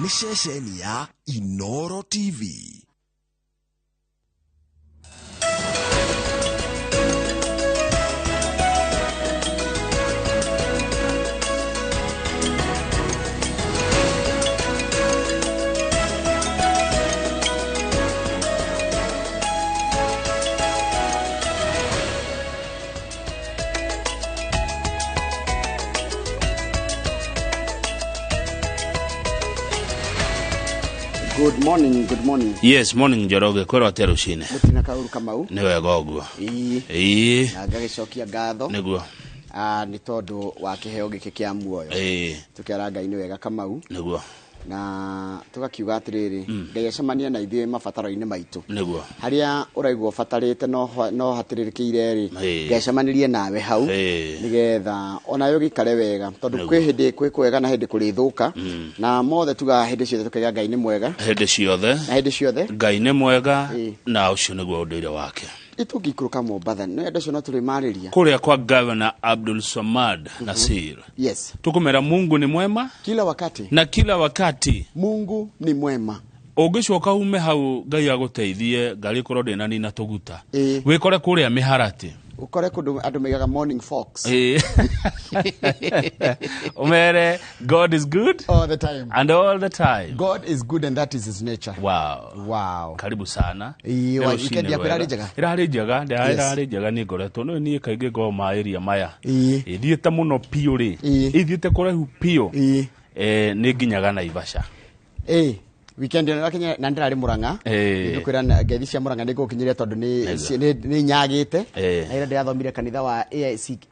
Nĩ ceceni ya Inoro TV. Good morning, good morning. Yes, morning Njoroge, kwĩrwo atĩa rũcinĩ? Mũtina Kauru Kamau. Nĩ wega ũguo. Ĩĩ. Ĩĩ. Na ngagĩcokia ngatho. Nĩguo. Ah, nĩ tondũ wa kĩheo gĩkĩ kĩa muoyo. Ĩĩ. Tũkera Ngai nĩ wega Kamau. Nĩguo. Na tũgakiuga atĩrĩrĩ, Ngai acemanie na ithuĩ mabataro-inĩ maitũ. Nĩguo. Harĩa ũraigua ũbatarĩte no hatĩrĩrĩkĩire rĩ, Ĩĩ. Ngai acemanirie nawe hau Ĩĩ. nĩgetha onawe ũgĩikare wega, tondũ Nĩguo. kwĩ hĩndĩ kwĩ kwega na hĩndĩ kũrĩthũka, na mothe tugaga hĩndĩ ciothe tũkaiga Ngai nĩ mwega. Hĩndĩ ciothe. Na hĩndĩ ciothe. Ngai nĩ mwega Ĩĩ. na ũcio nĩguo ũndũire wake. Itũngĩikũrũka Mombatha, nĩ andũ acio no tũrĩmarĩria. Kũrĩa kwa Governor Abdul Samad Nasir. Yes. Tukumera Mungu ni mwema Kila wakati. Na kila wakati. Mungu ni mwema. Ũngĩcoka ume hau Ngai agũteithie ngari ĩkorwo ndĩnanina tũguta. Ĩĩ. Wĩkore kũrĩa mĩharatĩ. Ũkore kũndũ andũ maigaga morning fox. Ĩĩ. Ũmere God is good all the time. And all the time. God is good and that is his nature. Wow. Wow. Karibu sana. Ĩĩ, Nĩ wa rũcinĩ weekend yaku rwega. ĩrarĩ njega? Ĩrarĩ njega, Yes. ĩrarĩ njega niĩ ngoretwo. Nĩ niĩ kaingĩ ngoragwo ma area maya. Ĩĩ. Ĩthiĩte mũno biũ rĩ. Ĩĩ. Ĩthiĩte kũraihu biũ. Ĩĩ. Nĩ nginyaga Naivasha. Ĩĩ. Weekend ĩno ĩrakinya na ndĩrarĩ Murang'a. Ĩĩ. Nĩngũkwĩra ngeithi cia Murang'a nĩngũgũkinyĩria tondũ Nĩguo. nĩ nyagĩte. Ĩĩ. Na ĩrĩa ndĩrathomire kanitha wa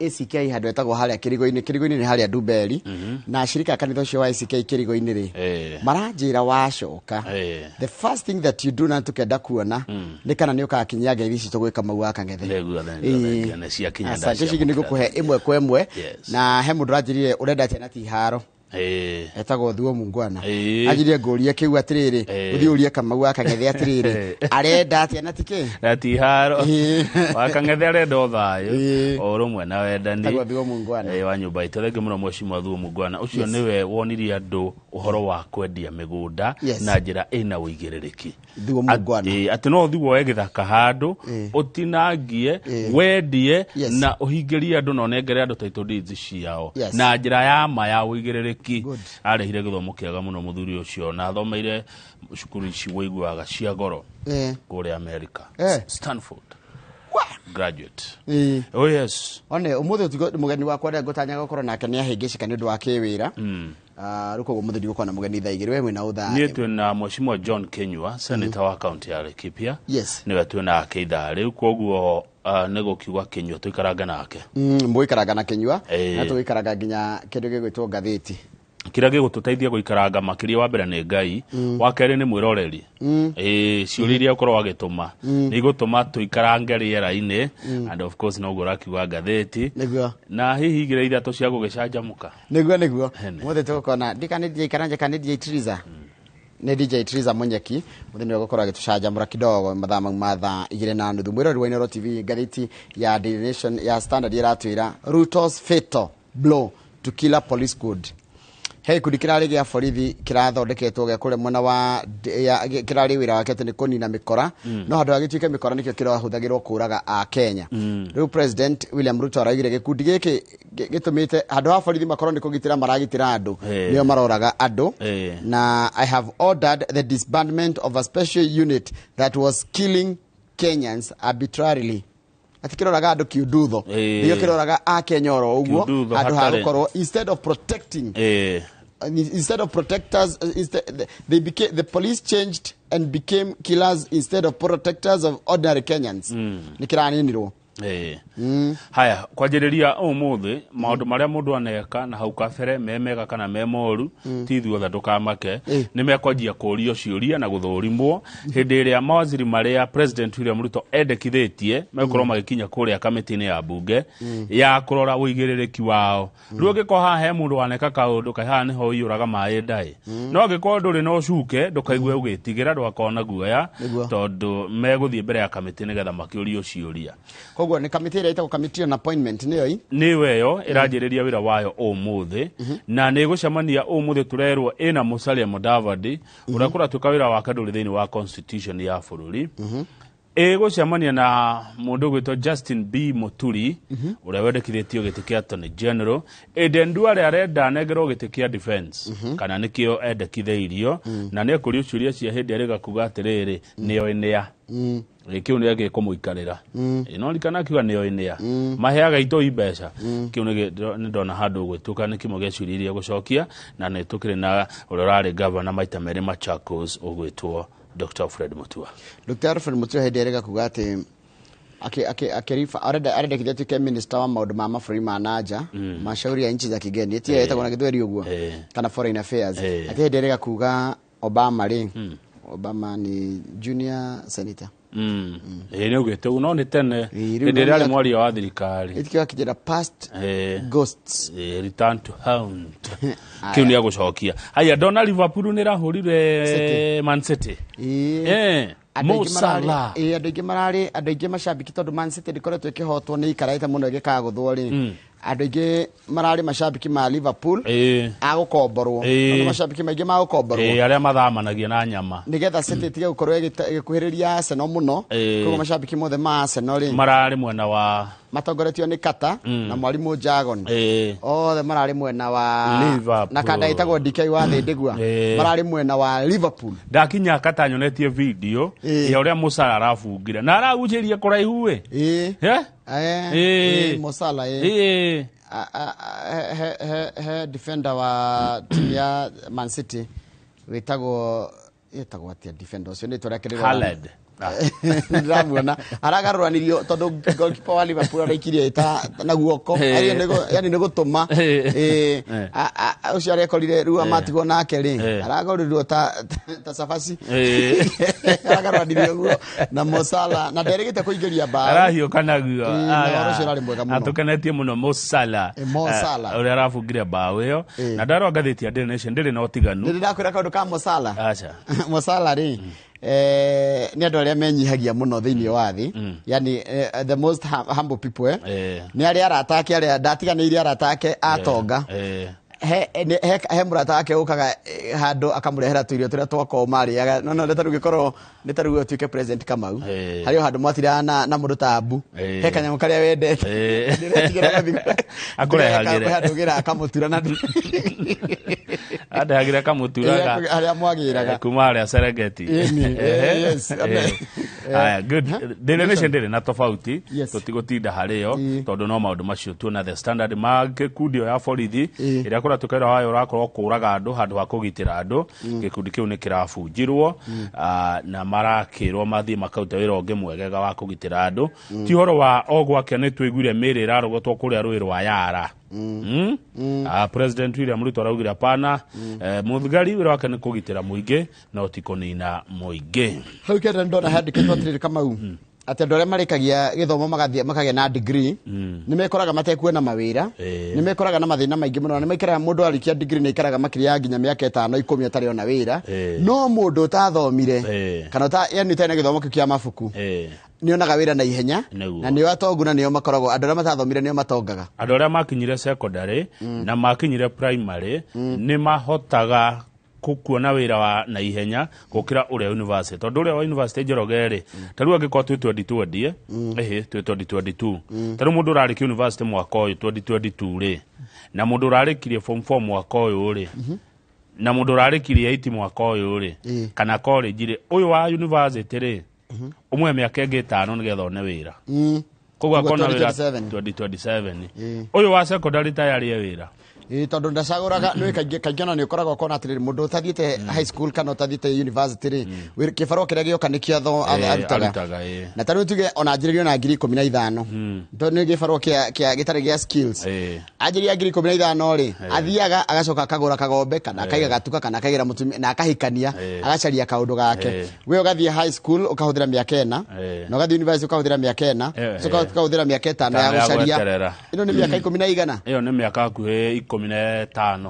ACK handũ etagwo harĩa Kĩrigo-inĩ. Kĩrigo-inĩ nĩ harĩa Ndumberi. Na ashirika a kanitha ũcio wa ACK Kĩrigo-inĩ rĩ, Ĩĩ. maranjĩra wacoka. Ĩĩ. The first thing that you do na tũkenda kuona nĩ kana nĩ ũkakinyia ngeithi ici tũgwĩka mau wa Kang'ethe. Nĩguo, nĩguo, Ĩĩ. nĩguo, nĩ ciakinya Asante, ici ingĩ ndaciamũkĩra. nĩngũkũhe ĩmwe kwa ĩmwe. Yes. Na he mũndũ ũranjĩrire ũrenda atĩa na ti haro. Ĩĩ. Etagwo Thuo Mungwana. Ĩĩ. Anjĩrire ngũrie kĩu atĩrĩrĩ, Ĩĩ. ũthiĩ ũrie Kamau wa Kang'ethe atĩrĩrĩ, arenda atĩa na ti kĩ? Na ti haro. Ĩĩ. Wa Kang'ethe arenda o thayũ, Ĩĩ. o ũrũmwe na wendani. Etagwo Thuo Mungwana. Ĩĩ, wa nyũmba itũ. Thengiũ mũno Mheshimiwa Thuo Mungwana. Ũcio Yes. nĩwe wonirie andũ ũhoro wa kwendia mĩgũnda Yes. na njĩra ĩna ũigĩrĩrĩki. Thuo Mungwana. Atĩ no ũthiĩ woe gĩthaka handũ, Ĩĩ. ũtinangie, Ĩĩ. wendie, Yes. na ũhingĩrie andũ na ũnengere andũ title deeds ciao. Yes. Na njĩra ya ma ya ũigĩrĩrĩki. Good. Arehire gĩthomo kĩega mũno mũthuri ũcio na athomeire cukuru ici wĩiguaga cia goro Ĩĩ. kũrĩa America. Ĩĩ. Stanford. Graduate. Ĩĩ. Oh yes. One ũmũthĩ ũtukũ mũgeni wakwa ũrĩa ngũtanya gũkorwo nake nĩ ahĩngĩcĩka nĩ ũndũ wa kĩwĩra. Rĩu koguo mũthĩ ndigũkorwo na mũgeni thaa igĩrĩ, we mwĩna ũ thaa Niĩ twĩna Mheshimiwa John Kinyua, senator wa kaunti ya Laikipia. Yes. Nĩwe twĩ nake ithaa rĩu, koguo nĩ gũkiuga Kinyua tũikaranga nake. Mũgũikaranga na Kinyua, Ĩĩ. na tũgũikaranga nginya kĩndũ gĩgwĩtwo ngathĩti. Kĩrĩa gĩgũtũteithia gũikaranga makĩria wa mbere nĩ Ngai, wa kerĩ nĩ mwĩroreri. Ĩĩ, ciũria iria ũkorwo agĩtũma nĩ igũtũma tũikarange rĩera-inĩ, and of course noguo ũrakiuga ngathĩti. Nĩguo. Na hihi igĩrĩ ithatũ cia gũgĩcanjamũka. Nĩguo, nĩguo. Hene. Mũthĩ tũgũkorwo na ndika nĩ DJ Karanja kana nĩ DJ Triza? Nĩ DJ Triza Munyeki. Mũthĩ nĩwe ũgũkorwo agĩtũcanjamũra kidogo mathaa mau ma thaa igĩrĩ na nuthu. Mwĩroreri wa Inooro TV, ngathĩti ya Daily Nation ya Standard ĩratwĩra Ruto's fatal blow to killer police code. He gĩkundi kĩrarĩ gĩa borithi kĩrathondeketwo gĩa kũrĩa mwena wa ya, kĩrarĩ wĩra wake atĩ nĩ kũnina mĩkora. No handũ ha gĩtuĩke mĩkora nĩkĩo kĩrahũthagĩrwo kũraga a Kenya. Rĩu President William Ruto araugire gĩkundi gĩkĩ gĩtũmĩte handũ ha borithi makorwo nĩ kũgitĩra maragitĩra andũ, nĩo maroraga andũ. Na I have ordered the disbandment of a special unit that was killing Kenyans arbitrarily. Ati kĩroraga andũ kiundutho. Nĩkĩo kĩroraga a Kenya oro ũguo, Kiundutho handũ ha hatarĩ. gũkorwo instead of protecting, instead of protectors, instead, they became, the police changed and became killers instead of protectors of ordinary Kenyans. Nĩ kĩraninirwo. Haya, kwanjĩrĩria ũmũthĩ maũndũ marĩa mũndũ aneka na hau kabere me mega kana me moru, ti ithuothe ndũkamake, nĩ mekwanjia kũũrio ciũria na gũthũrimwo hĩndĩ ĩrĩa mawaziri marĩa President William Ruto endekithĩtie megũkorwo magĩkinya kũrĩa kamĩtĩ-inĩ ya bunge ya kũrora ũigĩrĩrĩki wao. Rĩu ũngĩkorwo haha he mũndũ waneka kaũndũ kaĩ haha nĩho ũiyũraga maĩ ndaĩ, no angĩkorwo ndũrĩ na ũcuke ndũkaigue ũgĩtigĩra, ndũgakorwo na guoya, Nĩguo. tondũ megũthiĩ mbere ya kamĩtĩ nĩgetha makĩũrio ciũria. Koguo Koguo nĩ kamĩtĩ ĩrĩa ĩtagwo committee on appointment nĩyo i Nĩwe ĩyo ĩranjĩrĩria wĩra wayo ũmũthĩ, na nĩ ĩgũcemania ũmũthĩ. Tũrerwo ĩna Musalia Mudavadi, ũrĩa kũratuĩka wĩra wake ndũrĩ thĩinĩ wa constitution ya bũrũri. Ĩgũcemania na mũndũ ũgwĩtwo Justin B Muturi, ũrĩa wendekithĩtio gĩtĩ kĩa Attorney General. Aden Duale arenda anengerwo gĩtĩ kĩa defense, kana nĩkĩo endekithĩirio, na nĩ ekũrio ciũria cia hĩndĩ arĩga kuga atĩrĩrĩ, nĩoĩ nĩa kĩu nĩ gĩkũmũikarĩra. No rikana akiuga nĩoĩ nĩa maheaga itoi mbeca. Kĩu nĩ ndona handũ gwĩtuka nĩ kĩmwe gĩa ciũria iria gũcokia. Na nĩ tũkĩrĩ na ũrĩa ũrarĩ gavana maita merĩ Machakos, ũgwĩtwo Dr. Fred Mutua. Dr. Alfred Mutua hĩndĩ ĩrĩga kuga atĩ arendekithia atuĩke minister wa maũndũ ma mabũrũri ma nanja, mashauri ya nchi za kigeni, ĩtia ĩtagwo na gĩthweri ũguo, kana foreign affairs. Atĩ hĩndĩ ĩrĩga kuga Obama rĩ, Obama ni junior senator. Ĩĩ, nĩ augĩte ũguo, no nĩ tene. Ĩĩ, rĩu hĩndĩ ĩrĩa no arĩ mwaria wa thirikari. Ĩtikĩo akĩnjĩra past ghosts. Return to hound. Kĩu nĩ agũcokia. Haya, ndona Liverpool nĩ ĩrahũrire City. Man City. Ĩĩ. Andũ Mo aingĩ mararĩ- Salah. Ĩĩ, andũ aingĩ mararĩ, andũ aingĩ macambĩki, tondũ Man City ndĩkoretwo ĩkĩhotwo, nĩ ikarĩte mũno ĩgĩkagũthwo rĩ, andũ aingĩ mararĩ macambĩki ma Liverpool agũkomborwo. Tondũ macambĩki maingĩ ma gũkomborwo. Arĩa mathamanagia na nyama. Nĩgetha City ĩtige gũkorwo ĩgĩkuhĩrĩria Arsenal mũno. Koguo macambĩki mothe ma Arsenal rĩ, mararĩ mwena wa matongoretio nĩ Kata na mwarimũ Jagon, othe mararĩ mwena wa Liverpool. Na kanda ĩtagwo DK wa Thĩndĩgua, mararĩ mwena wa Liverpool. Ndakinya Kata nyonetie video ya ũrĩa Mo Salah arabungire na aragucĩria kũraihu ĩ. Eh? Mo Salah, ĩĩ. He defender wa timu ya Man City wĩtagwo atĩa defender ũcio? Nĩ rĩtwa rĩake Haaland. Ndĩramuona aragarũranirio tondũ goalkeeper wa Liverpool araikirie ĩta na guoko. Yani nĩ gũtũma. Ũcio arekorire rĩu amatigwo nake rĩ, aragũrĩrwo ta cabaci. Aragarũranirio ũguo na Mo Salah, na nderĩgĩte kũingĩria mbaũ. Arahiũka naguo. Ĩĩ, na ũhoro ũcio ũrarĩ mwega mũno. Atũkenetie mũno Mo Salah. Mo Salah. Ũrĩa arabungire mbaũ ĩyo. Na ndarora ngathĩti ya Daily Nation ndĩrĩ na ũtiganu. Nĩ ndakwĩra kaũndũ ka Mo Salah. Aca. Mo Salah rĩ, nĩ andũ arĩa menyihagia mũno thĩinĩ wa thĩ, yani the most humble people. Nĩ arĩa arata ake, arĩa ndatiganĩirie arata ake atonga. He mũrata wake ũkaga handũ akamũrehera tũirio tũrĩa twakorwo marĩaga. No nĩ tarĩu gĩkorwo nĩ tarĩu ũtuĩke president Kamau, harĩ o handũ mwatiraga na mũndũ ta Abu, he kanyamũ karĩa wendete. Ndĩretigĩra gũthiĩ- Akũrehagĩre. Handũ ũgĩra akamũtura na Andehagĩre kamũturaga. Harĩa mwagĩraga. Kuma harĩa Serengeti. Ĩni, yes. Aya, good. Daily Nation ndĩrĩ na tofauti. Tũtigũtinda harĩyo tondũ no maũndũ macio tuona. The Standard, ma gĩkundi ĩyo ya borithi ĩrĩa kũratuĩka wĩra wayo ũrakorwo kũraga andũ handũ ha kũgitĩra andũ, gĩkundi kĩu nĩ kĩrabunjirwo. Na marakĩrwo mathiĩ makarute wĩra ũngĩ mwegega wa kũgitĩra andũ, ti ũhoro wa o gwake. Nĩ tũiguire mĩĩrĩ ĩrarogotwo kũrĩa rũĩ rwa Yara. President William Ruto araugire hapana, mũthigari wĩra wake nĩ kũgitĩra mũingĩ no ti kũnina mũingĩ. Hau kenda ndona handĩkĩtwo atĩrĩrĩ, Kamau, atĩ andũ arĩa marĩkagia gĩthomo magathiĩ makagĩa na degree nĩ mekoraga matekuona mawĩra. Nĩ mekoraga na mathĩna maingĩ mũno, na nĩ maikaraga, mũndũ arĩkia degree nĩ aikaraga makĩria ya nginya mĩaka 5, 10 atarĩ ona wĩra. No mũndũ ũtathomire kana yani ũtarĩ na gĩthomo kĩu kĩa mabuku nĩ onaga wĩra na ihenya. Na nĩo atongu, na nĩo makoragwo andũ arĩa matathomire nĩo matongaga. Andũ arĩa makinyire secondary na makinyire primary nĩ mahotaga kuona wĩra wa na ihenya gũkĩra ũrĩa university, tondũ ũrĩa wa university, Njoroge rĩ, ta rĩu angĩkorwo twĩ 2020, ĩhĩ, twĩ 2022, ta rĩu mũndũ ũrarĩkia university mwaka ũyũ 2022 rĩ, na mũndũ ũrarĩkirie form 4 mwaka ũyũ rĩ, na mũndũ ũrarĩkirie 8 mwaka ũyũ rĩ, kana college rĩ, ũyũ wa university rĩ, ũmwe mĩaka ĩngĩ 5 nĩgetha one wĩra. Koguo Koguo akona wĩra 2027. 2027. Ũyũ wa secondary tayari e wĩra. Ĩĩ, tondũ ndacagũraga nĩ kaingĩ kaingĩ, ona nĩ ũkoragwo ũkona atĩrĩrĩ, mũndũ ũtathiĩte high school kana ũtathiĩte university rĩ, kĩbarũa kĩrĩa gĩoka nĩkĩo arutaga. Arutaga, ĩĩ. Na tarĩu tuge ona anjĩrĩrio na 15,000, tondũ nĩ gĩbarũa kĩa gĩtarĩ gĩa skills. Anjĩrĩria 15,000 rĩ, athiaga agacoka akagũra kagombe kana akaiga gatuka kana akaigĩra mũtumia na akahikania, agacaria kaũndũ gake. We ũgathiĩ high school ũkahũthĩra mĩaka 4, na ũgathiĩ university ũkahũthĩra mĩaka 4, ũcoka ũkahũthĩra mĩaka 5 ya 5 ya gũcaria. gweterera. Ĩno nĩ mĩaka ikũmi na igana. Ĩyo nĩ mĩaka hakuhĩ 15.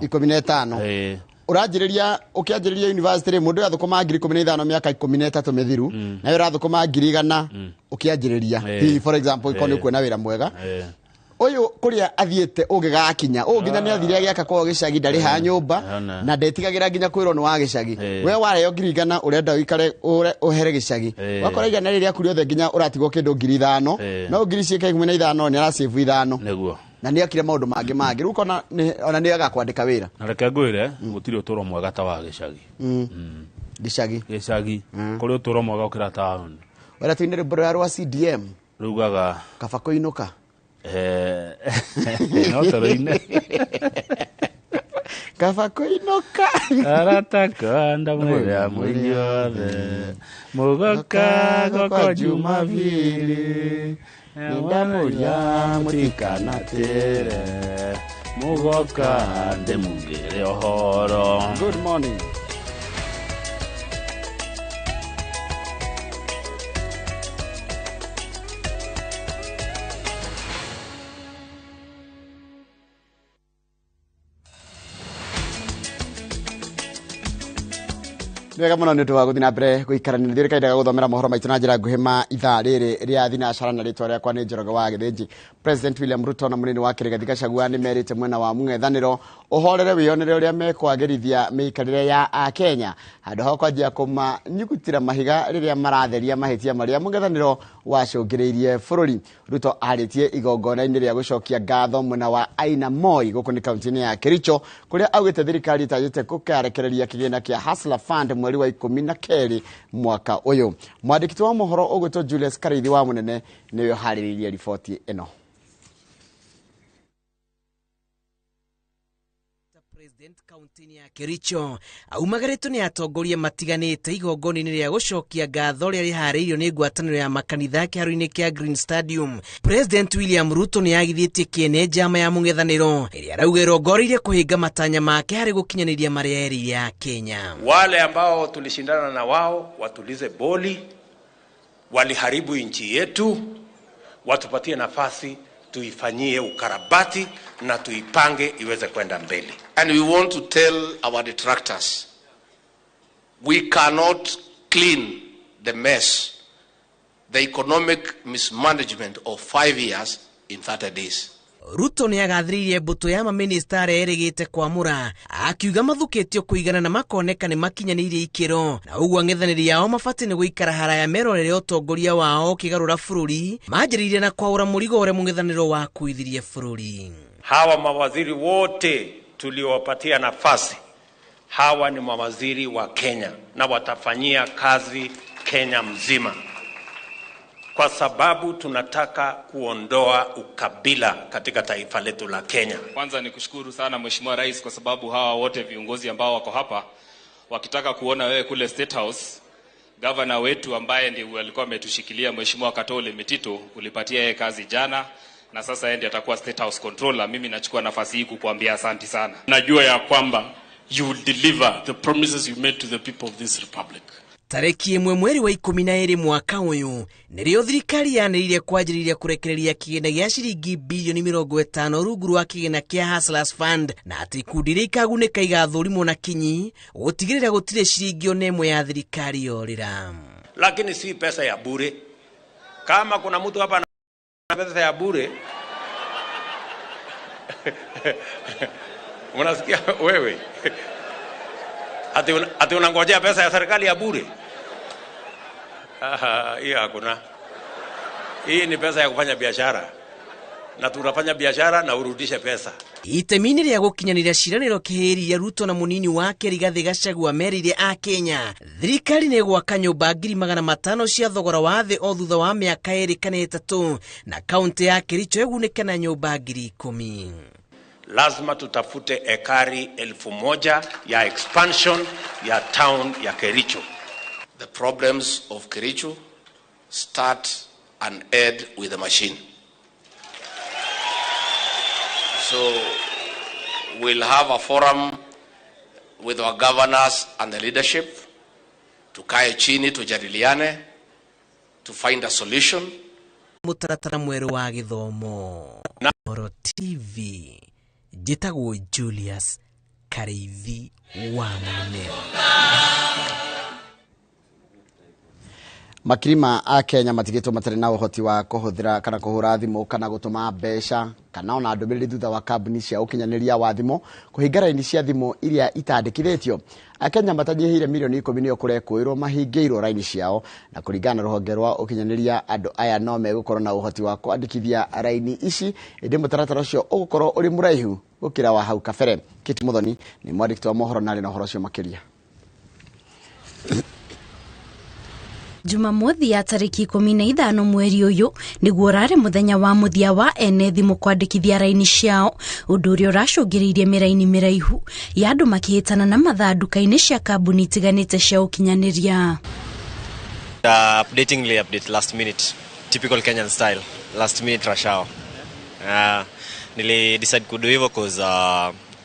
15. Ũranjĩrĩria ũkĩanjĩrĩria university rĩ, mũndũ athũkũma 15,000 mĩaka 13 mĩthiru, nawe ũrathũkũma 100,000 ũkĩanjĩrĩria. Hihi for example ikorwo nĩ ũkuona wĩra mwega. Ũyũ kũrĩa athiĩte ũngĩgakinya, ũyũ nginya nĩ athire agĩaka kwao gĩcagi, ndarĩ ha nyũmba na ndetigagĩra nginya kwĩrwo nĩ wa gĩcagi. We wareheo 100,000 ũrenda ũikare ũhere gĩcagi, wakora 100 rĩrĩ rĩaku rĩothe nginya ũratigwo kĩndũ 5,000, no ngiri ciĩka 15 nĩ arasave 5. Nĩguo. Na nĩ akire maũndũ mangĩ mangĩ. Rĩu ũkona ona nĩ agakwandĩka wĩra. Na reke ngwĩre, gũtirĩ ũtũro mwega ta wa gĩcagi. Gĩcagi. Gĩcagi. Kũrĩ ũtũro mwega gũkĩra taũni. Wera tuine rwĩmbo rũrĩa rwa CDM. Rugaga kaba kũinũka. No tũrũine. Kaba kũinũka. Arata ndamwĩra mũinyuothe. Mũgoka goko Jumapili. Ndamũria mũtikanatĩre. Mũgoka ndĩmugĩre ũhoro. Good morning. Wega muno nĩ ũndũ wa gũthiĩ na mbere gũikarania ithuĩ kahinda ga gũthomera mohoro maitũ na njĩra nguhĩ ma ithaa rĩrĩ rĩa thinacara, na rĩtwa rĩakwa nĩ Njoroge wa Gĩthĩnji. President William Ruto na mũnini wake Rigathi Gachagua nĩ merĩte mwena wa mũng'ethanĩro ũhorere wĩyonere ũrĩa mekwagĩrithia mĩikarĩre ya Akenya handũ ha kwanjia kũmanyugutĩra mahiga rĩrĩa maratheria mahĩtia marĩa mũng'ethanĩro wacũngĩrĩirie bũrũri. Ruto arĩtie igongona-inĩ rĩa gũcokia ngatho mwena wa Aina Moi gũkũ nĩ kaunti-inĩ ya Kericho, kũrĩa augĩte thirikari ĩtanyĩte gũkarekereria kĩgĩna kĩa Hustler Fund mweri wa 12 mwaka ũyũ. Mwandĩki wa mohoro ũgwĩtwo Julius Karithi wa Mũnene nĩwe ũharĩrĩirie riboti ĩno. President kaunti-inĩ ya Kericho aumagaritwo nĩ atongoria matiganĩte igongona-inĩ rĩa gũcokia ngatho rĩrĩa rĩharĩirio nĩ ngwatanĩro ya makanitha kĩharo-inĩ kĩa Green Stadium. President William Ruto nĩ agithĩtie kĩene njama ya mũng'ethanĩro ĩrĩa arauga ĩrongoreirie kũhinga matanya make harĩ gũkinyanĩria marĩa erĩire ya Kenya. Wale ambao tulishindana na wao watulize boli, waliharibu nchi yetu, watupatie nafasi tuifanyie ukarabati na tuipange iweze kwenda mbele. And we want to tell our detractors, we cannot clean the mess, the economic mismanagement of 5 years in 30 days. Ruto nĩ agathĩrĩirie mbũtũ ya mamĩnĩsta arĩa erĩgĩte kwamũra akiuga mathukĩtio kũigana na makoneka nĩ makinyanĩirie ikĩro, na ũguo ang'ethanĩri ao mabatiĩ nĩ gũikara haraya merorere ũtongoria wao ũkĩgarũra bũrũri manjĩrĩirie na kwaũra mũrigo ũrĩa mũng'ethanĩro wakuithirie bũrũri. Hawa mawaziri wote tuliowapatia nafasi, hawa ni mawaziri wa Kenya na watafanyia kazi Kenya mzima, kwa sababu tunataka kuondoa ukabila katika taifa letu la Kenya. Kwanza ni kushukuru sana Mheshimiwa Rais kwa sababu hawa wote viongozi ambao wako hapa wakitaka kuona wewe kule State House, governor wetu ambaye ndiye alikuwa ametushikilia Mheshimiwa Katole Metito, ulipatia yeye kazi jana na sasa yeye ndiye atakuwa State House controller. Mimi nachukua nafasi hii kukuambia asante sana. Najua ya kwamba you will deliver the promises you made to the people of this republic. Tarĩki 1 mweri wa 12 mwaka ũyũ nĩrĩo thirikari yanĩrĩire kwanjĩrĩria kũrekereria kĩgĩna gĩa ciringi bilioni 50 rungu rwa kĩgĩna kĩa Hustlers Fund, na atĩ ikundi iria ikagunĩka igathũrimwo na kinyi gũtigĩrĩra gũtirĩ ciringi ona ĩmwe ya thirikari yorĩra. Lakini si pesa ya bure. Kama kuna mtu hapa ana pesa ya bure unasikia wewe ati unangojea pesa ya serikali ya bure? Hiyo hakuna. Hii ni pesa ya kufanya biashara, na tunafanya biashara na urudishe pesa. Itemi-inĩ rĩa gũkinyanĩria ciĩranĩro kĩhĩri ya Ruto na mũnini wake Rigathi Gachagua merĩire a Kenya thirikari nĩ ĩgwaka nyũmba 500,000 cia thogora wa thĩ o thutha wa mĩaka 2 kana 3, na kaunti ya Kericho ĩgunĩke na nyũmba 10,000. Lazima tutafute ekari 1,000 ya expansion ya town ya Kericho. The problems of Kericho start and end with the machine. So we'll have a forum with our governors and the leadership. Tukae chini, tujadiliane, to find a solution. Mũtaratara mwerũ wa gĩthomo. Inooro TV. Njĩtagwo Julius Kari. Karĩithi wa Mũnene. Makirima a Kenya matigĩtwo matarĩ na ũhoti wa kũhũthĩra kana kũhũra thimũ kana gũtũma mbeca kana ona ndũmĩrĩri thutha wa kambuni cia ũkinyanĩria wa thimũ kũhinga raini cia thimũ iria itandĩkithĩtio. Akenya matanyihĩire mirioni 10 nĩo kũrekũĩrwo mahingĩirwo raini ciao, na kũringana na rũhonge rwa ũkinyanĩria andũ aya no megũkorwo na ũhoti wa kwandĩkithia raini ici, ĩndĩ mũtaratara ũcio ũgũkorwo ũrĩ mũraihu gũkĩra wa hau kabere. Kate Muthoni nĩ mwandĩki wa mohoro na arĩ na ũhoro ũcio makĩria. Jumamothi ya tariki 15 mweri ũyũ nĩguo ũrarĩ mũthenya wa mũthia wa ene thimũ kwandĩkithia raini ciao, ũndũ ũrĩa ũracũngĩrĩirie mĩraini mĩraihu ya andũ makĩhĩtana na mathaa nduka-inĩ cia kambuni itiganĩte cia ũkinyanĩria. Updating update last minute, typical Kenyan style, last minute rush hour. Nili decide kudo hivyo cause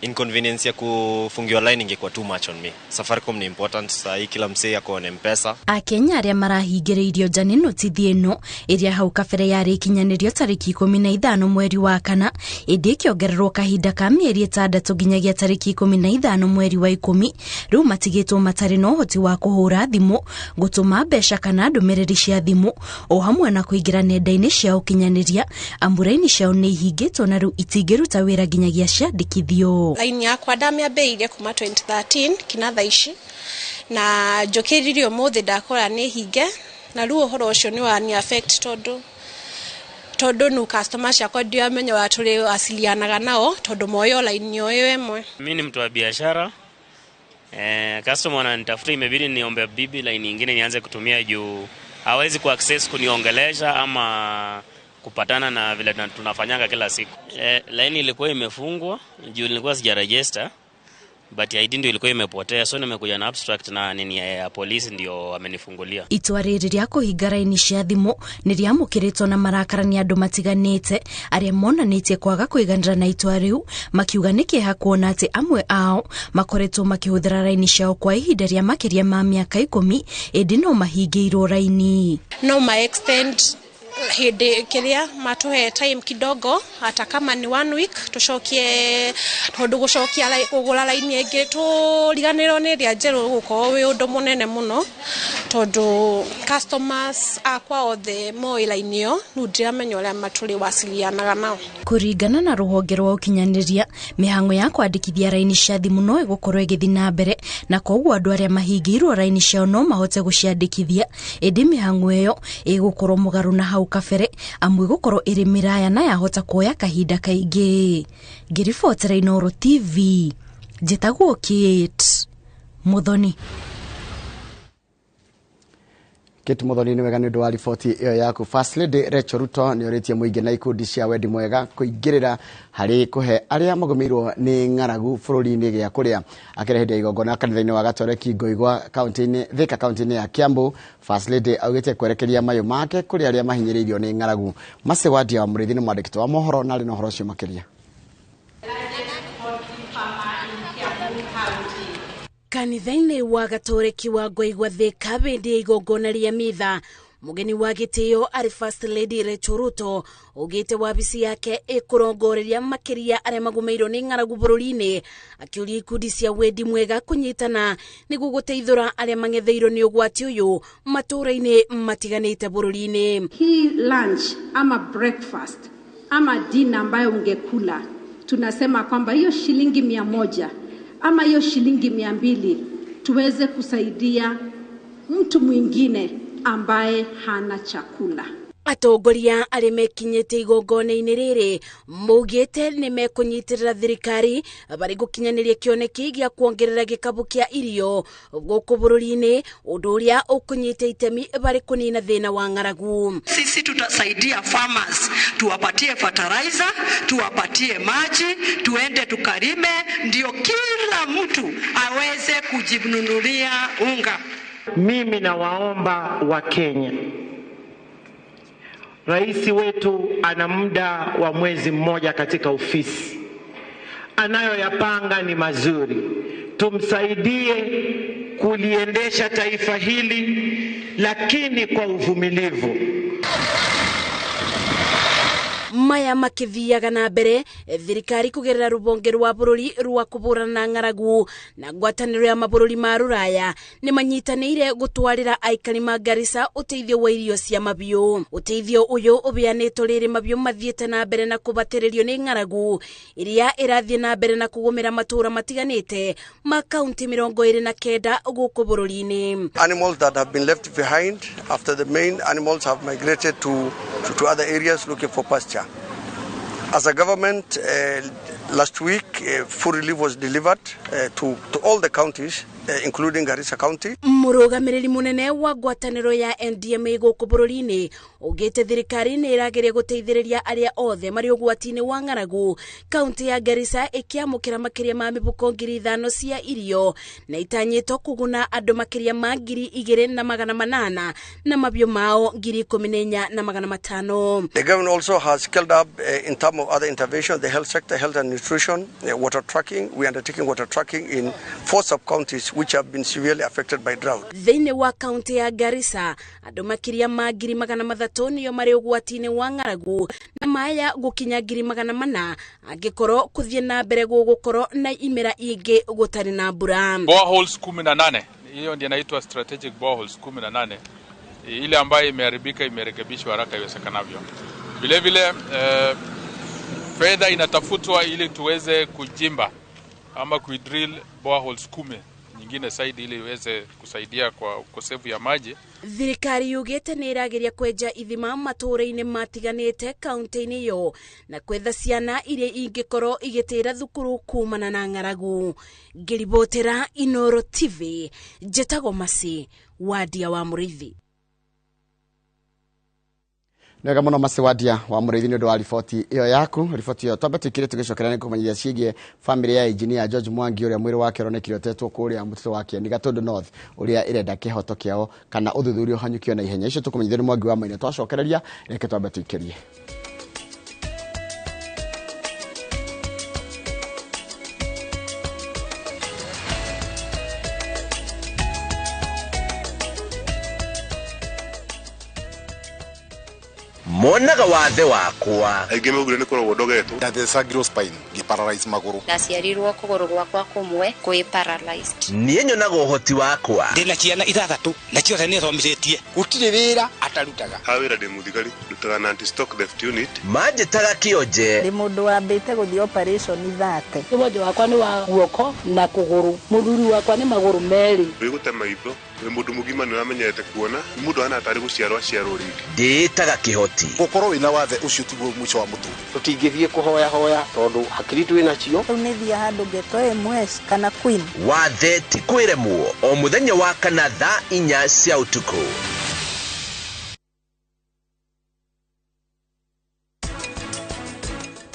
inconvenience ya kufungiwa line ingekuwa too much on me. Safaricom ni important, saa hii kila msee ako on M-Pesa. Akenya arĩa marahingĩrĩirio nja nĩ notithi ĩno ĩrĩa hau kabere yarĩ ikinyanĩrio tariki 15 mweri wa kana, ĩndĩ ĩkĩongererwo kahinda ka mĩeri 6 nginyagia tariki 15 mweri wa 10. Rĩu matigĩtwo matarĩ na ũhoti wa kũhũra thimũ, gũtũma mbeca kana ndũmĩrĩri cia thimũ, o hamwe na kũingĩra nenda-inĩ cia ũkinyanĩria, amu raini ciao nĩ ihingĩtwo na rĩu itingĩruta wĩra nginyagia ciandĩkithio. Laini yakwa ndamĩambĩrĩirie kuma 2013 kinya thaa ici, na njũkĩririe ũmũthĩ ndakora nĩ hinge, na rĩu ũhoro ũcio nĩ wani affect tondũ nu customer ciakwa ndiramenya ũrĩa tũrĩwasilianaga nao tondũ moyo laini o ĩyo ĩmwe. Mimi ni mtu wa biashara. Customer ananitafuta, imebidi niombe bibi line nyingine nianze kutumia juu hawezi ku access kuniongelesha ama kupatana na vile tunafanyanga kila siku. Line ilikuwa imefungwa juu nilikuwa sija register, but ID ndio ilikuwa imepotea, so nimekuja na abstract na nini ya polisi ndio amenifungulia. Itua rĩrĩ rĩa kũhinga raini cia thimũ nĩ rĩamũkĩrĩtwo na marakara nĩ andũ matiganĩte arĩa monanĩtie kwaga kũiganĩra na itua rĩu, makiuga nĩ kĩeha kuona atĩ amwe ao makoretwo makĩhũthĩra raini ciao kwa ihinda rĩa makĩria ma mĩaka 10 ĩndĩ no mahingĩirwo raini. No ma extend hĩndĩ kĩrĩa matũhe time kidogo, hata kama ni 1 week tũcokie, tondũ gũcokia kũgũra raini ĩngĩ tũriganĩrwo nĩ ĩrĩa njerũ gũkorwo wĩ ũndũ mũnene mũno, tondũ customers akwa othe moĩ raini ĩyo, rĩu ndiramenya ũrĩa matũrĩwasilianaga nao. Kũringana na rũhonge rwa ũkinyanĩria, mĩhang'o ya kwandĩkithia raini cia thimũ no ĩgũkorwo ĩgĩthiĩ na mbere, na koguo andũ arĩa mahingĩirwo raini ciao no mahote gũciandĩkithia, ĩndĩ mĩhang'o ĩyo ĩgũkorwo mũgarũ na hau kabere, amu ĩgũkorwo ĩrĩ mĩraya na yahota kuoya kahinda kaingĩ. Ngĩribotera Inooro TV, njĩtagwo Kate Muthoni. Kate Muthoni, nĩ wega nĩ ũndũ wa riboti ĩyo yaku. First Lady Rachel Ruto nĩ orĩtie mũingĩ na ikundi cia wendi mwega kũingĩrĩra harĩ kũhe arĩa magũmĩirwo nĩ ng'aragu bũrũri-inĩ gĩa kũrĩa. Akĩrehe hĩndĩ ya igongona kanitha-inĩ wa Gatoreki Ngoigwa kaunti-inĩ Thika kaunti-inĩ ya Kiambu, First Lady augĩte kwerekeria mayũ make kũrĩ arĩa mahinyĩrĩirio nĩ ng'aragu. Mercy Wandia wa Mũrĩithi nĩ mwandĩki wa mohoro na arĩ na ũhoro ũcio makĩria. Kanitha-inĩ wa Gatoreki wa Ngoigwa Thika hĩndĩ ya igongona rĩa mitha, mũgeni wa gĩtĩo arĩ First Lady Rachel Ruto augĩte wabici yake ĩkũrongoreria makĩria arĩa magũmĩirwo nĩ ng'aragu bũrũri-inĩ, akĩũria ikundi cia wendi mwega kũnyitana nĩguo gũteithũra arĩa mang'etheirwo nĩ ũgwati ũyũ matũũra-inĩ matiganĩte bũrũri-inĩ. Hii lunch ama breakfast ama dinner ambayo ungekula, tunasema kwamba hiyo shilingi 100 ama hiyo shilingi 200 tuweze kusaidia mtu mwingine ambaye hana chakula. Atongoria arĩa mekinyĩte igongona-inĩ rĩrĩ maugĩte nĩ mekũnyitĩrĩra thirikari barĩ gũkinyanĩria kĩoneki gĩa kuongerera gĩkabũ kĩa irio gũkũ bũrũri-inĩ, ũndũ ũrĩa ũkũnyita itemi barĩ kũnina thĩna wa ng'aragu. Sisi tutasaidia farmers, tuwapatie fertilizer, tuwapatie maji, tuende tukalime, ndio kila mtu aweze kujinunulia unga. Mimi nawaomba wa Kenya, rais wetu ana muda wa mwezi mmoja katika ofisi, anayoyapanga ni mazuri, tumsaidie kuliendesha taifa hili, lakini kwa uvumilivu. Maya makĩthiaga na mbere, thirikari kũgerera rũhonge rwa bũrũri rwa kũhũrana na ng'aragu na ngwatanĩro ya mabũrũri ma rũraya nĩ manyitanĩire gũtwarĩra aikari ma Garissa ũteithio wa irio cia mabiũ. Ũteithio ũyũ ũbeanĩtwo rĩrĩ mabiũ mathiĩte na mbere na kũbatĩrĩrio nĩ ng'aragu iria ĩrathiĩ na mbere na kũgũmĩra matũũra matiganĩte ma kaunti 29 gũkũ bũrũri-inĩ. Animals that have been left behind after the main animals have migrated to other areas looking for pasture. As a government, last week, food relief was delivered to all the counties, including Garissa County. Mũrũgamĩrĩri mũnene wa ngwatanĩro ya NDMA gũkũ bũrũri-inĩ ugĩte thirikari nĩ ĩrageria gũteithĩrĩria arĩa othe marĩ ũgwati-inĩ wa ng'aragu. Kaunti ya Garissa ĩkĩamũkĩra makĩria ma mĩbuko 5,000 cia irio na itanyĩtwo kũguna andũ makĩria ma 2,800 na mabiũ mao 14,500. The government also has scaled up in terms of other interventions, the health sector, health and nutrition, water tracking. We are undertaking water tracking in 4 sub-counties which have been severely affected by drought. Thĩinĩ wa kaunti ya Garissa andũ makĩria ma 300,000 nĩo marĩ ũgwati-inĩ wa ng'aragu na maya gũkinya 400,000 angĩkorwo kũthiĩ na mbere gũgũkorwo na imera ingĩ gũtarĩ na mbura. Boreholes 18, hiyo ndio inaitwa strategic boreholes 18, ile ambayo imeharibika imerekebishwa haraka iwezekanavyo. Vile vile fedha inatafutwa ili tuweze kujimba ama kuidrill boreholes 10 nyingine saidi ili iweze kusaidia kwa ukosefu ya maji. Thirikari yugĩte nĩ ĩrageria kwenja ithima matũũra-inĩ matiganĩte kaunti-inĩ ĩyo na kwetha ciana iria ingĩkorwo igĩtĩra thukuru kumana na ng'aragu. Ngĩribotera Inoro TV, njĩtagwo Masi Wadia wa Mũrĩithi. Nĩwega mũno Masi Wadia wa Mũrĩithi nĩ ũndũ wa riboti ĩyo yaku. Riboti ĩyo twambe tũikire tũgĩcokera nĩ kũmenyithia ciĩgiĩ famĩlĩ ya engineer George Mwangi ũrĩa mwĩrĩ wake ũronekire ũtetwo kũrĩa mũtitũ wa Kieni Gatũndũ North, ũrĩa ĩrenda kĩhoto kĩao kana ũthuthuria ũhanyũkio na ihenya. Icio tũkũmenyithio nĩ Mwangi wa Maina. Twacokereria, reke twambe tũikĩrie. Monaga wathe wakwa aingĩ maugire nĩ kũrogwo ndogetwo ndathecangirwo spine ngĩparalyze magũrũ ndaciarirwo kũgũrũ gwakwa kũmwe kwĩ paralyzed. Niĩ nyonaga ũhoti wakwa. Ndĩna ciana 6 na ciothe nĩ thomithĩtie, gũtirĩ wĩra atarutaga. Ha wĩra ndĩ mũthigari, ndutaga na anti stock theft unit. Manjĩtaga kĩonje. Ndĩ mũndũ wambĩte gũthiĩ operation 30. Wonje wakwa nĩ wa guoko na kũgũrũ, mũthuri wakwa nĩ magũrũ merĩ. Wĩgũte maitho wĩ mũndũ mũgima nĩ ũramenyerete kuona, mũndũ ahana tarĩ gũciarwo aciarwo rĩngĩ. Ndĩĩtaga kĩhoti. Gũkorwo wĩna wathe ũcio tiguo mũico wa mũtũrĩre. Tũtingĩthiĩ kũhoya hoya tondũ hakiri twĩ nacio. Rĩu nĩ thiĩ handũ ngetwo MS kana Queen. Wathe ti kwĩremwo o mũthenya wa kana thaa 4 cia ũtukũ.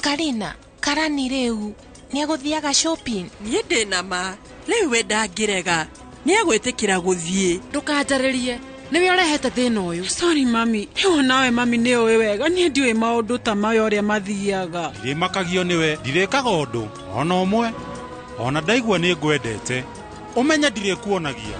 Karina, karani rĩu nĩegũthiaga shopping. Niĩ ndĩna ma rĩu we ndangĩrega, nĩegwĩtĩkĩra gũthiĩ. Ndũkanjarĩrie, nĩwe ũrehete thĩna ũyũ. Sorry mami, rĩu nawe mami nĩ ũĩ wega niĩ ndiũĩ maũndũ ta maya ũrĩa mathiaga. Ndirĩmakagio nĩwe, ndirĩkaga ũndũ ona ũmwe, ona ndaigua nĩ ngwendete, ũmenye ndirĩkuonagia.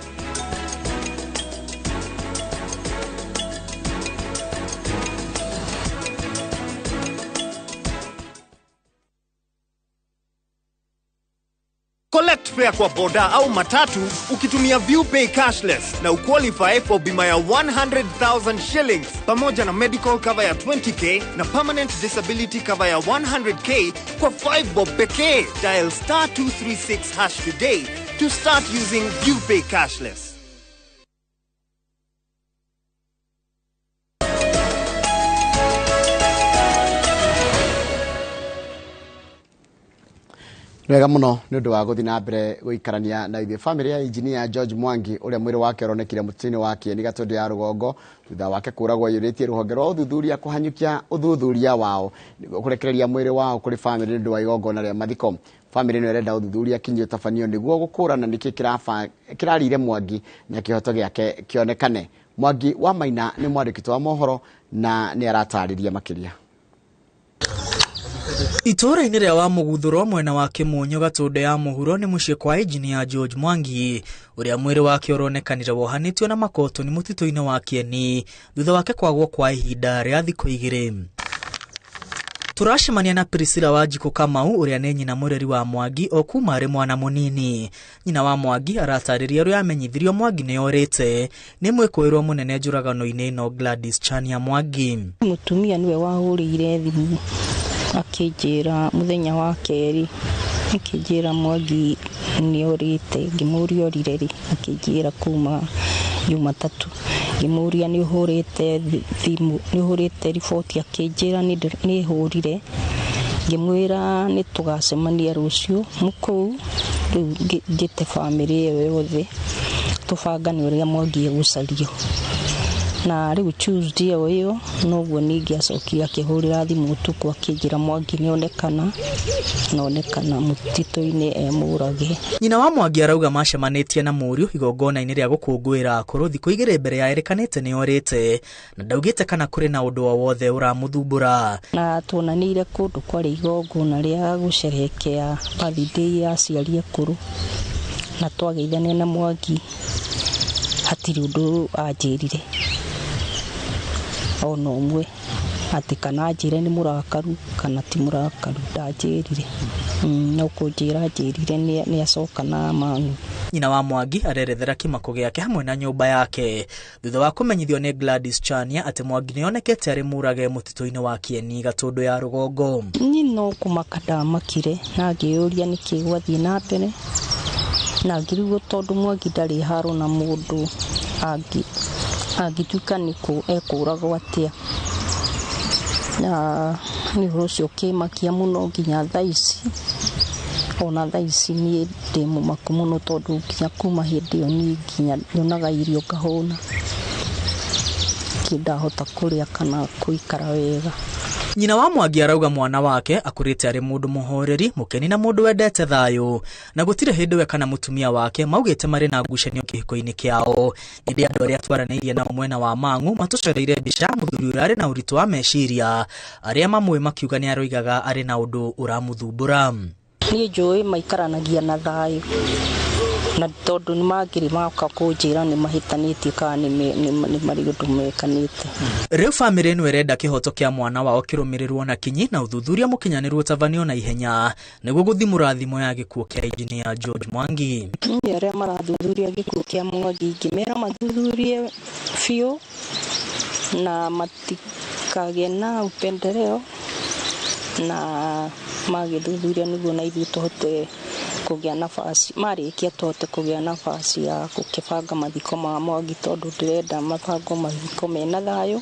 Collect fare kwa boda au matatu ukitumia ViewPay cashless na uqualify for bima ya 100,000 shillings pamoja na medical cover ya 20k na permanent disability cover ya 100k kwa 5 bob pekee. Dial star 236 hash today to start using ViewPay cashless. Wega muno nĩ ũndũ wa gũthiĩ na mbere gũikarania na ithuĩ. Famĩlĩ ya engineer George Mwangi ũrĩa mwĩrĩ wake ũronekire mũtitũ-inĩ wa Kieni Gatũndũ ya rũgongo thutha wake kũragwo yũrĩtie rũhonge rwa ũthuthuria kũhanyũkia ũthuthuria wao nĩguo kũrekereria mwĩrĩ wao kũrĩ famĩlĩ nĩ ũndũ wa igongona rĩa mathiko. Famĩlĩ ĩno ĩrenda ũthuthuria kinyi ũtabanio nĩguo gũkũrana nĩkĩ kĩrarire Mwangi na kĩhoto gĩake kĩonekane. Mwangi wa Maina nĩ mwandĩki wa mohoro na nĩ aratarĩria makĩria. Itũũra-inĩ rĩa Wamuguthũro mwena wa Kĩmunyũ Gatũndũ ya mũhuro nĩ mũciĩ kwa engineer George Mwangi ũrĩa mwĩrĩ wake ũronekanire wohanĩtio na makotoni mũtitũ-inĩ wa Kieni thutha wake kwagwo kwa ihinda rĩa thikũ 2. Tũracemania na Priscilla Wanjikũ Kamau ũrĩa nĩ nyina mũreri wa Mwangi o kuma arĩ mwana mũnini. Nyina wa Mwangi aratarĩria ũrĩa amenyithirio Mwangi nĩ orĩte nĩ mwĩkũĩrwo mũnene njũragano-inĩ ĩno Gladys Chania Mwangi. Mũtumia nĩwe wahũrĩire thimũ akĩnjĩra mũthenya wa kerĩ, akĩnjĩra Mwangi nĩ orĩte. Ngĩmũria orire rĩ, akĩnjĩra kuma Jumatatũ. Ngĩmũria nĩ ũhũrĩte thimũ, nĩ ũhũrĩte riboti, akĩnjĩra nĩ hũrire. Ngĩmwĩra nĩ tũgacemania rũciũ mũkũu, rĩu ngĩte bamĩrĩ ĩyo yothe tũbangane ũrĩa Mwangi egũcario. Na rĩu Tuesday ĩyo noguo ningĩ acokire akĩhũrĩra thimũ ũtukũ akĩnjĩra Mwangi nĩonekana, nonekana mũtitũ-inĩ e mũrage. Nyina wa Mwangi arauga macemanĩtie na mũriũ igongona-inĩ rĩa gũkũngũĩra akũrũ thikũ igĩrĩ mbere ya erĩkanĩte nĩ orĩte, na ndaugĩte kana kũrĩ na ũndũ o wothe ũramũthumbũra. Na tuonanĩire kũndũ kwarĩ igongona rĩa gũcerehekea birthday ya aciari akũrũ, na twageithania na Mwangi hatirĩ ũndũ anjĩrire ona ũmwe, atĩ kana anjĩre nĩ mũrakaru kana ti mũrakaru, ndanjĩrire. No kũnjĩra anjĩrire nĩ acoka na mang'u. Nyina wa Mwangi arerethera kĩmako gĩake hamwe na nyũmba yake thutha wa kũmenyithio nĩ Gladys Chania atĩ Mwangi nĩonekete arĩ mũrage mũtitũ-inĩ wa Kieni Gatũndũ ya rũgongo. Niĩ no kũmaka ndamakire na ngĩyũria nĩkĩ gwathiĩ na mbere, na ngĩrigwo tondũ Mwangi ndarĩ haro na mũndũ angĩtuĩka nĩ ekũragwo atĩa. Na nĩ ũhoro ũcio ũkĩmakia mũno nginya thaa ici. Ona thaa ici niĩ ndĩ mũmaku mũno tondũ nginya kuma hĩndĩ ĩyo niĩ nginya nyonaga irio ngahũna, ndahota kũrĩa kana kũikara wega. Nyina wa Mwangi arauga mwana wake akũrĩte arĩ mũndũ mũhoreri, mũkeni na mũndũ wendete thayũ, na gũtirĩ hĩndĩ we kana mũtumia wake maugĩte marĩ na ngucanio kĩhiko-inĩ kĩao. Ĩndĩ andũ arĩa twaranĩirie nao mwena wa Mang'u matũcoreire mbica mũthuri ũrĩa arĩ na ũritũ wa meciria, arĩa mamũĩ makiuga nĩ aroigaga arĩ na ũndũ ũramũthumbũra. Niĩ njũĩ maikaranagia na thayũ, na tondũ nĩ mangĩrĩ magoka kũnjĩra nĩ mahĩtanĩtie kana nĩ marĩ ũndũ mekanĩte. Rĩu bamĩrĩ ĩno ĩrenda kĩhoto kĩa mwana wao kĩrũmĩrĩrwo na kinyi na ũthuthuria mũkinyanĩru ũtabanio na ihenya nĩguo gũthimũra thimo ya gĩkuũ kĩa Engineer George Mwangi. Niĩ arĩa marathuthuria gĩkuũ kĩa Mwangi ingĩmera mathuthurie biũ na matikagĩe na upendeleo, na magĩthuthuria nĩguo na ithuĩ tũhote kũgĩa nafasi, marĩkia tũhote kũgĩa nafasi ya gũkĩbanga mathiko ma Mwangi tondũ ndĩrenda mabango mathiko mena thayũ.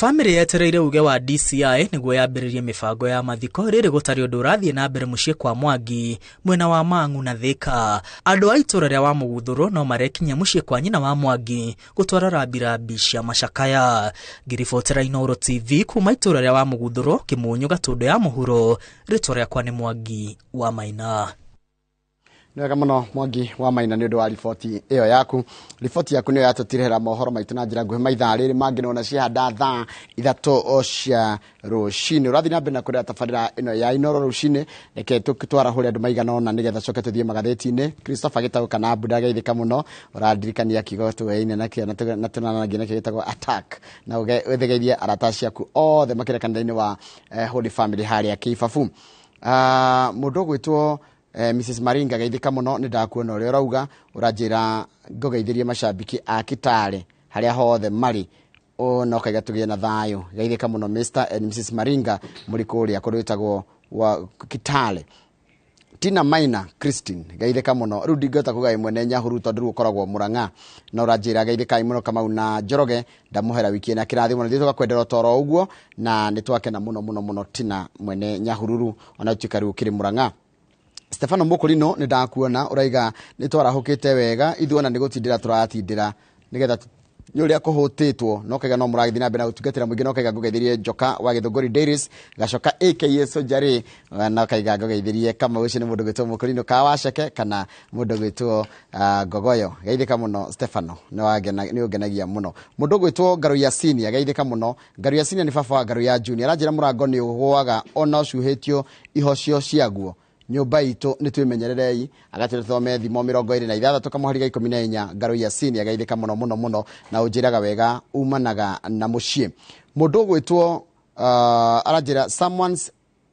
Bamĩrĩ yetereire uge wa DCI nĩguo yambĩrĩrie mĩbango ya mathiko rĩrĩ gũtarĩ ũndũ ũrathiĩ na mbere mũciĩ kwa Mwangi mwena wa Mang'u na Thika. Andũ a itũra rĩa Wamũguthũrwo no marekinyia mũciĩ kwa nyina wa Mwangi gũtwara rambirambi cia macakaya. Ngĩribotera Inooro TV kuma itũra rĩa Wamũguthũrwo, Kĩmunyũ, Gatũndũ ya mũhuro, rĩtwa rĩakwa nĩ Mwangi wa Maina. Nĩ wega mũno Mwangi wa Maina nĩ ũndũ wa riboti ĩyo yaku. Riboti yaku nĩyo yatũtirehera mohoro maitũ na njĩra nguhĩ maithaa rĩrĩ mangĩ nona ciahanda thaa 3 cia rũcinĩ. Ũrathiĩ na mbere na kũrĩa tabarĩra ĩno ya Inooro rũcinĩ, reke twarahũre andũ maigana ũna nĩgetha coke tũthiĩ magathĩti-inĩ. Christopher Gĩtaũ kana Mbunda geithĩka mũno, ũrandirikania kiugo tũeine nakĩo na tũnananagia nakĩo gĩtagwo attack, na ũgeithie arata ciaku othe makĩria kanitha-inĩ wa Holy Family harĩa Kĩbabu. Mũndũ ũgwĩtwo Mrs Maringa geithĩka mũno, nĩ ndakuona ũrĩa ũrauga, ũranjĩra ngũgeithĩrie macambĩki a Kitale harĩa hothe marĩ, na ũkaiga tũgĩe na thayũ. Geithĩka mũno Mr and Mrs Maringa mũrĩ kũrĩa kũndũ gwĩtagwo wa Kitale. Tina Maina Christine geithĩka mũno, rĩu ndingĩhota kuga mwene Nyahuru tondũ rĩu ũkoragwo Mũrang'a, na ũranjĩra geithĩkai mũno Kamau na Njoroge, ndamũhera wiki ĩna kĩrathimo na ithuĩ tũgakwendera ũtoro ũguo, na nĩ twakena mũno mũno mũno Tina mwene Nyahururu, ona gũtuĩka rĩu ũkĩrĩ Mũrang'a. Stefano Mũkũrino nĩ ndakuona ũraiga nĩ twarahũkĩte wega, ithuĩ ona nĩ gũtindĩra tũratindĩra nĩgetha nĩ ũrĩa kũhũtĩtwo, no kaiga no mũragĩthiĩ na mbere na gũtungatĩra mũingĩ, no kaiga ngũgeithĩrie Njoka wa Gĩthũngũri Dairies, Gacoka aka Sojari, no kaiga ngũgeithĩrie Kamau, ũcio nĩ mũndũ gwĩtwo Mũkũrino ka Waceke kana mũndũ gwĩtwo Ngogoyo. Geithĩka mũno Stefano, nĩ ũngenagia mũno. Mũndũ gwĩtwo Ngaruiya Senior, geithĩka mũno. Ngaruiya Senior nĩ baba wa Ngaruiya Junior, aranjĩra mũrango nĩ ũgũaga ona ũcuhĩtio ihocio ciaguo. Nyũmba itũ nĩ twĩmenyererei, agatwĩra tũthome thimo 26 kamũhariga 14. Ngaruiya Senior geithĩka mũno mũno mũno, na ũnjĩraga wega umanaga na mũciĩ. Mũndũ ũgwĩtwo Aranjĩra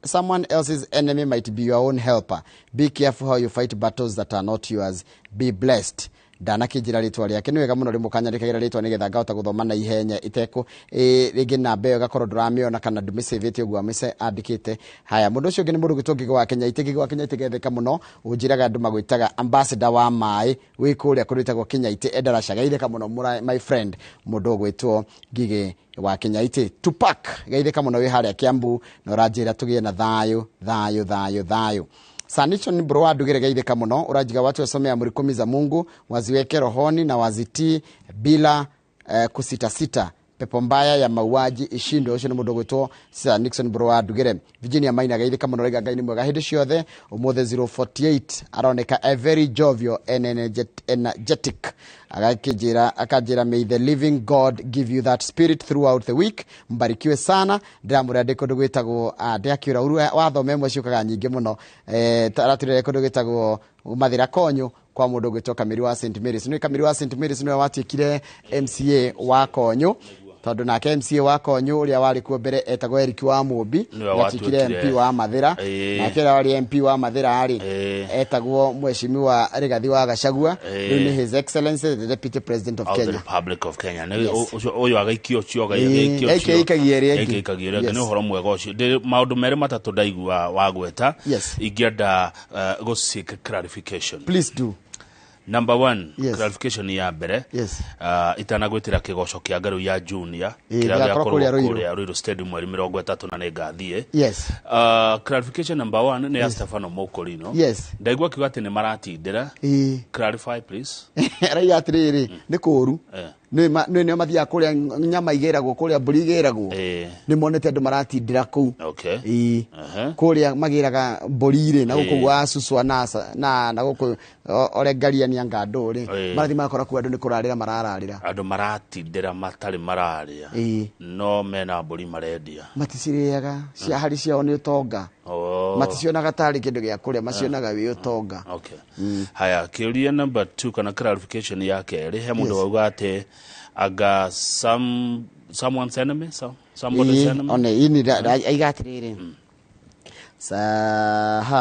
someone else's enemy might be your own helper. Be careful how you fight battles that are not yours. Be blessed. Ndanakĩnjĩra rĩtwa rĩake. Nĩ wega mũno rĩmwe ũkanyandĩkagĩra rĩtwa nĩgetha ngahota gũthoma na ihenya itekũ rĩngĩ namba ĩyo ĩgakorwo ndũramĩona kana ndũmĩcĩvĩte ũguo amĩce andĩkĩte. Haya, mũndũ ũcio ũngĩ nĩ mũndũ ũgwĩtwo Ngĩgĩ wa Kĩnyaitĩ. Ngĩgĩ wa Kĩnyaitĩ getheka mũno, ũnjĩraga andũ magwĩtaga ambassador wa maĩ wĩ kũrĩa kũrĩa wĩtagwo Kĩnyaitĩ Endarasha. Geithĩka mũno my friend, mũndũ ũgwĩtwo Ngĩgĩ wa Kĩnyaitĩ. Tupac, geithĩka mũno wĩ harĩa Kiambu na ũranjĩra tũgĩe na thayũ thayũ thayũ thayũ. Sanichon bro wa ndugire, geithĩka mũno, ũranjiga watu wasome amri 10 za Mungu waziweke rohoni na wazitii bila kusitasita. Pepo mbaya ya mauaji ishindwe. Ũcio nĩ mũndũ ũgwĩtwo Sir Nixon bro wa ndugire. Virginia Maina, geithĩka mũno, raiga Ngai nĩ mwega hĩndĩ ciothe. Ũmũthĩ 048 aroneka a very jovial and energetic. Agakĩnjĩra akanjĩra may the living God give you that spirit throughout the week. Mbarikiwe sana. Ndĩramũrĩa ndĩ kũndũ gwĩtagwo ndĩakĩũra uru wathoma ĩmwe ciũkaga nyingĩ mũno. Aratũrĩre kũndũ gwĩtagwo Mathĩra Konyũ kwa mũndũ ũgwĩtwo Kamiri wa St Mary's. Nĩ Kamiri wa St Mary's nĩwe watuĩkire MCA wa Konyũ, tondũ nake MCA wa Konyũ ũrĩa warĩ kuo mbere etagwo Eric wa Mũmbi, nĩatuĩkire MP wa Mathĩra. Nake ũrĩa warĩ MP wa Mathĩra rĩ etagwo Mheshimiwa Rigathi wa Gachagua, rĩu nĩ His Excellency the Deputy President of Kenya, the Republic of Kenya. Ũyũ agaikio ũcio agaikio ũcio ĩkagia ĩrĩa ĩngĩ, ĩkagia ĩrĩa ĩngĩ. Nĩ ũhoro mwega ũcio. Maũndũ merĩ matatũ ndaigua wagweta, ingĩenda gũ seek clarification. Please do. Number one, yes. Clarification ya mbere. Yes. Itanagwitira kigoco kia Ngaru ya Junior kira gĩakorwo kũrĩa Ruiru Stadium mweri 30 na nĩngathiĩ. Yes. Clarification number one nĩ ya Stefano Mokorino. Yes. Ndaigua kiuga atĩ nĩ maratindĩra. Clarify please. Araiga atĩrĩrĩ, nĩ kũũru. Nĩ nĩo mathiaga kũrĩa nyama igĩragwo, kũrĩa mbũri igĩragwo. Nĩ monete andũ maratindĩra kũu. Okay. Kũrĩa magĩraga mbũri rĩ, na gũkũ gwa Suswa na gũkũ Orengaria nĩ anga andũ rĩ, marathiĩ magakora kũu andũ nĩ kũrarĩra marararĩra. Andũ maratindĩra matarĩ mararĩa. No mena mbũri marendia. Maticirĩaga, cia harĩ ciao nĩ ũtonga. Maticionaga tarĩ kĩndũ gĩa kũrĩa, macionaga wĩ ũtonga. Okay. Haya, kĩũria number 2 kana clarification ya kerĩ, he mũndũ wauga atĩ aga someone's enemy, somebody's enemy. One ini aiga atĩrĩrĩ.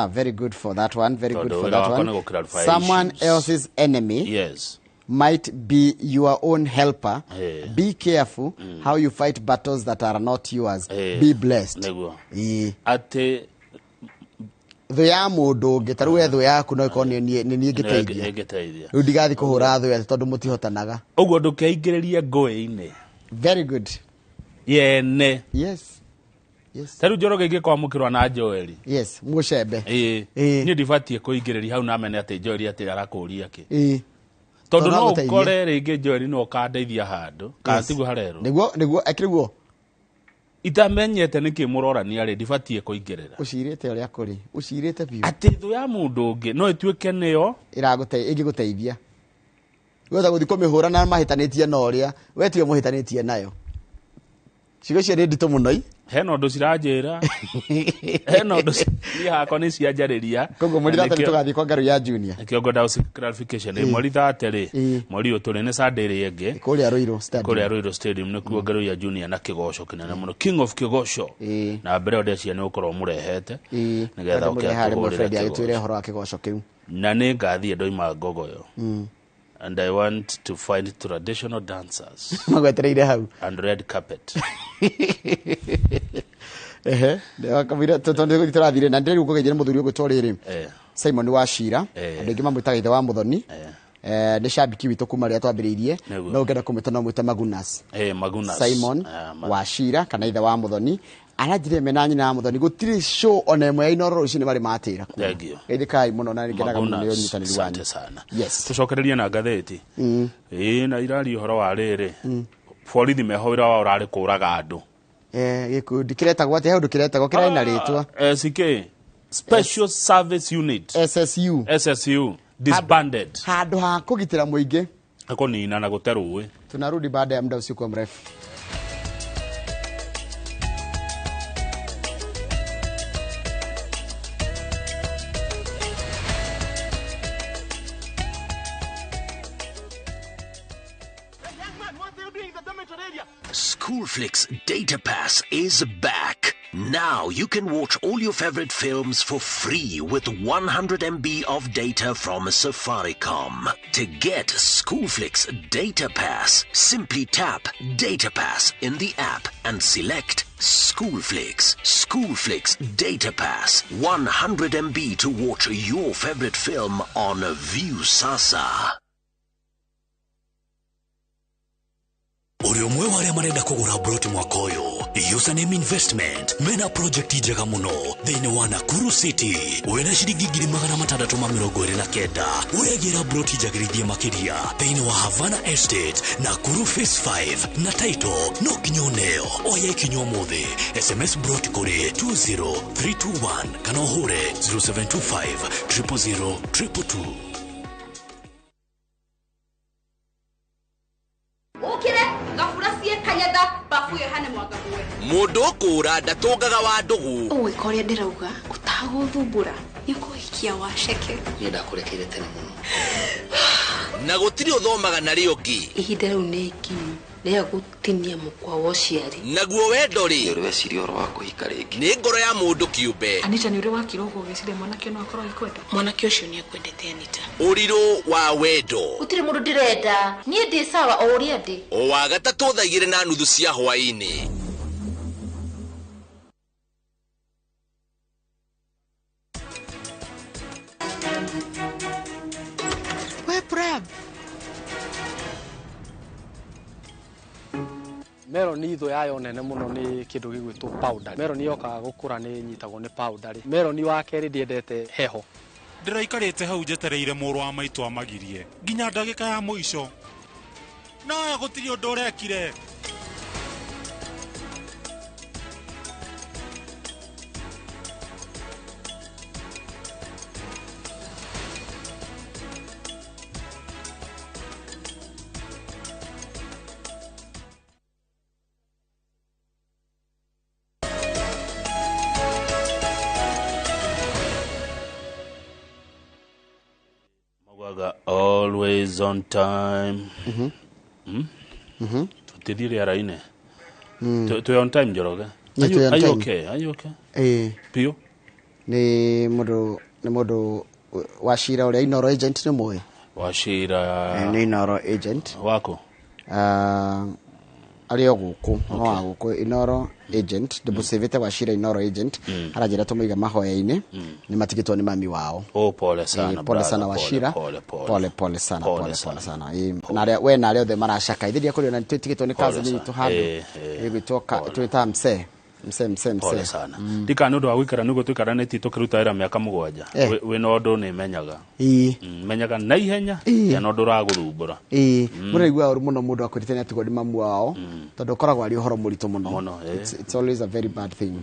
Very good for that one, very good for that one. Someone else's enemy, yes, might be your own helper. Be careful how you fight battles that are not yours. Be blessed. Nĩguo. Atĩ thũ ya mũndũ ũngĩ, ta rĩu we thũ yaku no ĩkorwo nĩ niĩ ngĩteithia. Rĩu ndigathiĩ kũhũra thũ yaku tondũ mũtihotanaga. Ũguo ndũkeingĩrĩrie ngũĩ-inĩ. Very good. Yene. Yes. Yes. Ta rĩu Njoroge ingĩkwamũkĩrwo na Joeli. Yes, mũcembe. Niĩ ndibatiĩ kũingĩrĩria hau na mene atĩ Joeli atĩ arakũria kĩ. Tondũ no ũkore rĩngĩ Joeli no ũkandeithia handũ, kana tiguo harerwo. Nĩguo, nĩguo, ekĩrĩguo. Itamenyete nĩkĩ mũrorania rĩ, ndibatiĩ kũingĩrĩra. Ũcirĩte ũrĩa kũrĩ, ũcirĩte biũ. Atĩ thũ ya mũndũ ũngĩ no ĩtuĩke nĩyo ĩngĩgũteithia. Weta gũthiĩ kũmĩhũra na mahĩtanĩtie na ũrĩa, we tiwe mũhĩtanĩtie nayo. Ciugo icio nĩ nditũ mũno i. Hena ũndũ ciranjĩra. Hena ũndũ niĩ hakwa nĩ cianjarĩria. Koguo mweri 30 tũgathiĩ kwa Ngaru ya Junior. Nĩkĩo ngwenda clarification. Mweri 30 rĩ, mweri ũyũ tũrĩ nĩ Sunday ĩrĩa ĩngĩ. Kũrĩa Ruiru Stadium. Kũrĩa Ruiru Stadium nĩkuo Ngaru ya Junior na kĩgoco kĩnene mũno, King of Kĩgoco. Na mbere ĩyo ndeciria nĩ ũkorwo mũrehete nĩgetha ũke atũhũrĩre agĩtwĩre ũhoro wa kĩgoco kĩu. Na nĩ ngathiĩ ndoima Ngogoyo. And I want to find traditional dancers. Magwetereire hau. And red carpet. Ehe, wakamwira tondu gũthiĩ tũrathire na ndĩrĩ gũkũgeithia nĩ mũthuri ũgwĩtwo rĩrĩ. Simon wa Shira, andũ aingĩ mamwĩtaga ithe wa Mũthoni. Nĩ shabiki witũ kuma rĩrĩa twambĩrĩirie, no ũngĩenda kũmwĩta no mwĩte Magunas. Magunas. Simon wa Shira kana ithe wa Mũthoni. Aranjĩrire mena nyina wa Mũthoni gũtirĩ show ona ĩmwe ya Inooro rũcinĩ marĩ matĩra. Geithĩkai mũno na nĩngenaga mũno nĩ ũnyitanĩri wanyu. Asante sana. Yes. Tũcokererie na ngathĩti. Na iraria ũhoro wa rĩrĩ. Borithi meho wĩra wao ũrarĩ kũraga andũ. Gĩkundi kĩretagwo atĩa? He ũndũ kĩretagwo kĩrarĩ na rĩtwa. SK Special Service Unit. SSU. SSU disbanded. Handũ ha kũgitĩra mũingĩ. Kũnina na gũte rũĩ. Tunarudi baada ya muda usiokuwa mrefu. Schoolflix Data Pass is back. Now you can watch all your favorite films for free with 100 MB of data from Safaricom. To get Schoolflix Data Pass, simply tap Data Pass in the app and select Schoolflix. Schoolflix Data Pass. 100 MB to watch your favorite film on Viusasa. Ũrĩ ũmwe wa arĩa marenda kũgũra broti mwaka ũyũ? Username Investment mena project njega mũno thĩinĩ wa Nakuru City. Wĩna ciringi 629,000 ũregĩra broti njagĩrithie makĩria thĩinĩ wa Havana Estate, Nakuru Phase 5 na title no nginya ũneo. Oya ikinya ũmũthĩ, SMS broti kũrĩ 20321 kana ũhũre 0725 000 222. Ukire gabura cie kanyatha bafu yo hane mwanga guwe. Mundu kura ndatungaga wa ndugu. Ũgwĩka ũrĩa ndĩrauga ũtagũthumbũra nĩ ũkũhikia waceke. Niĩ ndakũrekeire tene mũno. Na gũtirĩ ũthomaga na rĩo ũngĩ. Ihinda rĩu nĩ ikinyu rĩa gũtinia mũkwa wa ũciari. Naguo wendo rĩ, nĩ ũreciria ũhoro wa kũhika rĩngĩ. Nĩ ngoro ya mũndũ kĩũmbe. Anita, nĩ ũrĩ wakira ũguo ũgĩciria mwanake no akorwo agĩkwenda? Mwanake ũcio nĩ akwendete Anita. Ũrirũ wa wendo. Gũtirĩ mũndũ ndĩrenda. Niĩ ndĩ sawa o ũrĩa ndĩ. O wa gatatũ thaa 2:30 cia hwaĩ-inĩ. We Prem. Meroni thũ yayo nene mũno nĩ kĩndũ gĩgwĩtwo powder. Meroni yokaga gũkũra nĩ nyitagwo nĩ powder. Meroni wa kerĩ ndĩendete heho. Ndĩraikarĩte hau njetereire mũrũ wa maitũ amagirie nginya ndagĩka ya mũico. Nawe gũtirĩ ũndũ ũrekire. Always on time. Tutithire rĩera-inĩ. Twĩ on time, Njoroge. Are you okay? Are you okay? Eh. Piũ. Nĩ mũndũ Wachira ũrĩa Inoro agent nĩ mũĩ? Wachira. Nĩ Inoro agent. Wako? Arĩ o gũkũ, no wa gũkũ Inoro agent, ndĩmũcĩvĩte Wachira Inoro agent, aranjĩra tũmũiga mahoya-inĩ, nĩ matigĩtwo nĩ mami wao. Oh, pole sana. Pole sana Wachira. Pole pole sana, pole pole sana. Na arĩa we na arĩa othe maracaka. Ithe ndiakũrĩ ona twĩtigĩtwo nĩ cousin itũ handũ. Ĩgwĩtwo twĩtaga msee. Msee. Pole sana. Ndika nĩ ũndũ wa gũikara nĩguo tũikaranĩtie tũkĩruta wĩra mĩaka 7. Wĩna ũndũ nĩ menyaga. Menyaga na ihenya kana ũndũ ũragũthumbũra. Mũraigua ũru mũno mũndũ akwĩrĩte nĩ atigwo nĩ mamu wao tondũ ũkoragwo arĩ ũhoro mũritũ mũno. It's always a very bad thing.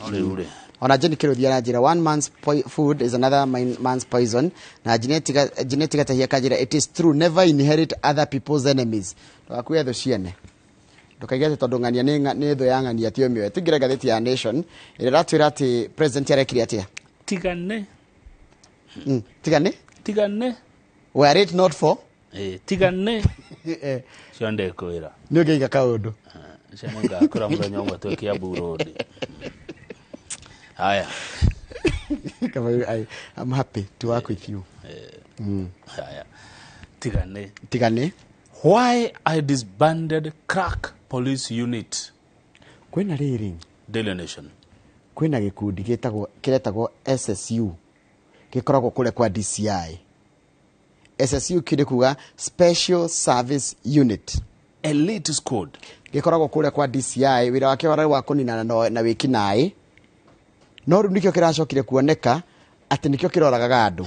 Rĩu rĩ. Ona Jenny Kĩrũthia aranjĩra one man's food is another man's poison. Na Jeanette Gatahia kanjĩra it is true, never inherit other people's enemies. Ndũgakue thũ ciene. Ndũkaige atĩ tondũ ng'ania nĩ thũ ya ng'ania ti ũmĩoe. Tũingĩre ngathĩti ya Nation ĩrĩa ĩratwĩra atĩ president arekire atĩa? Tigane. Tigane? Tigane. Were it not for? Tigane. Cio ndekwĩra. Nĩ ũngĩiga kaũndũ. Cio nĩngakũra mũthenya ũmwe twĩ Kiambu Road. Haya. I'm happy to work with you. Haya. Tigane. Tigane. Why I disbanded crack police unit. Kwĩna rĩrĩ. Daily Nation. Kwĩna gĩkundi gĩtagwo kĩretagwo SSU. Gĩkoragwo kũrĩa kwa DCI. SSU kĩrĩ kuga Special Service Unit. Elite squad. Gĩkoragwo kũrĩa kwa DCI, wĩra wake warĩ wa kũninana na wĩkinaĩ. No rĩu nĩkĩo kĩracokire kuoneka atĩ nĩkĩo kĩroragaga andũ.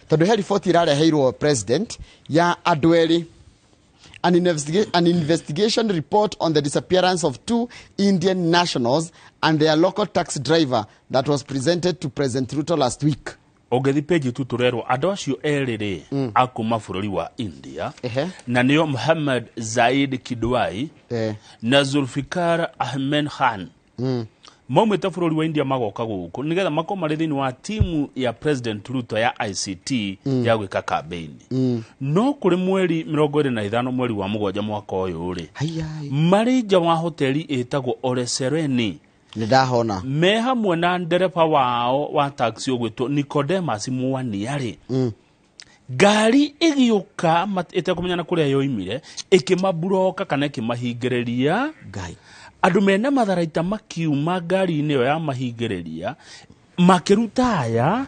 Tondũ he riboti ĩrareheirwo president ya andũ erĩ. An investigation report on the disappearance of 2 Indian nationals and their local taxi driver that was presented to President Ruto last week. Ũngĩthi page tu tũrerwo andũ acio erĩ rĩ a kuma bũrũri wa India na nĩo Muhammad Zaid Kidwai na Zulfikar Ahmed Khan. Maumĩte bũrũri wa India magoka gũkũ nĩgetha makorwo marĩ thĩinĩ wa timu ya President Ruto ya ICT ya gwĩka campaign. No kũrĩ mweri 25 mweri wa 7 mwaka ũyũ rĩ, marĩ nja wa hoteli ĩtagwo Ole Sereni nĩ ndahona me hamwe na ndereba wao wa taxi ũgwĩtwo Nicodemus Mwania rĩ, ngari ĩgĩũka ĩtekũmenyana kũrĩa yoimire, ĩkĩmaburoka kana ĩkĩmahingĩrĩria. Ngai. Andũ mena matharaita makiuma ngari-inĩ ĩyo ya mahingĩrĩria makĩruta aya.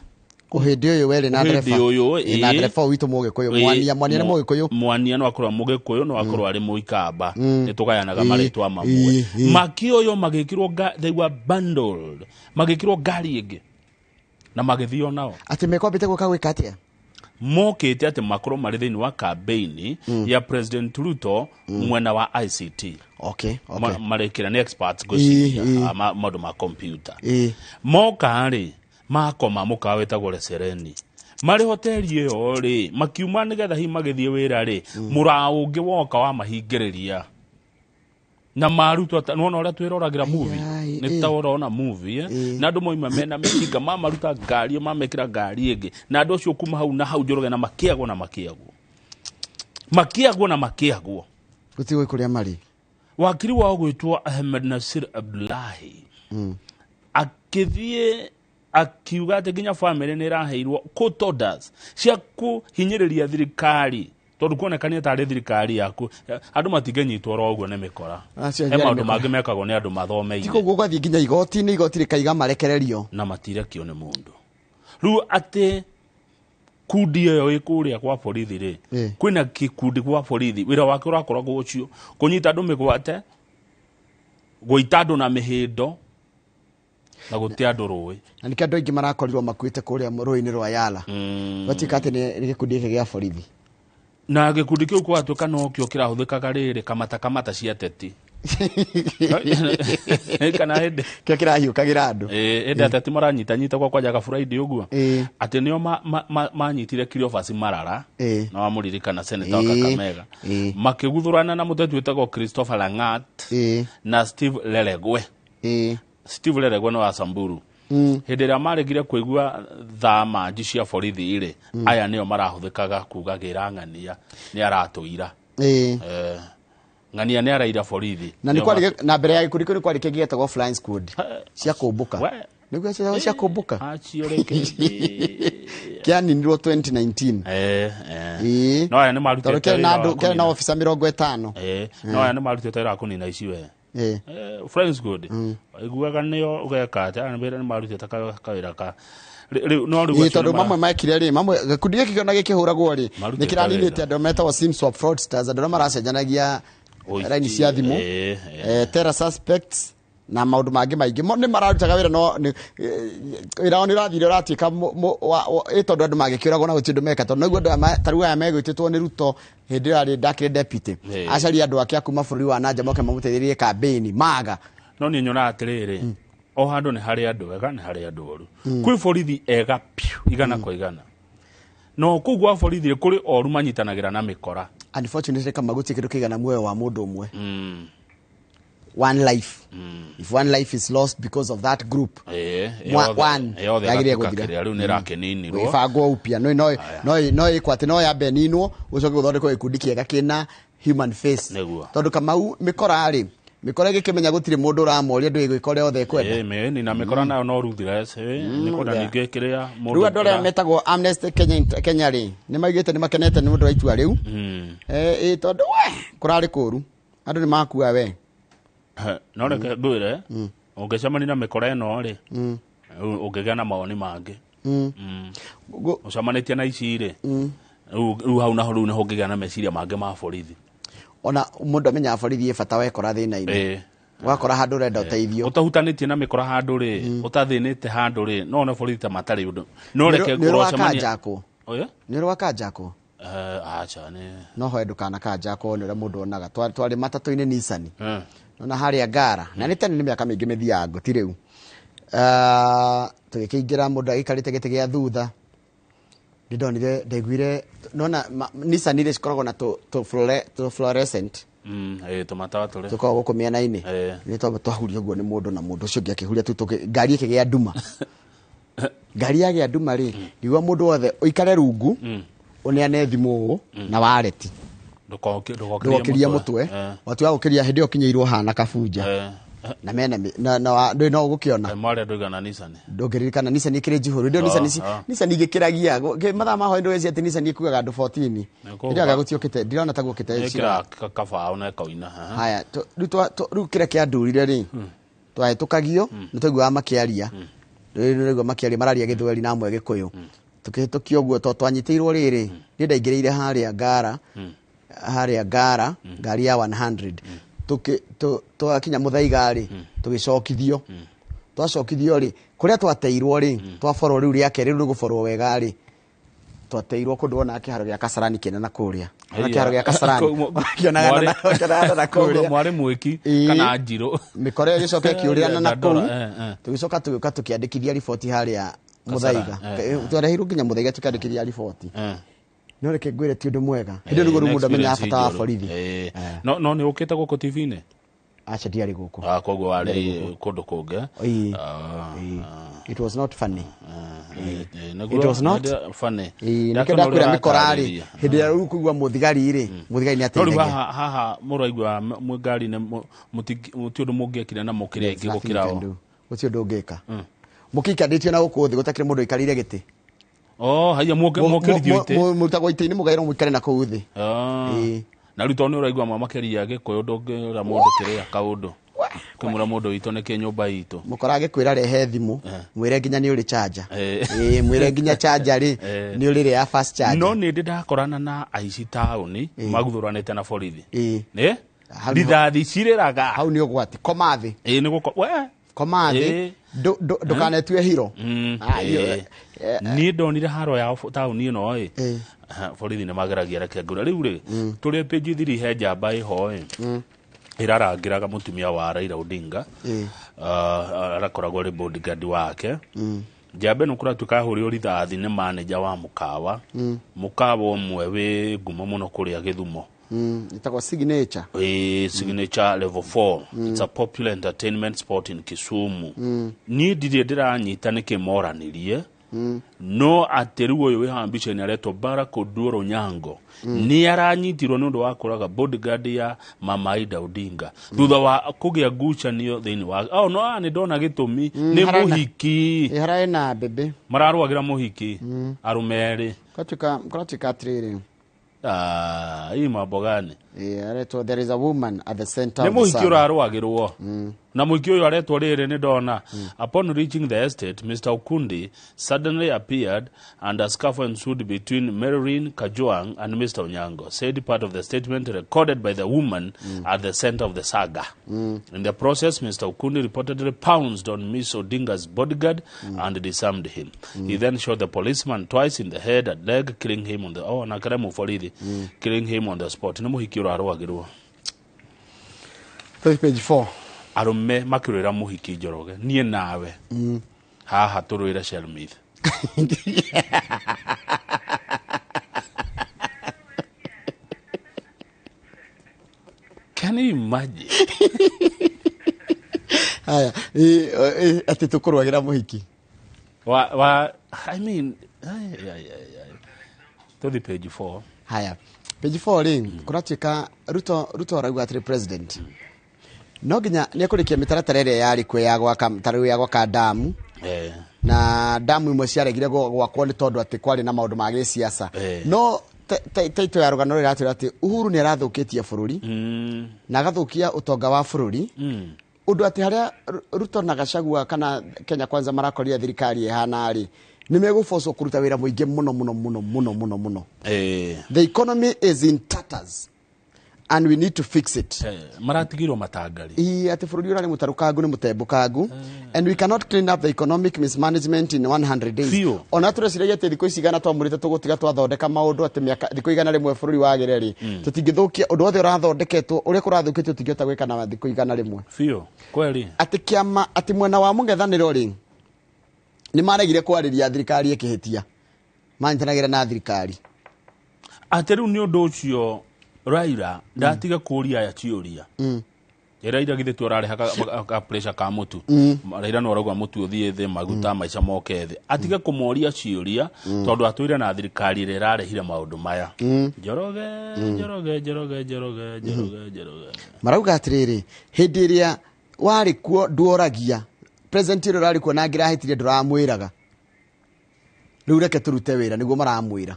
Hĩndĩ ũyũ werĩ na Hĩndĩ ndereba. ũyũ, Ĩ, na ĩ. ndereba ũyũ witũ Mũgĩkũyũ, Mwania, Mwania nĩ Mũgĩkũyũ. Mwania no akorwo Mũgĩkũyũ, no akorwo arĩ Mũikamba, nĩ tũgayanaga marĩtwa mamwe. Makĩoywo magĩkĩrwo they were bundled, magĩkĩrwo ngari ĩngĩ na magĩthio nao. Atĩ mekwambĩte gũka gwĩka atĩa? Mokĩte atĩ makorwo marĩ thĩinĩ wa campaign ya President Ruto mwena wa ICT. Marĩkĩra nĩ experts ngwĩciria, maũndũ ma computer. Moka rĩ, makoma mũkawa wĩtagwo Lesereni, marĩ hoteli ĩyo rĩ, makiuma nĩgetha hihi magĩthiĩ wĩra rĩ, mũraũ ũngĩ woka wamahingĩrĩria na marutwo nĩwona ũrĩa twĩroragĩra movie, nĩ ta ũrona movie, eh? Na andũ moima mena mĩcinga, mamaruta ngari, mamekĩra ngari ĩngĩ, na andũ acio kuma hau na hau Njoroge na makĩagwo na makĩagwo, makĩagwo na makĩagwo. Gũtigũĩ kũrĩa marĩ. Wakiri wao gwĩtwo Ahmed Nasir Abdullahi akĩthiĩ akiuga atĩ nginya family nĩ ĩraheirwo court orders cia kũhinyĩrĩria thirikari, tondũ kuonekania tarĩ thirikari yaku andũ matingĩnyitwo oro ũguo nĩ mĩkora. Acio He nĩ maũndũ mĩkora. mangĩ mekagwo nĩ andũ mathomeire. Ti koguo ũgathiĩ nginya igoti-inĩ, igoti rĩkaiga marekererio. Na matirekio nĩ mũndũ. Rĩu atĩ kundi ĩyo ĩ kũrĩa kwa borithi rĩ, kwĩna gĩkundi gwa borithi wĩra wake ũrakoragwo ũcio kũnyita andũ mĩgwate, gũita andũ na mĩhĩndo na gũte andũ rũĩ. Na nĩkĩo andũ aingĩ marakorirwo makuĩte kũrĩa rũĩ-inĩ rwa Yala. Gwatuĩka atĩ nĩ gĩkundi gĩkĩ gĩa borithi. Na gĩkundi kĩu gwatuĩka nokĩo kĩrahũthĩkaga rĩrĩ kamata kamata cia ateti. Kana hĩndĩ kĩo kĩrahiũkagĩra andũ. Ĩĩ, hĩndĩ ateti maranyitanyita kwa kwanja Friday ũguo, atĩ nĩo manyitire Cleophas Marara, na wamũririkana senator wa Kakamega, makĩguthũrana na mũteti wĩtagwo Christopher Langat na Steve Lelegwe. Steve Lelegwe nĩ wa Samburu. Hĩndĩ ĩrĩa maregire kũigua thama nji cia borithi rĩ, aya nĩo marahũthĩkaga kuga gĩra ng'ania nĩ aratũira. Ng'ania nĩ araira borithi. Na nĩ kwarĩ na mbere ya gĩkundi kĩu nĩ kwarĩ kĩngĩ gĩetagwo flying squad cia kũmbũka. Nĩguo cietagwo cia kũmbũka. Acio reke. Kĩaninirwo 2019. No aya nĩ marutĩte Tondũ kĩarĩ na wĩra wa andũ, kĩarĩ na kũnina. officer 50. No aya nĩ marutĩte wĩra wa kũnina ici we. Flying squad. Waiguaga nĩo ũgeka atĩa, aya nĩ marutĩte kawĩra ka rĩu no rĩu acio Tondũ nĩ mamwe mekire rĩ, mamwe gĩkundi gĩkĩ kĩona gĩkĩhũragwo rĩ, Marutĩte nĩ kĩraninĩte wĩra. andũ metagwo sim swap fraudsters, andũ arĩa maracenjanagia Ũici, raini cia thimũ, terror suspects na maũndũ mangĩ maingĩ. Mo nĩ mararutaga wĩra, no wĩra wao nĩ ũrathire ũratuĩka tondũ andũ mangĩkĩũragwo na gũtirĩ ũndũ meka, tondũ noguo andũ aya ta rĩu aya megwĩtĩtwo nĩ Ruto hĩndĩ ĩyo arĩ ndakĩrĩ deputy. Acaria andũ ake a kuma bũrũri wa nanja moke mamũteithĩrĩrie campaign maga. No niĩ nyonaga atĩrĩrĩ, o handũ nĩ harĩ andũ ega, nĩ harĩ andũ oru. Kwĩ borithi ega piũ igana kwa igana, no kũu gwa borithi kũrĩ oru manyitanagĩra na mĩkora. Unfortunately, kama gũtirĩ kĩndũ kĩigana muoyo wa mũndũ ũmwe. One life. If one life is lost because of that group, one Yothe yagĩrĩire ĩgatuĩka gũthira. kĩrĩa rĩu nĩ ĩrakĩninirwo. Ĩbangwo upya. No, no, no, no ĩkwo atĩ no yambe ĩninwo, gũcoke gũthondekwo gĩkundi kĩega kĩna human face. Tondũ Kamau mĩkora rĩ, mĩkora ĩgĩkĩmenya gũtirĩ mũndũ ũramoria ndũ ĩgwĩka ũrĩa othe ĩkwenda. Mĩĩni na mĩkora nayo no ruthless, nĩ kwenda ningĩ kĩrĩa mũndũ Rĩu andũ arĩa metagwo Amnesty Kenya rĩ, nĩ maugĩte nĩ makenete nĩ ũndũ wa itua rĩu. Tondũ we kũrarĩ kũru, andũ nĩ makua we. No reke ngwĩre, ũngĩcemania na mĩkora ĩno rĩ, ũngĩgĩa na mawoni mangĩ. Ũcemanĩtie na ici rĩ, rĩu hau naho rĩu nĩho ũngĩgĩa na meciria mangĩ ma borithi. Ona mũndũ amenyaga borithi ĩ bata wekora thĩna-inĩ. Wakora handũ ũrenda ũteithio. Ũtahutanĩtie na mĩkora handũ rĩ, ũtathĩnĩte handũ rĩ, no one borithi ta matarĩ ũndũ. No reke Nĩ ũrĩ wa ũrocemania- kanjakwo? Oya? Nĩ ũrĩ wa kanjakwo? Acha nĩ. No hoe ndũkanakanjakwo nĩ ũrĩa mũndũ onaga. Twarĩ matatũ-inĩ Nissan. Nona harĩa Ngara. Na nĩ tene nĩ mĩaka mĩingĩ mĩthiango, ti rĩu. Tũgĩkĩingĩra mũndũ agĩikarĩte gĩtĩ gĩa thutha. Nĩ ndonire, ndaiguire, nona Nissan iria cikoragwo na tũ fluorescent. Tũmatawa tũrĩa Tũkoragwo gũkũ mĩena-inĩ. Nĩ twamba twahuria ũguo nĩ mũndũ na mũndũ ũcio ũngĩ akĩhuria tu ngari ĩkĩgĩa nduma. Ngari yagĩa nduma rĩ, ngiuga mũndũ wothe ũikare rungu, ũneane thimũ ũũ na wareti. Ndũgokĩrie mũtwe. Watuĩka gũkĩria hĩndĩ ĩyo ũkinyĩirwo hana kabunja. Na mena na ndũĩ no ũgũkĩona. Mwarĩ andũ aigana Nissan? Ndũngĩririkana Nissan ĩkĩrĩ njihũru. Hĩndĩ ĩyo Nissan ici Nissan igĩkĩragia mathaa ma hwaĩ ndũgeciria atĩ Nissan ĩkuaga andũ 14. Hĩndĩ ĩyo gũtiũkĩte, ndirona ta gũkĩte Ĩkĩra kabaũ na ĩkoina. Haya, rĩu kĩrĩa kĩandurire rĩ, twahĩtũkagio, nĩ twaiguaga makĩaria. Rĩu makĩaria mararia Gĩthweri na amwe Gĩkũyũ. Tũkĩhĩtũkio ũguo to twanyitĩirwo rĩrĩ, niĩ ndaingĩrĩire harĩa Ngara, harĩa Ngara, ngari ya 100. Twakinya Mũthaiga rĩ, tũgĩcokithio. Twacokithio rĩ, kũrĩa twateirwo rĩ, twaborwo rĩu rĩa kerĩ, rĩu nĩgũborwo wega rĩ, twateirwo kũndũ wona kĩharo gĩa Kasarani kĩnene na kũrĩa. Ona kĩharo gĩa Kasarani. Kĩonaga na kũrĩa. Mwarĩ mwĩki kana njirũ. Mĩkora ĩyo ĩgĩcoka ĩkĩũrĩrana na kũu. Tũgĩcoka tũgĩũka tũkĩandĩkithia riboti harĩa Mũthaiga. Twareheirwo nginya Mũthaiga tũkĩandĩkithia riboti. No reke ngwĩre ti ũndũ mwega. Hĩndĩ ĩyo nĩguo rĩu mũndũ amenyaga bata wa borithi. No no nĩ ũkĩte gũkũ TV-inĩ? Aca ndiarĩ gũkũ. Koguo warĩ kũndũ kũngĩ. It was not funny. It was not funny. Nĩkĩo ndakwĩra mĩkora rĩ, hĩndĩ ĩrĩa rĩu kũigua mũthigari rĩ, mũthigari nĩ ateithagia. No rĩu haha mũraigua mwĩ ngari-inĩ mũti ũndũ mũngĩekire na mũkĩrĩa ingĩ gũkĩra o. Gũtirĩ ũndũ ũngĩka. Mũkĩikarĩtio na gũkũ thĩ gũtakĩrĩ mũndũ ũikarĩire gĩtĩ. Oh, haya mũkĩrithio itĩ. Mũrutagwo itĩ-inĩ mũgaĩrwo mũikare na kũu thĩ. Na rĩu tondũ nĩ ũraigua makĩria Gĩkũyũ ndũngĩra mũndũ kĩrĩa kaũndũ. Kũmũra mũndũ witũ nĩkĩ nyũmba itũ. Mũkora agĩkwĩra rehe thimũ, mwĩre nginya nĩ ũrĩ charger. Mwĩre nginya charger rĩ, nĩ ũrĩ ya fast charger. No nĩ ndĩ ndakorana na aici taũni maguthũranĩte na borithi. Nĩ? Rithathi cirĩraga. Hau nĩ ũgwati. Koma thĩ. Nĩ gũko we. Koma thĩ. Ndũkanetue hiro. Niĩ ndonire haro yao taũni ĩno ĩ. Borithi nĩ mageragia reke ngũre. Rĩu rĩ, tũrĩ page 3 he njamba ĩho ĩ. Ĩrarangĩraga mũtumia wa Raila Odinga. Arakoragwo arĩ bodyguard wake. Njamba ĩno kũratuĩka ahũrĩrwo rithathi nĩ manager wa mũkawa. Mũkawa ũmwe wĩ ngumo mũno kũrĩa Gĩthumo. Ĩtagwo Signature. Signature level 4. It's a popular entertainment spot in Kisumu. Niĩ ndirĩ ndĩranyita nĩkĩ moranirie. No atĩ rĩu ũyũ wĩ haha mbica-inĩ aretwo Barack Oduor Onyango. Nĩ aranyitirwo nĩ ũndũ wa kũraga bodyguard ya Mama Ida Odinga. Thutha wa kũgĩa ngucanio thĩinĩ wa oh no nĩ ndona gĩtũmi nĩ mũhiki. Hararĩ na bebe. Mararũagĩra mũhiki arũme erĩ. Kũratuĩka atĩrĩrĩ. Hii mambo gani? Aretwo there is a woman at the center of the Nĩ mũhiki ũrarũagĩrwo. Na mũhiki ũyũ aretwo rĩrĩ nĩ ndona. Upon reaching the estate, Mr. Okundi suddenly appeared and a scuffle ensued between Marilyn Kajwang and Mr. Onyango, said part of the statement recorded by the woman at the center of the saga. In the process, Mr. Okundi reportedly pounced on Ms. Odinga's bodyguard and disarmed him. He then shot the policeman twice in the head and leg, killing him on the killing him on the spot. Nĩ mũhiki ũrarũagĩrwo. Page 4. Arũme makĩrũĩra mũhiki Njoroge, niĩ nawe. Haha tũrũĩre Shelmith. Can you imagine? Haya, atĩ tũkũrũagĩra mũhiki. Wa I mean, Tũthi page 4. Haya, page 4 rĩ, kũratuĩka Ruto arauga atĩrĩ president. No nginya nĩ ekũrĩkia mĩtaratara ĩrĩa yarĩ kuo ya gwaka ta rĩu ya gwaka damu. Na damu imwe ciaregire gwakwo nĩ tondũ atĩ kwarĩ na maũndũ ma gĩsiasa. No taito ya rũgano rũrĩa ĩratwĩra atĩ Uhuru nĩ arathũkĩtie bũrũri na agathũkia ũtonga wa bũrũri. Ũndũ atĩ harĩa Ruto na Gachagua kana Kenya Kwanza marakorire thirikari ĩhana rĩ, nĩ megũbocwo kũruta wĩra mũingĩ mũno mũno mũno mũno mũno mũno. The economy is in tatters and we need to fix it. Maratigirwo matangari. Atĩ bũrũri ũrarĩ mũtarũkangu nĩ mũtembũkangu. And we cannot clean up the economic mismanagement in 100 days. Ona tũreciragia atĩ thikũ ici igana twamũrĩte tũgũtiga twathondeka maũndũ atĩ mĩaka thikũ 100 bũrũri wagĩre rĩ, tũtingĩthũkia ũndũ wothe ũrathondeketwo ũrĩa kũrathũkĩtio tũtingĩhota gwĩka na thikũ 100. Biũ, kweli. Atĩ kĩama atĩ mwena wa mũng'ethanĩro rĩ, nĩ maregire kwarĩria thirikari ĩkĩhĩtia. Manyitanagĩra na thirikari. Atĩ rĩu nĩ ũndũ ũcio Raila ndatiga kũria aya ciũria. Raila githĩ tu ũrareha ka pressure ka mũtu. Raila no arauga mũtu ũthiĩ thĩ, maguta maica moke thĩ. Atige kũmoria ciũria tondũ atũire na thirikari ĩrĩa ĩrarehire maũndũ maya. Njoroge, Njoroge, Njoroge, Njoroge, Njoroge, Njoroge. Marauga atĩrĩrĩ, hĩndĩ ĩrĩa warĩ kuo nduoragia president ĩrĩa ũrarĩ kuo na angĩrahĩtirie ndũramwĩraga, rĩu reke tũrute wĩra, nĩguo maramwĩra.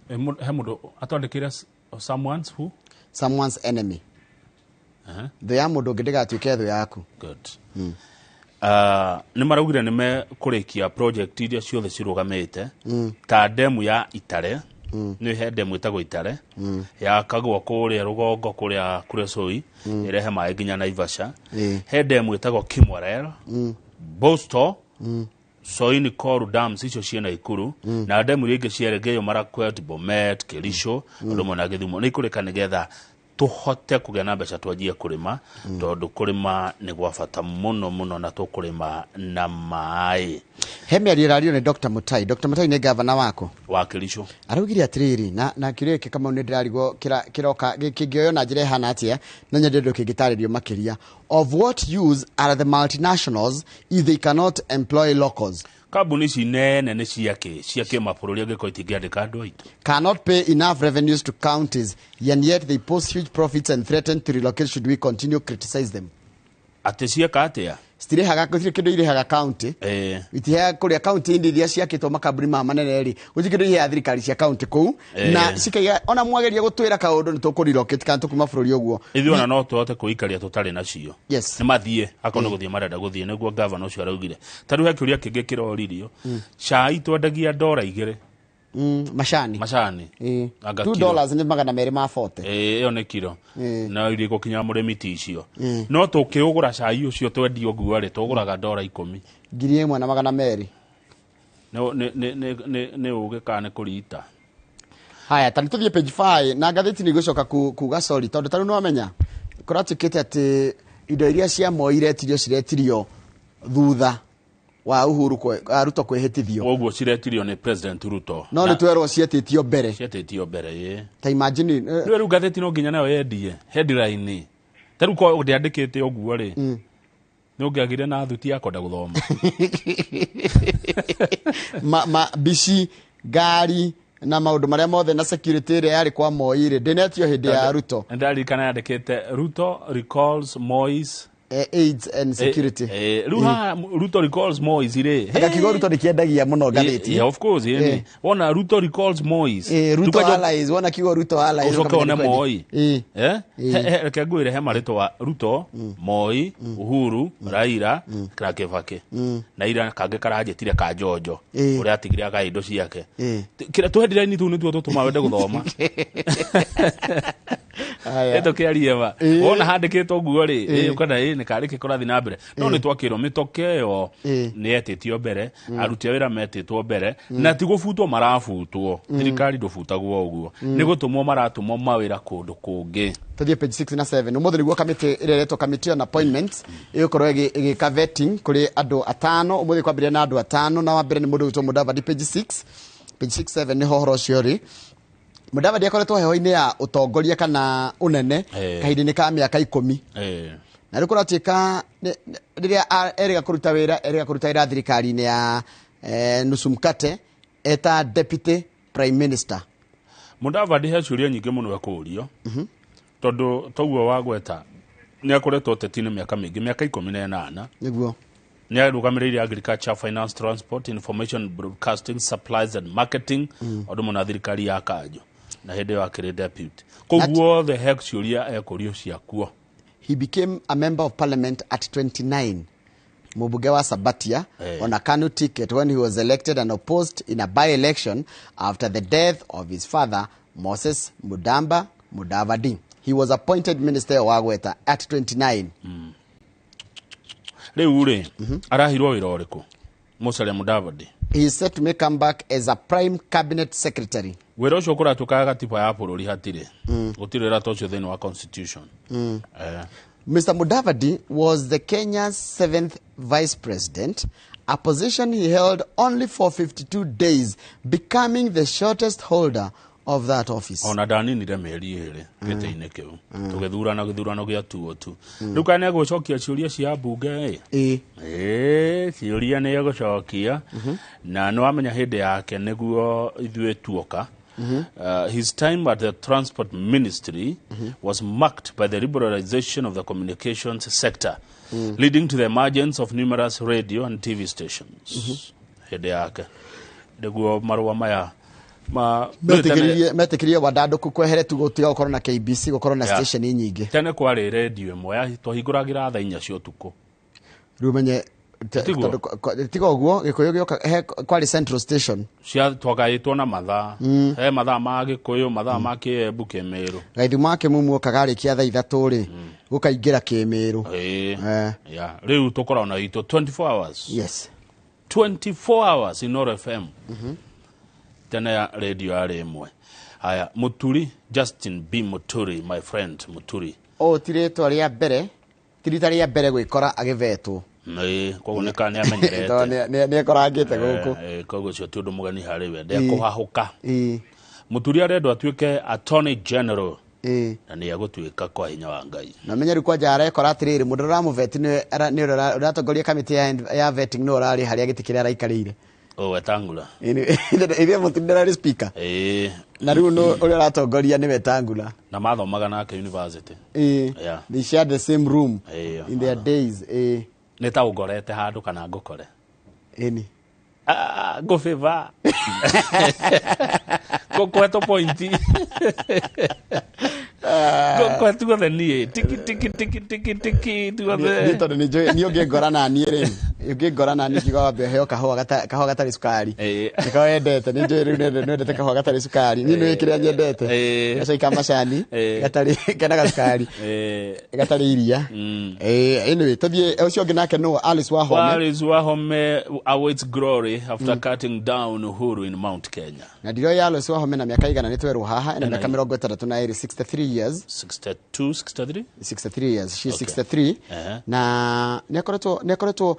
He mũndũ atwandĩkĩre someone's who? Someone's enemy. Thũ ya mũndũ ũngĩ ndĩgatuĩke thũ yaku. Good. Nĩ maraugire nĩ mekũrĩkia project iria ciothe cirũgamĩte ta demu ya Itare. Nĩ he demu ĩtagwo Itare yakagwo kũrĩa rũgongo kũrĩa Kuresoi ĩrehe maĩ nginya Naivasha. He demu ĩtagwo Kimwarer, Bosto, Soin Koru dams icio ciĩ Naikuru, na demu iria ingĩ cia Elgeyo Marakwet, Bomet, Kericho, ũndũ ũmwe na Gĩthumo nĩ ikũrĩka nĩgetha tũhote kũgĩa na mbeca twanjie kũrĩma, tondũ kũrĩma nĩ gwa bata mũno mũno na tũkũrĩma na maĩ. He mĩario ĩrario nĩ Dr. Mutai. Dr. Mutai nĩ gavana wako wa Kericho. Araugire atĩrĩrĩ, na kĩũria gĩkĩ Kamau nĩ ndĩrarigwo kĩroka kĩngĩoywo na njĩra ĩhana atĩa, no nyende ũndũ kĩngĩtarĩrio makĩria. Of what use are the multinationals if they cannot employ locals? Kambuni ici nene nĩ ciake cia kĩmabũrũri angĩkorwo itingĩandĩka andũ aitũ. Cannot pay enough revenues to counties, and yet they post huge profits and threaten to relocate should we continue criticize them. Atĩ cieka atĩa? Citirĩhaga, gũtirĩ kĩndũ irĩhaga county. Itiheaga kũrĩa county inĩ iria ciakĩtwo makambuni maya manene rĩ, gũtirĩ kĩndũ iheaga thirikari cia county kũu. Na cikaiga ona mwageria gũtwĩra kaũndũ nĩ tũkũrelocate kana tũkuma bũrũri ũguo. Ithuĩ ona no tũhote kũikaria tũtarĩ nacio. Yes. Nĩ mathiĩ, akorwo nĩ gũthiĩ marenda gũthiĩ, nĩguo gavana ũcio araugire. Ta rĩu he kĩũria kĩngĩ kĩroririo. Cai twendagia ndora 2. Macani. Macani. Anga Two kiro. dollars nĩ magana merĩ ma forty. Ĩyo nĩ kiro. Na iria igũkinya mũrĩmi ti icio. No tũkĩũgũra cai ũcio twendio ũguo rĩ, tũgũraga ndora 10. 1200. Nĩ ũgĩ kana nĩ kũrita? Haya, ta nĩtũthiĩ page 5 na ngathĩti nĩ igũcoka kuga sorry, tondũ ta rĩu nĩwamenya kũratuĩkĩte atĩ indo iria cia Moi iretirio ciretirio thutha wa Uhuru Ruto kwĩhĩtithio. Ũguo ciretirio nĩ President Ruto. No nĩ twerwo cietĩtio mbere. Cietĩtio mbere, ĩĩ. Ta imagine, Rĩu rĩu ngathĩti no nginya nayo yendie headline. Ta rĩu korwo ndĩandĩkĩte ũguo rĩ, nĩ ũngĩagire na thuti ya kwenda gũthoma. Ma bici, ngari na maũndũ marĩa mothe na security ĩrĩa yarĩ kwa Moi rĩ, ndĩnetio hĩndĩ ya Ruto. Ndarikana yandĩkĩte Ruto recalls Moi's AIDS and security. Rĩu haha Ruto recalls Moi's rĩ. Anga kiugo Ruto nĩkĩendagia mũno ngathĩti. Yeah, of course, Wona Ruto recalls Moi's. Ruto Rĩu kwanja allies, wona kiugo Ruto allies, Ũcoke ũkamenya wone nĩ kwendia. Moi. Reke ngwĩre he marĩtwa Ruto, Moi, Uhuru, Raila, na Kibaki. Na ira kangĩ karanjĩtire ka Njonjo, ũrĩa atigire agaya indo ciake. Kĩrĩa tũ headline tũu nĩtuo tũtũmaga wende gũthoma. Aya. Tũkĩarie ma. Wona handĩkĩtwo ũguo rĩ, ũkona, nĩ karĩ kĩ kũrathiĩ na mbere. No nĩ twakĩrwo mĩtoka ĩyo nĩ yetĩtio mbere, aruti a wĩra metĩtwo mbere, na ti gũbutwo marabutwo. Thirikari ndũbutagwo ũguo. Nĩ gũtũmwo maratũmwo mawĩra kũndũ kũngĩ. Tũthiĩ page 6 na 7. Ũmũthĩ nĩguo kamĩtĩ ĩrĩa ĩretwo Committee on Appointments ĩgũkorwo ĩgĩka vetting kũrĩ andũ atano. Ũmũthĩ kwambĩrĩria na andũ atano, na wa mbere nĩ mũndũ ũgwĩtwo Mudavadi, page 6. Page 6 7 nĩho ũhoro ũcio ũrĩ. Mudavadi akoretwo heho-inĩ ya ũtongoria kana ũnene kahinda-inĩ ka mĩaka 10. Na rĩu kũratuĩka rĩrĩa erĩga kũruta wĩra, erĩga kũruta wĩra thirikari-inĩ ya nusu mkate eta deputy prime minister. Mudavadi he ciũria nyingĩ mũno ekũũrio. Tondũ toguo wagweta nĩ akoretwo ũteti-inĩ mĩaka mĩingĩ, mĩaka 18. Nĩguo. Nĩ arũgamĩrĩire agriculture, finance, transport, information, broadcasting, supplies and marketing, ũndũ ũmwe na thirikari ya kanjũ. Na hĩndĩ ĩyo akĩrĩ deputy. Kũu guothe he ciũria ekũrio ciakuo. He became a member of parliament at 29. Mbunge wa Sabatia on a KANU ticket when he was elected and opposed in a by-election after the death of his father, Moses Mudamba Mudavadi. He was appointed minister wa Gweta at 29. Rĩu rĩ, arahirwo wĩra ũrĩkũ? Musalia Mudavadi. He is set to make comeback as a prime cabinet secretary. Wĩra ũcio ũkũratuĩkaga gatiba ya bũrũri hatirĩ. Gũtirĩ wĩra ta ũcio thĩinĩ wa constitution. Mr. Mudavadi was the Kenya's 7th vice president, a position he held only for 52 days, becoming the shortest holder of that office. Ona ndaninire mĩeri 2 gĩtĩ-inĩ kĩu tũgĩthurana gĩthurano gĩa tuo tu. Rĩu kana nĩegũcokia ciũria cia mbunge ĩ? Ĩĩ, ciũria nĩ egũcokia na nĩ wamenya hĩndĩ yake nĩguo ithuĩ tuoka. His time at the Transport Ministry was marked by the liberalization of the communications sector, leading to the emergence of numerous radio and TV stations. Hĩndĩ yake nĩguo marũa maya ma metĩkĩrie wandandũku kwehere tu gũtiga gũkorwo na KBC gũkorwo na station nyingĩ. Tene kwarĩ radio ĩmwe twahingũragĩra thaa 4 cia ũtukũ. Rĩu menye tiga ũguo Gĩkũyũ gĩoka kwarĩ Central Station cia twagaĩtwo na mathaa he mathaa ma Gĩkũyũ, mathaa ma Kĩembu, Kĩmĩrũ. Gaithuma Kĩmumu kagarĩkia thaa 3 rĩ gũkaingĩra Kĩmĩrũ. Rĩu tũkoragwo na itũ 24 hours. Yes, 24 hours in Inooro FM. Tene ya radio yarĩ ĩmwe. Haya, Muturi, Justin B Muturi, my friend Muturi. O ti rĩtwa rĩa mbere, ti rita rĩa mbere gwĩkora agĩvetwo. Ĩĩ, koguo nĩ kana nĩamenyerete. Tondũ nĩekorangĩte gũkũ. Koguo ũcio ti ũndũ mũgeni harĩ we, ndekũhahũka. Muturi arendwo atuĩke Attorney General. Na nĩ egũtuĩka kwa hinya wa Ngai. Na menye rĩu kwanja arekora atĩrĩrĩ, mũndũ ũramũveti nĩwe ũrĩa ũratongoria kamĩtĩ ya vetting nĩwe ũrarĩ harĩa gĩtĩ kĩrĩa araikarĩire. O Wetangula. Ithe Muturi ndararĩ speaker. Ĩĩ. Na rĩu ũrĩa ũratongoria nĩ Wetangula. Na mathomaga nake university. Ĩĩ. Yeah. They shared the same room in their days. Ĩĩ. Nĩ ta ũngorete handũ kana ngũkore. Ĩni. Ngũbĩba. Ngũkũhe tũpointi. Ngũkũhe tuothe niĩ. Tiki tiki tiki tiki tiki tuothe. Niĩ tondũ nĩ njũĩ niĩ ũngĩngora na niĩ rĩ, ũngĩngora na niĩ ngiuga wambe ũheo kahũa gatarĩ cukari. Nĩko wendete, nĩ njũĩ rĩu nĩwendete kahũa gatarĩ cukari. Niĩ nĩũĩ kĩrĩa nyendete. Gacai ka macani, gatarĩ kena gacukari. Gatarĩ iria. Anyway, tũthiĩ ũcio ũngĩ nake nũ Alice Wahome. Alice Wahome awaits glory after cutting down Uhuru in Mount Kenya. Na ndiroĩ Alice Wahome na mĩaka igana nĩ twerwo haha, ena mĩaka 62, 63 years. 62, 63? 63 years. She's 63. Na nĩakoretwo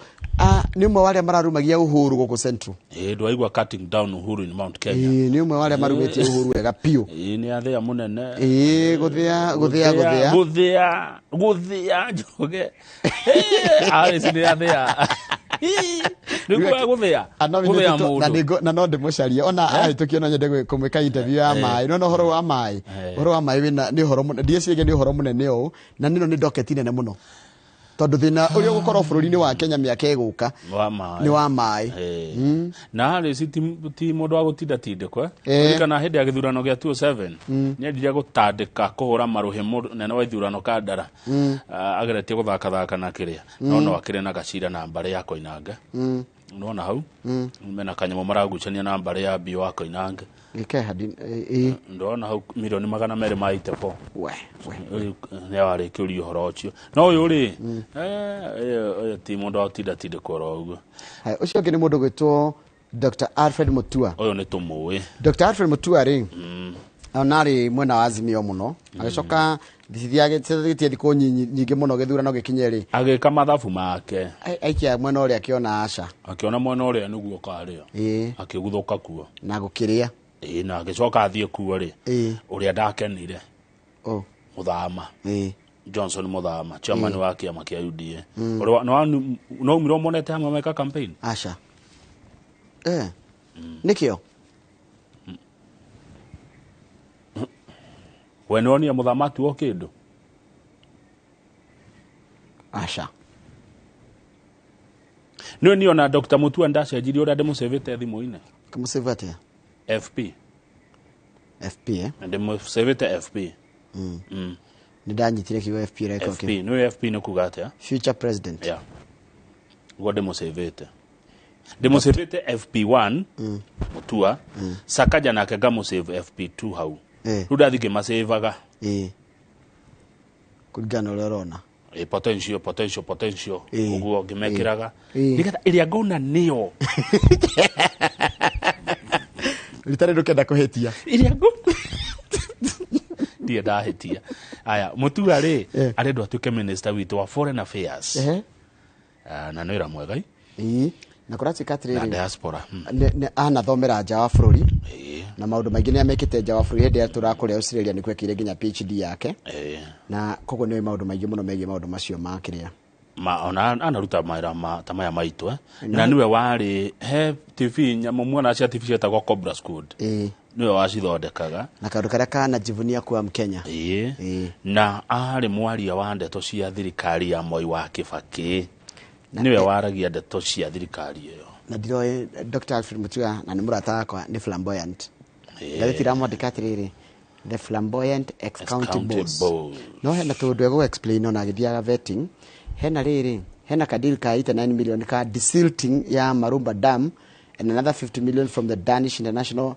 nĩ ũmwe wa arĩa mararumagia Uhuru gũkũ Central. Ndwaigua cutting down Uhuru in Mount Kenya. Nĩ ũmwe wa arĩa marumĩtie Uhuru wega biũ. Nĩ athĩa mũnene. Gũthĩa. Gũthĩa njoge. Alice nĩ athĩa. Nĩguo gũthĩa. Gũthĩa mũndũ. Na no ndĩmũcarie ona ahĩtũkio no nyende kũmwĩka interview ya maĩ. No ũhoro wa maĩ. Ũhoro wa maĩ wĩna nĩ ũhoro mũnene. Ndieciria nĩ ũhoro mũnene ũũ na nĩno nĩ docket nene mũno. Tondũ thĩna ũrĩa ũgũkorwo bũrũri-inĩ wa Kenya mĩaka ĩgũka nĩ wa maĩ. Na Alice ti mũndũ wa gũtinda tindĩkwo. Ririkana hĩndĩ ya gĩthurano gĩa 2007 nĩendire gũtandĩka kũhũra marũhĩ mũnene wa ithurano Kandara. Ageretie gũthakathaka na kĩrĩa. No no akĩrĩ na gacira na mbarĩ ya Koinange. Nĩwona hau mena kanyamũ maragucania na mbarĩ ya Bio wa Koinange. Ndona hau milioni 284. We. Nĩ warĩkĩrio ũhoro ũcio. No ũyũ rĩ, ũyũ ti mũndũ wa gũtinda tindĩkwo oro ũguo. Ũcio ũngĩ nĩ mũndũ gwĩtwo Dr. Alfred Mutua. Ũyũ nĩ tũmũĩ. Dr. Alfred Mutua rĩ, ona arĩ mwena wa Azimio mũno. Agĩcoka gĩthiĩ thikũ nyingĩ mũno gĩthurano gĩkinye rĩ. Agĩka mathabu make. Aikia mwena ũrĩa akĩona aca. Akĩona mwena ũrĩa nĩguo ũkarĩa. Akĩguthũka kuo. Na gũkĩrĩa. Na agĩcoka athiĩ kuo rĩ, ũrĩa ndakenire. Muthama. Johnson Muthama, chairman wa kĩama kĩa UDA. Ũrĩa no umire ũmonete hamwe meka campaign? Aca. Nĩkĩo? We nĩwonire Muthama atuo kĩndũ? Aca. Nĩũĩ niĩ ona Dr. Mutua ndacenjirie ũrĩa ndĩmũcĩvĩte thimũ-inĩ. Kĩmũcĩvũ atĩa? FP. FP, eh? Ndĩmũcĩvĩte FP. Nĩ ndanyitire kiugo FP reko FP, nĩũĩ FP nĩ kuga atĩa? Future president. Yeah. Ũguo ndĩmũcĩvĩte. Ndĩmũcĩvĩte FP1 Mutua, Sakaja nake ngamũcĩve FP2 hau. Rĩu ndathiĩ ngĩmacĩvaga. Kũringana na ũrĩa ũrona. Potential, potential, potential. Ũguo ngĩmekĩraga. Nĩgetha ĩrĩa ngona nĩyo. Rita rĩrĩ ndũkenda kũhĩtia. Ĩrĩa ngona. Ndirĩ ndahĩtia. Aya, Mutua rĩ, arendwo atuĩke minister witũ wa foreign affairs. Na nĩ wĩra mwega. Na kũratuĩka atĩrĩrĩ. Na diaspora. Anathomera nja wa bũrũri. Na maũndũ maingĩ nĩ amekĩte nja wa bũrũri. Hĩndĩ ĩrĩa tũrakũrĩa Australia nĩ kwekĩire nginya PhD yake. Na koguo nĩ maũndũ maingĩ mũno megiĩ maũndũ macio ma kĩrĩa. Ma ona anaruta mawĩra ma ta maya maitũ, eh. Na niwe warĩ he TV nyamũ mwana cia TV cietagwo Cobra Squad. Niwe wacithondekaga. Na kaũndũ karĩa kanajivunia kuwa Mkenya. Ĩĩ. Na arĩ mwaria wa ndeto cia thirikari ya Moi wa Kibaki. Niwe waragia ndeto cia thirikari ĩyo. Na ndiroĩ Dr. Alfred Mutua na nĩ mũrata wakwa nĩ flamboyant. Ngathĩti iramwandĩka atĩrĩrĩ, the flamboyant ex county County boss. boss. No hena tũndũ egũ explain ona agĩthiaga vetting. Hena rĩrĩ, hena kadeal ka 89 million ka desilting ya Marumba Dam and another 50 million from the Danish International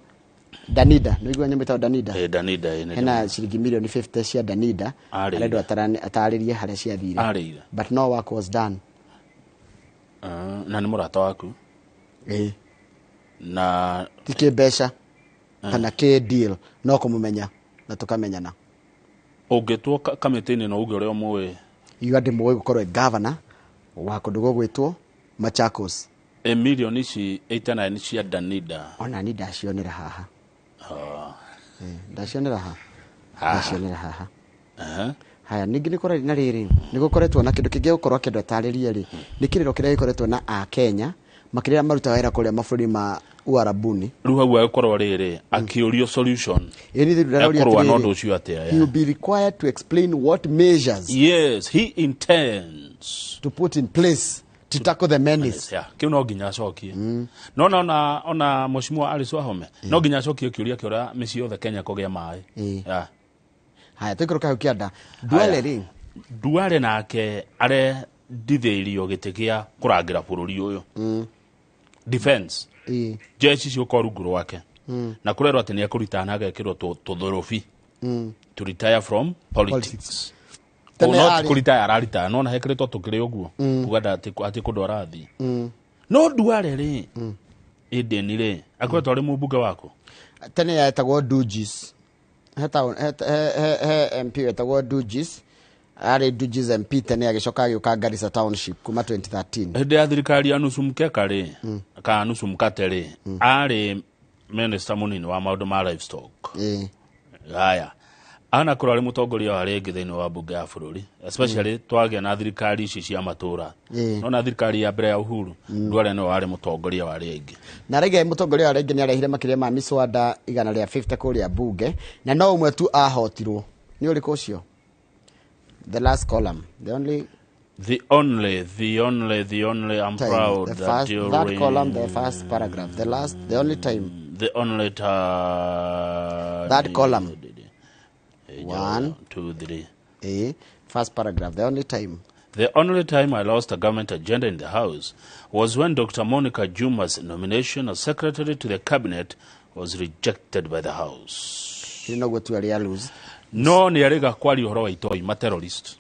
Danida. Nĩ ũiguaga nyamũ ĩtagwo Danida? Eh, Danida, ĩ, nĩ Hena ciringi milioni 50 cia Danida. Arĩire. Arendwo atarĩrie harĩa ciathire. Arĩire. But no work was done. Ah, na nĩ mũrata waku? Ĩĩ. Na ti kĩ mbeca kana kĩ deal, no kũmũmenya na tũkamenyana. Ũngĩtwo kamĩtĩ-inĩ no uge ũrĩa ũmũĩ. Iga ndĩmũĩ gũkorwo e governor wa kũndũ gũgwĩtwo Machakos. E milioni ici 89 cia Danida. Ona ni ndacionera haha. Ah. Ndacionera haha. Haha. Ndacionera haha. Aha. Haya, ningĩ nĩ kũrarĩ na rĩrĩ, nĩ gũkoretwo na kĩndũ kĩngĩ gũkorwo akĩenda atarĩrie rĩ, nĩ kĩrĩro kĩrĩa gĩkoretwo na Akenya makĩrĩa marutaga wĩra kũrĩa mabũrũri ma Uarabuni. Rĩu hau agĩkorwo rĩrĩ akĩũrio solution. Ĩĩ nĩ ndĩroria Ekũrũa na atĩrĩrĩ, ũndũ ũcio atĩa? he will be required to explain what measures Yes, he intends to put in place to tackle the menace. Yeah, kĩu no nginya acokie. No na ona Mheshimiwa Alice Wahome no nginya acokie kĩũria kĩa ũrĩa mĩciĩ yothe Kenya kũgĩa maĩ. Yeah. Haya, tũikũrũka hau kĩanda. Duale rĩ? Duale nake arendithĩirio gĩtĩ kĩa kũrangĩra bũrũri ũyũ. Defense. Jeshi cigũkorwo rungu rwake. Na kũrerwo atĩ nĩ ekũritaya na agekĩrwo tũthũrũbi. To retire from politics. Tene No arĩ- kũritaya araritaya no na hekĩrĩtwo tũkĩrĩ ũguo. Kuga atĩ kũndũ arathiĩ. No Duale rĩ, Eden rĩ, akoretwo arĩ mũmbunge waku? Tene yetagwo Dujis. He town, he, he, he, he MP wetagwo Dujis. Arĩ Dujis MP tene agĩcoka agĩũka Garissa Township kuma 2013. Hĩndĩ ya thirikari ya nusu mkeka rĩ, kana nusu mkate rĩ, arĩ minister mũnini wa maũndũ ma livestock. Haya. Anakorwo arĩ mũtongoria wa rĩngĩ thĩinĩ wa mbunge ya bũrũri, especially twagĩa na thirikari ici cia matũra. No na thirikari ya mbere ya Uhuru, Duale nĩwe warĩ mũtongoria wa arĩa aingĩ. Na rĩngĩ mũtongoria wa arĩa aingĩ nĩarehire makĩria ma mĩswada igana rĩa 50 kũrĩa mbunge, na no ũmwe tu ahotirwo. Nĩ ũrĩkũ ũcio? The last column. The only The only, the only, the only, I'm time. proud The that first, you that column, the first paragraph. The last, the only time. The only time. That column. 1, 2, 3. A, first paragraph. The only time. The only time I lost a government agenda in the House was when Dr. Monica Juma's nomination as secretary to the cabinet was rejected by the House. Ĩno noguo tu arĩa lose. No nĩ arĩga kwaria ũhoro wa itoi ma terrorist.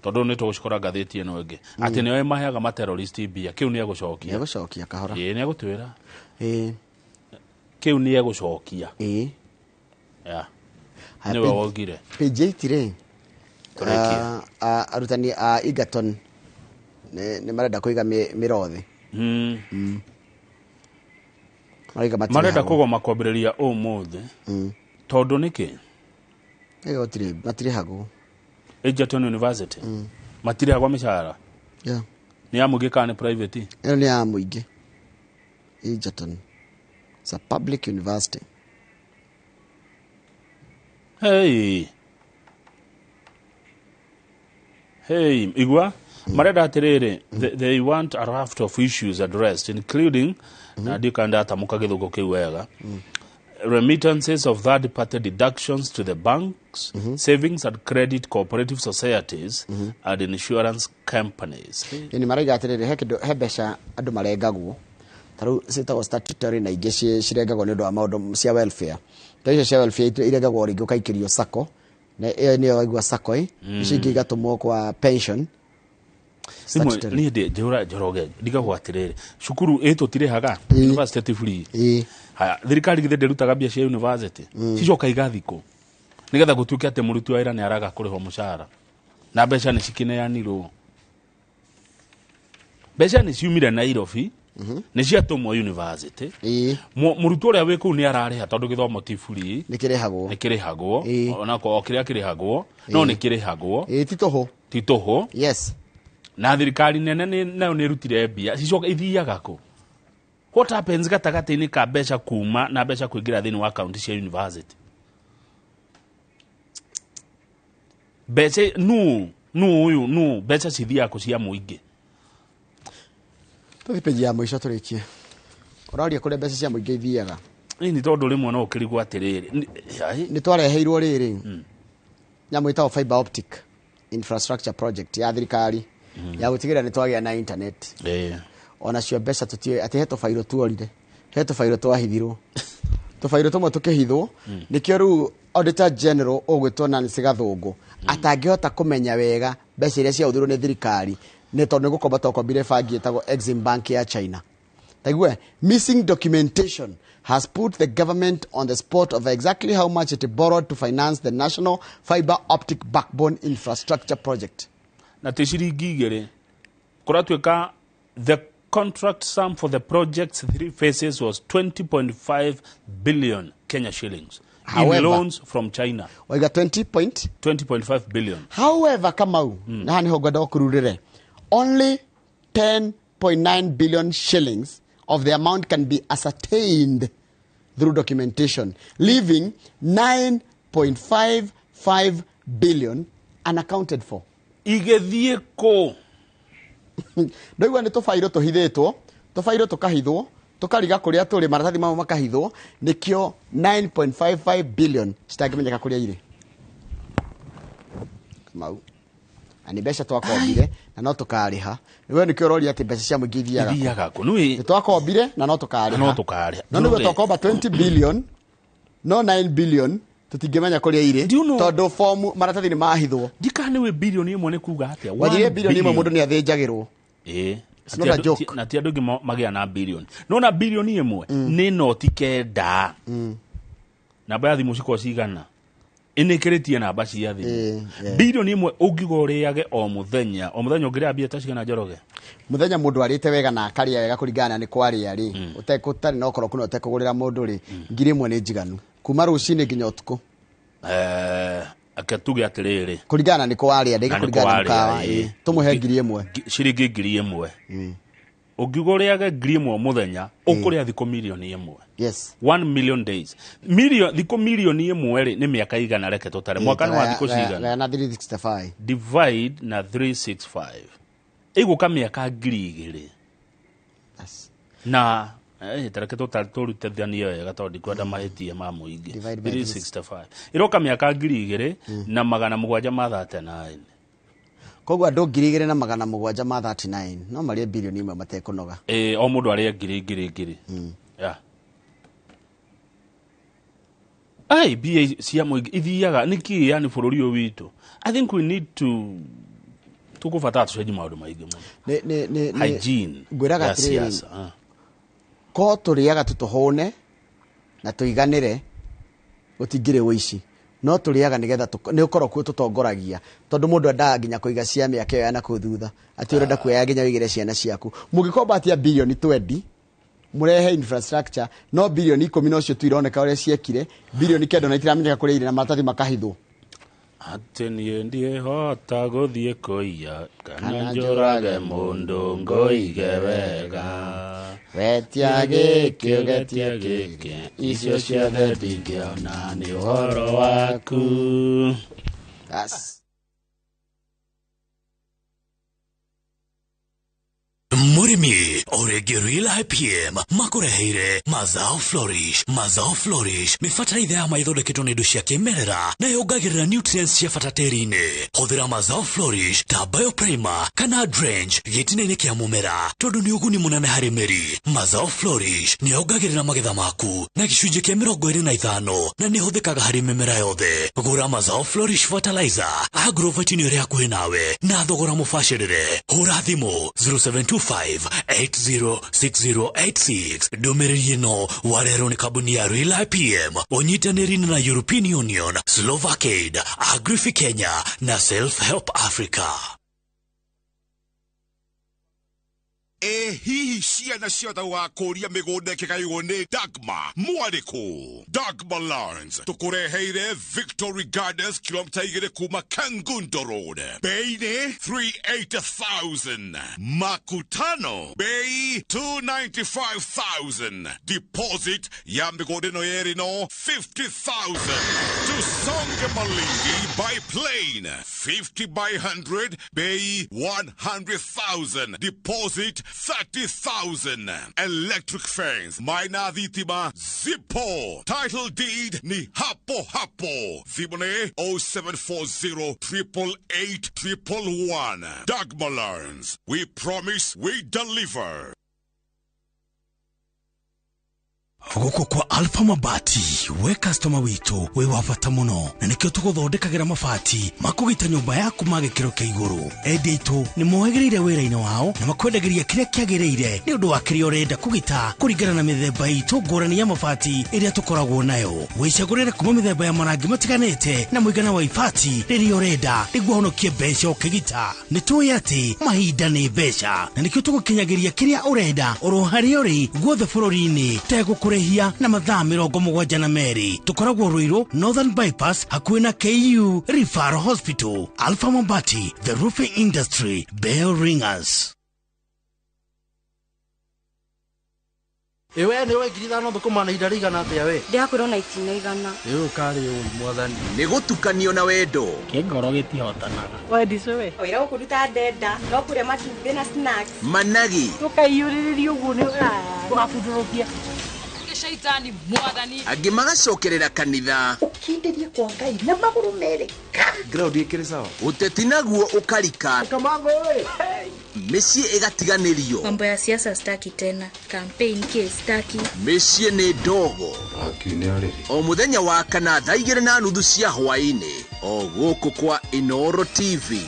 Tondũ nĩ tũgũcikora ngathĩti ĩno ĩngĩ. Atĩ nĩo maheaga ma terrorist mbia, kĩu nĩ egũcokia. Nĩ egũcokia kahora. Ĩĩ, nĩ egũtwĩra. Kĩu nĩ egũcokia. Yeah. Haya, Nĩwe wogire. Page 8 rĩ. Tũrĩkie. Arutani a Egerton nĩ marenda kũiga mĩrothi. Maraiga matirĩ Marenda hagwo. kũgoma kwambĩrĩria ũmũthĩ. Tondũ nĩkĩ? Ĩyo matirĩ hagwo. Egerton University. Matirĩ hagwo mĩcara. Yeah. Nĩ ya mũingĩ kana nĩ private? Ĩyo nĩ ya mũingĩ. Egerton. It's a public university. Hey. Hey, igua marenda atĩrĩrĩ, they want a raft of issues addressed including, na ndika ndatamũka gĩthũngũ kĩu wega, remittances of third party deductions to the banks, savings and credit cooperative societies and insurance companies. Ĩni maraiga atĩrĩrĩ, he kĩndũ, he mbeca andũ marengagwo. Ta rĩu ciĩtagwo statutory na ingĩ cirengagwo nĩ ũndũ wa maũndũ cia welfare. Ta icio cia welfare irengagwo rĩngĩ ũkaikĩrio sacco. Na ĩyo nĩyo waigua sacco ĩ. Icio ingĩ igatũmwo kwa pension. Rĩmwe Statutory. niĩ ndĩ njũra Njoroge, ndigagwo atĩrĩrĩ, cukuru ĩ tũtirĩhaga, university ti free. Haya, thirikari githĩ ndĩrutaga mbia cia university? Cicoka igathikwo. Nĩgetha gũtuĩke atĩ mũruti wa wĩra nĩ araga kũrĩhwo mũcara. Na mbeca nĩ cikĩneanirwo. Mbeca nĩ ciumire Nairobi, Nĩ ciatũmwo university. Mũrutwo ũrĩa wĩ kũu nĩ ararĩha tondũ gĩthomo ti free. Nĩ kĩrĩhagwo. Nĩ kĩrĩhagwo. Onako o kĩrĩa kĩrĩhagwo no nĩ kĩrĩhagwo. Ti tũhũ. Ti tũhũ. Yes. Na thirikari nene nayo nĩ ĩrutire mbia cicoka ithiaga kũ? What happens gatagatĩ-inĩ ka mbeca kuma na mbeca kũingĩra thĩinĩ wa kaunti cia university? Mbeca nu ũyũ nu mbeca cithiaga kũ cia mũingĩ? Tũthiĩ peji ya mũico tũrĩkie. Ũraria kũrĩa mbeca cia mũingĩ ithiaga. Nĩ tondũ rĩmwe no ũkĩrigwo atĩrĩrĩ. Nĩ twareheirwo rĩrĩ nyamũ ĩtagwo fiber optic infrastructure project ya thirikari ya gũtigĩrĩra nĩ twagĩa na internet. Onacio mbeca tũtiũĩ atĩ he tũbairũ tuorire, he tũbairũ twahithirwo, tũbairũ tũmwe tũkĩhithwo. Nĩkĩo rĩu Auditor General ũgwĩtwo Nancy Gathũngũ atangĩhota kũmenya wega mbeca iria ciahũthĩrwo nĩ thirikari nĩ tondũ nĩ gũkomba twakombire bangi ĩtagwo Exim Bank ya China. Taigue, missing documentation has put the government on the spot of exactly how much it borrowed to finance the national fiber optic backbone infrastructure project. Na ti ciringi igĩrĩ kũratuĩka the contract sum for the project's 3 phases was 20.5 billion Kenya shillings. However, in loans from China. Waiga 20.5 billion. However, Kamau, na niho ngwenda ũkururĩre, only 10.9 billion shillings of the amount can be ascertained through documentation, leaving 9.55 billion unaccounted for. Igĩthiĩ kũ? Ndoigua nĩ tũbairũ tũhithĩtwo, tũbairũ tũkahithwo, tũkariga kũrĩa tũrĩ, maratathi mamwe makahithwo, nĩkĩo 9.55 billion citangĩmenyeka kũrĩa irĩ. Kamau. Na nĩ mbeca twakombire na no tũkarĩha. We nĩkĩo ũroria atĩ mbeca cia mũingĩ ithiaga kũ? Nĩ twakombire na no tũkarĩha. No tũkarĩha. No nĩguo twakomba 20 billion, no 9 billion tũtingĩmenya kũrĩa irĩ tondũ fomu maratathi nĩ mahithwo. Ndikana nĩwe bilioni ĩmwe nĩ kuga atĩa? Wanjirie bilioni ĩmwe mũndũ nĩ athĩnjagĩrwo. It's not a joke. Na ti andũ aingĩ magĩa na bilioni. No na bilioni ĩmwe nĩ noti 9. Namba ya thimũ cikorwo cigana? Ĩnĩkĩrĩtie namba cia thimũ. Bilioni ĩmwe ũngiuga ũrĩage o mũthenya, o mũthenya ũngĩrĩa mbia ta cigana Njoroge? Mũthenya mũndũ arĩte wega na akarĩa wega kũringana na nĩ kwarĩa rĩ, ũtarĩ na ũkoroku na ũtekũgũrĩra mũndũ rĩ, 1,000 nĩ njiganu. Kuma rũcinĩ nginya ũtukũ. Ake tuge atĩrĩrĩ. Kũringana nĩ kwarĩa, ndĩga kũringana na mũkawa, tũmũhe 1,000. Ciringi 1,000. Ũngiuga ũrĩage 1,000 mũthenya, ũkũrĩa thikũ milioni 1. Yes. 1 million days. Thikũ milioni 1 rĩ nĩ mĩaka igana reke tũtare. Mwaka nĩ wa thikũ cigana? Na 365. Divide na 365. Ĩgũka mĩaka 2,000. Yes. Na tareke tũrutithanie wega tondũ ndikwenda mahĩtia ma mũingĩ. 365. Ĩroka mĩaka 2,739. Koguo andũ 2,739 no marĩe bilioni 1 matekũnoga. O mũndũ arĩe 1,000. Yeah. Ai mbia cia mũingĩ ithiaga nĩkĩ yani bũrũri ũyũ witũ? I think we need to tũkũbatara tũcenjie maũndũ maingĩ mũno. Nĩ hygiene ngwĩraga atĩrĩrĩ, ko tũrĩaga tũtũhũne na tũiganĩre gũtingĩrĩ ũici. No tũrĩaga nĩgetha nĩ ũkoroku tũtongoragia tondũ mũndũ endaga nginya kũiga cia mĩaka ĩyo ya nakũu thutha, atĩ ũrenda kuoya nginya ũigĩre ciana ciaku. Mũngĩkomba atia bilioni 20 mũrehe infrastructure, no bilioni 10 nocio tu ironeka ũrĩa ciekire, bilioni 9 na itiramenyeka kũrĩa irĩ na maratathi makahithwo. Atĩ niĩ ndiĩhota gũthiĩ kũiya kana njũrage mũndũ ngoige wega. Wetia gĩkĩ ũgetia gĩkĩ, icio ciothe ndingĩona nĩ ũhoro waku. Yes. Mũrĩmi orĩngĩ Real IPM makũreheire Mazao Flourish. Mazao Flourish nĩ bataraitha ya maithondeketwo nĩ indo cia kĩmerera na yongagĩrĩra nutrients cia bata tĩri-inĩ. Hũthĩra Mazao Flourish ta bioprimer kana drench gĩtina-inĩ kĩa mũmera tondũ nĩ ũguni mũnene harĩ mĩri. Mazao Flourish nĩ yongagĩrĩra magetha maku na gĩcunjĩ kĩa 25 na nĩ ĩhũthĩkaga harĩ mĩmera yothe. Gũra Mazao Flourish fertilizer agrovet-inĩ ĩrĩa hakuhĩ nawe na thogora mũbacĩrĩre. Hũra thimũ 0725 806086. Ndũmĩrĩri ĩno warehwo nĩ kambuni ya Real IPM ũnyitanĩri na European Union, Slovakaid, Agrifi Kenya na Self Help Africa. Ĩ hihi ciana ciothe gũgakũria mĩgũnda ĩkĩgaywo nĩ Dagma mwarĩkũ? Dagma Lands tũkũreheire Victory Gardens, kilomita 2 kuma Kangundo Road. Bei nĩ 380,000. Makutano bei 295,000. Deposit ya mĩgũnda ĩno yerĩ no 50,000. Tusonge Malindi by plane, 50 by 100, bei 100,000. Deposit 30,000. Electric fence, maina thitima zipo. Title deed ni hapo hapo. Thimũ nĩ 0740 888 111. Dagma Lands. We promise, we deliver. Gũkũ kwa Alpha Mabati, we customer witũ wĩ wa bata mũno, na nĩkĩo tũgũthondekagĩra mabati makũgita nyũmba yaku ma gĩkĩro kĩa igũrũ. Endia aitũ nĩ mohĩgĩrĩire wĩra-inĩ wao na makwendagĩria kĩrĩa kĩagĩrĩire nĩ ũndũ wa kĩrĩa ũrenda kũgita kũringana na mĩthemba itũ ngũrani ya mabati ĩrĩa tũkoragwo nayo. Wĩcagũrĩre kuma mĩthemba ya marangi matiganĩte na mũigana wa ibati rĩrĩa ũrenda nĩguo ũhonokie mbeca ũkĩgita. Nĩ tũĩ atĩ mahinda nĩ mbeca, na nĩkĩo tũgũkinyagĩria kĩrĩa ũrenda oro harĩa ũrĩ guothe bũrũri-inĩ tegũkũrĩhia na mathaa 72. Tũkoragwo Ruiru Northern Bypass hakuhĩ na KU Referral Hospital. Alpha Mabati, the roofing industry bell ringers. Iwe nĩ we 5,000 thũkũma na ihinda rĩigana atĩa we? Ndĩrakwĩrwo na itina 100. Rĩu ũkarĩ ũi mwathani. Nĩ gũtukanio na wendo. Kĩngoro gĩtihotanaga. Wendi cũwe. Wĩra gũkũruta ndenda no kũrĩa matumbĩ na snacks. Managi. Tũkaiyũrĩrĩria ũguo nĩ ũgabundũrũkia. Shaitani mwathani. Angĩ magacokerera kanitha. Ũkindĩrie kwa Ngai na magũrũ merĩ. Ground ĩkĩrĩ sawa. Ũteti naguo ũkarika. Kamango ĩ. Mĩciĩ ĩgatiganĩrio. Mambo ya siasa staki tena. Campaign ke staki. Mĩciĩ nĩ ndogo. O mũthenya wa kana thaa 2:30 cia hwaĩ-inĩ. O gũkũ kwa Inooro TV.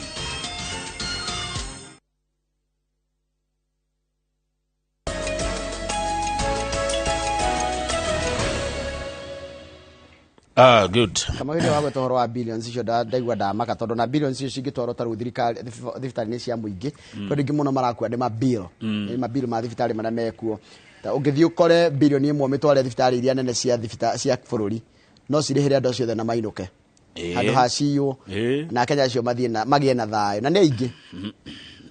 Ah, good. Kama hĩndĩ wa gweta ũhoro wa billions icio ndaigua ndamaka tondũ na billions icio cingĩtwarwo ta rĩu thirikari thibitarĩ-inĩ cia mũingĩ, tondũ aingĩ mũno marakua nĩ mabill. Nĩ mabill ma thibitarĩ marĩa mekuo. Ta ũngĩthiĩ ũkore bilioni 1 ũmĩtware thibitarĩ iria nene cia thibitarĩ cia bũrũri, no cirĩhĩre andũ acio othe na mainũke. Handũ ha ciywo na Kenya acio mathiĩ na magĩe na thayũ na nĩ aingĩ.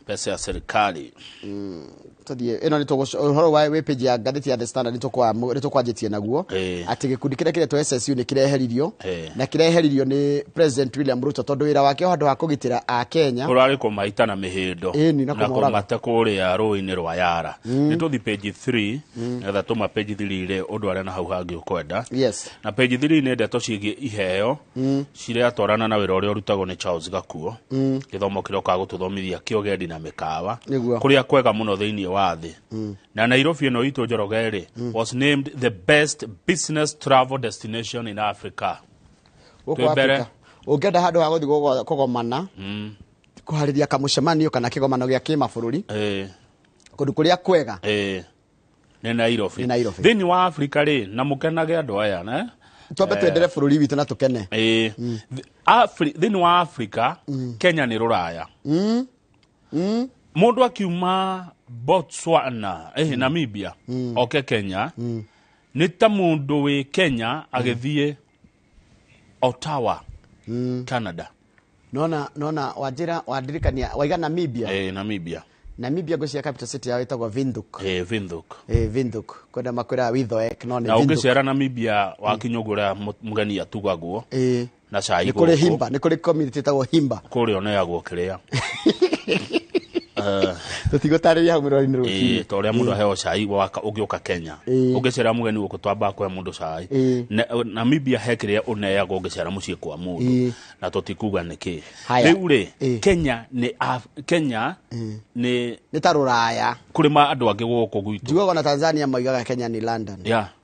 Pesa ya serikali. Tuthiĩ ĩno nĩ ũhoro wa wĩ page ya ngathĩti ya The Standard nĩ tũkwanjĩtie naguo atĩ gĩkundi kĩrĩa kĩretwo SSU nĩ kĩreheririo, na kĩreheririo nĩ President William Ruto tondũ wĩra wake handũ ha kũgitĩra a Kenya ũrarĩ kũmaita na mĩhĩndo na kũmate kũrĩa rũĩ-inĩ rwa Yara. Nĩ tũthi page 3 nĩgetha tũma page 3 rĩ ũndũ arĩa na hau hangĩ ũkwenda. Yes. Na page 3 nĩ ndeto ciĩgiĩ iheo ciratwarana na wĩra ũrĩa ũrutagwo nĩ Charles Gakuo, gĩthomo kĩrĩa ũkaga gũtũthomithia kĩogendi na mĩkawa kũrĩa kwega mũno thĩinĩ wa thĩ. Na Nairobi ĩno itũ Njoroge rĩ was named the best business travel destination in Africa. Gũkũ Africa ũngĩenda handũ ha gũthiĩ kũgomana, kũharĩria kamũcemanio kana kĩgomano gĩa kĩmabũrũri, kũndũ kũrĩa kwega nĩ Nairobi. Thĩinĩ wa Africa rĩ, na mũkenage andũ aya ne twambe twendere bũrũri witũ na tũkene. Thĩinĩ wa Africa, Kenya nĩ rũraya. Mũndũ akiuma Botswana, Namibia, oke Kenya, nĩ ta mũndũ wĩ Kenya agĩthiĩ Ottawa, Canada. Nona wanjĩra wandirikania waiga Namibia. Namibia. Namibia ngwĩciria capital city yao ĩtagwo Windhoek. Windhoek. Windhoek. Kwenda makwĩraga Windhoek no nĩ Na Windhoek. ũngĩcera Namibia wakinya ũguo ũrĩa mũgeni atugagwo. Na cai Nĩ kũrĩ gũkũ. Himba, nĩ kũrĩ community ĩtagwo Himba. Kũrĩa ũneagwo kĩrĩa. Tũtigũtarĩria hau mũrori-inĩ rũcinĩ. Ta ũrĩa mũndũ aheo cai ũngĩũka Kenya. Ũngĩcera mũgeni gũkũ twambaga kũhe mũndũ cai. Namibia he kĩrĩa ũneagwo ũngĩcera mũciĩ kwa mũndũ. Na tũtikuga nĩkĩ. Rĩu rĩ, Kenya nĩ Kenya nĩ nĩ ta rũraya. Kũrĩ ma andũ angĩ gũkũ gwitũ. Njiguaga ona Tanzania moigaga Kenya nĩ London.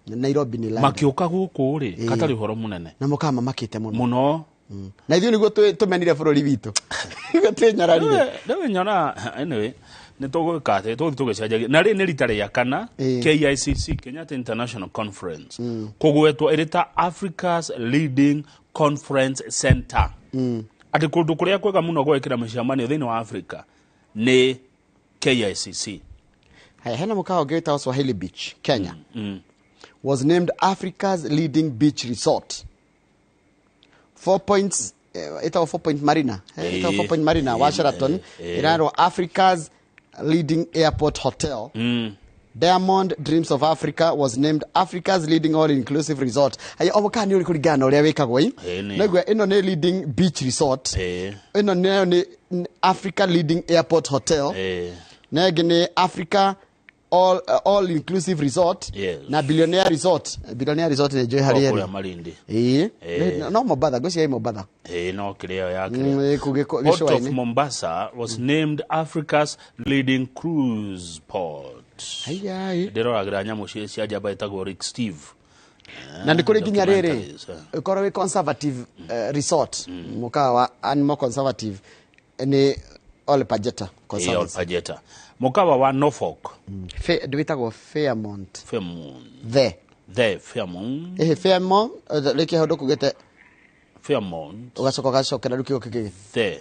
Nairobi nĩ London. Makĩũka gũkũ rĩ, katarĩ ũhoro mũnene. Na mũkaga mamakĩte mũno. Mũno. Na ithuĩ nĩguo tũmenire bũrũri witũ. Nĩguo twĩnyararire. Rĩu nyona anyway nĩ tũgwĩka atĩ tũgũthiĩ tũgĩcenjagia. Na rĩ nĩ rita rĩa kana KICC, Kenyatta International Conference, kũgwetwo ĩrĩ ta Africa's leading conference center. Atĩ kũndũ kũrĩa kwega mũno gwĩkĩra mĩcemanio thĩinĩ wa Africa nĩ KICC. Haya, hena mũkawa ũngĩ wĩtagwo Swahili Beach, Kenya. Was named Africa's leading beach resort. 4 points ĩtagwo 4 Point Marina. Ĩtagwo 4 Point Marina wa Sheraton. Ĩrarwo Africa's leading airport hotel. Diamond Dreams of Africa was named Africa's leading all-inclusive resort. Haya, o mũkawa nĩ ũrĩ kũringana na ũrĩa wĩkagwo ĩ. Naigua ĩno nĩ leading beach resort. Ĩno nayo nĩ Africa leading airport hotel. Na ĩngĩ nĩ Africa all inclusive resort. Na billionaire resort. Billionaire resort nĩ njũĩ harĩa Kũrĩa ĩrĩ. Malindi. Ĩĩ. No Mombatha, ngwĩciria ĩ Mombatha. No kĩrĩa ya Kĩrĩa. Port of Gĩcũa-inĩ. Mombasa was named Africa's leading cruise port. Ndĩroragĩra nyamũ cia njamba ĩtagwo Rick Steve. Na nĩ kũrĩ nginya rĩrĩ ũkorwo wĩ conservative resort, mũkawa wa animal conservative nĩ Ole Pajeta Ole Pajeta. Mũkawa wa Norfolk. Ndwĩtagwo Fairmont. Fairmont. The Fairmont. Fairmont rĩkĩ hau ndũkugĩte Fairmont. Ũgacoka ũgacokera rĩu kiugo kĩngĩ. The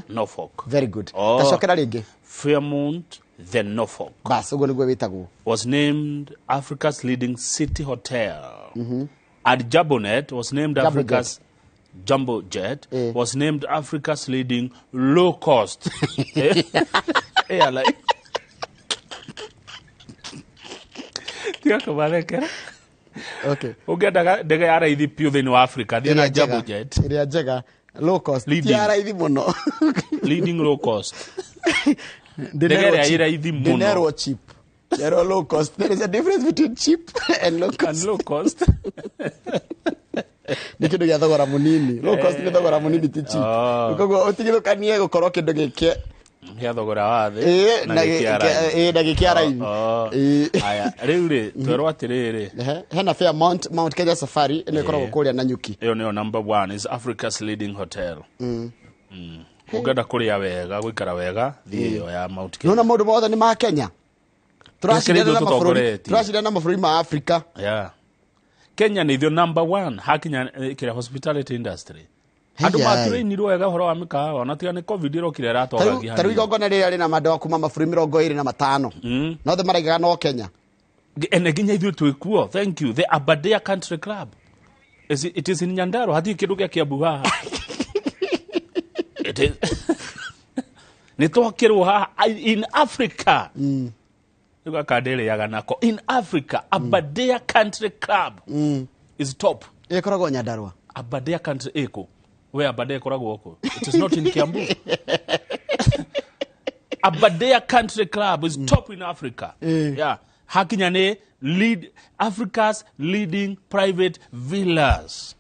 Norfolk. Very good. Tacokera rĩngĩ. Fairmont the Norfolk. Bas, ũguo nĩguo wĩtagwo. Was named Africa's leading city hotel. And Jambonet was named Jambo Africa's Jumbo Jet was named Africa's leading low cost airline. Tiga kũmarekera. Okay. Ũngĩendaga ndege ya raithi piũ thĩinĩ wa Africa, thiĩ na Jumbo Jet. Ĩrĩa njega low cost. Leading. Ti ya raithi mũno. Leading low cost. Ndege ĩrĩa ĩ raithi mũno. Ndĩnerwo cheap. Ndĩnerwo low cost. There is a difference between cheap and low cost. And low cost. Nĩ kĩndũ gĩa thogora mũnini. Low cost nĩ thogora mũnini ti cheap. Koguo ũtigithũkanie gũkorwo kĩndũ gĩkĩ gĩa thogora wa thĩ na gĩkĩa raithi. Aya, rĩu rĩ twerwo atĩrĩrĩ, hena Fairmont Mount Kenya Safari ĩno ĩkoragwo kũrĩa Nanyuki. Ĩyo nĩyo number 1 is Africa's leading hotel. Ũngĩenda kũrĩa wega, gũikara wega, thiĩ ĩyo ya Mount Kenya. Nona maũndũ mothe nĩ ma Kenya. Tũracindana na mabũrũri ma Africa. Yeah. Kenya nĩ ithuĩ number 1 hakinya kĩrĩa hospitality industry. Andũ matũrĩinirwo wega ũhoro wa mĩkawa, na tiga nĩ COVID ĩrokire ĩratwagagia. Ta rĩu igongona rĩrĩa rĩna andũ a kuma mabũrũri 25. No othe maraigaga no Kenya. Ene nginya ithuĩ twĩ kuo. Thank you. The Aberdare Country Club. It is in Nyandarua. Hatirĩ kĩndũ gĩa Kiambu haha. It is. Nĩ twakĩrwo haha in Africa. Rĩu gaka ndĩrĩaga nako. In Africa, Aberdare Country Club is top. Ĩkoragwo Nyandarua. Aberdare Country ĩkũ? We Aberdare ĩkoragwo kũ? It is not in Kiambu. Aberdare Country Club is top in Africa. Yeah. Hakinya nĩ lead Africa's leading private villas.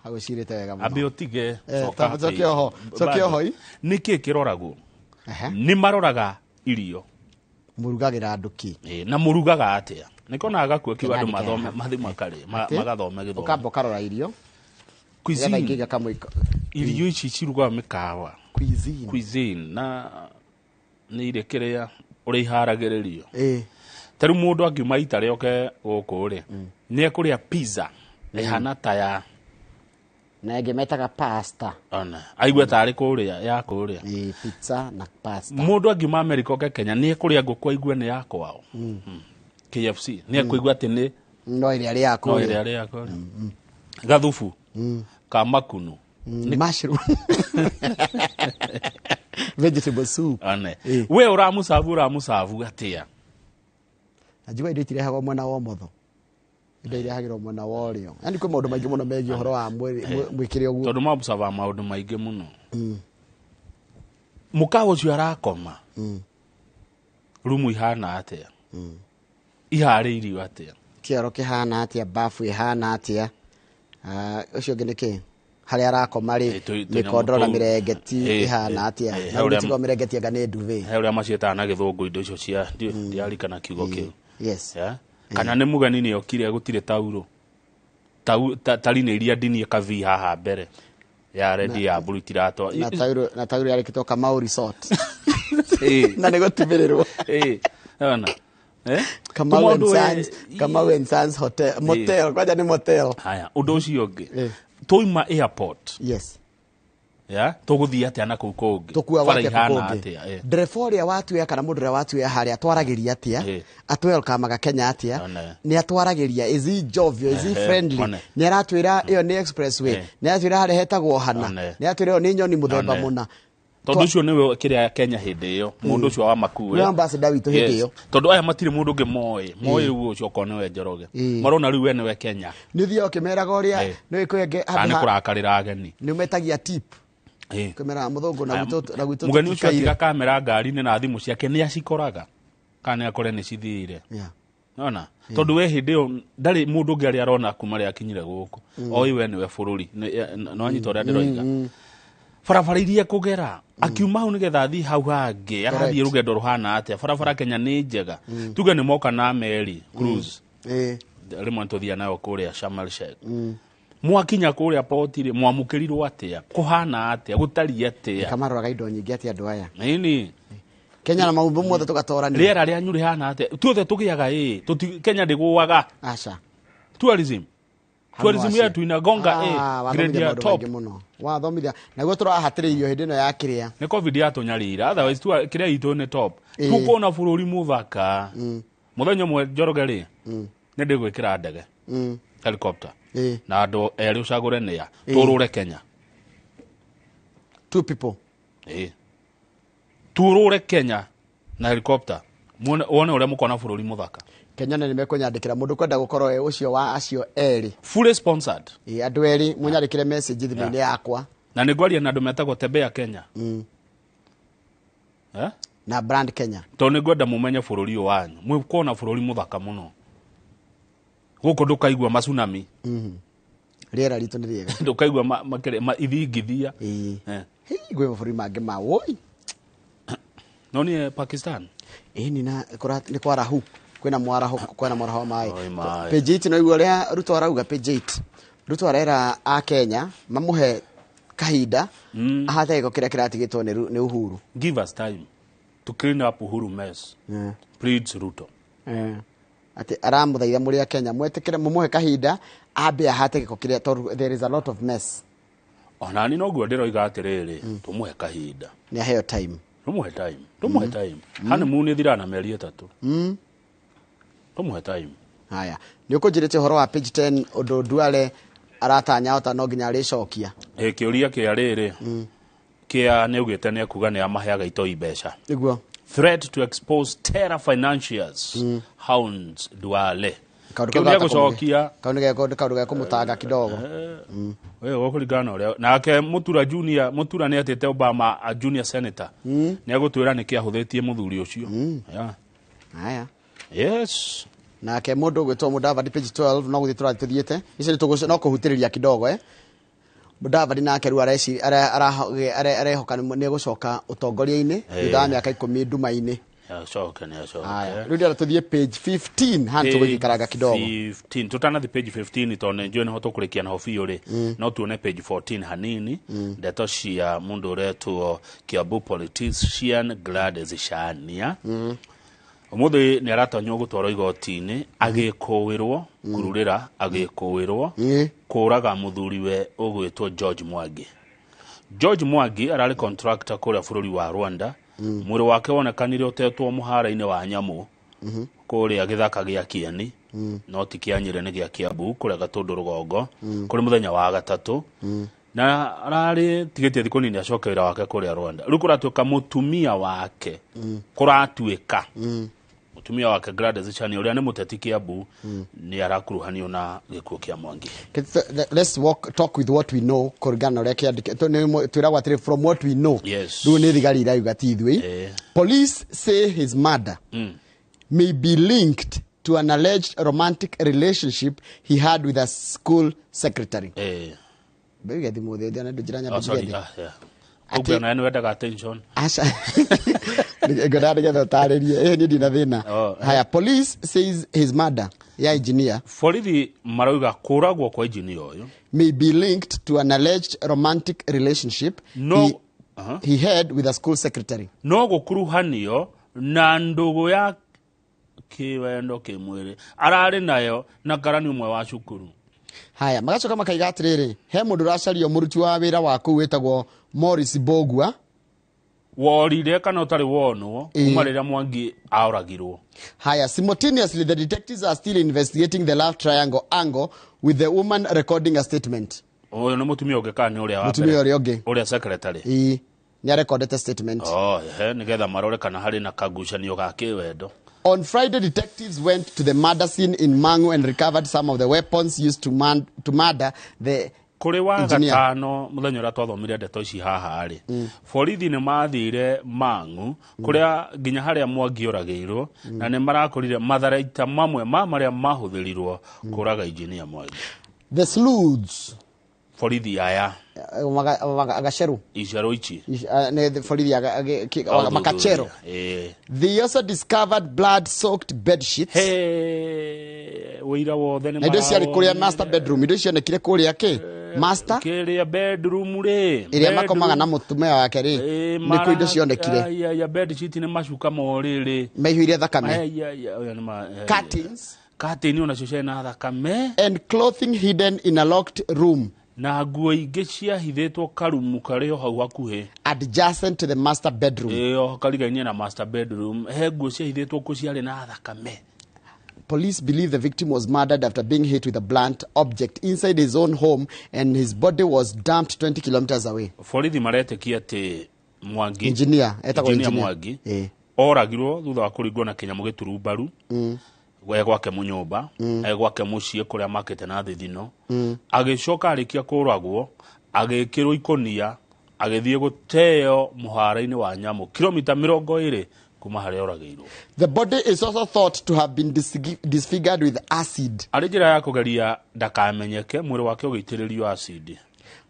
Agwĩcirĩte wega mũno. Ambe ũtige. Coke oho. Coke oho. Nĩkĩ kĩroragwo? Nĩ maroraga irio. Mũrugagĩra andũ kĩ? Na mũrugaga atĩa? Nĩkonaga gakua kiu andũ mathome mathi makarĩ magathome gĩthomo. Ũkamba ũkarora irio. Cuisine. Irio ici cirugaga mĩkawa. Cuisine. Cuisine na nĩ irĩ kĩrĩa ũrĩa iharagĩrĩrio. Ta rĩu mũndũ angiuma Italy oke gũkũ rĩ, nĩ ekũrĩa pizza ĩhana ta ya na ĩngĩ metaga pasta. Ona aigue tarĩ kũrĩa ya kũrĩa. Pizza na pasta. Mũndũ angiuma America oke Kenya nĩ ekũrĩa ngũkũ aigue nĩ ya kwao. KFC nĩ ekũigua atĩ nĩ no ĩrĩa rĩ ya kũrĩa. No ĩrĩa rĩ ya kũrĩa. Gathubu ka makunu. Mushroom. Vegetable soup. One. We ũramucabu atĩa? Najua indo itirehagwo mwena wa ũmotho. Indo irehagĩrwo mwena wa ũrĩo. Yaani kwĩ maũndũ maingĩ mũno megiĩ ũhoro wa mwĩkĩre ũguo. Tondũ mabucaba maũndũ maingĩ mũno. Mũkawa ũcio arakoma. Rumu ihana atĩa? Iharĩirio atĩa? Kĩoro kĩhana atĩa? Bafu ĩhana atĩa? Ũcio ũngĩ nĩ kĩ? Harĩa arakoma rĩ, mĩkondoro na mĩrengeti ĩhana atĩa? Na rĩu mĩrengeti anga nĩ nduve. He ũrĩa maciĩtaga na gĩthũngũ indo icio cia ndiarikana kiugo kĩu. Yes. Kana nĩ mũgeni nĩ okire gũtirĩ tauro. Tari nĩ iria ndinie kavi haha mbere. Ya rendi ya blue itiratwa. Na tauro yarĩkĩtwo Kamau Resort. Na nĩ gũtumĩrĩrwo. Ona. Kamau and Sons Hotel. Motel, kwanja nĩ motel. Haya, ũndũ ũcio ũngĩ. Twauma airport. Yes. Ya tũgũthiĩ atĩa na kũu kũngĩ? Tũkuagwo Bara atĩa ihana kũu kũngĩ? atĩa? Ndereba ũrĩa watuoya kana mũndũ ũrĩa watuoya harĩa atwaragĩria atĩa? Atwelkamaga Kenya atĩa? Nĩ atwaragĩria, is he jovial, is he friendly? Nĩ aratwĩra ĩyo nĩ expressway? Nĩ aratwĩra harĩa hetagwo hana? Nĩ aratwĩra ĩyo nĩ nyoni mũthemba mũna? Tondũ ũcio nĩwe kĩrĩa Kenya hĩndĩ ĩyo, mũndũ ũcio wa Makue. Nĩwe ambassador witũ hĩndĩ ĩyo. Tondũ aya matirĩ mũndũ ũngĩ moĩ, moĩ ũguo ũcio okorwo nĩwe Njoroge. Marona rĩu we nĩwe Kenya. Nĩ ũthiaga ũkĩmeraga ũrĩa nĩ kwenge Kana nĩ kũrakarĩra ageni. Nĩ ũmetagia tip. Kũmeraga mũthũngũ na Aya, gwitũ, na gwitũ mũgeni ũcio tũtikaire. atiga kamera ngari-inĩ na thimũ ciake nĩ acikoraga kana nĩ akore nĩ cithire. Nona tondũ we hĩndĩ ĩyo ndarĩ mũndũ ũngĩ arĩa arona kuma rĩa akinyire gũkũ. Oĩ we nĩwe bũrũri. No anyita ũrĩa ndĩroiga. Barabara iria kũgera akiuma hau nĩgetha athiĩ hau hangĩ, arathiĩ rũgendo rũhana atĩa? Barabara Kenya nĩ njega. Tuge nĩ moka na meri cruise. Rĩmwe nĩtũthiaga nayo kũrĩa Sharm el Sheikh. Mwakinya kũrĩa poti rĩ, mwamũkĩrirwo atĩa? Kũhana atĩa? Gũtariĩ atĩa? Kamaroraga indo nyingĩ atĩa andũ aya? Nini? Kenya na maũndũ mothe tũgatorania. Rĩera rĩanyu rĩhana atĩa? Tuothe tũgĩaga ĩ, Kenya ndĩgũaga. Aca. Tourism. Hamwe Tourism acio. yetu inagonga Ah, A, grade wathomithia ya maũndũ top. maingĩ mũno. Wathomithia. Naguo tũrahatĩrĩirio hĩndĩ ĩno ya kĩrĩa. Nĩ COVID yatũnyarira, otherwise kĩrĩa itũ nĩ top. Tũkona bũrũri mũthaka. Mũthenya ũmwe Njoroge rĩ, nĩ ndĩgwĩkĩra ndege. Helicopter. Na andũ erĩ ũcagũre nĩa. Tũrũre Kenya. Two people. Tũrũre Kenya na helicopter. Muone, wone ũrĩa mũkona bũrũri mũthaka. Kenya nĩ mekũnyandĩkĩra mũndũ kwenda gũkorwo e ũcio wa acio erĩ. Fully sponsored. Andũ erĩ mũnyandĩkĩre message thimũ-inĩ yakwa. Na nĩ ngwaria na andũ metagwo Tembea Kenya. Na Brand Kenya. Tondũ nĩ ngwenda mũmenye bũrũri ũyũ wanyu. Mũkona bũrũri mũthaka mũno. Gũkũ ndũkaigua matsunami. Rĩera ritũ nĩ rĩega. Ndũkaigua ithingithia. Hei, gwĩ mabũrũri mangĩ ma woi. No nĩ Pakistan. Ĩni na nĩ kwarahu. Kwĩna mwaraho, kwĩna mwaraho wa maĩ. Oi, maĩ. Page 8 no igua ũrĩa Ruto arauga page 8. Ruto arera a Kenya mamũhe kahinda ahate gĩko kĩrĩa kĩratigĩtwo nĩ Uhuru. Give us time to clean up Uhuru mess. Pleads Ruto. Atĩ aramũthaitha mũrĩ a Kenya mwetĩkĩre mũmũhe kahinda ambe ahate gĩko kĩrĩa tondũ there is a lot of mess. Ona ni noguo ndĩroiga atĩrĩrĩ, tũmũhe kahinda. Nĩ aheo time. Tũmũhe time. Tũmũhe time. Honeymoon ĩthiraga na mĩeri 3. Tũmũhe time. Haya, nĩ ũkũnjĩrĩte ũhoro wa page 10 ũndũ Duale aratanya ota no nginya arĩcokia. Kĩũria kĩa rĩrĩ, kĩa nĩ augĩte nĩ ekuga nĩ amaheaga itoi mbeca. Nĩguo. Threat to expose Terra Financiers hounds Duale. Kaũndũ Kĩu kau nĩ egũcokia. Kaũndũ nĩ kaũndũ gekũmũtanga kidogo. We gũkũringana na ũrĩa nake Mutura Junior, Mutura nĩ atĩte Obama a junior senator. Nĩ egũtwĩra nĩkĩ ahũthĩtie mũthuri ũcio. Haya. Yes. Nake mũndũ ũgwĩtwo Mudavadi page 12 no gũthiĩ tũrathiĩ tũthiĩte. Icio nĩ tũgũci-, no kũhutĩrĩria kidogo. Mudavadi nake rĩu arehoka nĩ egũcoka ũtongoria-inĩ thutha wa mĩaka 10 nduma-inĩ. Nĩ acoke, nĩ acoke. Haya, rĩu ndĩrenda tũthiĩ page 15 haha tũgũgĩikaraga kidogo. 15, tũtanathiĩ page 15 tondũ nĩ njũĩ nĩho tũkũrĩkia naho biũ rĩ. No tuone page 14 hanini, ndeto cia mũndũ ũretwo Kiambu politician Gladys Shania. Ũmũthĩ nĩ aratanywo gũtwarwo igoti-inĩ agĩkũĩrwo kururĩra, agĩkũĩrwo kũraga mũthuriwe ũgwĩtwo George Mwangi. George Mwangi ararĩ contractor kũrĩa bũrũri wa Rwanda. Mwĩrĩ wake wonekanire ũtetwo mũhara-inĩ wa nyamũ kũrĩa gĩthaka gĩa Kieni, no ti kĩa Nyĩrĩ, nĩ gĩa Kiambu kũrĩa Gatũndũ rũgongo, kũrĩ mũthenya wa gatatũ. Na ararĩ tigĩtie thikũ nini acoke wĩra wake kũrĩa Rwanda. Rĩu kũratuĩka mũtumia wake, kũratuĩka mũtumia wake Gladys Shani ũrĩa nĩ mũteti Kiambu nĩ arakuruhanio na gĩkuũ kĩa Mwangi. Let's talk with what we know kũringana na ũrĩa kĩandĩke. Twĩragwo atĩrĩ from what we know. Yes. Rĩu nĩ thigari irauga ti ithuĩ. Police say his murder may be linked to an alleged romantic relationship he had with a school secretary. Mbega thimũ thĩ, thĩ, njĩra nyambe Oh, sorry. njigethe. Ah, yeah. Ũguo nawe nĩ wendaga attention. Aca. Ngwendaga nĩgetha ũtarĩrie. Niĩ ndina thĩna. Oh, eh. Haya, police says his murder ya engineer. Borithi marauga kũragwo kwa engineer ũyũ may be linked to an alleged romantic relationship No, he had with a school secretary. No gũkuruhanio na ndũgũ ya kĩwendo kĩmwĩrĩ ararĩ nayo na karani ũmwe wa cukuru. Haya, magacoka makaiga atĩrĩrĩ, he mũndũ ũracario mũruti wa wĩra wa kũu wĩtagwo Morris Bogwa. Worire kana ũtarĩ wonwo kuma rĩrĩa Mwangi aoragirwo. Haya, simultaneously the detectives are still investigating the love triangle angle with the woman recording a statement. Ũyũ nĩ mũtumia ũngĩ kana nĩ ũrĩa wa Mũtumia ũrĩa ũngĩ. Ũrĩa secretary. Ĩĩ, nĩ arekondete statement. Oh, ehe, nĩgetha marore kana harĩ na kagucanio ga kĩwendo. On Friday, detectives went to the murder scene in Mangu and recovered some of the weapons used to murder the Kũrĩ wa engineer. gatano mũthenya ũrĩa twathomire ndeto ici haha rĩ, borithi nĩ mathire Mang'u kũrĩa nginya harĩa Mwangi oragĩirwo, na nĩ marakorire matharaita mamwe ma marĩa mahũthĩrirwo kũraga engineer Mwangi. The sleuths. Borithi aya. Agaceru. Icero ici. Borithi makachero. They also discovered blood-soaked bed sheets. Hey, wĩira wothe nĩ Na indo ciarĩ kũrĩa master bedroom, indo cionekire kũrĩa kĩ? Master? Kĩrĩa bedroom rĩ. Ĩrĩa makomaga na mũtumia wake rĩ. Nĩkuo indo cionekire. Ya bed sheet nĩ macuka morĩrĩ. Maihũire thakame. Curtains. Curtain onacio ciarĩ na thakame. And clothing hidden in a locked room. Na nguo ingĩ ciahithĩtwo karumu karĩ o hau hakuhĩ. Adjacent to the master bedroom. Ĩyo karigainie na master bedroom. He nguo ciahithĩtwo kũ ciarĩ na thakame. Police believe the victim was murdered after being hit with a blunt object inside his own home and his body was dumped 20 kilometers away. Borithi maretĩkia atĩ Mwangi, Engineer, etagwo engineer engineer. Mwangi, oragirwo thutha wa kũringwo na kĩnyamũ gĩturu mbaru e gwake mũnyũmba, e gwake mũciĩ kũrĩa makĩte na thithino. Agĩcoka arĩkia kũragwo, agĩkĩrwo ikũnia, agĩthiĩ gũteo mũhara-inĩ wa nyamũ kilomita 20 kuma harĩa oragĩirwo. The body is also thought to have been disfigured with acid. Arĩ njĩra ya kũgeria ndakamenyeke, mwĩrĩ wake ũgĩitĩrĩrio acid.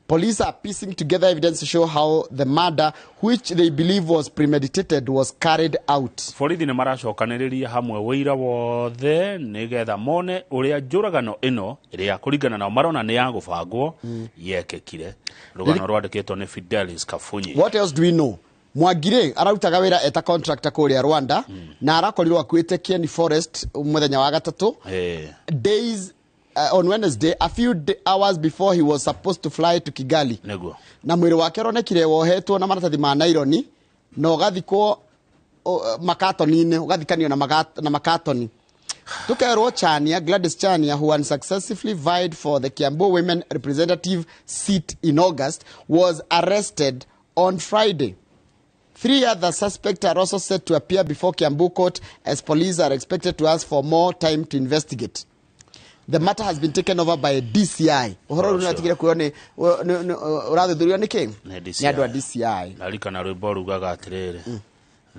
Police are piecing together evidence to show how the murder, which they believe was premeditated, was carried out. Borithi nĩ maracokanĩrĩria hamwe wĩira wothe nĩgetha mone ũrĩa njũragano ĩno ĩrĩa kũringana nao marona nĩ ya gũbangwo yekĩkire. Rũgano rwandĩkĩtwo nĩ Fidelis Kafunyi. What else do we know? Mwangire ararutaga wĩra eta contractor kũrĩa Rwanda, na arakorirwo akuĩte Kieni Forest mũthenya wa gatatũ. Days on Wednesday, a few hours before he was supposed to fly to Kigali. Nĩguo. Na mwĩrĩ wake ũronekire wohetwo na maratathi ma naironi na ũgathikwo makatoni-inĩ, ũgathikanio na makatoni. Tukerwo Chania, Gladys Chania, who unsuccessfully vied for the Kiambu Women Representative seat in August, was arrested on Friday. 3 other suspects are also set to appear before Kiambu court as police are expected to ask for more time to investigate. The matter has been taken over by DCI. Ũhoro ũrĩa ũratigire kuo nĩ ũrathuthurio nĩ kĩ? Nĩ andũ a DCI. Ndarikana rwĩmbo rugaga atĩrĩrĩ,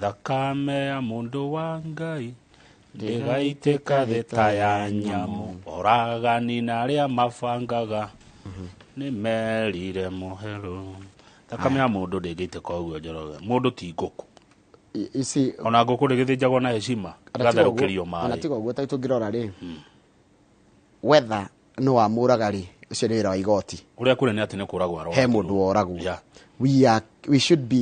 thakame ya mũndũ wa Ngai ndĩgaitĩka thĩ ta ya nyamũ, oragani na arĩa mabangaga nĩ merire mũhero. Thakame ya mũndũ ndĩngĩitĩka ũguo Njoroge. Mũndũ ti ngũkũ. Ona ngũkũ ndĩgĩthĩnjagwo na heshima, ĩgatherũkĩrio maĩ. Ona tiga ũguo ta tũngĩrora rĩ, whether no amũraga rĩ, ũcio nĩ wĩra wa igoti. Ũrĩa kũrĩ nĩ atĩ nĩ kũragwo aroragwo. He mũndũ woragwo. We should be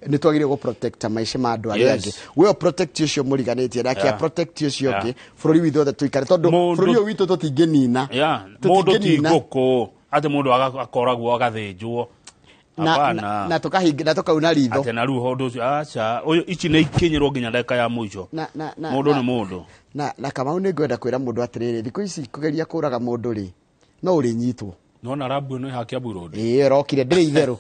nĩ twagĩrĩirwo gũ protect maica ma andũ arĩa angĩ. We protect ũcio mũriganĩtie nake protect ũcio ũngĩ, bũrũri witũ othe tũikare, tondũ bũrũri ũyũ witũ tũtingĩnina. Mũndũ ti ngũkũ atĩ mũndũ akoragwo agathĩnjwo. Na tukahinga na tukauna ritho. Atĩ na rĩu ũndũ ũcio aca, ũyũ ici nĩ ikinyĩrwo nginya ndagĩka ya mũico. Mũndũ nĩ mũndũ. Na Kamau nĩ ngwenda kwĩra mũndũ atĩrĩrĩ, thikũ ici kũgeria kũraga mũndũ rĩ, no ũrĩnyitwo. Nona rabu ĩno ĩha Kiambu Road. Ĩĩ, ĩrokire ndĩrĩ itherũ.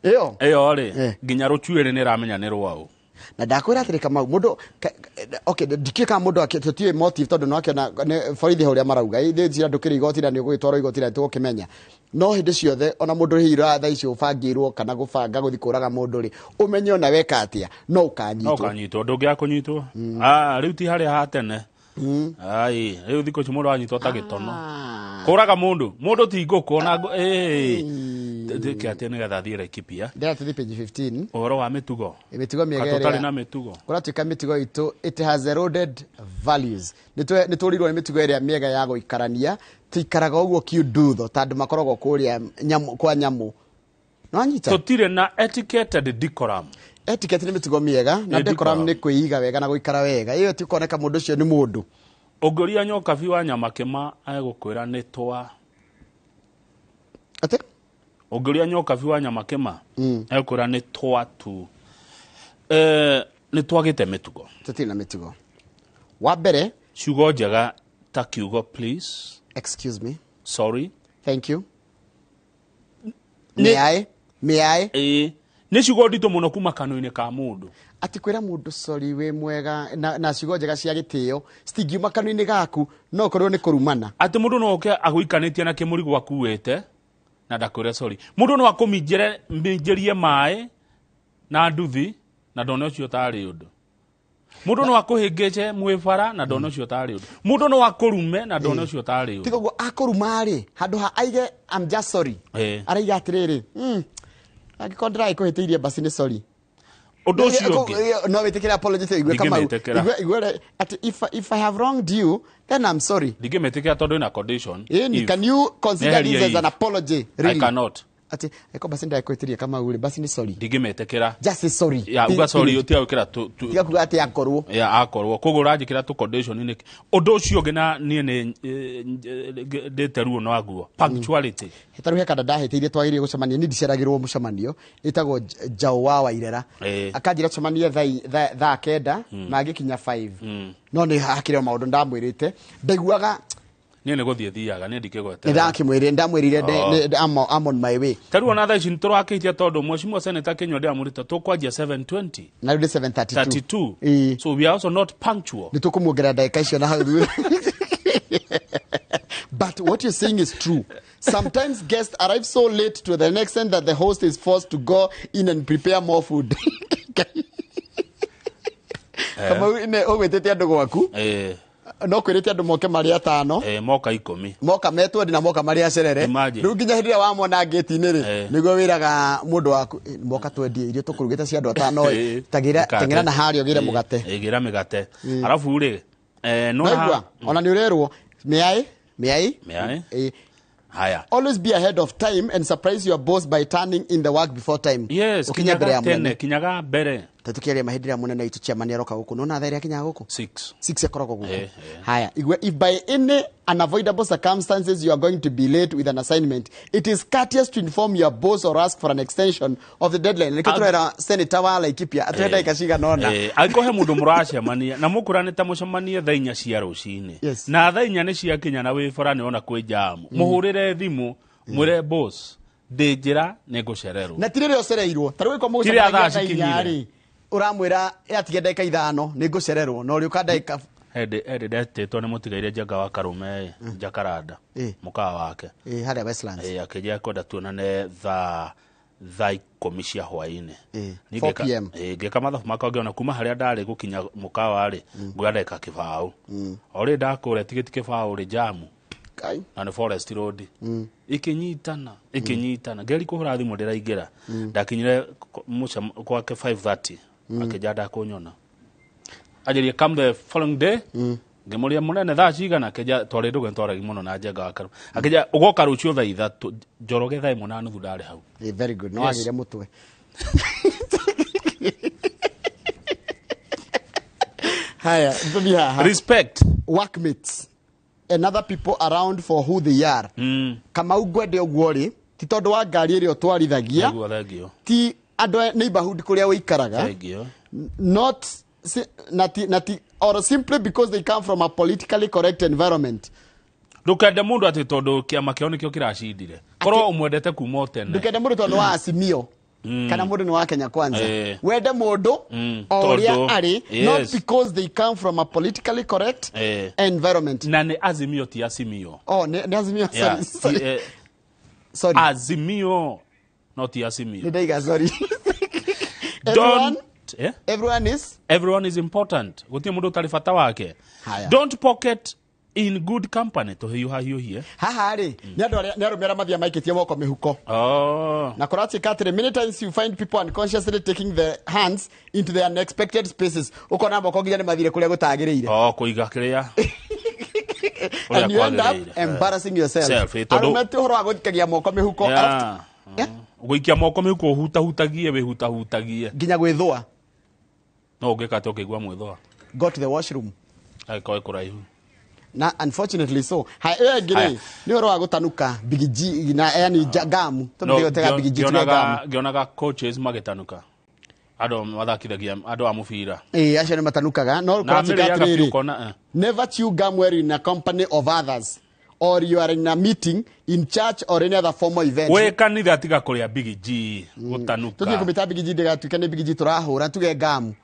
Ĩyo. Ĩyo rĩ, nginya rũcuĩrĩ nĩ ĩramenya nĩ rwaũ. Na ndakwĩra atĩrĩ Kamau, mũndũ okay, ndikĩũĩ kana mũndũ tũtiũĩ motive tondũ no akĩona borithi ũrĩa marauga, ithuĩ njĩra ndũkĩrĩ igoti na nĩ ũgũgĩtwarwo igoti na nĩtũgũkĩmenya. No hĩndĩ ciothe ona mũndũ hihi thaa ici ũbangĩirwo kana gũbanga gũthiĩ kũraga mũndũ rĩ, ũmenye ona weka atĩa, no ũkanyitwo. No ũkanyitwo, ndũngĩaga kũnyitwo. Rĩu ti harĩa ha tene. Ai, rĩu thikũ ici mũndũ anyitwo ta gĩtono. Kũraga mũndũ, mũndũ ti ngũkũ ona ndĩke atĩa nĩgetha thiĩ Laikipia. Ndĩra tũthiĩ page 15. Ũhoro wa mĩtugo. Mĩtugo mĩega ĩrĩa. Tũtarĩ na mĩtugo. Kũratuĩka mĩtugo itũ, it has eroded values. Nĩ tũrirwo nĩ mĩtugo ĩrĩa mĩega ya gũikarania, tũikaraga ũguo kiundutho ta andũ makoragwo kũrĩa nyamũ kwa nyamũ. Nĩwanyita? Tũtirĩ na etiquette and decorum. Etiquette nĩ mĩtugo mĩega na decorum nĩ kwĩiga wega na gũikara wega. Ĩyo ti kuoneka mũndũ ũcio nĩ mũndũ. Ũngĩũria nyokabi wa nyama kĩma egũkwĩra nĩ twa. Atĩ? Ũngĩũria Nyokabi wa Nyamakĩma, ekwĩra nĩ twatu. Nĩ twagĩte mĩtugo. Tũtirĩ na mĩtugo. Wa mbere, ciugo njega ta kiugo please, excuse me, sorry, thank you, may I, may I. Nĩ ciugo nditũ mũno kuma kanua-inĩ ka mũndũ. Atĩ kwĩra mũndũ sorry wĩ mwega na ciugo njega cia gĩtĩo citingiuma kanua-inĩ gaku, no ũkorwo nĩ kũrumana. Atĩ mũndũ no oke agũikanĩtie na kĩmũrigo akuĩte na ndakwĩre sorry. Mũndũ no akũminjĩre minjĩrie maĩ na nduthi na ndone ũcio tarĩ ũndũ. Mũndũ no akũhĩngĩce mwĩbara na ndone ũcio tarĩ ũndũ. Mũndũ no akũrume na ndone ũcio tarĩ ũndũ. Tiga ũguo akũruma rĩ, handũ ha aige I'm just sorry, araiga atĩrĩrĩ, angĩkorwo ndĩragĩkũhĩtĩirie basi nĩ sorry. Ũndũ ũcio ũngĩ. No wĩtĩkĩre apology ta igue Kamau. Ndingĩmĩtĩkĩra. Igue atĩ if I have wronged you, then I'm sorry. Ndingĩmĩtĩkĩra tondũ ĩna condition. Ĩni, can you consider this as an apology? Really? I cannot. Atĩ angĩkorwo basi ndĩragĩkũhĩtĩirie Kamau rĩ, basi nĩ sorry. Ndingĩmĩtĩkĩra. Just say sorry. Ya, uga sorry, ũtiga gwĩkĩra Tiga kuga atĩ akorwo. Ya, akorwo. Koguo ũranjĩkĩra tũ condition nĩkĩ? Ũndũ ũcio ũngĩ na niĩ nĩ ndĩte ruo naguo. Punctuality. Ta rĩu he kanda ndahĩtĩirie twagĩrĩire gũcemania, niĩ ndiceragĩrwo mũcemanio, ĩtagwo Njaũ wa Wairera. Akanjĩra tũcemanie thaa 9, na ngĩkinya 5. No nĩ hakĩrĩ o maũndũ ndamwĩrĩte. Ndaiguaga niĩ nĩ gũthiĩ thiaga, niĩ ndingĩgweterera. Nĩ ndakĩmwĩrire, ndamwĩrire I'm on my way. Ta rĩu ona thaa ici nĩtũrakĩtie tondũ Mheshimiwa Senator Kinyua ndĩramwĩrĩte tũkwanjia 7:20. Na rĩu nĩ 7:32. 32. So we are also not punctual. Nĩ tũkũmuongerera ndagĩka icio na hau thutha. But what you're saying is true. Sometimes guests arrive so late to the extent that the host is forced to go in and prepare more food. Kamau, nĩ ũgwĩtĩte andũ gwaku? No kwĩrĩte andũ moke marĩ atano. Moka 10. Moka metwendi na moka marĩ acerere. Imagine. Rĩu nginya hĩndĩ ĩrĩa wamona ngĩti-inĩ rĩ, nĩguo wĩraga mũndũ waku, moka twendie irio tũkũrugĩte cia andũ atano ĩ. Tagĩra, Mũgate. teng'era na harĩa ũgĩre mũgate. Gĩra mĩgate. Arabu rĩ, no Naigua, ha- ona nĩ ũrerwo, may I? May I? May I? Haya. Always be ahead of time and surprise your boss by turning in the work before time. Yes, Ũkinye mbere ya kinyaga tene, mũnene. kinyaga mbere. Ta tũkĩaria ma hĩndĩ ĩrĩa mũnene witũ chairman aroka gũkũ. Nĩwona thaa ĩrĩa akinyaga gũkũ? 6. 6 akoragwo gũkũ. Haya, igwe, if by any unavoidable circumstances you are going to be late with an assignment, it is courteous to inform your boss or ask for an extension of the deadline. Nĩkĩo tũrera Senator wa Laikipia, atũhe ndagĩka cigana ũna. Angĩkorwo he mũndũ mũracemania, na mũkũranĩte mũcemanie thaa 4 cia rũcinĩ. Na thaa 4 nĩ ciakinya na wĩ bara nĩ wona kwĩ jamu. Mũhũrĩre thimũ, mwĩre boss, ndĩ njĩra nĩ ngũcererwo. Na ti rĩrĩa ũcereirwo. Ta rĩu ũgĩkorwo Ti rĩrĩa mũgũcemanagia thaa thaa inya cikinyire. rĩ, ũramwĩra atige ndagĩka 5 nĩ ngũcererwo, na ũrĩũka ndagĩka Hĩndĩ ndetĩtwo nĩ mũtigaire Njenga wa Karume, Jakaranda, mũkawa wake. Harĩa Westlands. Akĩnjĩra kwenda tuonane thaa 10 cia hwaĩ-inĩ. Niĩ 4 PM. Ngĩka mathabu makwa ngĩona kuma harĩa ndarĩ gũkinya mũkawa rĩ, nguoya ndagĩka 20. O rĩ ndakũra tigiti 20 rĩ jamu. Kai. Na nĩ Forest Road. Ikinyitana, ikinyitana. Ngeri kũhũra thimũ ndĩraingĩra. Ndakinyire kwake 5:30. Akĩnja ndakũnyona. Anjĩrire come the following day. Ngĩmũria mũnene thaa cigana, akĩnja twarĩ ndũge nĩtwaragi mũno na Njenga wa Karume. Akĩnja ũgoka rũciũ thaa 3, Njoroge thaa 1:30 ndarĩ hau. Very good. No Yes. wagĩire mũtwe. Haya, tũthiĩ haha. Respect. Workmates and other people around for who they are. Kamau ngwende ũguo rĩ, ti tondũ wa ngari ĩrĩa ũtwarithagia, Nĩguo, thengio. ti andũ a neighborhood kũrĩa ũikaraga. Thengio. Not si, nati, nati, or simply because they come from a politically correct environment. Ndũkende mũndũ atĩ tondũ kĩama kĩao nĩkĩo kĩracindire. Korwo ũmwendete kuma o tene. Ndũkende mũndũ tondũ wa Azimio. Kana mũndũ nĩ wa Kenya Kwanza. Wende mũndũ o ũrĩa Tondũ, arĩ, not yes. because they come from a politically correct environment. Na nĩ Azimio ti Azimio. Oh, nĩ Azimio, Yeah, sorry, sorry. Sorry. Azimio, no ti Azimio. Nĩ ndaiga, sorry. Don't, Everyone is? Everyone is important. Gũtirĩ mũndũ ũtarĩ bata wake. Haya. Don't pocket in good company. Tũhiũhahiũhie. Haha rĩ, nĩ andũ arĩa, nĩ arũme arĩa mathiaga maikĩtie moko mĩhuko. Na kũratuĩka atĩrĩ, many times you find people unconsciously taking their hands into the unexpected spaces. Ũkona moko nginya nĩ mathire kũrĩa gũtagĩrĩire. Oh, kũiga kĩrĩa. And you end up Ũrĩa kwagĩrĩire. embarrassing yourself. Self, tondũ Arũme ti ũhoro wa gũikagia moko mĩhuko. Yeah. Gũikia moko mĩhuko ũhutahutagie, wĩhutahutagie. Nginya gwĩthũa. No ũngĩka atĩa ũkĩigua mwĩthũa? Go to the washroom. Angĩkorwo ĩ kũraihu. Na unfortunately so. Haya, ĩyo ĩngĩ rĩ, Haya. nĩ ũhoro wa gũtanuka Big G na yani gamu. No, Tondũ gũtega Big G tuge gamu. Ngĩonaga coaches magĩtanuka, andũ mathakithagia andũ a mũbira. Ĩĩ, acio nĩ matanukaga. No Na kũratuĩka mĩrĩaga biũ atĩrĩrĩ, ũkona. Never chew gum when in a company of others or you are in a meeting in church or any other formal event. Wĩ kanitha tiga kũrĩa Big G, gũtanuka. Tũthiĩ kũmĩta Big G ndĩgatuĩke nĩ Big G tũrahũra, tuge gamu.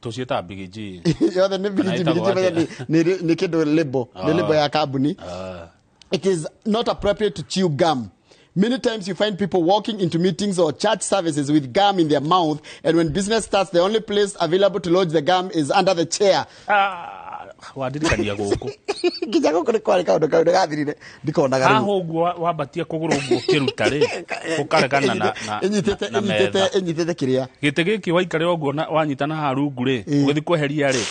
Tũciĩtaga Big G. Yothe nĩ Big Kana G. Big G ĩtagwo menya atĩa? nĩ kĩndũ label, nĩ label ya kambuni. It is not appropriate to chew gum. Many times you find people walking into meetings or church services with gum in their mouth, and when business starts, the only place available to lodge the gum is under the chair. Ah, wandirikania gũkũ. Nginya gũkũ nĩ kwarĩ kaũndũ kau ndĩgathirire ndikonaga Haha rĩu. ũguo wambatia kũgũrũ ũguo ũkĩruta rĩ, ũkaregana na Ĩnyitĩte na ĩnyitĩte metha. Ĩnyitĩte kĩrĩa. Gĩtĩ gĩkĩ waikarĩra ũguo na wanyita na haha rungu rĩ, ũgĩthiĩ kweheria rĩ.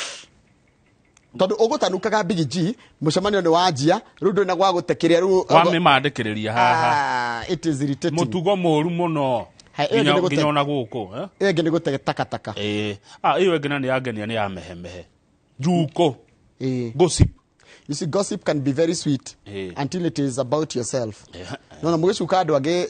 Tondũ ũgũtanukaga Big G, mũcemanio nĩ wanjia, rĩu ndũrĩ na gwa gũte kĩrĩa rĩu. Wamĩmandĩkĩrĩria haha. Ah, it is irritating. Mũtugo mũru mũno. Hai, ĩyo ĩngĩ nĩ gũte- Nginya ona gũkũ, eh? Ĩyo ĩngĩ nĩ gũte takataka. Ĩĩ. Ah, ĩyo ĩngĩ na nĩ yangenia, nĩ ya mehemehe njuko, gossip. You see, gossip can be very sweet until it is about yourself. No na mũgĩcuka andũ angĩ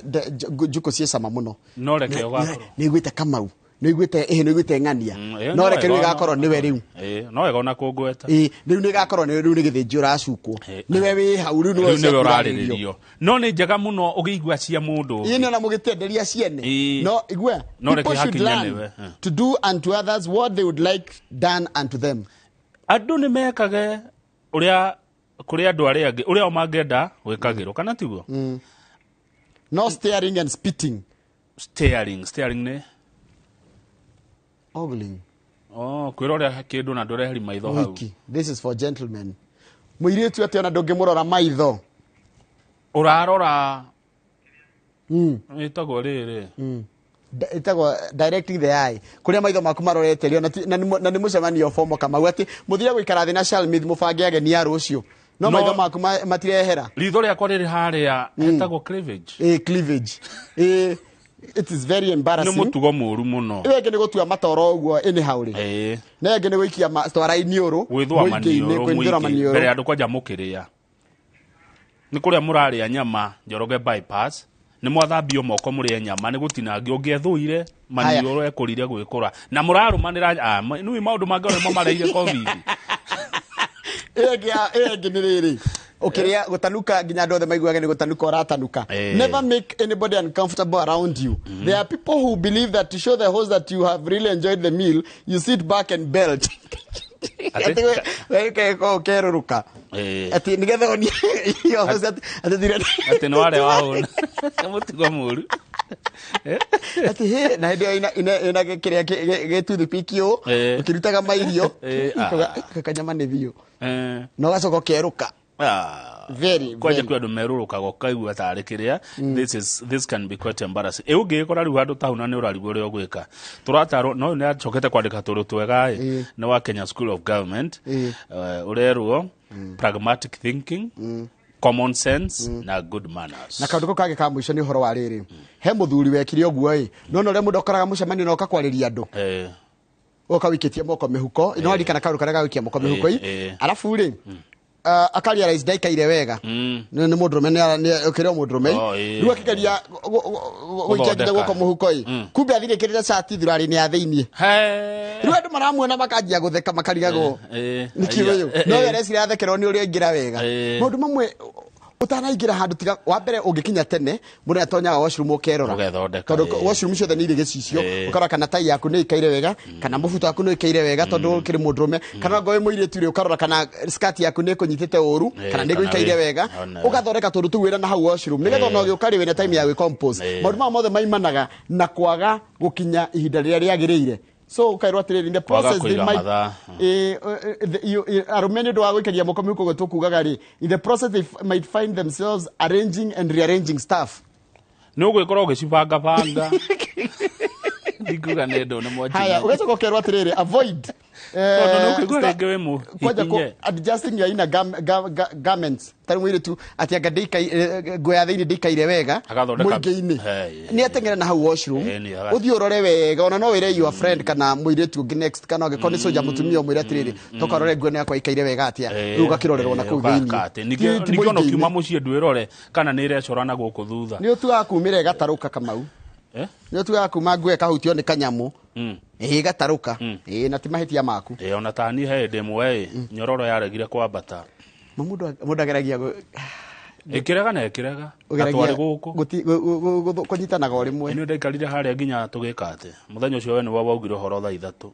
njukũ ciĩ cama mũno. No reke ũgakorwo. Nĩ iguĩte Kamau, nĩ iguĩte ĩhĩ, nĩ iguĩte ng'ania. Ĩyo No no reke rĩu wega ĩgakorwo nĩwe rĩu. Ĩĩ, no wega ona kũngweta. Ĩĩ, rĩu nĩ ĩgakorwo nĩwe rĩu nĩ gĩthĩnji ũracukwo. Nĩwe wĩ hau rĩu, nĩwe Rĩu nĩwe ũcio ũrarĩrĩrio, no nĩ njega mũno ũgĩigua cia mũndũ Ĩĩ, nĩ ona mũgĩtenderia ciene. No igue, No reke people should hakinya learn nĩwe, eh. to do unto others what they would like done unto them. Andũ nĩ mekage ũrĩa kũrĩ andũ arĩa angĩ ũrĩa o mangĩenda gwĩkagĩrwo, kana tiguo? No staring and spitting. Staring, staring nĩ? Ogling. Oh, kwĩrorera kĩndũ na ndũreheri maitho hau. Wiki. This is for gentlemen. Mũirĩtu atĩ ona ndũngĩmũrora maitho. Ũrarora ĩtagwo rĩrĩ. Ĩtagwo directing the eye, kũrĩa maitho maku marorete rĩ, ona na nĩ mũcemanio bomo Kamau, atĩ mũthire gũikara thĩ na Shalmith mũbange ageni a rũciũ, no maitho maku matirehera. Ritho rĩakwa rĩrĩ harĩa hetagwo cleavage. Ĩ, cleavage. Ĩ, it is very Nĩ embarrassing. mũtugo mũru mũno. Ĩyo ĩngĩ nĩ gũtua matoro ũguo anyhow rĩ. Na ĩyo ĩngĩ nĩ gũikia twara iniũrũ Gwĩthũa mũingĩ-inĩ, maniũrũ gwĩthũa mũingĩ maniũrũ. Mbere ya andũ kwanja mũkĩrĩa, nĩ kũrĩa mũrarĩa nyama Njoroge bypass, nĩ mwathambio moko mũrĩe nyama, nĩ gũtinangio ũngĩethũire maniũrũ ekũrire gwĩkũra na mũrarũmanĩra. Ah, nĩũĩ maũndũ mangĩ nĩmo mareire COVID. Ĩyo ĩngĩ nĩ rĩrĩ, ũkĩrĩa gũtanuka nginya andũ othe maiguage nĩ gũtanuka ũratanuka. Never make anybody uncomfortable around you. There are people who believe that to show the host that you have really enjoyed the meal, you sit back and belch. Atĩ? Atĩ we ũkerũrũka atĩ nĩgetha onie your host atĩ Atĩ nĩ warĩa wahũna. Nĩ mũtugo mũru. Atĩ hĩ na hĩndĩ ĩyo ina kĩrĩa gĩ toothpick ũũ ũkĩrutaga mairio. Kanyama nĩ biũ na ũgacoka ũkerũka. Very, Kwanja very. kwĩ andũ merũrũkaga ũkaigua tarĩ kĩrĩa. This can be quite embarrassing. Ĩ, ũngĩgĩkora rĩu handũ ta hau na nĩ ũrarigwo ũrĩa ũgwĩka, tũratarwo no ũyũ nĩ acokete kwandĩka tũrũ twega ĩ, nĩ wa Kenya School of Government. Ũrerwo pragmatic thinking, common sense na good manners. Na kaũndũ kau kangĩ ka mũico nĩ ũhoro wa rĩrĩ, he mũthuri wekire ũguo ĩ, nona ũrĩa mũndũ akoraga mũcemanio na ũka kwarĩria andũ, ũka wĩikĩtie moko mĩhuko, no ririkana kaũndũ karĩa gagũikia moko mĩhuko i, arabu rĩ, akarealize ndaikaire wega. Nĩ mũndũrũme, ũkĩrĩ o mũndũrũme. Oh, ĩĩ. Rĩu akĩgeria gũikia nginya Gũthondeka. guoko mũhuko ĩ, kumbe athirĩkĩrĩte cati thurarĩ-inĩ ya thĩiniĩ. Rĩu andũ maramuona makanjia gũtheka, makarigagwo nĩkĩ ũyũ no we areciria athekerwo nĩ ũrĩa aingĩra wega. Maũndũ mamwe ũtanaingĩra handũ, tiga wa mbere ũngĩkinya tene, mũndũ atonyaga washroom ũkerora. Ũgethondeka, Tondũ washroom ciothe nĩ irĩ gĩcicio, ũkarora kana tai yaku nĩ ĩikaire wega, kana mũbuto waku nĩ ũikaire wega, tondũ ũkĩrĩ mũndũrũme, kana ongorwo wĩ mũirĩtu rĩ, ũkarora kana skirt yaku nĩ ĩkũnyitĩte ũru, kana nĩ kana ĩgũikaire wega. Ũgathondeka tũndũ tũu wĩra na hau washroom nĩgetha ona ũgĩũka rĩ, wĩna time ya gwĩcompose. Maũndũ maya mothe maimanaga na kwaga gũkinya ihinda rĩrĩa rĩagĩrĩire. So ũkairwo atĩrĩrĩ, in the Kwaga process they kũiga might mathaa. Arũme nĩ ũndũ wa gũikaria moko mĩhuko ũguo tũkugaga rĩ, in the process they might find themselves arranging and rearranging stuff. Nĩ ũgwĩkora ũgĩcibangabanga, ndikuga nĩ ndũ nĩ mwanjia. Haya, ũgacoka ũkerwo atĩrĩrĩ, avoid Tondũ nĩ ũkũigua rĩngĩ wĩ kwanja mũhihinye. Adjusting your inner garments, tarĩ mũirĩtu atĩ anga nguo ya thĩinĩ ndĩikaire wega Agathondeka- mũingĩ-inĩ, Hey. nĩ ateng'ere na hau washroom, Eh, nĩ aga- ũthiĩ ũrore wega, ona no wĩre your friend kana mũirĩtu ũngĩ next, kana angĩkorwo nĩ soja mũtumia, ũmwĩre atĩrĩrĩ, tokarore nguo ĩno yakwa ĩikaire wega atĩa. Rĩu ũgakĩrorerwo na kũu thĩinĩ. Ũgaka atĩ. Ningĩ Ti ningĩ ona mũingĩ-inĩ. ũkiuma mũciĩ ndwĩrore kana nĩ ĩrecora na gũkũ thutha. Nĩ ũtuaga kumĩra ĩgatarũka, Kamau. Eh? Nĩ ũtuaga kuma nguo ĩkahutio nĩ kanyamũ, ĩĩ, ĩgatarũka, ĩĩ, na ti mahĩtia maku. Ĩ, ona tani he hĩndĩ ĩmwe ĩ nyororo yaregire kwambata. Ma mũndũ ageragia Ĩkĩrega na ĩkĩrega na ũgeragia twarĩ gũkũ. Kũnyitanaga o rĩmwe. Nĩ ndaikarire harĩa nginya tũgĩka atĩ mũthenya ũcio we nĩwe waugire ũhoro thaa 3.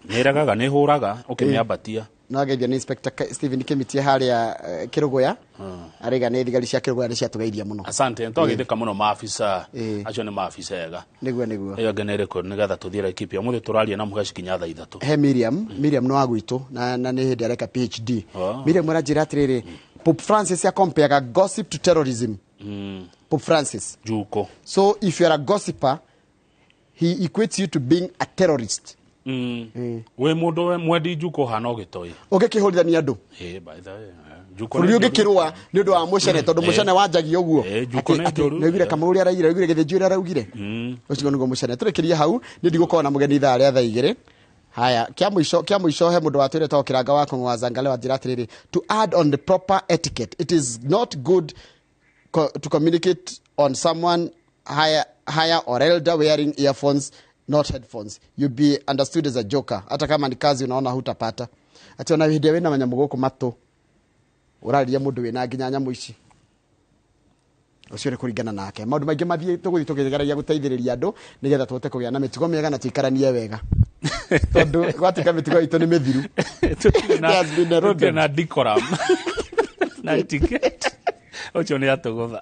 Nĩ ĩregaga, nĩ ĩhũraga ũkĩmĩambatia. No ageithio nĩ Inspector Stephen Kimitie harĩa Kĩrũgũya, araiga nĩ thigari cia Kĩrũgũya nĩ ciatũgeithia mũno. Asante, nĩtwagĩthĩka mũno maabisa. Ĩĩ. Acio nĩ maabisa ega. Nĩguo. Ĩyo ĩngĩ nĩ ĩrĩkũ nĩgetha tũthiĩ Laikipia? Ũmũthĩ tũraria na Mũheci nginya thaa 3. He Miriam. Miriam nĩ wa gwitũ na nĩ hĩndĩ areka PhD. Oh. Miriam aranjĩra atĩrĩrĩ, Pope Francis akompeaga gossip to terrorism. Pope Francis. Juko. So if you are a gossiper, he equates you to being a terrorist. Wĩ mũndũ we mwendi njuko hana ũgĩtoi. Ũngĩkĩhũrithania andũ. Ĩ, by the way, njuko Bũrũri nĩ njũru. ũngĩkĩrũa nĩ ũndũ wa mũcene, tondũ mũcene wanjagia ũguo. Ĩ, njuko nĩ njũru. Nĩaugire Kamau ũrĩa araugire, augire Gĩthĩnji ũrĩa araugire. Ũcio nĩguo mũcene. Tũrĩkĩrie hau, nĩ ndigũkorwo na mũgeni ithaa rĩa thaa 2. Haya, kĩa mũico, he mũndũ watwĩre to kĩranga wa Kũng'wa Zangale wanjĩra atĩrĩrĩ, to add on the proper etiquette, it is not good to communicate on someone higher or elder wearing earphones, not headphones. You be understood as a joker. Hata kama ni kazi unaona hutapata. Ati ona hĩndĩ ĩrĩa wĩna manyamũ gũkũ matũ, ũrarĩria mũndũ wĩna nginya nyamũ ici. Ũcio nĩ kũringana nake. Maũndũ maingĩ mathiĩ tũgũthiĩ tũkĩgeragia gũteithĩrĩria andũ nĩgetha tũhote kũgĩa na mĩtugo mĩega na tũikaranie wega, tondũ gwatuĩka mĩtugo itũ nĩ mĩthiru. Tũtirĩ It has been eroded. Tũtirĩ na decorum na etiquette. Ũcio nĩ atũgũtha.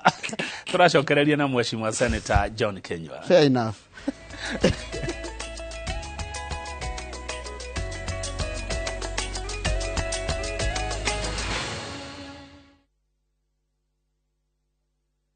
Tũracokereria na Mheshimiwa Senator John Kenywa. Fair enough.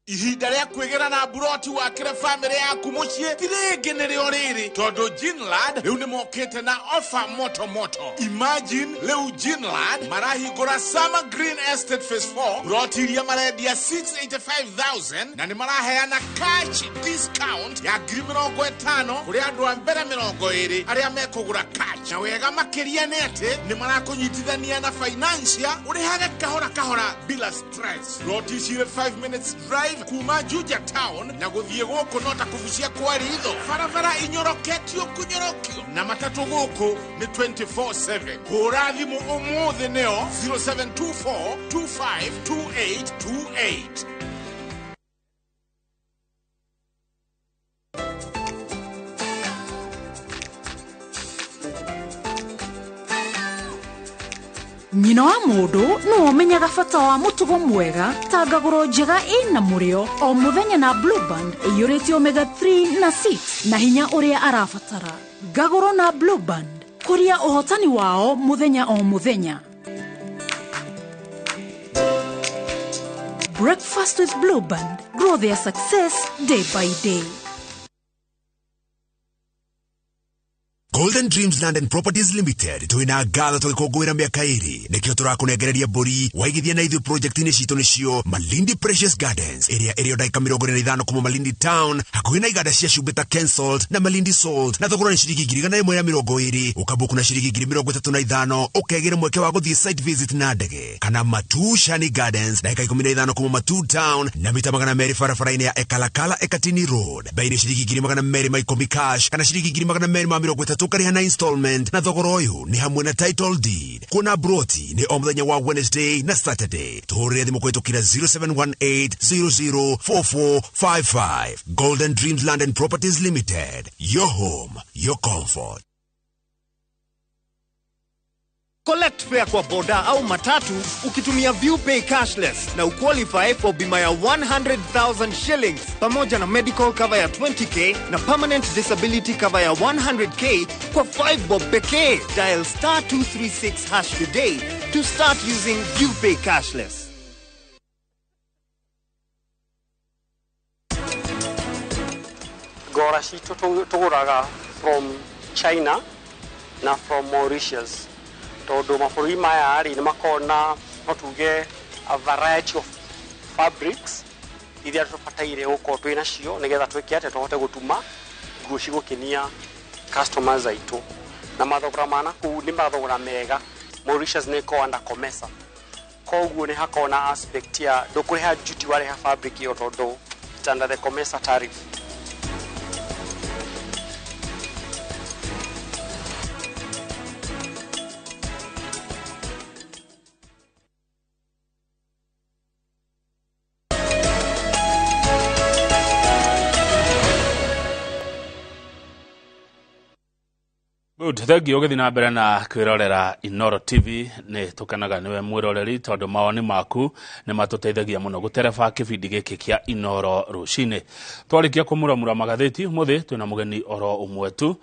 Ihinda rĩa kwĩgĩra na mburoti wakĩre bamĩrĩ yaku mũciĩ ti rĩngĩ, nĩrĩo rĩrĩ, tondũ Ginland rĩu nĩ mokĩte na ofa moto moto. Imagine, rĩu Ginland marahingũra Summer Green Estate Phase 4, mburoti iria marendia 685,000, na nĩ maraheana cash discount ya 50,000 kũrĩ andũ a mbere 20 arĩa mekũgũra cash. Na wega makĩria nĩ atĩ nĩ marakũnyitithania na financier, ũrĩhage kahora kahora bila stress. Mburoti cirĩ 5 minutes drive kuma Juja town, na gũthiĩ gũkũ no ta kũbucia kwa ritho, barabara inyoroketio kũnyorokio, na matatũ gũkũ nĩ 24/7. Hũra thimũ ũmũthĩ, nĩo 0724 252828. Nyina wa mũndũ nĩwe ũmenyaga bata wa mũtugo mwega ta ngagũro njega ĩna mũrĩo o mũthenya na Blueband ĩiyũrĩte omega 3 na 6 na hinya ũrĩa arabatara. Ngagũro na Blueband, kũria ũhotani wao mũthenya o mũthenya. Breakfast with Blueband. Grow their success day by day. Golden Dreams Land and Properties Limited twina ngatho tũgĩkũngũĩra mĩaka 2. Nĩkĩo tũrakũnengereria mbũri waigithia na ithuĩ project-inĩ citũ, nĩcio Malindi Precious Gardens, ĩrĩa ĩrĩ o ndagĩka 45 kuma Malindi Town, hakuhĩ na iganda cia cumbĩ ta Kensalt na Malindi Salt, na thogora nĩ ciringi 120,000. Ũkabuku na ciringi 35,000 ũkegĩra mweke wa gũthiĩ site visit na ndege. Kana Matu Shani Gardens, ndagĩka 15 kuma Matu Town na mita 200 barabara-inĩ ya Ekalakala Ekatini Road. Bei nĩ ciringi 210,000 cash kana ciringi 230,000 ũkarĩha na installment, na thogora ũyũ nĩ hamwe na title deed. Kuona broti nĩ o mũthenya wa Wednesday na Saturday. Tũhũrĩre thimũ kũhĩtũkĩra 0718 004455. Golden Dreams Land and Properties Limited, your home, your comfort. Collect fare kwa boda au matatu ukitumia ViewPay cashless na uqualify for bima ya 100,000 shillings pamoja na medical cover ya 20K na permanent disability cover ya 100K kwa 5 bob pekee. Dial *236# today to start using ViewPay cashless. Ngora citũ tũgũraga from China. na from Mauritius tondũ mabũrũri maya rĩ nĩ makoragwo na no tuge a variety of fabrics iria tũbataire gũkorwo twĩ nacio nĩgetha twĩke atĩa tũhote gũtuma nguo cigũkenia customers aitũ na mathogora ma nakũu nĩ mathogora mega. Mauritius nĩ ĩkoragwo under COMESA, koguo nĩ hakoragwo na aspect ya ndũkũrĩha duty warĩha fabric ĩyo tondũ it's under the COMESA tariff. Good, thank you ũgĩthiĩ na mbere na kwĩrorera Inoro TV. Nĩ tũkenaga nĩwe mwĩroreri tondũ mawoni maku nĩ matũteithagia mũno gũtereba kĩbindi gĩkĩ kĩa Inoro rũcinĩ. Twarĩkia kũmuramura magathĩti ũmũthĩ twĩna mũgeni oro ũmwe tu.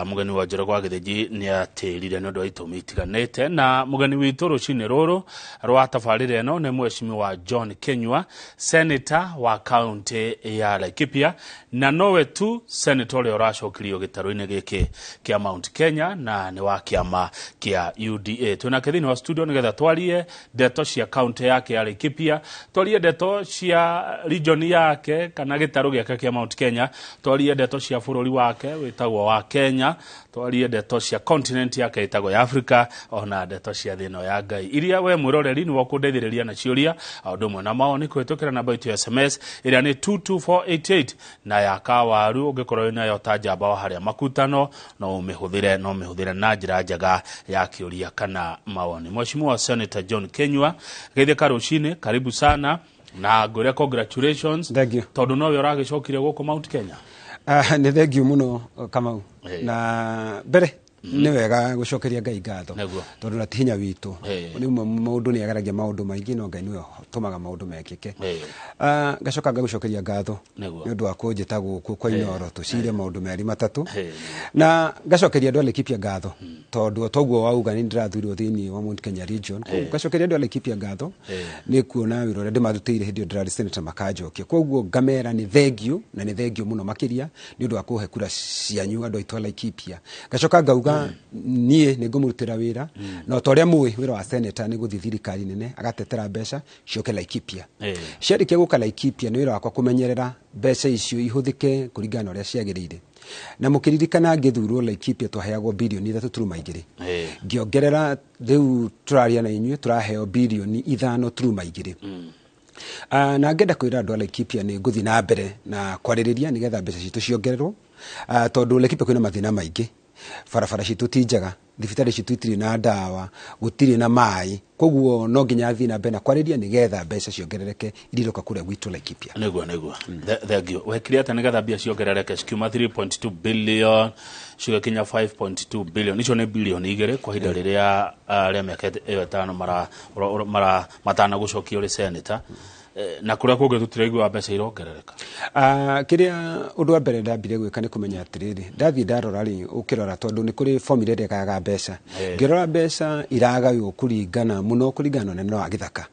Mũgeni wa Njoroge wa Gĩthĩnji nĩ atĩrire nĩ ũndũ wa itũmi itiganĩte, na mũgeni witũ rũcinĩ rũrũ rwa tabarĩra ĩno nĩ Mheshimiwa John Kinyua, senator wa kaunti ya Laikipia, na nowe tu senator ũrĩa ũracokirio gĩtarũ-inĩ gĩkĩ kĩa Mount Kenya na nĩ wa kĩama kĩa UDA. Twĩnake thĩinĩ wa studio nĩgetha twarie ndeto cia kaunti yake ya Laikipia, twarie ndeto cia region yake kana gĩtarũ gĩake kĩa Mount Kenya, twarie ndeto cia bũrũri wake wĩtagwo wa Kenya, twarie ndeto cia continent yake ĩtagwo ya Africa, ona ndeto cia thĩ ĩno ya Ngai iria we mwĩroreri nĩwe ũkũndeithĩrĩria na ciũria o ũndũ ũmwe na mawoni kũhĩtũkĩra namba itũ ya SMS ĩrĩa nĩ 22488 na ya kawaru ũngĩkorwo wĩnayo ta njamba wa harĩa makutano no ũmĩhũthĩre, no ũmĩhũthĩre na njĩra njega ya kĩũria kana mawoni. Mheshimiwa Senator John Kinyua, geithĩka rũcinĩ, karibu sana na ngwĩre congratulations tondũ nowe ũragĩcokire gũkũ Mount Kenya. Nĩ thengiũ mũno Kamau. Na mbere nĩ wega gũcokeria Ngai ngatho tondũ na ti hinya witũ. Nĩ mũndũ nĩ ageragia maũndũ maingĩ no Ngai nĩwe ũtũmaga maũndũ mekĩke. Ngacoka ngagũcokeria ngatho nĩ ũndũ wa kũnjĩta gũkũ kwa Inoro tũcire maũndũ merĩ matatũ. Na ngacokeria andũ a Laikipia ngatho tondũ toguo wauga nĩ ndĩrathurirwo thĩinĩ wa Mount Kenya region. Ngacokeria andũ a Laikipia ngatho nĩ kuona wĩra ũrĩa ndĩmarutĩire hĩndĩ ĩyo ndĩrarĩ senator makanjokia. Koguo ngamera nĩ thengiũ na nĩ thengiũ mũno makĩria nĩ ũndũ wa kũhe kura cianyu andũ aitũ a Laikipia. Ngacoka ngauga niĩ nĩ ngũmũrutĩra wĩra na ta ũrĩa mũĩ wĩra wa senator nĩ gũthiĩ thirikari nene agatetera mbeca ciũke Laikipia. Ciarĩkia gũka Laikipia nĩ wĩra wakwa kũmenyerera mbeca icio ihũthĩke kũringana na ũrĩa ciagĩrĩire. Na mũkĩririkana ngĩthurwo Laikipia twaheagwo birioni 3.2. Ngĩongerera rĩu tũraria na inyuĩ tũraheo birioni 5.2. Na ngenda kwĩra andũ a Laikipia nĩ ngũthiĩ na mbere na kwarĩrĩria nĩgetha mbeca citũ ciongererwo, tondũ Laikipia kwĩna mathĩna maingĩ. Barabara citũ ti njega, thibitarĩ citũ itirĩ na ndawa, gũtirĩ na maĩ, koguo no nginya thiĩ na mbere na kwarĩria nĩgetha mbeca ciongerereke iria iroka kũrĩa gwitũ Laikipia. Nĩguo, nĩguo. Thank you. Wekire atĩa nĩgetha mbia ciongerereke cikiuma 3.2 billion cigakinya 5.2 billion? Icio nĩ bilioni 2 kwa ihinda rĩrĩa rĩa mĩaka ĩyo 5 matanagũcokia ũrĩ senator. Na kũrĩa kũngĩ tũtiraigua mbeca irongerereka. Kĩrĩa ũndũ wa mbere ndambire gwĩka nĩ kũmenya atĩrĩrĩ, ndathiĩ ndarora rĩ, ũkĩrora tondũ nĩ kũrĩ formula ĩrĩa ĩgayaga mbeca. Ngĩrora mbeca iragaywo kũringana mũno kũringana na ũnene wa gĩthaka.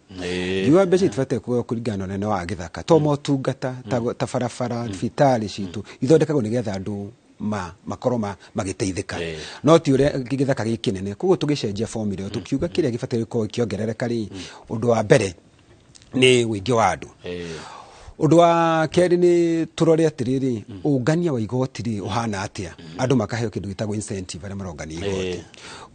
Ngiuga mbeca itibatiĩ kũgaywo kũringana na ũnene wa gĩthaka, to motungata ta barabara, thibitarĩ citũ ithondekagwo nĩgetha andũ makorwo magĩteithĩka. No ti ũrĩa gĩthaka gĩ kĩnene. Koguo tũgĩcenjia formula ĩyo, tũkiuga kĩrĩa gĩbatiĩ gũkorwo gĩkĩongerereka rĩ, ũndũ wa mbere nĩ ũingĩ wa andũ. Ũndũ wa kerĩ nĩ tũrore atĩrĩrĩ, ũngania wa igoti rĩ ũhana atĩa? Andũ makaheo kĩndũ gĩtagwo incentive arĩa marongania igoti.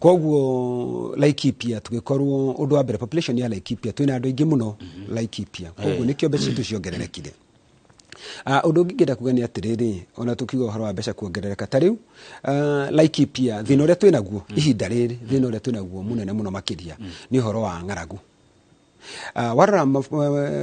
Koguo Laikipia tũgĩkorwo ũndũ wa mbere population ya Laikipia twĩna andũ aingĩ mũno Laikipia. Koguo nĩkĩo mbeca citũ ciongererekire. Ũndũ ũngĩ ngĩenda kuga nĩ atĩrĩrĩ, ona tũkiuga ũhoro wa mbeca kuongerereka ta rĩu, Laikipia thĩna ũrĩa twĩnaguo ihinda rĩrĩ, thĩna ũrĩa twĩnaguo mũnene mũno makĩria nĩ ũhoro wa ng'aragu. Warora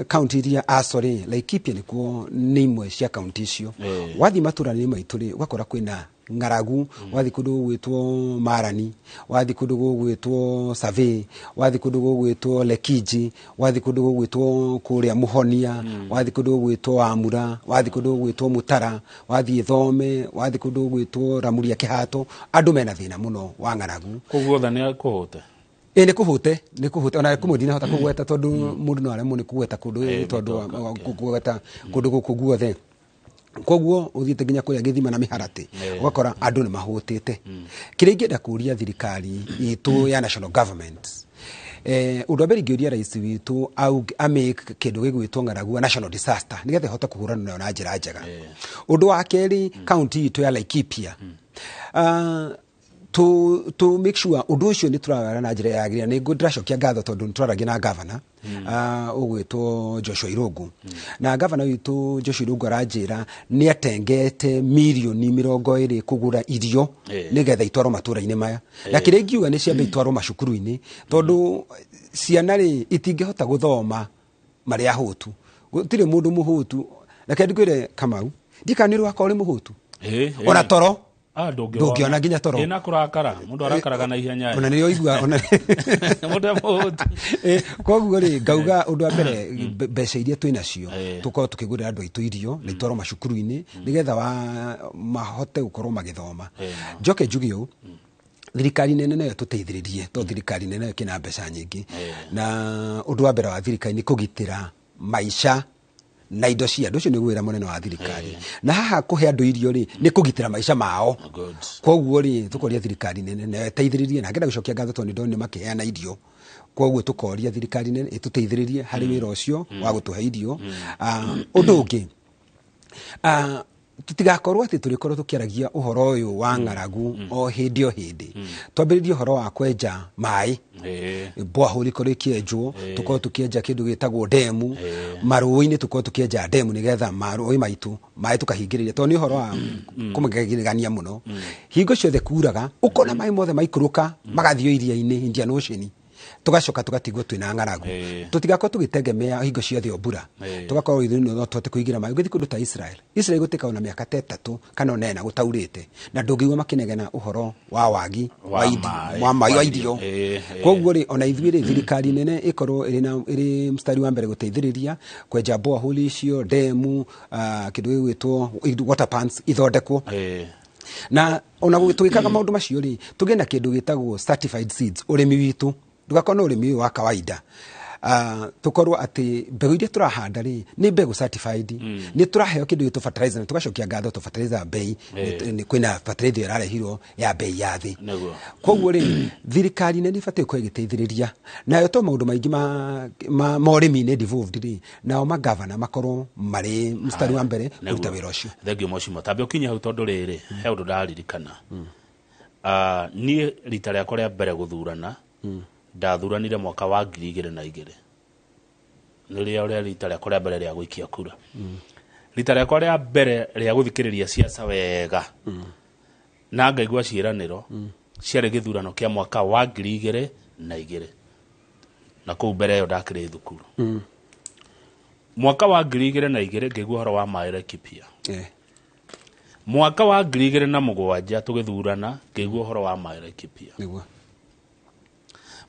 kaunti iria sorry, Laikipia nĩkuo nĩ imwe cia kaunti icio. Wathiĩ matũra-inĩ maitũ rĩ, ũgakora kwĩna ng'aragu, wathiĩ kũndũ gũgwĩtwo Marani, wathiĩ kũndũ gũgwĩtwo Survey, wathiĩ kũndũ gũgwĩtwo Lekiji, wathiĩ kũndũ gũgwĩtwo kũrĩa Mũhonia, wathiĩ kũndũ gũgwĩtwo Wamura, wathiĩ kũndũ gũgwĩtwo Mũtara, wathiĩ Thome, wathiĩ kũndũ gũgwĩtwo Ramuria Kĩhato, andũ mena thĩna mũno wa ng'aragu. Koguo othe nĩ kũhũte? Ĩĩ, nĩ kũhũte, nĩ kũhũte. Ona kũmwe ndinahota kũgweta tondũ mũndũ no aremwo nĩ kũgweta kũndũ tondũ kũgweta kũndũ gũkũ guothe. Koguo uthiĩte nginya kũrĩa gĩthima na mĩharatĩ, ũgakora andũ nĩ mahũtĩte. Kĩrĩa ingĩenda kũria thirikari itũ ya national government, ũndũ wa mbere ingĩũria rais witũ amake kĩndũ gĩgwĩtwo ng'aragu a national disaster, nĩgetha ĩhote kũhũrana nayo na njĩra njega. Ũndũ wa kerĩ, kaunti itũ ya Laikipia, to make sure ũndũ ũcio nĩ tũrawara na njĩra yagĩrĩire. Nĩ ndĩracokia ngatho tondũ nĩ twaragia na gavana ũgwĩtwo Joshua Irungu, na gavana witũ Joshua Irungu aranjĩra nĩ atengete mirioni 20 kũgũra irio nĩgetha itwarwo matũra-inĩ maya. Na kĩrĩa ingiuga nĩ ciambe itwarwo macukuru-inĩ, tondũ ciana rĩ itingĩhota gũthoma marĩ ahũtu. Gũtirĩ mũndũ mũhũtu. Reke ndikwĩre, Kamau, ndikana nĩ rwakwa ũrĩ mũhũtu ona toro. Ah, ndũngĩona. Ndũngĩona nginya toro. Ĩ, na kũrakara mũndũ arakaraga na ihenya. Ona nĩrĩo igua ona. Mũndũ e mũhũtu. Koguo rĩ, ngauga ũndũ wa mbere, mbeca iria twĩ nacio tũkorwo tũkĩgũrĩra andũ aitũ irio na itwarwo macukuru-inĩ nĩgetha wa mahote gũkorwo magĩthoma. Njoke njuge ũũ, thirikari nene nayo tũteithĩrĩrie, tondũ thirikari nene nayo ĩkĩna mbeca nyingĩ, na ũndũ wa mbere wa thirikari nĩ kũgitĩra maica na indo cia andũ. Ũcio nĩ wĩra mũnene wa thirikari, na haha kũhe andũ irio rĩ nĩ kũgitĩra maica mao. Koguo rĩ, tũkoria thirikari nene nayo ĩteithĩrĩrie, na ngenda gũcokia ngatho tondũ nĩ ndonire makĩheana irio. Koguo tũkoria thirikari nene ĩtũteithĩrĩrie harĩ wĩra ũcio wa gũtũhe irio. Ũndũ ũngĩ, tutigakorwo atĩ tũrĩkorwo tũkĩaragia ũhoro ũyũ wa ng'aragu o hĩndĩ o hĩndĩ. Twambĩrĩrie ũhoro wa kwenja maĩ, borehole ikorwo ikĩenjwo, tũkorwo tũkĩenja kĩndũ gĩtagwo ndemu marũĩ-inĩ, tũkorwo tũkĩenja ndemu nĩgetha marũĩ maitũ maĩ tũkahingĩrĩria, tondũ nĩ ũhoro wa kũmagegania mũno. Hingo ciothe kuraga, ũkona maĩ mothe maikũrũka magathiĩ iria-inĩ, Indian Ocean, tũgacoka tũgatigwo twĩna ng'aragu. Tũtigakorwo tũgĩtegemea hingo ciothe o mbura, tũgakorwo ithuĩ no tũhote kũigĩra maĩ. Ũngĩthiĩ kũndũ ta Israel, Israel gũtĩka ona mĩaka ta 3 kana ona 4 gũtaurĩte, na ndũngĩigua makĩnegena ũhoro wa wagi wa maĩ, wa maĩ wa wa irio. Irio. Koguo rĩ, ona ithuĩ rĩ, thirikari nene ĩkorwo ĩrĩ na ĩrĩ mstari wa mbere gũteithĩrĩria kwenja borehole icio, ndemu, kĩndũ gĩgwĩtwo water pans ithondekwo. Na ona tũgĩkaga maũndũ macio rĩ, tũgĩe na kĩndũ gĩtagwo certified seeds. Ũrĩmi witũ ndũgakorwo na ũrĩmi ũyũ wa kawaida, tũkorwo atĩ mbegũ iria tũrahanda rĩ nĩ mbegũ certified. Nĩ tũraheo kĩndũ gĩtwo fertilizer, na tũgacokia ngatho to fertilizer bei kwĩna fertilizer ĩrarehirwo ya bei ya thĩ. Koguo rĩ, thirikari nene ĩbatiĩ gũkorwo ĩgĩteithĩrĩria nayo, to maũndũ maingĩ ma ũrĩmi-inĩ devolved rĩ, nao magavana makorwo marĩ mstari wa mbere kũruta wĩra ũcio. Thengiũ mũcimo, tambe ũkinye hau, tondũ rĩrĩ he ũndũ ndaririkana. Niĩ rita rĩakwa rĩa mbere gũthurana, ndathuranire mwaka wa 2002. Nĩrĩo rĩa rita rĩakwa rĩa mbere rĩa gũikia kura. Rita rĩakwa rĩa mbere rĩa gũthikĩrĩria ciaca wega na ngaigua ciĩranĩro ciarĩ gĩthurano kĩa mwaka wa 2002, na kũu mbere ĩyo ndakĩrĩ thukuru. Mwaka wa 2002 ngĩigua ũhoro wa maĩ Laikipia. Mwaka wa 2007 tũgĩthurana, ngĩigua ũhoro wa maĩ Laikipia.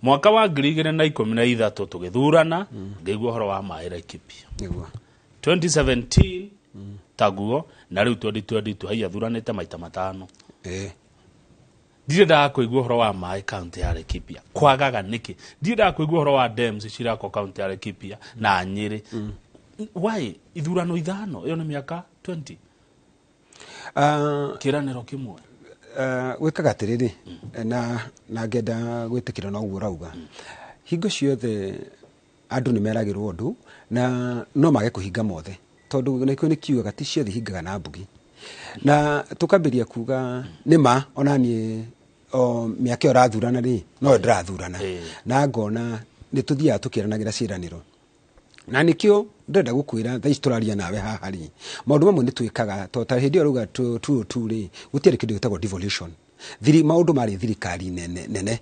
Mwaka wa 2013 tũgĩthurana, ngĩigua ũhoro wa maĩ Laikipia. 2017 taguo, na rĩu 2022 haiya thuranĩte maita 5. Ndirĩ ndakũigua ũhoro wa maĩ kaunti ya Laikipia. Kwagaga nĩkĩ? Ndirĩ ndakũigua ũhoro wa dams cirakwo kaunti ya Laikipia na Nyĩrĩ. Why ithurano 5, ĩyo nĩ mĩaka 20, kĩranĩro kĩmwe? Gwĩkaga atĩrĩrĩ, na ngenda gwĩtĩkĩra na ũguo ũrauga, hingo ciothe andũ nĩ meragĩrwo ũndũ na no mage kũhinga mothe, tondũ nĩkĩo nĩ kiugaga ti ciothe ihingaga na mbugi. Na tũkambĩria kuga nĩ ma ona niĩ o mĩaka ĩyo ũrathurana rĩ, no ndĩrathurana na ngona nĩ tũthiaga tũkĩranagĩra ciĩranĩro, na nĩkĩo ndĩrenda gũkwĩra thaa ici tũraria nawe haha rĩ, maũndũ mamwe nĩ twĩkaga to ta hĩndĩ ĩyo rauga 202 rĩ, gũtiarĩ kĩndũ gĩtagwo devolution. Thiri maũndũ marĩ thirikari nene nene,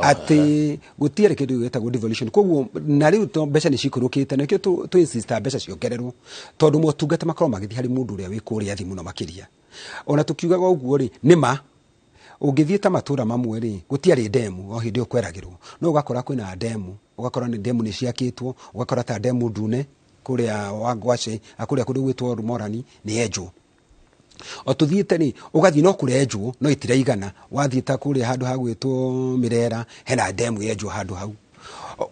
atĩ gũtiarĩ kĩndũ gĩtagwo devolution. Koguo na rĩu to mbeca nĩ cikũrũkĩte, nĩkĩo tũ insist mbeca ciongererwo, tondũ motungata makorwo magĩthiĩ harĩ mũndũ ũrĩa wĩ kũrĩa thĩ mũno makĩria. Ona tũkiugaga ũguo rĩ, nĩ ma ũngĩthiĩ ta matũra mamwe rĩ, gũtiarĩ ndemu o hĩndĩ ĩyo kweragĩrwo, no ũgakora kwĩna ndemu, ũgakora nĩ ndemu nĩ ciakĩtwo, ũgakora ta ndemu ndune kũrĩa Wangwacĩ, kũrĩa kũndũ gwĩtwo Morani nĩ yenjwo. O tũthiĩte rĩ, ũgathiĩ no kũrenjwo no itiraigana. Wathiĩ ta kũrĩa handũ ha gwĩtwo Mĩrera, hena ndemu yenjwo handũ hau.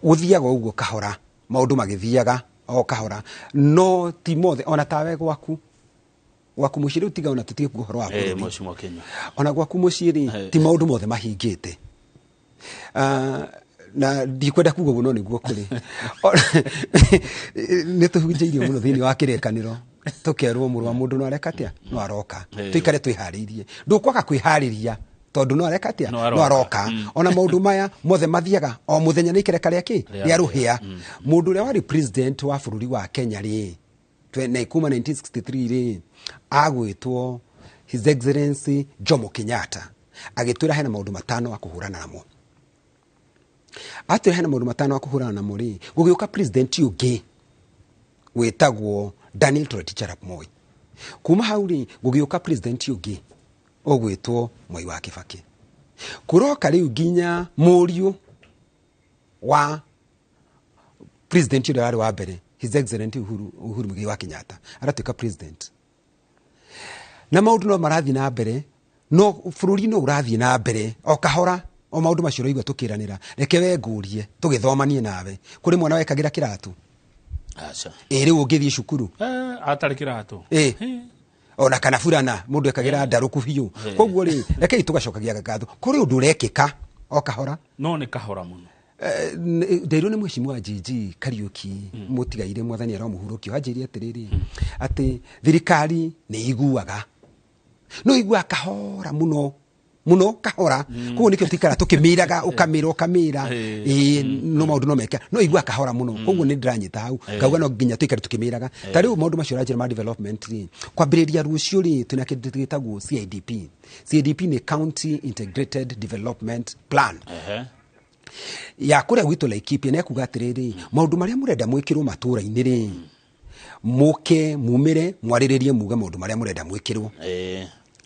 Gũthiaga ũguo kahora, maũndũ magĩthiaga o kahora, no ti mothe. Ona tawe gwaku Gwaku mũciĩ rĩu, tiga ona tũtige kuga ũhoro wa bũrũri. Mheshimiwa Kenya. Ona gwaku mũciĩ rĩ, ti maũndũ mothe mahingĩte. Na ndikwenda kuga ũguo, no nĩguo kũrĩ. Nĩ tũhunjĩirio mũno thĩinĩ wa kĩrĩkanĩro, tũkerwo mũrũ wa mũndũ no areka atĩa, no aroka. Tũikare twĩharĩirie, ndũkwaga kwĩharĩria tondũ no areka atĩa, No no aroka. aroka. Ona maũndũ maya mothe mathiaga o mũthenya nĩ ikereka rĩa kĩ, rĩa rũhĩa. Mũndũ ũrĩa warĩ president wa bũrũri wa Kenya rĩ, na kuma 1963 rĩ, agwĩtwo His Excellency Jomo Kenyatta, agĩtwĩra hena maũndũ 5 wa kũhũrana namo. Atwĩra hena maũndũ 5 wa kũhũrana namo rĩ, gũgĩũka president ũngĩ wĩtagwo Daniel Toroitich arap Moi. Kuma hau rĩ, gũgĩũka president ũngĩ ũgwĩtwo Mwai wa Kibaki. Kũroka rĩu nginya mũriũ wa president ũrĩa warĩ wa mbere, His Excellency Uhuru Muigai wa Kenyatta, aratuĩka president. Na maũndũ no marathiĩ na mbere, no bũrũri no ũrathiĩ na mbere o kahora, o maũndũ macio ũraigua tũkĩranĩra. Reke we ngũrie, tũgĩthomanie nawe, kũrĩ mwana wekagĩra kĩratũ? Aca. Ĩ rĩu ũngĩthiĩ cukuru? Atarĩ kĩratũ. Ona kana burana mũndũ ekagĩra ndarũku biũ. Koguo rĩ, rekei tũgacokagia ngatho, kũrĩ ũndũ ũrekĩka o kahora. No nĩ kahora mũno. Ndeirwo nĩ mheshimiwa GG Kariuki, mũtigaire, mwathani aromũhurũkio, anjĩrie atĩrĩrĩ, atĩ thirikari nĩ iguaga, no iguaga kahora mũno mũno, kahora. Koguo nĩkĩo tũikara tũkĩmĩraga, ũkamĩra ũkamĩra, ĩĩ, no maũndũ no meke, no iguaga kahora mũno. Koguo nĩ ndĩranyita hau, ngauga no nginya tũikare tũkĩmĩraga. Ta rĩu maũndũ macio ũranjĩra ma development rĩ, kwambĩrĩria rũciũ rĩ, twĩna kĩndũ gĩtagwo CIDP. CIDP nĩ County Integrated Development Plan ya kũrĩa gwitũ Laikipia. Nĩ ekuga atĩrĩrĩ, maũndũ marĩa mũrenda mwĩkĩrwo matũũra-inĩ rĩ, mũke mumĩre mwarĩrĩrie, muge maũndũ marĩa mũrenda mwĩkĩrwo.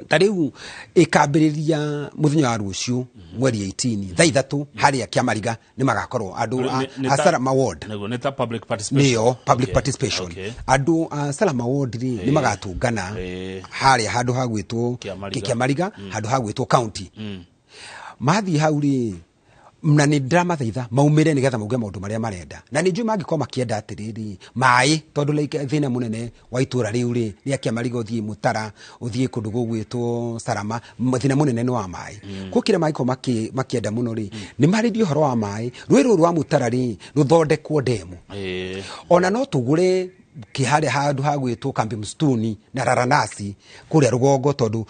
Ta rĩu ĩkambĩrĩria mũthenya wa rũciũ mweri 18 thaa 3 harĩa Kĩamariga, nĩ magakorwo andũ Nĩ a Salama Ward. Nĩguo, nĩ ta public participation. Nĩyo public participation. Andũ a Salama Ward rĩ, nĩ magatũngana harĩa handũ ha gwĩtwo Kĩamariga. Kĩamariga, handũ ha gwĩtwo county. Mathiĩ hau rĩ, na nĩ ndĩramathaitha maumĩre nĩgetha mauge maũndũ marĩa marenda, na nĩ njũĩ mangĩkorwo makĩenda atĩrĩrĩ, maĩ, tondũ like thĩna mũnene wa itũra rĩu rĩ, rĩa Kĩamariga, ũthiĩ Mũtara, ũthiĩ kũndũ gũgwĩtwo Salama, thĩna mũnene nĩ wa maĩ. Kwa kĩrĩa mangĩkorwo makĩenda mũno rĩ, nĩ marĩrie ũhoro wa maĩ, rũĩ rũrũ rwa Mũtara rĩ, rũthondekwo ndemu. Ona no tũgũre kĩharĩa handũ ha gwĩtwo Kambi Msituni na Raranasi kũrĩa rũgongo, tondũ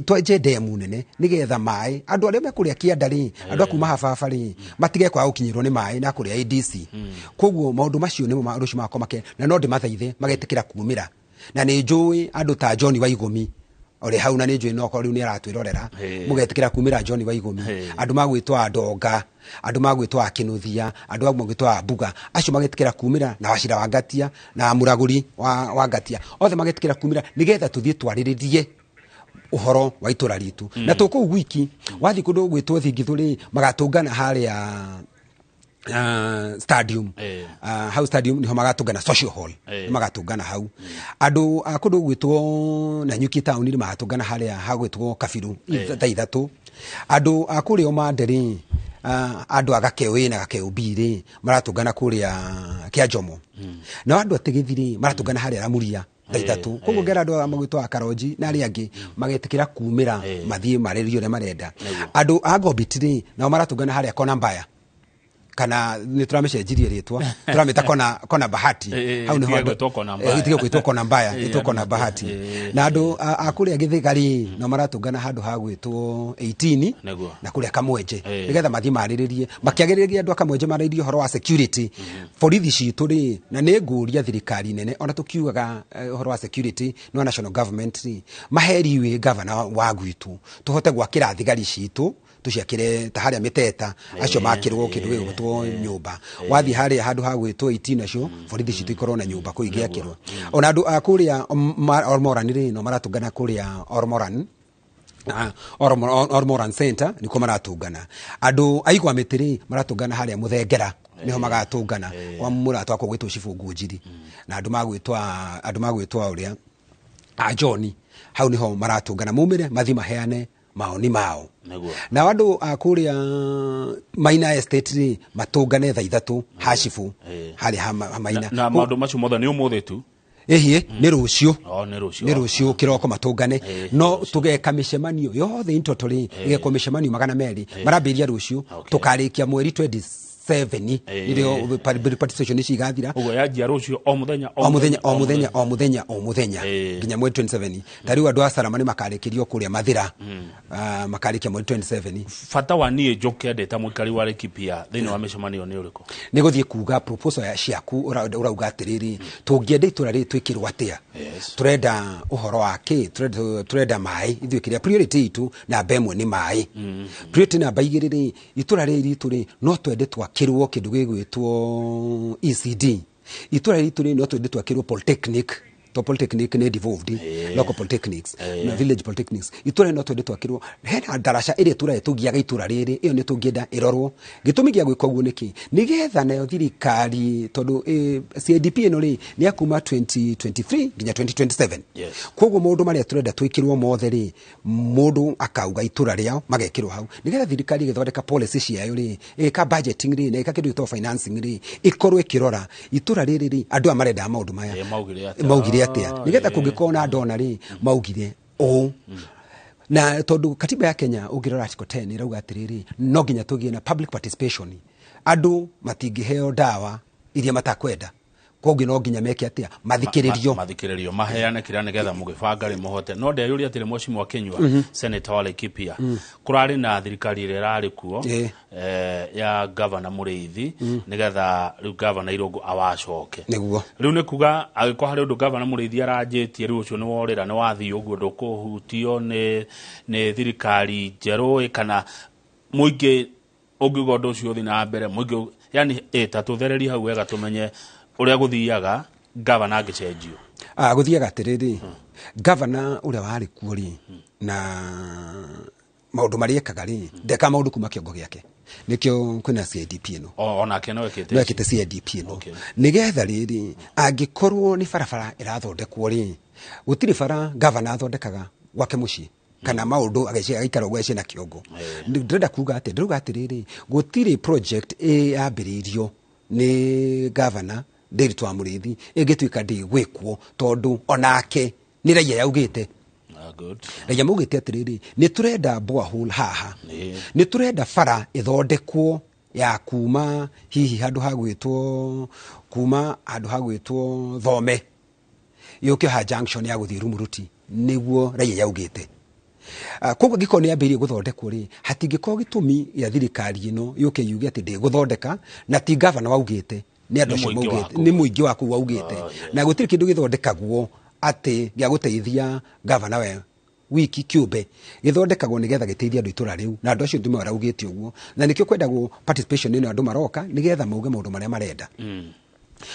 twenje ndemu nene nĩgetha maĩ andũ arĩa me kũrĩa kĩanda rĩ, andũ a kuma hababa rĩ, matige kwaga gũkinyĩrwo nĩ maĩ na kũrĩa ADC. Koguo maũndũ macio nĩmo rũciũ magakorwo make, na no ndĩmathaithe magetĩkĩra kumĩra, na nĩ njũĩ andũ ta John Waigũmi ũrĩ hau, na nĩ njũĩ no okorwo rĩu nĩ aratwĩrorera, mũgetĩkĩra kumĩra John Waigũmi, andũ magwĩtwo Andonga, andũ magwĩtwo Akĩnuthia, andũ magwĩtwo Ambuga, acio magetĩkĩra kumĩra, na Wacira wa Ngatia na Mũragũri wa Ngatia, othe magetĩkĩra kumĩra nĩgetha tũthiĩ twarĩrĩrie ũhoro wa itũra ritũ. Na tũkũu gwiki wathiĩ kũndũ gwĩtwo Thingithũ rĩ, magatũngana harĩa stadium. Hau stadium niho magatũngana, social hall. Nĩ magatũngana hau. Andũ a kũndũ gwĩtwo Nanyuki town nĩ magatũngana harĩa hagwĩtwo Kabiru thaa 3. Andũ a kũrĩa Omande rĩ, andũ a Gakeo A na Gakeo B rĩ, maratũngana kũrĩa Kĩanjomo. Nao andũ a Tegethi rĩ, maratũngana harĩa Ramuria thaa 3. Koguo ngera andũ a magwĩtwo a Karonji na arĩa angĩ magetĩkĩra kumĩra, mathiĩ marĩrie ũrĩa marenda. Andũ a Gombiti rĩ, nao maratũngana harĩa Kona Mbaya, kana nĩ tũramĩcenjirie rĩtwa, tũramĩta kona Bahati. Hau nĩho Ĩtige gwĩtwo Kona Mbaya. Ĩtige gwĩtwo Kona Mbaya, ĩtwo Kona Bahati. Na andũ a kũrĩa Gĩthĩga rĩ, nao maratũngana handũ ha gwĩtwo 18 na kũrĩa Kamwenje, nĩgetha mathiĩ marĩrĩrie, makĩagĩrĩria andũ a Kamwenje marĩrĩrie ũhoro wa security, borithi citũ rĩ. Na nĩ ngũria thirikari nene, ona tũkiugaga ũhoro wa security no national government rĩ, mahe riwĩ gavana wa gwitũ, tũhote gwakĩra thigari citũ, tũciakĩre ta harĩa Mĩteta, acio makĩrwo kĩndũ gĩgwĩtwo nyũmba. Wathiĩ harĩa handũ ha gwĩtwo 18, nacio borithi citũ ikorwo na nyũmba kũu ingĩakĩrwo. Ona andũ a kũrĩa Ormoran rĩ, no maratũngana kũrĩa Ormoran, Ormoran Center nĩkuo maratũngana. Andũ a Igwa Mĩtĩ rĩ, maratũngana harĩa Mũthengera, nĩho magatũngana kwa mũrata wakwa gwĩtwo Cibũ Ngũnjiri, na andũ magwĩtwo ũrĩa a John, hau nĩho maratũngana, maumĩre mathiĩ maheane maoni mao. Nao andũ a kũrĩa Maina Estate rĩ, matũngane thaa 3 ha cibũ harĩa ha Maina. Na maũndũ macio mothe nĩ ũmũthĩ tu? Ĩhiĩ nĩ rũciũ. O nĩ rũciũ. Nĩ rũciũ kĩroko matũngane. No tũgeka mĩcemanio yothe in total rĩ, ĩgekwo mĩcemanio 200. Marambĩrĩria rũciũ, tũkarĩkia mweri 27, nĩrĩo participation ici igathira. Ũguo yanjia rũciũ o mũthenya? O mũthenya, o mũthenya, o mũthenya, o mũthenya nginya mweri 27. Ta rĩu andũ a Salama nĩ makarĩkĩrio kũrĩa Mathĩra. Ah, makarĩkia mweri 27. Bata wa niĩ njũke ndĩ ta mũikari wa Laikipia thĩinĩ wa mĩcemanio nĩ ũrĩkũ? Nĩ gũthiĩ kuga proposal ya ciaku, ũrauga atĩrĩrĩ, tũngĩenda itũra rĩrĩ twĩkĩrwo atĩa, tũrenda ũhoro wa kĩ, tũrenda maĩ. Ithuĩ kĩrĩa priority itũ namba ĩmwe nĩ maĩ. Priority namba igĩrĩ rĩ, itũra rĩrĩ ritũ rĩ, no twende twakĩrwo kĩndũ gĩgwĩtwo ECD. Itũra rĩrĩ ritũ rĩ, no twende twakĩrwo polytechnic, to polytechnic nĩ devolved, local polytechnics na village polytechnics. Itũra rĩrĩ no twende twakĩrwo hena ndaraca ĩrĩa itũra tũgiaga itũra rĩrĩ, ĩyo nĩ tũngĩenda ĩrorwo. Gĩtũmi gĩa gwĩka ũguo nĩkĩ? Nĩgetha nayo thirikari, tondũ CIDP ĩno rĩ, nĩ ya kuma 2023 nginya 2027. Koguo maũndũ marĩa tũrenda twĩkĩrwo mothe rĩ, mũndũ akauga itũra rĩao magekĩrwo hau, nĩgetha thirikari ĩgĩthondeka policy ciayo rĩ, ĩgĩka budgeting rĩ, na ĩgĩka kĩndũ gĩtagwo financing rĩ, ĩkorwo ĩkĩrora itũra rĩrĩ rĩ, andũ aya marendaga maũndũ maya. Maugire atĩa? Maugire atĩa, nĩgetha kũngĩkorwo na ndona rĩ, maugire ũũ. Na tondũ katiba ya Kenya ũngĩrora article 10 ĩrauga atĩrĩrĩ, no nginya tũgĩe na public participation. Andũ matingĩheo ndawa iria matakwenda, koguo no nginya meke atĩa? Mathikĩrĩrio. Mathikĩrĩrio, maheane kĩrĩa nĩgetha mũgĩbanga rĩ mũhote. No ndeyũria atĩrĩ, Mheshimiwa Kinyua, Senator wa Laikipia, kũrarĩ na thirikari ĩrĩa ĩrarĩ kuo ya Governor Mũrĩithi, nĩgetha rĩu Governor Irũngũ awacoke. Nĩguo. Rĩu nĩ kuga angĩkorwo harĩ ũndũ Governor Mũrĩithi aranjĩtie, rĩu ũcio nĩ worĩra, nĩ wathiĩ ũguo, ndũkũhutio nĩ thirikari njerũ ĩ, kana mũingĩ ũngiuga ũndũ ũcio ũthiĩ na mbere mũingĩ, yani ta tũthererie hau wega tũmenye ũrĩa gũthiaga gavana angĩcenjio. Ah, gũthiaga atĩrĩrĩ, gavana ũrĩa warĩ kuo rĩ, na maũndũ marĩa ekaga rĩ, ndekaga maũndũ kuma kĩongo gĩake. Nĩkĩo kwĩna CIDP ĩno. Onake no ekĩte. No ekĩte CIDP ĩno nĩgetha rĩrĩ, angĩkorwo nĩ barabara ĩrathondekwo rĩ, gũtirĩ bara gavana athondekaga gwake mũciĩ kana maũndũ agaikara ũguo ageciria na kĩongo. Ndĩrenda kuga atĩ, ndĩrauga atĩrĩrĩ, gũtirĩ project ĩyambĩrĩirio nĩ gavana Ndiritu wa Mũrĩithi ĩngĩtuĩka ndĩgwĩkwo, tondũ onake nĩ raia yaugĩte. Ah, good. Raia maugĩte atĩrĩrĩ, nĩ tũrenda borehole haha, nĩ tũrenda bara ĩthondekwo ya kuma hihi handũ ha gwĩtwo, kuma handũ ha gwĩtwo Thome yũke ha junction ya gũthiĩ Rumuruti, nĩguo raia yaugĩte. Ah, koguo angĩkorwo nĩ yambĩrĩirie gũthondekwo rĩ, hatingĩkorwo gĩtũmi gĩa thirikari ĩno yũke yuge atĩ ndĩgũthondeka, na ti gavana waugĩte, nĩ andũ Nĩ acio mũingĩ wa maugĩte kũu. Nĩ mũingĩ wa kũu waugĩte. Na gũtirĩ kĩndũ gĩthondekagwo atĩ gĩa gũteithia gavana we wiki kĩũmbe, gĩthondekagwo nĩgetha gĩteithie andũ itũra rĩu, na andũ acio nĩmo maraugĩte ũguo, na nĩkĩo kwendagwo participation ĩno, andũ maroka nĩgetha mauge maũndũ marĩa marenda.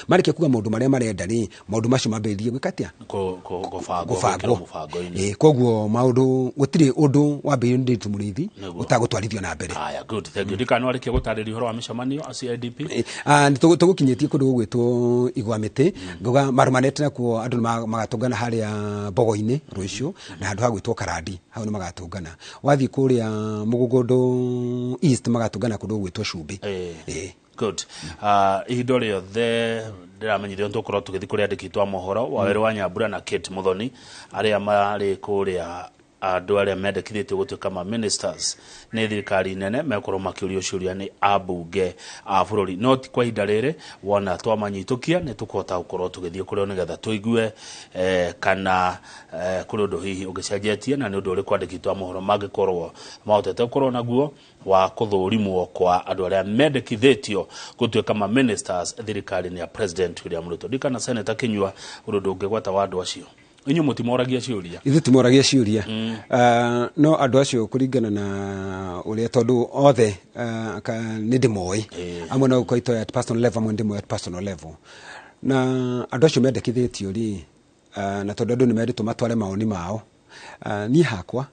Marĩkia kuga maũndũ marĩa marenda rĩ, maũndũ macio mambĩrĩrie gwĩka atĩa? Gũbangwo. Gũbangwo. Gwĩkĩrwo mũbango-inĩ. Ĩ, koguo maũndũ, gũtirĩ ũndũ wambĩrĩirio nĩ Ndiritu Mũrĩithi Nĩguo. ũtagũtwarithio na mbere. Aya, good, thank you. Ndikana warĩkia gũtarĩria ũhoro wa mĩcemanio a CIDP. Ah, nĩ tũgũkinyĩtie kũndũ gũgwĩtwo igwa mĩtĩ, ngauga marumanĩte nakuo andũ nĩ magatũngana harĩa Mbogo-inĩ rũciũ, na handũ ha gwĩtwo Karandi, hau nĩ magatũngana. Wathiĩ kũrĩa Mũgũngũndũ East, magatũngana kũndũ gũgwĩtwo Cumbĩ. Good. Ihinda o rĩothe ndĩramenyithio nĩ tũgũkorwo tũgĩthiĩ kũrĩ andĩki twa mohoro Wawerũ wa Nyambura na Kate Muthoni, arĩa marĩ kũrĩa, andũ arĩa mendekithĩtio gũtuĩka ma ministers nĩ thirikari nene, mekorwo makĩũrio ciũria nĩ ambunge a bũrũri. No ti kwa ihinda rĩrĩ, wona twamanyitũkia nĩ tũkũhota gũkorwo tũgĩthiĩ kũrĩ o nĩgetha tũigue kana kũrĩ ũndũ hihi ũngĩcenjetie, na nĩ ũndũ ũrĩkũ andĩki twa mohoro mangĩkorwo mahotete gũkorwo naguo wa kũthũrimwo kwa andũ arĩa mendekithĩtio gũtuĩka ma ministers thirikari-inĩ ya President William Ruto. Ndikana Senator Kinyua, ũndũ ndũngĩgweta wa andũ acio, inyuĩ mũtimoragia ciũria? Ithuĩ timoragia ciũria. Ah, no andũ acio kũringana na ũrĩa, tondũ othe nĩ ndĩmoĩ, amwe no gũkorwo itoĩ at personal level, amwe ndĩmoĩ at personal level, na andũ acio mendekithĩtio rĩ, na tondũ andũ nĩ mendetwo matware maoni mao, niĩ hakwa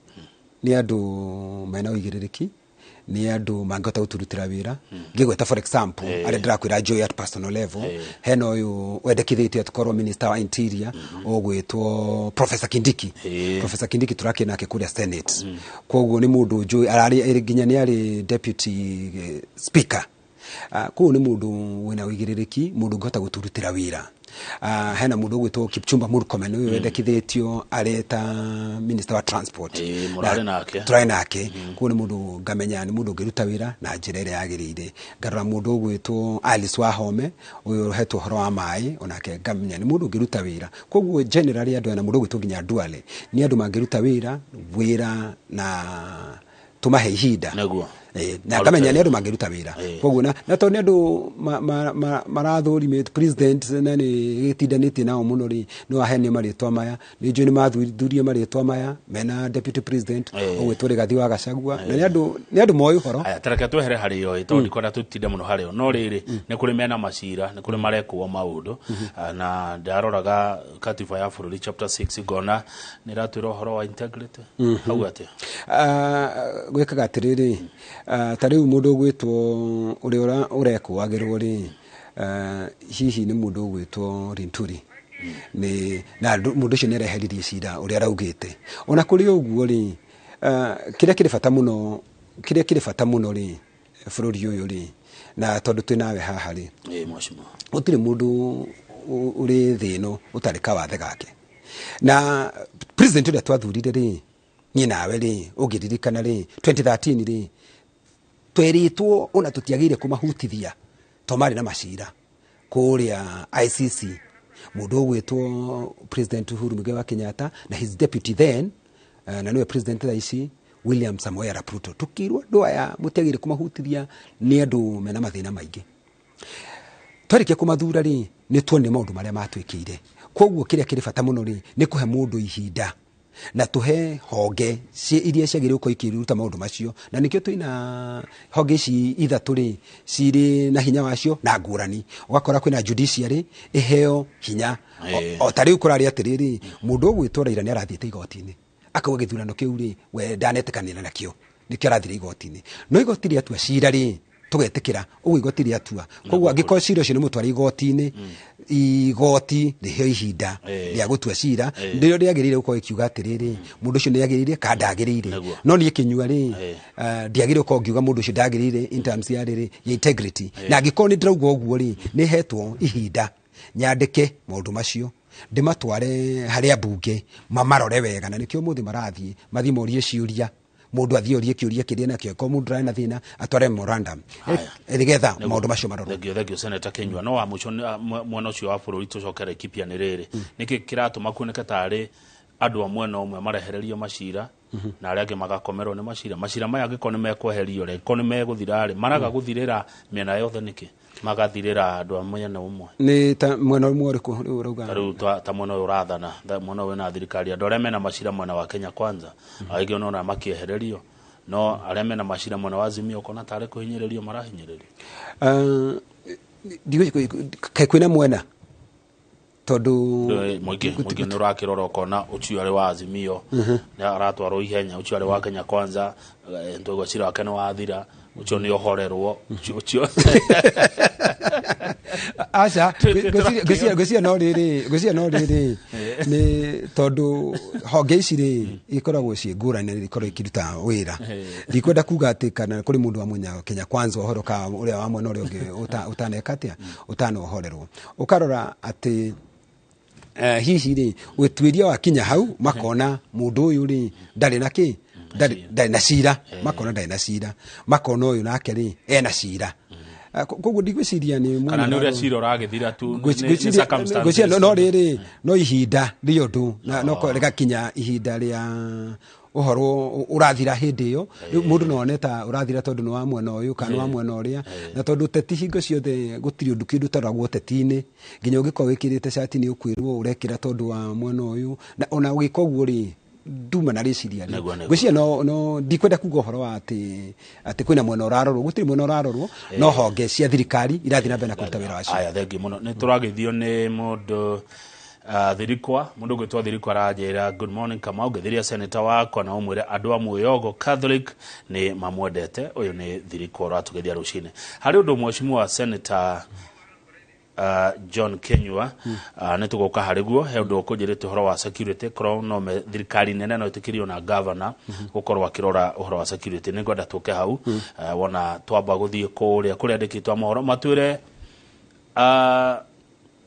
nĩ andũ mena ũigĩrĩrĩki, nĩ andũ mangĩhota gũtũrutĩra wĩra. Ngĩgweta for example, arĩa ndĩrakwĩra njũĩ at personal level, hena ũyũ wendekithĩtio atũkorwo minister wa interior, ũgwĩtwo Professor Kindiki. Professor Kindiki tũrakĩ nake kũrĩa Senate, koguo nĩ mũndũ njũĩ, ararĩ nginya nĩ arĩ deputy speaker. Koguo nĩ mũndũ wĩna ũigĩrĩrĩki, mũndũ ũngĩhota gũtũrutĩra wĩra. Hena mũndũ ũgwĩtwo Kipchumba Murkomen, ũyũ wendekithĩtio arĩ ta minister wa transport. Mũrarĩ nake. Tũrarĩ nake. Koguo nĩ mũndũ ngamenya nĩ mũndũ ũngĩruta wĩra na njĩra ĩrĩa yagĩrĩire. Ngarora mũndũ ũgwĩtwo Alice Wahome, ũyũ ũhetwo ũhoro wa maĩ, onake ngamenya nĩ mũndũ ũngĩruta wĩra. Koguo generally andũ aya na mũndũ ũgwĩtwo nginya Duale nĩ andũ mangĩruta wĩra na tũmahe ihinda. Nĩguo. Na ngamenya nĩ andũ mangĩruta wĩra. Koguo na tondũ nĩ andũ marathũrimĩtwo president na nĩ gĩtindanĩtie nao mũno rĩ, no aheane marĩtwa maya. Nĩ njũĩ nĩ mathuthurie marĩtwa maya mena deputy president ũgwĩtwo Rigathi wa Gachagua, na nĩ andũ moĩ ũhoro. Aya, tareke twehere harĩ yo tondũ ndikwenda tũtinde mũno harĩ yo. No rĩrĩ, nĩ kũrĩ mena macira, nĩ kũrĩ marekwo maũndũ, na ndaroraga katiba ya bũrũri chapter 6 ngona nĩ ĩratwĩra ũhoro wa integrity. Hau atĩa? Gwĩkaga atĩrĩrĩ, ta rĩu mũndũ ũgwĩtwo ũrĩa ũrekũagĩrwo rĩ, hihi nĩ mũndũ ũgwĩtwo Linturi. Nĩ na mũndũ ũcio nĩ areheririe cira ũrĩa araugĩte. Ona kũrĩ ũguo rĩ, kĩrĩa kĩrĩ bata mũno, kĩrĩa kĩrĩ bata mũno rĩ bũrũri ũyũ rĩ, na tondũ twĩ nawe haha rĩ, mheshimiwa, gũtirĩ mũndũ ũrĩ thĩ ĩno ũtarĩ kawathe gake. Na president ũrĩa twathurire rĩ, niĩ nawe rĩ, ũngĩririkana rĩ, 2013 rĩ, twerĩtwo ona tũtiagĩrĩire kũmahutithia to marĩ na macira kũrĩa ICC. Mũndũ ũgwĩtwo President Uhuru Muigai wa Kenyatta na his deputy then, na nĩwe president thaa ici William Samoei Arap Ruto, tũkĩrwo andũ aya mũtiagĩrĩire kũmahutithia nĩ andũ mena mathĩna maingĩ. Twarĩkia kũmathura rĩ, nĩ tuonire maũndũ marĩa matwĩkĩire. Koguo kĩrĩa kĩrĩ bata mũno rĩ, nĩ kũhe mũndũ ihinda na tũhe honge iria ciagĩrĩirwo gũkorwo ikĩruta maũndũ macio, na nĩkĩo twĩna honge ici ithatũ rĩ, cirĩ na hinya wacio na ngũrani. Ũgakora kwĩna judiciary ĩheo hinya. O ta rĩu kũrarĩ atĩrĩrĩ, mũndũ ũgwĩtwo Raila nĩ arathiĩte igoti-inĩ akauga gĩthurano kĩu rĩ, we ndanetĩkanĩra nakĩo, nĩkĩo arathire igoti-inĩ. No igoti rĩatua cira rĩ, tũgetĩkĩra ũguo igoti rĩatua. Koguo angĩkorwo cira ũcio nĩ mũtware igoti-inĩ, igoti rĩheo ihinda rĩa gũtua cira, nĩrĩo rĩagĩrĩire gũkorwo rĩkiuga atĩrĩrĩ, mũndũ ũcio nĩagĩrĩire kana ndagĩrĩire. No niĩ Kĩnyua rĩ, ndiagĩrĩire gũkorwo ngiuga mũndũ ũcio ndagĩrĩire in terms ya rĩrĩ, ya integrity. Na angĩkorwo nĩ ndĩrauga ũguo rĩ, nĩ hetwo ihinda nyandĩke maũndũ macio, ndĩmatware harĩ ambunge mamarore wega, na nĩkĩo ũmũthĩ marathiĩ mathiĩ morie ciũria. Mũndũ athiĩ orie kĩũria kĩrĩa nakĩo, korwo mũndũ ndarĩ na thĩna atware memorandum nĩgetha maũndũ macio marorwo. Thank you Senator Kĩnyua. No wa mũico mwena ũcio wa bũrũri tũcoke Laikipia nĩ rĩrĩ, nĩkĩ kĩratũma kuoneke tarĩ andũ a mwena ũmwe marehererio macira na arĩa angĩ magakomerwo nĩ macira? Macira maya angĩkorwo nĩ mekweherio rĩ, angĩkorwo nĩ megũthira rĩ, maraga gũthirĩra mĩena yothe nĩkĩ? Magathirĩra andũ a mwena ũmwe. Nĩ ta mwena ũmwe ũrĩkũ rĩu ũrauga? Ta rĩu ta mwena ũyũ ũrathana, mwena ũyũ wĩna thirikari, andũ arĩa mena macira mwena wa Kenya Kwanza, aingĩ ũnona makĩehererio, no arĩa mena macira mwena wa Azimio ũkona tarĩ kũhinyĩrĩrio marahinyĩrĩrio. Kaĩ kwĩna mwena? Tondũ Mũingĩ nĩ ũrakĩrora ũkona ũcio arĩ wa Azimio nĩ aratwarwo ihenya, ũcio arĩ wa Kenya Kwanza, ndogo cira wake nĩ wathira, ũcio nĩ ohorerwo, ũcio Aca, ngwĩciria no rĩrĩ, ngwĩciria no rĩrĩ nĩ tondũ honge ici rĩ ikoragwo ciĩ ngũrani na ikoragwo ikĩruta wĩra. Ndikwenda kuga atĩ kana kũrĩ mũndũ wa mwena Kenya Kwanza ũhoro ka ũrĩa wa mwena ũrĩa ũngĩ ũtaneka atĩa, ũtanohorerwo. Ũkarora atĩ hihi rĩ ũtuĩria wakinya hau makona mũndũ ũyũ rĩ ndarĩ na kĩ, ndarĩ na cira, makona ndarĩ na cira, makona ũyũ nake rĩ ena cira. Koguo ndigwĩciria nĩ mwena Kana nĩ ũrĩa wa- cira ũragĩthira tu, nĩ circumstances. Ngwĩciria no rĩrĩ, no ihinda rĩa ũndũ, na no rĩgakinya ihinda rĩa ũhoro ũrathira hĩndĩ ĩyo. Rĩu mũndũ no one ta ũrathira tondũ nĩ wa mwena ũyũ kana nĩ wa mwena ũrĩa, na tondũ ũteti hingo ciothe gũtirĩ ũndũ kĩndũ ũtaroragwo ũteti-inĩ, nginya ũngĩkorwo wĩkĩrĩte cati nĩ ũkwĩrwo ũrekĩra tondũ wa mwena ũyũ, na ona ũgĩka ũguo rĩ nduma na rĩciria rĩ. Nĩguo. Ngwĩciria no ndikwenda kuga ũhoro wa atĩ kwĩna mwena ũrarorwo, gũtirĩ mwena ũrarorwo, no honge cia thirikari irathiĩ na mbere na kũruta wĩra wacio. Aya, thengiũ mũno. Nĩ tũragĩthio nĩ mũndũ Thirikwa, mũndũ ũgwĩtwo Thirikwa aranjĩra good morning Kamau, ngĩthiria senator wakwa na ũmwĩre andũ a Mwĩyogo Catholic nĩ mamwendete. Ũyũ nĩ Thirikwa ũratũgeithia rũcinĩ. Harĩ ũndũ mheshimiwa senator John Kinyua, nĩ tũgũka harĩ guo. He ũndũ ũkũnjĩrĩte ũhoro wa security, korwo no me thirikari nene no ĩtĩkĩrio na governor gũkorwo akĩrora ũhoro wa security. Nĩ ngwenda tũke hau. Wona twamba gũthiĩ kũrĩa kũrĩa andĩkĩtwo mohoro matwĩre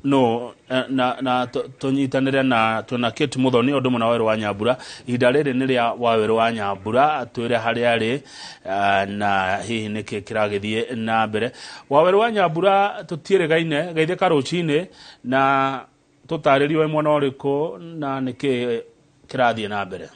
No na tũnyitanĩre na twĩna Kate Muthoni ũndũ mũna Wawerũ wa Nyambura. Ihinda rĩrĩ nĩ rĩa Wawerũ wa Nyambura, twĩre harĩa arĩ na hihi nĩkĩ kĩragĩthiĩ na mbere. Wawerũ wa Nyambura, tũtiĩrĩgaine, geithĩka rũcinĩ na tũtarĩrio wĩ mwena ũrĩkũ na nĩkĩ kĩrathiĩ na mbere.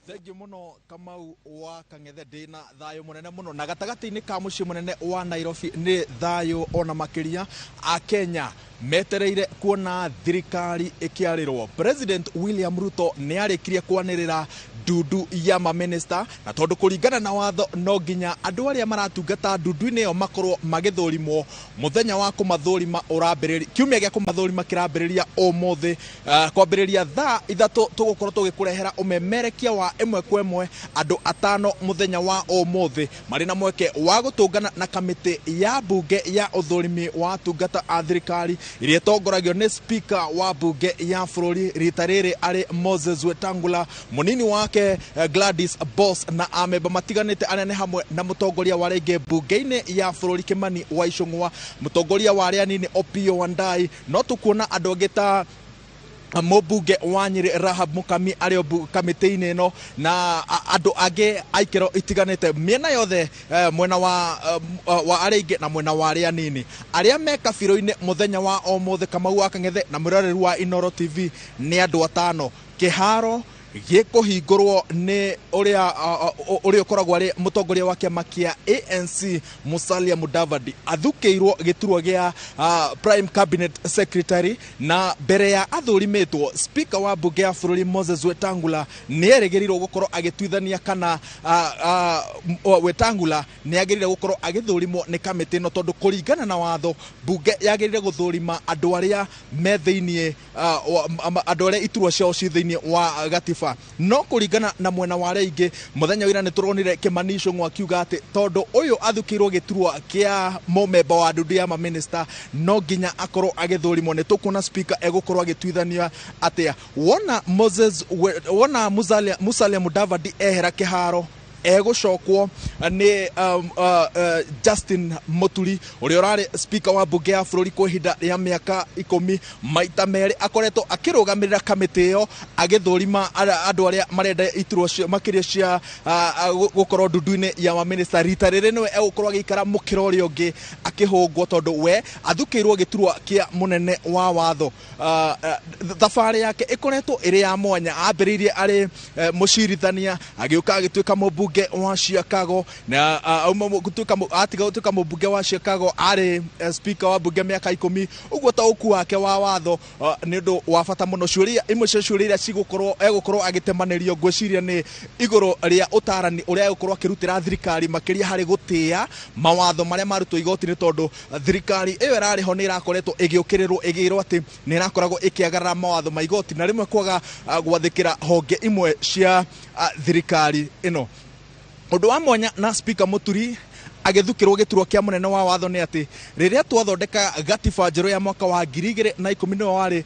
Thengiũ mũno, Kamau wa Kang'ethe. Ndĩna thayũ mũnene mũno na gatagatĩ-inĩ ka mũciĩ mũnene wa Nairobi nĩ thayũ ona makĩria. Akenya metereire kuona thirikari ĩkĩarĩrwo. President William Ruto nĩ arĩkirie kwanĩrĩra ndundu ya maminista, na tondũ kũringana na watho no nginya andũ arĩa maratungata ndundu-inĩ ĩyo makorwo magĩthũrimwo, mũthenya wa kũmathũrima ũrambĩrĩria, kiumia gĩa kũmathũrima kĩrambĩrĩria ũmũthĩ kwambĩrĩria thaa 3. Tũgũkorwo tũgĩkũrehera ũmemerekia wa ĩmwe kwa ĩmwe. Andũ 5 mũthenya wa ũmũthĩ marĩ na mweke wa gũtũngana na kamĩtĩ ya mbunge ya ũthũrimi wa tungata a thirikari iria ĩtongoragio nĩ speaker wa mbunge ya bũrũri, rita rĩrĩ arĩ Moses Wetangula, mũnini wake Gladys Boss na amemba matiganĩte anene, hamwe na mũtongoria wa rĩngĩ mbunge-inĩ ya bũrũri Kimani wa Ichung'wa, mũtongoria wa arĩa anini Opiyo Wandayi. No tũkuona andũ angĩ ta mũmbunge wa Nyĩrĩ Rahab Mukami arĩ o kamĩtĩ-inĩ ĩno na andũ angĩ a ikĩro itiganĩte mĩena yothe, mwena wa arĩa aingĩ na mwena wa arĩa anini arĩa me kabirũ-inĩ. Mũthenya wa ũmũthĩ, Kamau wa Kang'ethe na mwĩroreri wa Inoro TV, nĩ andũ 5. Kĩharo gĩkũhingũrwo nĩ ũrĩa ũkoragwo arĩ mũtongoria wa kĩama kĩa ANC Musalia Mudavadi, athukĩirwo gĩturwa gĩa Prime Cabinet Secretary. Na mbere ya athũrimĩtwo, speaker wa mbunge ya bũrũri Moses Wetangula nĩ erĩgĩrĩirwo gũkorwo agĩtuithania kana Wetangula nĩ agĩrĩire gũkorwo agĩthũrimwo nĩ kamĩtĩ ĩno, tondũ kũringana na watho mbunge yagĩrĩire gũthũrima andũ arĩa me thĩiniĩ, andũ arĩa iturwa ciao ci thĩiniĩ wa gatiba. No kũringana na mwena wa arĩa aingĩ, mũthenya wa ira nĩ tũronire Kimani Ichung'wa akiuga atĩ tondũ ũyũ athukĩirwo gĩturwa kĩa mũmemba wa ndundu ya maminista, no nginya akorwo agĩthũrimwo. Nĩ tũkuona speaker egũkorwo agĩtuithania atĩa. Wona Moses, wona Musalia Mudavadi ehera kĩharo, egũcokwo nĩ Justin Muturi, ũrĩa ũrarĩ speaker wa mbunge ya bũrũri kwa ihinda rĩa mĩaka 10. Maita merĩ akoretwo akĩrũgamĩrĩra kamĩtĩ ĩyo agĩthũrima andũ arĩa marenda iturwa makĩria cia gũkorwo ndundu-inĩ ya maminista. Rita rĩrĩ nĩwe egũkorwo agĩikara mũkĩra ũrĩa ũngĩ akĩhũngwo, tondũ we athukĩirwo gĩturwa kĩa mũnene wa watho. Thabarĩ yake ĩkoretwo ĩrĩ ya mwanya. Ambĩrĩirie arĩ mũcirithania, agĩũka agĩtuĩka mũmbunge wa Chicago, na auma gũtuĩka, atiga gũtuĩka mũmbunge wa Chicago, arĩ speaker wa mbunge mĩaka 10. Ũguo taũku wake wa watho nĩ ũndũ wa bata mũno. Ciũria imwe cia ciũria iria cigũkorwo egũkorwo agĩtemanĩrio, ngwĩciria nĩ igũrũ rĩa ũtarani ũrĩa egũkorwo akĩrutĩra thirikari, makĩria harĩ gũtĩa mawatho marĩa marutwo igoti-inĩ, tondũ thirikari ĩyo ĩrarĩ ho nĩ ĩrakoretwo ĩgĩũkĩrĩrwo, ĩgĩrwo atĩ nĩ ĩrakoragwo ĩkĩagarara mawatho ma igoti na rĩmwe kwaga gwathĩkĩra honge imwe cia thirikari ĩno. Ũndũ wa mwanya na speaker Muturi agĩthukĩrwo gĩturwa kĩa mũnene wa watho nĩ atĩ rĩrĩa twathondeka gatiba njerũ ya mwaka wa 2010, nĩwe warĩ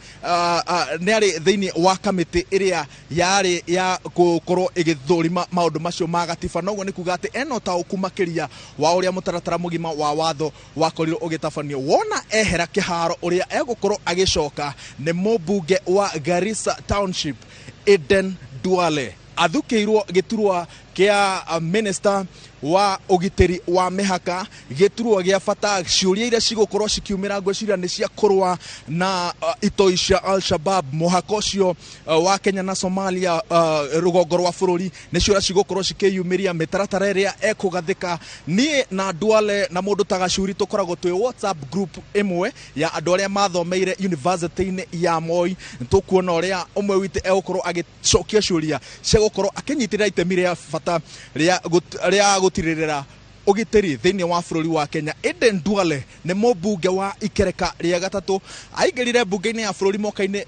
nĩ arĩ thĩinĩ wa kamĩtĩ ĩrĩa yarĩ ya gũkorwo ĩgĩthũrima maũndũ macio ma gatiba. Noguo nĩ kuga atĩ ena ũtaũku makĩria wa ũrĩa mũtaratara mũgima wa watho wakorirwo ũgĩtabanio. Wona ehera kĩharo, ũrĩa egũkorwo agĩcoka nĩ mũmbunge wa Garissa Township Eden Duale, athukĩirwo gĩturwa kĩa minister wa ũgitĩri wa mĩhaka, gĩturwa gĩa bata. Ciũria iria cigũkorwo cikiumĩra, ngwĩciria nĩ cia kũrũa na itoi cia Al-Shabab mũhaka ũcio wa Kenya na Somalia, rũgongo rwa bũrũri. Nĩ ciũria cigũkorwo cikĩyumĩria, mĩtaratara ĩrĩa ekũgathĩka. Niĩ na Duale na mũndũ ta Gacuri tũkoragwo twĩ WhatsApp group ĩmwe ya andũ arĩa mathomeire university-inĩ ya Moi. Tũkuona ũrĩa ũmwe witũ egũkorwo agĩcokia ciũria cia gũkorwo akĩnyitĩrĩra itemi rĩa bata rĩa gũtirĩrĩra ũgitĩri thĩinĩ wa bũrũri wa Kenya. Eden Duale nĩ mũmbunge wa ikereka rĩa gatatũ, aingĩrire mbunge-inĩ ya bũrũri mwaka-inĩ,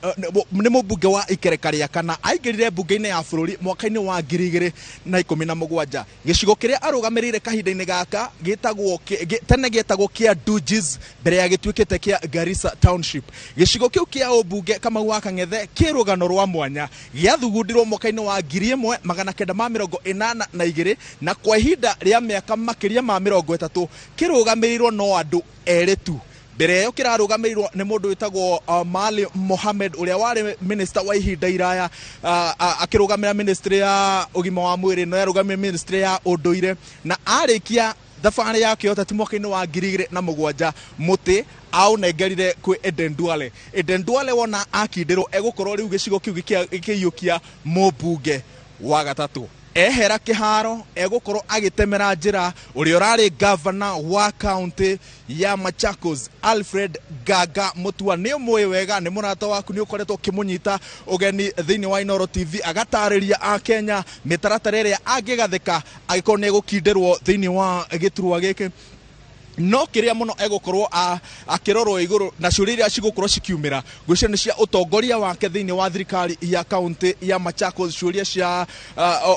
nĩ mũmbunge wa ikereka rĩa kana, aingĩrire mbunge-inĩ ya bũrũri mwaka-inĩ wa 2017. Gĩcigo kĩrĩa arũgamĩrĩire kahinda-inĩ gaka gĩtagwo, tene gĩetagwo kĩa Dujis mbere ya gĩtuĩkĩte kĩa Garissa Township. Gĩcigo kĩu kĩa ũmbunge, Kamau wa Kang'ethe, kĩ rũgano rwa mwanya. Gĩathugundirwo mwaka-inĩ wa 1982, na kwa ihinda rĩa mĩaka makĩria makĩria ma 30 kĩrũgamĩrĩirwo no andũ erĩ tu. Mbere ĩyo kĩrarũgamĩrĩirwo nĩ mũndũ wĩtagwo Mali Mohamed ũrĩa warĩ minister wa ihinda iraya, akĩrũgamĩra ministry ya ũgima wa mwĩrĩ na yarũgamĩrĩra ministry ya ũndũire, na arĩkia thabarĩ yake ya ũteti mwaka-inĩ wa 2007 mũtĩ aũnengerire kwĩ Eden Duale. Eden Duale wona akindĩrwo egũkorwo rĩu gĩcigo kĩu gĩkĩiyũkia mũmbunge wa gatatũ. Ehera kĩharo egũkorwo agĩtemera njĩra ũrĩa ũrarĩ governor wa county ya Machakos Alfred Gaga Mutua. Nĩ ũmũĩ wega, nĩ mũrata waku, nĩ ũkoretwo ũkĩmũnyita ũgeni thĩinĩ wa Inooro TV agatarĩria a Kenya mĩtaratara ĩrĩa angĩgathĩka angĩkorwo nĩ egũkindĩrwo thĩinĩ wa gĩturwa gĩkĩ. No kĩrĩa mũno egũkorwo akĩrorwo igũrũ na ciũria iria cigũkorwo cikiumĩra ngwĩciria nĩ cia ũtongoria wake thĩinĩ wa thirikari ya kaunti ya Machakos, ciũria cia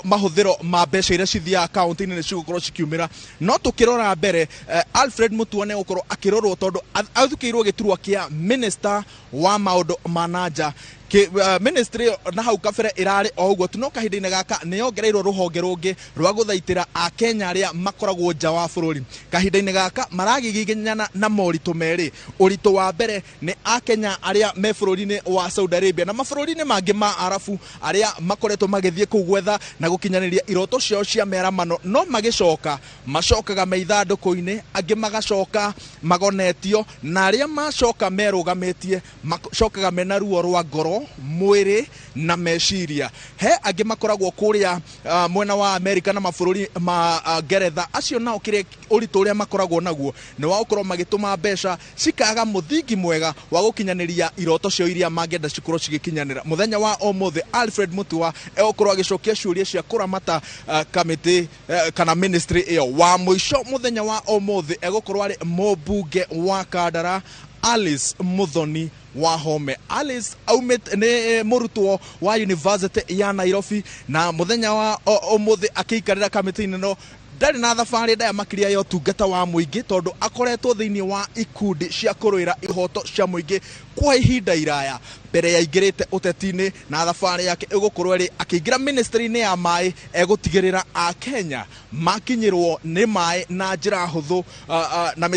mahũthĩro ma mbeca iria cithiaga kaunti-inĩ nĩ cigũkorwo cikiumĩra. No tũkĩrora mbere, Alfred Mutua nĩ egũkorwo akĩrorwo tondũ athukĩirwo gĩturwa kĩa minister wa maũndũ ma na nja. Ministry na hau kabere ĩrarĩ o ũguo tu, no kahinda-inĩ gaka nĩ yongereirwo rũhonge rũngĩ rwa gũthaitĩra akenya arĩa makoragwo nja wa bũrũri. Kahinda-inĩ gaka maragiginyana na moritũ merĩ. Ũritũ wa mbere nĩ akenya arĩa me bũrũri-inĩ wa Saudi Arabia na mabũrũri-inĩ mangĩ ma Arabu arĩa makoretwo magĩthiĩ kũu gwetha na gũkinyanĩria iroto ciao cia mĩaramano, no magĩcoka macokaga me ithandũkũ-inĩ, angĩ magacoka magonetio, na arĩa macoka merũgamĩtie macokaga mena ruo rwa ngoro, mwĩrĩ na meciria. He angĩ makoragwo kũrĩa mwena wa Amerika na mabũrũri ma Ngeretha, acio nao kĩrĩa ũritũ ũrĩa makoragwo naguo nĩ wa gũkorwo magĩtũma mbeca cikaga mũthingi mwega wa gũkinyanĩria iroto ciao iria mangĩenda cikorwo cigĩkinyanĩra. Mũthenya wa ũmũthĩ Alfred Mutua egũkorwo agĩcokia ciũria cia kũramata kamĩtĩ kana ministry ĩyo. Wa mũico mũthenya wa ũmũthĩ egũkorwo arĩ mũmbunge wa Kandara Alice Muthoni Wahome. Alice aumĩte nĩ mũrutwo wa University ya Nairobi, na mũthenya wa ũmũthĩ akĩikarĩra kamĩtĩ-inĩ ĩno ndarĩ na thabarĩ ndaya makĩria ya ũtungata wa mũingĩ tondũ akoretwo thĩinĩ wa ikundi cia kũrũĩra ihoto cia mũingĩ kwa ihinda iraya mbere ya aingĩrĩte ũteti-inĩ, na thabarĩ yake ĩgũkorwo ĩrĩ akĩingĩra ministry-inĩ ya maĩ egũtigĩrĩra akenya makinyĩrwo nĩ maĩ na njĩra hũthũ, na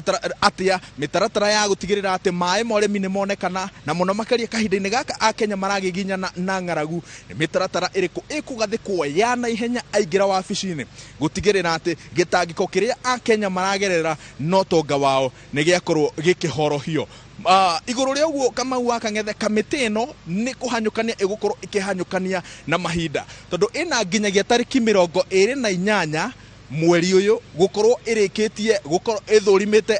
atĩa mĩtaratara ya gũtigĩrĩra atĩ maĩ ma ũrĩmi nĩ monekana, na mũno makĩria kahinda-inĩ gaka akenya maragiginyana na ng'aragu. Nĩ mĩtaratara ĩrĩkũ ĩkũgathĩkwo ya naihenya aingĩra wabici-inĩ gũtigĩrĩra atĩ gĩtangĩko kĩrĩa akenya maragerera no tonga wao nĩ gĩakorwo gĩkĩhorohio. Igũrũ rĩa ũguo Kamau wa Kang'ethe, kamĩtĩ ĩno nĩ kũhanyũkania ĩgũkorwo ĩkĩhanyũkania na mahinda tondũ ĩna nginyagia tarĩki 28 mweri ũyũ gũkorwo ĩrĩkĩtie gũkorwo ĩthũrimĩte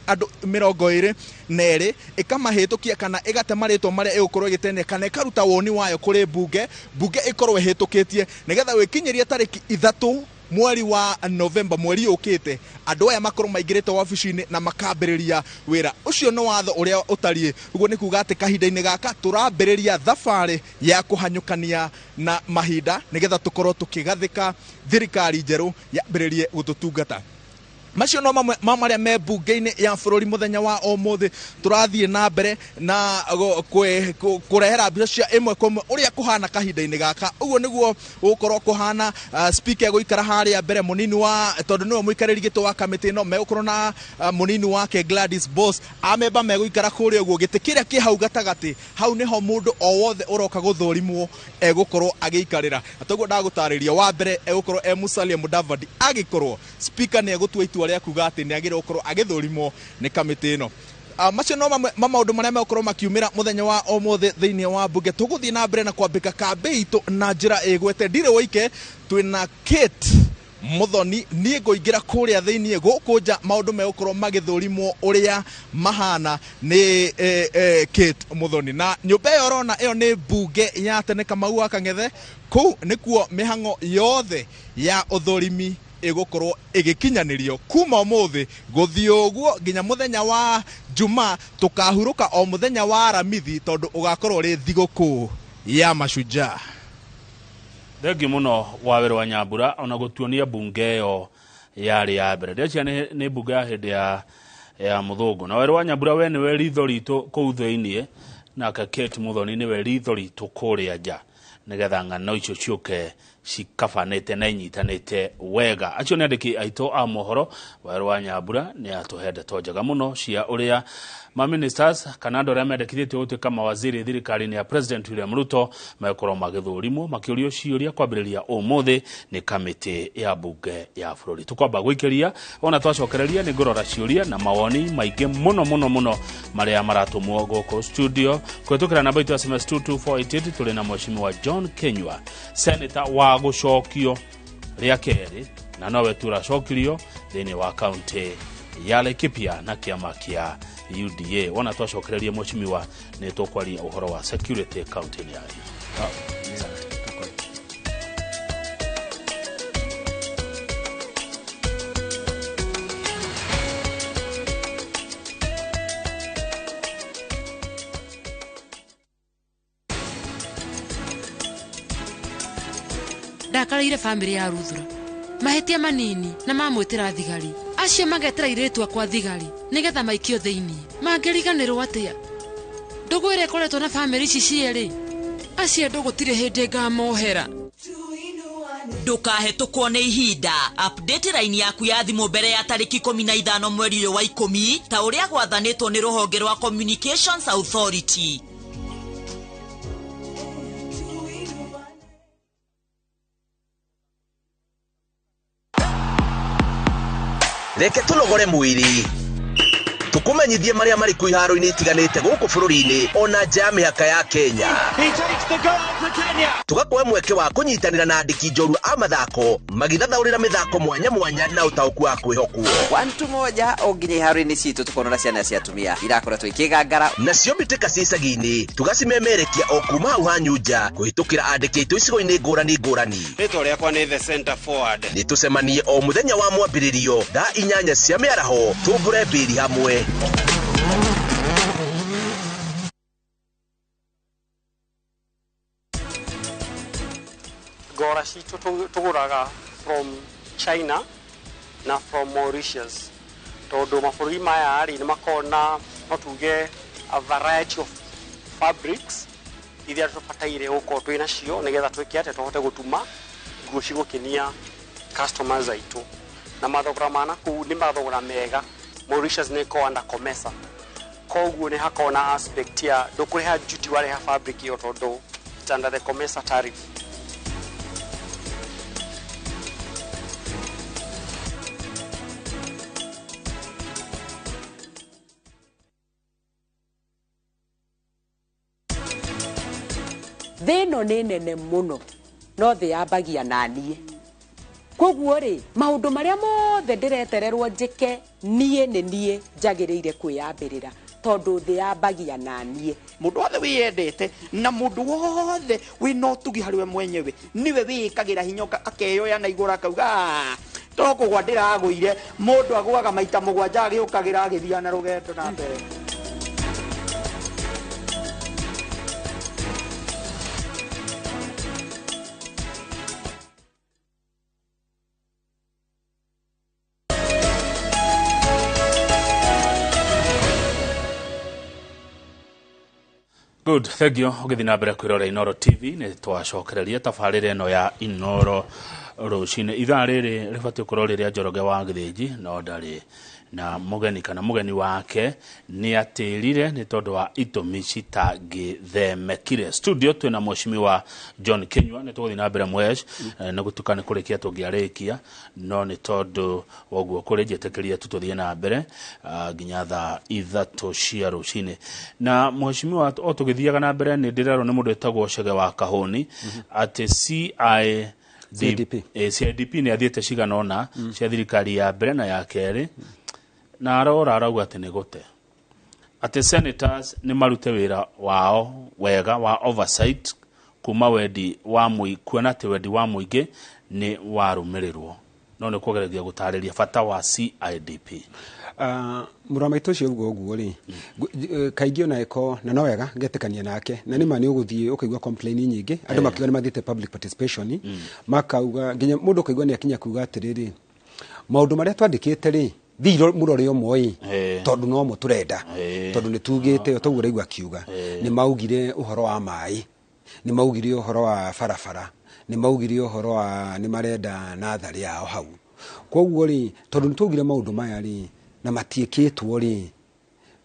andũ 22 ĩkamahĩtũkia kana ĩgate marĩtwa marĩa ĩgũkorwo ĩgĩtenia kana ĩkaruta woni wayo kũrĩ mbunge, mbunge ĩkorwo ĩhĩtũkĩtie nĩgetha gwĩkinyĩria tarĩki 3 mweri wa Novemba, mweri ũkĩte, andũ aya makorwo maingĩrĩte wabici-inĩ na makambĩrĩria wĩra. Ũcio nĩ watho ũrĩa ũtariĩ. Ũguo nĩ kuga atĩ kahinda-inĩ gaka tũrambĩrĩria thabarĩ ya kũhanyũkania na mahinda nĩgetha tũkorwo tũkĩgathĩka thirikari njerũ yambĩrĩrie gũtũtungata. Macio no mamwe ma marĩa me mbunge-inĩ ya bũrũri mũthenya wa ũmũthĩ. Tũrathiĩ na mbere na kũrehera mbica cia ĩmwe kwa ĩmwe ũrĩa kũhana kahinda-inĩ gaka. Ũguo nĩguo gũkorwo kũhana. Speaker egũikara harĩa mbere, mũnini wa, tondũ nĩwe mũikarĩri gĩtĩ wa kamĩtĩ ĩno, megũkorwo na mũnini wake Gladys Boss. Amemba megũikara kũrĩa ũguo, gĩtĩ kĩrĩa kĩ hau gatagatĩ, hau nĩho mũndũ o wothe ũroka gũthũrimwo egũkorwo agĩikarĩra. Na toguo ndagũtarĩria, wa mbere egũkorwo e Musalia Mudavadi, agĩkorwo speaker nĩ egũtua itua rĩa kuga atĩ nĩ agĩrĩirwo gũkorwo agĩthũrimwo nĩ kamĩtĩ ĩno. Macio no mamwe ma maũndũ marĩa megũkorwo makiumĩra mũthenya wa ũmũthĩ thĩinĩ wa mbunge. Tũgũthiĩ na mbere na kwambĩka kambĩ itũ na njĩra ĩgwete. Ndirĩ woike, twĩna Kate Muthoni. Niĩ ngũingĩra kũrĩa thĩinĩ gũkũ nja, maũndũ megũkorwo magĩthũrimwo ũrĩa mahana nĩ Kate Muthoni. Na nyũmba ĩyo ũrona ĩyo nĩ mbunge ya tene Kamau wa Kang'ethe. Kũu nĩkuo mĩhang'o yothe ya ũthũrimi ĩgũkorwo ĩgĩkinyanĩrio kuma ũmũthĩ gũthiĩ ũguo nginya mũthenya wa Jumaa. Tũkahurũka o mũthenya wa Aramithi tondũ ũgakorwo ũrĩ thigũkũ ya mashujaa. Thengi mũno wa wĩra wa Nyambura ona gũtuonia mbunge ĩyo yarĩ ya mbere. Ndĩreciria nĩ mbunge ya hĩndĩ ya mũthũngũ. Na wĩra wa Nyambura we nĩwe ritho ritũ kũu thĩiniĩ, nake Kate Muthoni nĩwe ritho ritũ kũrĩa nja, nĩgetha ng'ano icio ciũke Cikabanĩte na inyitanĩte wega. Acio nĩ andĩki aitũ a mohoro. Werũ wa Nyambura nĩ atũhe ndeto njega mũno cia ũrĩa ma ministers kana andũ arĩa mendekithĩtio gũtuĩka mawaziri thirikari-inĩ ya President William Ruto megũkorwo magĩthũrimwo makĩũrio ciũria kwambĩrĩria ũmũthĩ nĩ kamĩtĩ ya bunge ya bũrũri. Tũkwamba gũikĩria ona twacokereria nĩ ngũrora ciũria na mawoni maingĩ mũno mũno mũno marĩa maratũmwo gũkũ studio kũhetũkĩra namba itũ ya SMS 22488. Tũrĩ na Mheshimiwa John Kenywa, senator wa gũcokio rĩa kerĩ, na nowe tu ũracokirio thĩinĩ wa kaunti ya Laikipia na kĩama kĩa UDA. Wona twacokereria, mheshimiwa, nĩ tũkwaria ũhoro wa security kaunti-inĩ yanyu. Asante. Ndakareire bamĩrĩ ya Ruthura mahĩtia manini na mamwĩtĩra thigari acio magetera irĩtu akwa thigari nĩgetha maikio thĩinĩ. Mangĩriganĩrwo atĩa ndũgũ ĩrĩa ĩkoretwo na bamĩrĩ ici cierĩ? Acio andũ gũtirĩ hĩndĩ ngamohera. Ndũkahetũkwo nĩ ihinda. Update line yaku ya thimũ mbere ya tarĩki 15 mweri ũyũ wa 10, ta ũrĩa gwathanĩtwo nĩ rũhonge rwa Communications Authority. Reke tũnogore mwĩrĩ, tũkũmenyithie marĩa marĩ kuo iharo-inĩ itiganĩte gũkũ bũrũri-inĩ ona nja ya mĩhaka ya Kenya. He takes the goal for Kenya. Tũgakũhe mweke wa kũnyitanĩra na andĩki njorua a mathako magĩthathaũrĩra mĩthako mwanya mwanya na ũtaũku wa kwĩhokwo. 1 to 1 o nginya iharo-inĩ citũ tũkonora ciana cia atumia irakoretwo ikĩgangara. Nacio mbĩtĩka cia icagi-inĩ tũgacimemerekia o kuma hau hanyu nja kũhĩtũkĩra andĩki aitũ icigo-inĩ ngũrani ngũrani. Rĩtwa rĩakwa nĩ the center forward. Nĩ tũcemanie o mũthenya wa mwambĩrĩrio thaa 8 cia mĩaraho, tũmbũre mbĩri hamwe. Ngora citũ tũgũraga from China na from Mauritius, tondũ mabũrũri maya rĩ nĩ makoragwo na, no tuge, a variety of fabrics iria tũbataire gũkorwo twĩ nacio nĩgetha twĩke atĩa, tũhote gũtuma nguo cigũkenia customers aitũ. Na mathogora ma nakũu nĩ mathogora mega. Mauritius nĩ ĩkoragwo under COMESA, koguo nĩ hakoragwo na aspect ya ndũkũrĩha duty warĩha fabric ĩyo tondũ it's under the COMESA tariff. Thĩ ĩno nĩ nene mũno, no thĩ yambagia na niĩ. Koguo rĩ, maũndũ marĩa mothe ndĩretererwo njĩke niĩ nĩ niĩ njagĩrĩire kwĩyambĩrĩra, tondũ thĩ yambagia na niĩ. Mũndũ wothe wĩyendete na mũndũ wothe wĩna ũtugi harĩ we mwenyewe nĩwe wĩĩkagĩra hinya akeyoya na igũrũ akauga, "Ah, to kũgwa ndĩragũire." Mũndũ agũaga maita 7 agĩũkagĩra agĩthiaga na rũgendo na mbere. Good, thank you. Ũgĩthiĩ na mbere kwĩrora Inoro TV, nĩ twacokereria tabarĩra ĩno ya Inoro Rũcinĩ. Ithaa rĩrĩ rĩbatiĩ gũkorwo rĩrĩa Njoroge wa Gĩthĩnji, no ndarĩ na mũgeni kana mũgeni wake nĩ atĩrire nĩ tondũ wa itũmi citangĩthemekire. Studio twĩna Mheshimiwa John Kinyua. Nĩ tũgũthiĩ na mbere mwesh nĩ gũtuĩka nĩ kũrĩkia tũngĩarĩkia, no nĩ tondũ woguo kũrĩ njĩtĩkĩria tu tũthiĩ na mbere nginya thaa 3 cia rũcinĩ. Na mheshimiwa, o tũgĩthiaga na mbere, nĩ ndĩrerwo nĩ mũndũ wĩtagwo Chege wa Kahũni atĩ CI CIDP. CIDP nĩ athiĩte cigana ũna cia thirikari ya mbere na ya kerĩ, na arora arauga atĩ nĩ gũte atĩ senators nĩ marute wĩra wao wega wa oversight kuma wendi wa kuona atĩ wendi wa mũingĩ nĩ warũmĩrĩrwo, no nĩ kũgeregia gũtarĩria bata wa CIDP. Mũrũ wa maitũ ũcio uga ũguo rĩ, kaingĩ ona ĩko na no wega ngetĩkania nake, na nĩma nĩ ũgũthiĩ ũkaigua complain nyingĩ, andũ makiuga nĩ mathiĩte public participation, makauga nginya mũndũ ũkaigua nĩ akinya kuga atĩrĩrĩ, maũndũ marĩa twandĩkĩte rĩ, thiĩ mũrore ũmwe ĩ, tondũ no mo tũrenda, tondũ nĩ tugĩte o toguo ũraigua akiuga. Nĩ maugire ũhoro wa maĩ. Nĩ maugire ũhoro wa barabara, nĩ maugire ũhoro wa nĩ marenda natharĩ yao hau. Koguo rĩ, tondũ nĩ twaugire maũndũ maya rĩ, na matiĩkĩtwo rĩ,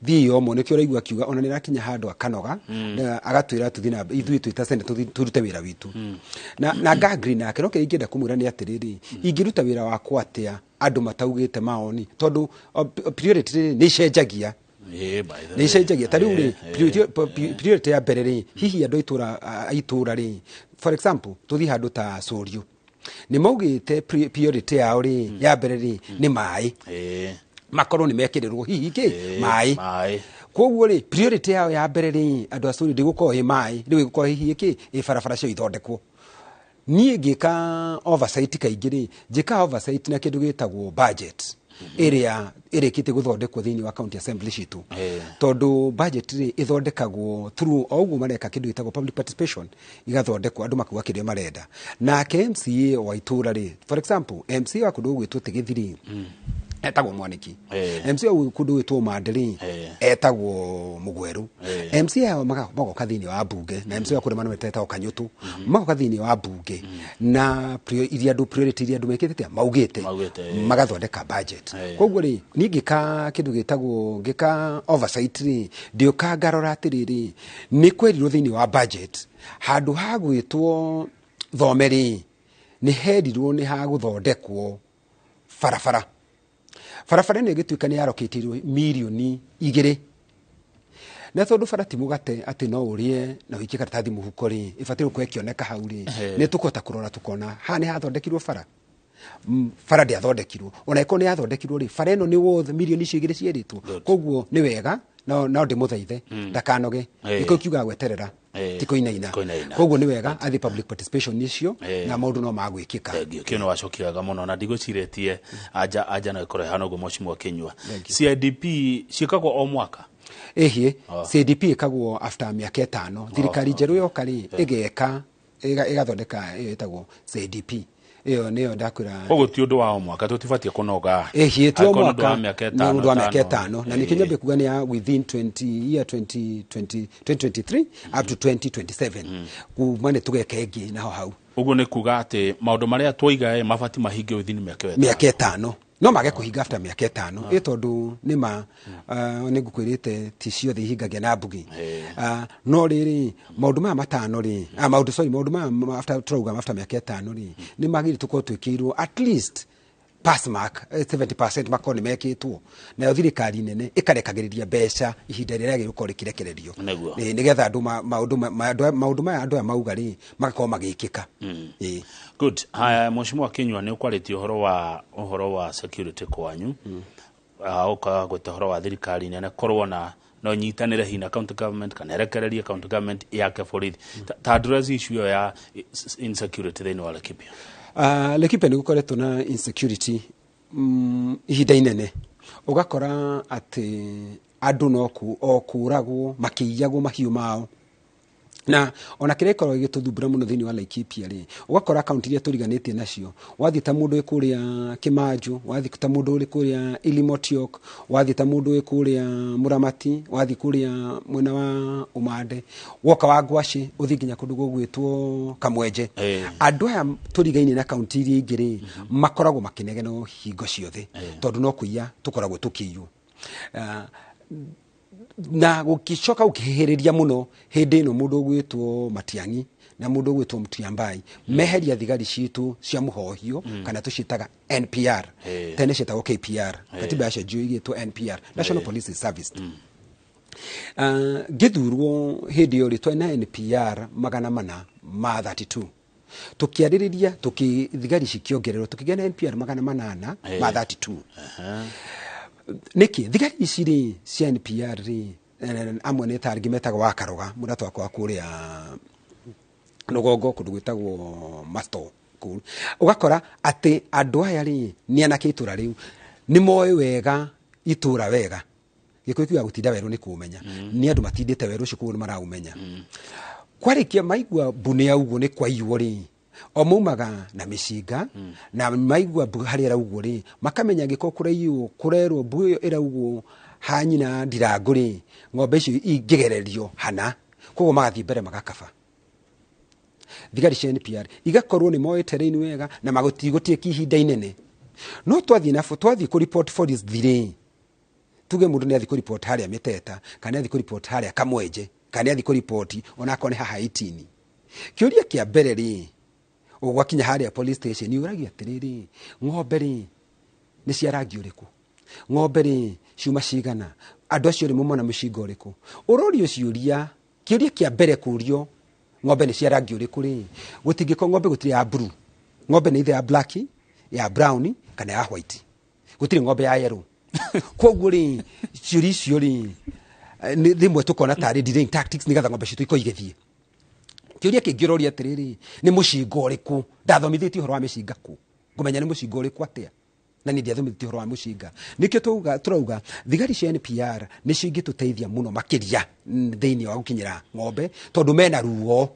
thiĩ omwe nĩkĩo ũraigua akiuga ona nĩ arakinya handũ akanoga, na agatwĩra tũthiĩ na ithuĩ twĩ ta senate tũrute wĩra witũ. Na nga-agree nake. No kĩrĩa ingĩenda kũmwĩra nĩ atĩrĩrĩ, ingĩruta wĩra wakwa atĩa andũ mataugĩte maoni, tondũ priority rĩ nĩ icenjagia. By the Nĩ way. icenjagia. Ta rĩu rĩ, priority ya mbere rĩ, hihi andũ a itũra rĩ, for example, tũthiĩ handũ ta Sũriũ, nĩ maugĩte priority yao rĩ ya mbere rĩ nĩ maĩ, makorwo nĩ mekĩrĩrwo hihi kĩ maĩ. Maĩ. Koguo rĩ, priority yao ya mbere rĩ, andũ a Sũriũ, ndĩgũkorwo ĩ maĩ, rĩu ĩgũkorwo hihi ĩkĩ ĩ barabara cio ithondekwo. Niĩ ngĩka oversight kaingĩ rĩ, njĩkaga oversight na kĩndũ gĩtagwo budget ĩrĩa ĩrĩkĩtie gũthondekwo thĩinĩ wa county assembly citũ, tondũ budget rĩ ĩthondekagwo through o ũguo mareka kĩndũ gĩtagwo public participation, igathondekwo andũ makauga kĩrĩa marenda. Nake MCA wa itũra rĩ, for example, MCA wa kũndũ gũgwĩtwo Tigĩthi rĩ, etagwo Mwaniki. MCA wa kũndũ gwĩtwo Mande rĩ, etagwo Mũgwerũ. MCA aya magoka thĩinĩ wa mbunge, na MCA wa kũrĩa Manuel etagwo Kanyũtũ, magoka thĩinĩ wa mbunge na iria andũ priority iria andũ mekĩte atĩa, maugĩte, Maugĩte, magathondeka budget. Koguo rĩ, niĩ ngĩka kĩndũ gĩtagwo ngĩka oversight rĩ, ndĩũka ngarora atĩrĩrĩ, nĩ kwerirwo thĩinĩ wa budget handũ ha gwĩtwo thome rĩ, nĩ herirwo nĩ hagũthondekwo barabara. Barabara ĩno ĩgĩtuĩka nĩ yarokĩtirwo mirioni 2, na tondũ bara ti mũgate atĩ no ũrĩe na ũikie karatathi mũhuko rĩ, ĩbataire gũkorwo ĩkĩoneka hau rĩ, nĩ tũkũhota kũrora tũkona haha nĩ hathondekirwo bara. Bara ndĩathondekirwo, ona ĩkorwo nĩ yathondekirwo rĩ, bara ĩno nĩ worth mirioni icio igĩrĩ cierĩtwo. Koguo nĩ wega no ndĩmũthaithe ndakanoge. Nĩkĩo kiugaga gweterera ti kũinaina. Kũinaina. Koguo nĩ wega athiĩ public participation icio, na maũndũ no magwĩkĩka. Thank you. Kĩu nĩ wacokia wega mũno, na ndigwĩcirĩtie anja no ĩkorwo ĩhana ũguo mheshimiwa Kinyua. CIDP ciĩkagwo o mwaka? Ĩhĩ, CIDP ĩkagwo after mĩaka 5. Thirikari njerũ yoka rĩ, ĩgeka ĩgathondeka ĩyo ĩtagwo CIDP. Ĩyo nĩyo ndakwĩra. Koguo ti ũndũ wa o mwaka, tũtibatiĩ kũnoga. Ĩhĩ, ti o Angĩkorwo nĩ ũndũ mwaka, wa mĩaka nĩ ĩtano, ũndũ wa mĩaka ĩtano. 5, na nĩkĩo nyambie kuga nĩ ya within 20 year 2020, 2023 up to 2027, kuma nĩ tũgeka ĩngĩ naho hau. Ũguo nĩ kuga atĩ maũndũ marĩa twaiga ĩ mabatiĩ mahingio within mĩaka ĩyo ĩtano. Mĩaka 5, no mage kũhinga after mĩaka 5 ĩ, tondũ nĩ ma nĩ ngũkwĩrĩte ti ciothe ihingagia na mbugi. No rĩrĩ, maũndũ maya matano rĩ, maũndũ, sorry, maũndũ maya after tũrauga after mĩaka 5 rĩ, nĩ magĩrĩire tũkorwo twĩkĩirwo at least pass mark, 70% makorwo nĩ mekĩtwo, nayo thirikari nene ĩkarekagĩrĩria mbeca ihinda rĩrĩa rĩagĩrĩirwo gũkorwo rĩkĩrekererio. Nĩgetha andũ maũndũ maũndũ maya andũ aya mauga rĩ, magakorwo magĩkĩka. Good. Haya, mheshimiwa Kinyua, nĩ ũkwarĩtie ũhoro wa security kwanyu. Ũkagweta ũhoro wa thirikari nene korwo na no nyitanĩre hihi na county government kana ĩrekererie county government yake borithi. Ta address issue ĩyo ya insecurity thĩinĩ wa Laikipia. Laikipia nĩ gũkoretwo na insecurity ihinda inene, ũgakora atĩ andũ no o kũragwo, makĩiyagwo mahiũ mao, na ona kĩrĩa gĩkoragwo gĩgĩtũthumbũra mũno thĩinĩ wa Laikipia rĩ, ũgakora kaunti iria tũriganĩtie nacio, wathiĩ ta mũndũ wĩ kũrĩa Kĩmanjũ, wathiĩ ta mũndũ ũrĩ kũrĩa Ilimotiok, wathiĩ ta mũndũ wĩ kũrĩa Mũramati, wathiĩ kũrĩa mwena wa Ũmande, woka wa Ngwacĩ, ũthiĩ nginya kũndũ gũgwĩtwo Kamwenje, andũ aya tũrigaine na kaunti iria ingĩ rĩ, makoragwo makĩnegenwo hingo ciothe, tondũ no kũiya tũkoragwo tũkĩiywo. Na gũgĩcoka gũkĩhĩhĩrĩria mũno hĩndĩ ĩno mũndũ ũgwĩtwo Matiang'i na mũndũ ũgwĩtwo Mutyambai meheria thigari citũ cia mũhohio, kana tũciĩtaga NPR. Tene ciĩtagwo KPR, katiba yacenjio igĩtwo NPR, National Police Service. Ngĩthurwo hĩndĩ ĩyo rĩ, twarĩ na NPR 432. Tũkĩarĩrĩria, thigari cikĩongererwo, tũkĩgĩa na NPR 800 ma 32. Nĩkĩ thigari ici rĩ cia NPR rĩ, amwe nĩ ta angĩ metagwo wa Karoga, mũrata wakwa wa kũrĩa rũgongo kũndũ gwĩtagwo Masto kũu, ũgakora atĩ andũ aya rĩ nĩ anake itũra rĩu, nĩ moĩ wega itũra wega. Gĩkũyũ kiugaga gũtinda werũ nĩ kũũmenya. Nĩ andũ matindĩte werũ ũcio, koguo nĩ maraũmenya. Kwarĩkia maigua mbu nĩ yaugwo nĩ kwaiywo rĩ, o maumaga na mĩcinga, na maigua mbu harĩa ĩraugwo rĩ, makamenya angĩkorwo kũraiywo, kũrerwo mbu ĩyo ĩraugwo ha nyina Ndirangũ rĩ, ng'ombe icio ingĩgererio hana, koguo magathiĩ mbere magakaba. Thigari cia NPR igakorwo nĩ moĩ terrain wega na magũtigũtiĩka ihinda inene. No twathiĩ na twathiĩ kũ report forest rĩ, tuge mũndũ nĩ athiĩ kũ report harĩa Mĩteta, kana nĩ athiĩ kũ report harĩa Kamwenje, kana nĩ athiĩ kũ report onakorwo nĩ haha 18. Kĩũria kĩa mbere rĩ, ũgwakinya harĩa police station ũragia atĩrĩrĩ, ng'ombe rĩ nĩ cia rangi ũrĩkũ? Ng'ombe rĩ ciuma cigana? Andũ acio rĩ mumona mũcinga ũrĩkũ? Ũrorio ciũria, kĩũria kĩa mbere kũrio ng'ombe nĩ cia rangi ũrĩkũ rĩ, gũtingĩkorwo ng'ombe gũtirĩ ya blue. Ng'ombe nĩ either ya black, ya brown kana ya white. Gũtirĩ ng'ombe ya yellow. Koguo rĩ, ciũria icio rĩ, nĩ rĩmwe tũkona tarĩ delaying tactics nĩgetha ng'ombe citũ ikorwo igĩthiĩ. Kĩũria kĩngĩ ũroria atĩrĩrĩ, nĩ mũcinga ũrĩkũ? Ndathomithĩtio ũhoro wa mĩcinga kũ? Ngũmenya nĩ mũcinga ũrĩkũ atĩa? Na niĩ ndiathomithĩtio ũhoro wa mũcinga. Nĩkĩo tũrauga thigari cia NPR nĩcio ingĩtũteithia mũno makĩria thĩinĩ wa gũkinyĩra ng'ombe, tondũ mena ruo.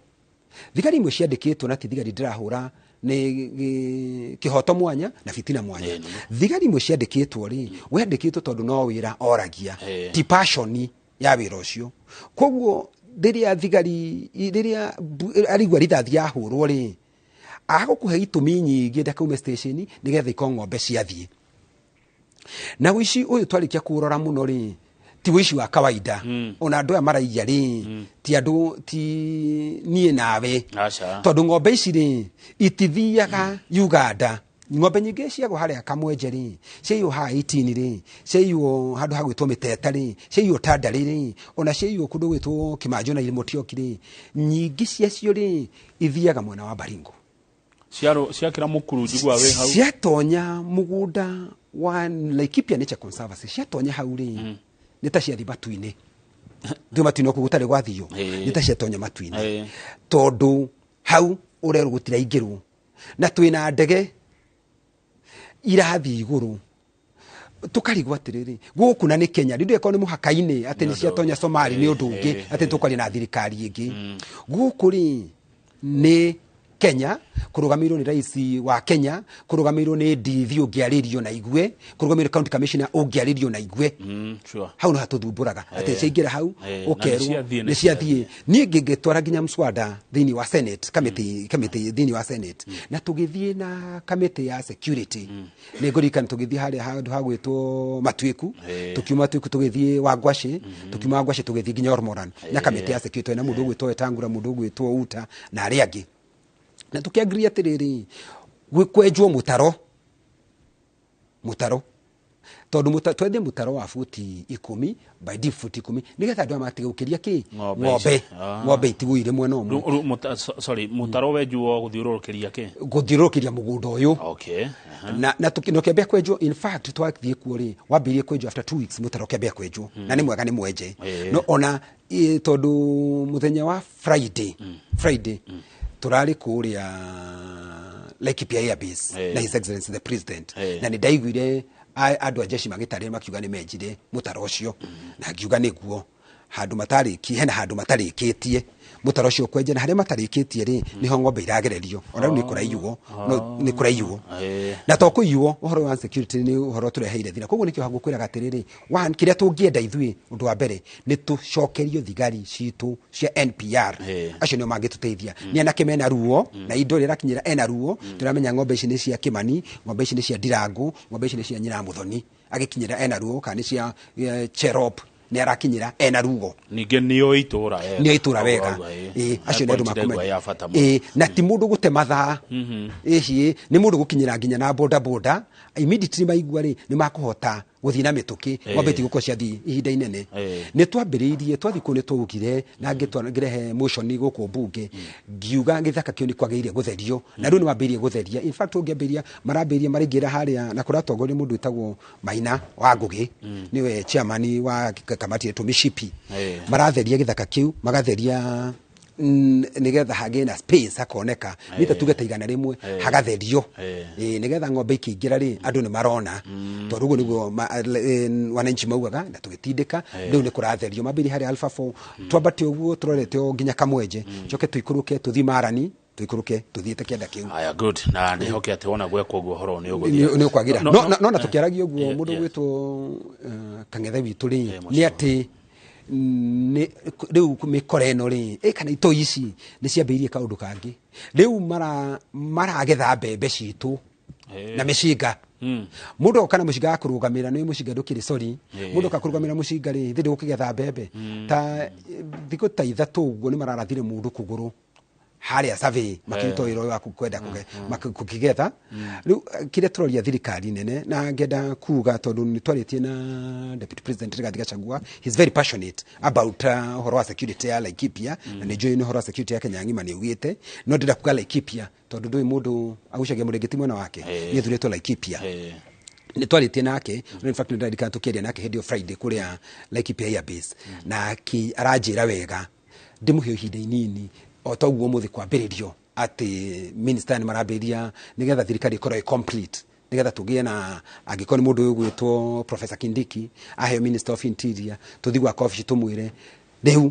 Thigari imwe ciandĩkĩtwo na ti thigari ndĩrahũra nĩ kĩhoto mwanya na fitina mwanya. Thigari imwe ciandĩkĩtwo rĩ, wandĩkĩtwo tondũ no wĩra oragia, ti passion ya wĩra ũcio. Koguo rĩrĩa thigari, rĩrĩa arigua rithathi yahũrwo rĩ, agũkũhe itũmi nyingĩ ndakaume station nĩgetha ikorwo ng'ombe ciathiĩ. Na ũici ũyũ twarĩkia kũũrora mũno rĩ, ti ũici wa kawaida. Ona andũ aya maraiya rĩ, ti andũ, ti niĩ nawe. Tondũ ng'ombe ici rĩ, itithiaga Uganda. Ng'ombe nyingĩ ciagwo harĩa Kamwenje rĩ, ciaiywo haha 18 rĩ, ciaiywo handũ ha gwĩtwo Mĩteta rĩ, ciaiywo Tandari rĩ, ona ciaiywo kũndũ gwĩtwo Kĩmanjo na Irĩmotioki rĩ, nyingĩ ciacio rĩ, ithiaga mwena wa Baringo. Ciakĩra mũkuru njiguaga wĩ hau. Ciatonya mũgũnda wa Laikipia Nature Conservancy, ciatonya hau rĩ, nĩ ta ciathiĩ matu-inĩ. Thiĩ matu-inĩ gũkũ gũtarĩ gwathio, nĩ ta ciatonya matu-inĩ. Tondũ hau ũrerwo gũtiraingĩrwo. Na twĩna ndege irathiĩ igũrũ. Tũkarigwo atĩrĩrĩ, gũkũ na nĩ Kenya, rĩu ndĩkorwo nĩ mũhaka-inĩ atĩ nĩ ciatonya Somali nĩ ũndũ ũngĩ, atĩ tũkwaria na thirikari ĩngĩ. Gũkũ rĩ nĩ Kenya, kũrũgamĩrĩirwo nĩ rais wa Kenya, kũrũgamĩrĩirwo nĩ DV ũngĩarĩrio na igue, kũrũgamĩrĩirwo county commissioner ũngĩarĩrio na igue. Hau no hatũthumbũraga. Atĩ ciaingĩra hau, ũkerwo, nĩ ciathiĩ. Niĩ ngĩtwara nginya mswada thĩinĩ wa Senate, committee thĩinĩ wa Senate. Na tũgĩthiĩ na committee ya security. Nĩ ngũririkana tũgĩthiĩ harĩa handũ ha gwĩtwo Matuĩku, tũkiuma Matuĩku tũgĩthiĩ Wangwacĩ, tũkiuma Wangwacĩ tũgĩthiĩ nginya Ormoran. Na committee ya security na mũndũ ũgwĩtwo Wetangula, mũndũ ũgwĩtwo Uta na arĩa angĩ. Na tũkĩangĩrĩria atĩrĩrĩ, kwenjwo mũtaro. Mũtaro. Tondũ twendie mũtaro wa futi 10 by deep futi 10, nĩgetha andũ aya matige gũkĩria kĩ? Ng'ombe. Ng'ombe itigwo irĩ mwena ũmwe. Sorry, mũtaro wenjwo gũthiũrũrũkĩria kĩ? Gũthiũrũrũkĩria mũgũnda ũyũ. Na ũkĩambia kwenjwo, in fact twathiĩ kuo rĩ, wambĩrĩrie kwenjwo after 2 weeks mũtaro ũkĩambia kwenjwo. Na nĩ mwega nĩ mwenje. No ona tondũ mũthenya wa Friday, tũrarĩ kũrĩa Laikipia Air Base na His Excellency the President. Na nĩ ndaiguire andũ a jeshi magĩtarĩria makiuga nĩ menjire mũtaro ũcio. Na ngiuga nĩguo. Handũ matarĩki, hena handũ matarĩkĩtie mũtaro ũcio kwenja, na harĩa matarĩkĩtie rĩ, nĩho ng'ombe iragererio. Ona rĩu nĩ kũraiywo, no, nĩ kũraiywo. Na to kũiywo, ũhoro wa security nĩ ũhoro tũreheire thĩna. Koguo nĩkĩo ngũkwĩraga atĩrĩrĩ, one, kĩrĩa tũngĩenda ithuĩ, ũndũ wa mbere, nĩ tũcokerio thigari citũ cia NPR. Acio nĩo mangĩtũteithia. Nĩ anake mena ruo, na indo ĩrĩa ĩrakinyĩra ena ruo, tũramenya ng'ombe ici nĩ cia Kĩmani, ng'ombe ici nĩ cia Ndirangu, ng'ombe ici nĩ cia Nyina Muthoni. Agĩkinyĩra ena ruo, kana nĩ cia Cherop. Nĩ arakinyĩra ena ruo. Ningĩ nĩ oĩ itũũra wega. Nĩ oĩ itũũra wega. Acio nĩ andũ Point ya bata mũno. Na ti mũndũ gũte mathaa. Ĩhiĩ, nĩ mũndũ gũkinyĩra nginya na boda boda. Immediately maigua rĩ, nĩ makũhota gũthiĩ na mĩtũkĩ. Ng'ombe itigũkorwo ciathiĩ ihinda inene. Nĩ twambĩrĩirie, twathiĩ kũu nĩ twaugire, na ngĩrehe motion gũkũ mbunge, ngiuga gĩthaka kĩu nĩ kwagĩrĩire gũtherio. Na rĩu nĩ wambĩrĩirie gũtheria. In fact, ũngĩambĩrĩria, marambĩrĩria maraingĩra harĩa, na kũratongorio mũndũ wĩtagwo Maina wa Ngũgĩ, nĩwe chairman wa kamati ĩtũ Mĩcipi. Maratheria gĩthaka kĩu, magatheria nĩgetha hagĩe na space hakoneka. Mita tuge ta igana rĩmwe, hagatherio. Nĩgetha ng'ombe ikĩingĩra rĩ, andũ nĩ marona. Tondũ ũguo nĩguo wananchi maugaga, na tũgĩtindĩka, rĩu nĩ kũratherio. Mambĩrĩria harĩa Alpha 4, twambate ũguo tũrorete o nginya Kamwenje. Njoke tũikũrũke tũthiĩ Marani, tũikũrũke tũthiĩte kĩanda kĩu. Aya, good. Na ndĩhoke atĩ wona gwekwo ũguo ũhoro nĩ ũgũthira. Nĩ ũkwagĩra. No, no, na tũkĩaragia ũguo, mũndũ ũgwĩtwo, Kang'ethe witũ rĩ, nĩ atĩ Rĩu mĩkora ĩno rĩ, kana itoi ici nĩ ciambĩrĩirie kaũndũ kangĩ. Rĩu maragetha mbembe citũ na mĩcinga. Mũndũ oka na mũcinga wa kũrũgamĩra, nĩ mũcinga ndũkĩrĩ, sorry, mũndũ oka kũrũgamĩra mũcinga rĩ, thĩ ndũgũkĩgetha mbembe. Ta thikũ ta 3 ũguo nĩ mararathire mũndũ kũgũrũ harĩa survey makĩruta wĩra ũyũ wa kwenda kũkĩgetha. Rĩu kĩrĩa tũroria thirikari nene, na ngenda kuga tondũ nĩ twarĩtie na Deputy President Rigathi Gachagua, he's very passionate about ũhoro wa security ya Laikipia, na nĩ njũĩ nĩ ũhoro wa security ya Kenya ng'ima nĩ augĩte, no ndĩrenda kuga Laikipia tondũ ndũĩ mũndũ agucagia mũrĩngĩti mwena wake. Niĩ thurĩtwo Laikipia. Nĩ twarĩtie nake, in fact nĩ ndĩraririkana tũkĩaria nake hĩndĩ ĩyo Friday kũrĩa Laikipia Air Base, na aranjĩra wega ndĩmũhe ihinda inini o ta ũguo ũmũthĩ kwambĩrĩrio atĩ minister nĩ marambĩrĩria nĩgetha thirikari ĩkorwo ĩ complete, nĩgetha tũgĩe na angĩkorwo nĩ mũndũ ũyũ ũgwĩtwo Professor Kindiki aheo Minister of Interior, tũthiĩ gwaka obici tũmwĩre rĩu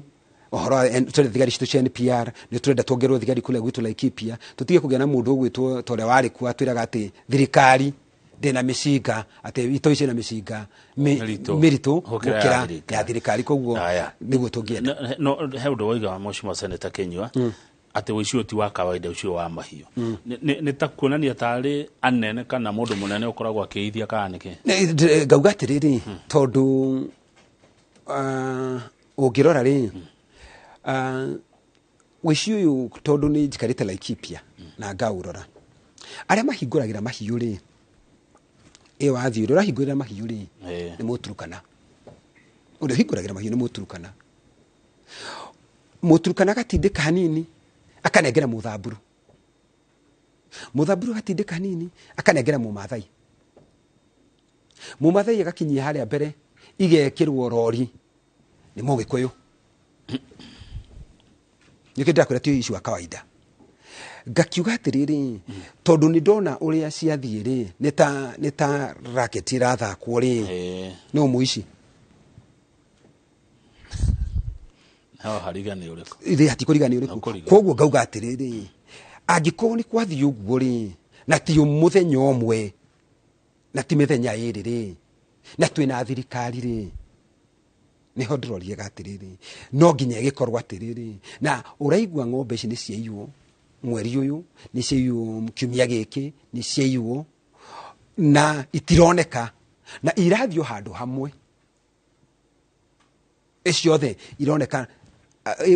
ũhoro wa tũrenda thigari citũ cia NPR, nĩ tũrenda tuongererwo thigari kũrĩa gwitũ Laikipia, tũtige kũgĩa na mũndũ ũgwĩtwo ta ũrĩa warĩ kuo atwĩraga atĩ thirikari ndĩna mĩcinga, atĩ itoi ciĩna mĩcinga mĩritũ mĩritũ gũkĩra ya gũkĩra thirikari. Ya thirikari, koguo nĩguo tũngĩenda. No he ũndũ waiga Mheshimiwa Senator Kinyua atĩ ũici ũyũ ti wa kawaida, ũcio wa mahiũ. Nĩ ta kuonania tarĩ anene kana mũndũ mũnene ũkoragwo akĩithia kana nĩkĩ? Ngauga atĩrĩrĩ, tondũ ũngĩrora rĩ, ũici ũyũ tondũ nĩ njikarĩte Laikipia na ngaũrora, arĩa mahingũragĩra mahiũ rĩ, ĩ wathiĩ ũrĩa ũrahingũrĩra mahiũ rĩ, nĩ Mũturukana. Ũrĩa ũhingũragĩra mahiũ nĩ Mũturukana. Mũturukana agatindĩka hanini akanengera Mũthamburu, Mũthamburu agatindĩka hanini akanengera Mũmathai, Mũmathai agakinyia harĩa mbere igekĩrwo rori nĩ Mũgĩkũyũ. Nĩkĩo ndĩrakwĩra ti ũici wa kawaida. Ngakiuga atĩrĩrĩ, tondũ nĩ ndona ũrĩa ciathiĩ rĩ, nĩ ta racket ĩrathakwo rĩ, no mũici. No hariga nĩ ũrĩkũ? Ithĩ hatikũriga nĩ ũrĩkũ. No kũriga. Koguo ngauga atĩrĩrĩ, angĩkorwo nĩ kwathiĩ ũguo rĩ, na ti mũthenya ũmwe, na ti mĩthenya ĩrĩ rĩ, na twĩna thirikari rĩ, nĩho ndĩroriaga atĩrĩrĩ, no nginya ĩgĩkorwo atĩrĩrĩ, na ũraigua ng'ombe ici nĩ ciaiywo mweri ũyũ, nĩ ciaiywo kiumia gĩkĩ, nĩ ciaiywo na itironeka, na irathiĩ o handũ hamwe. Ciothe ironeka,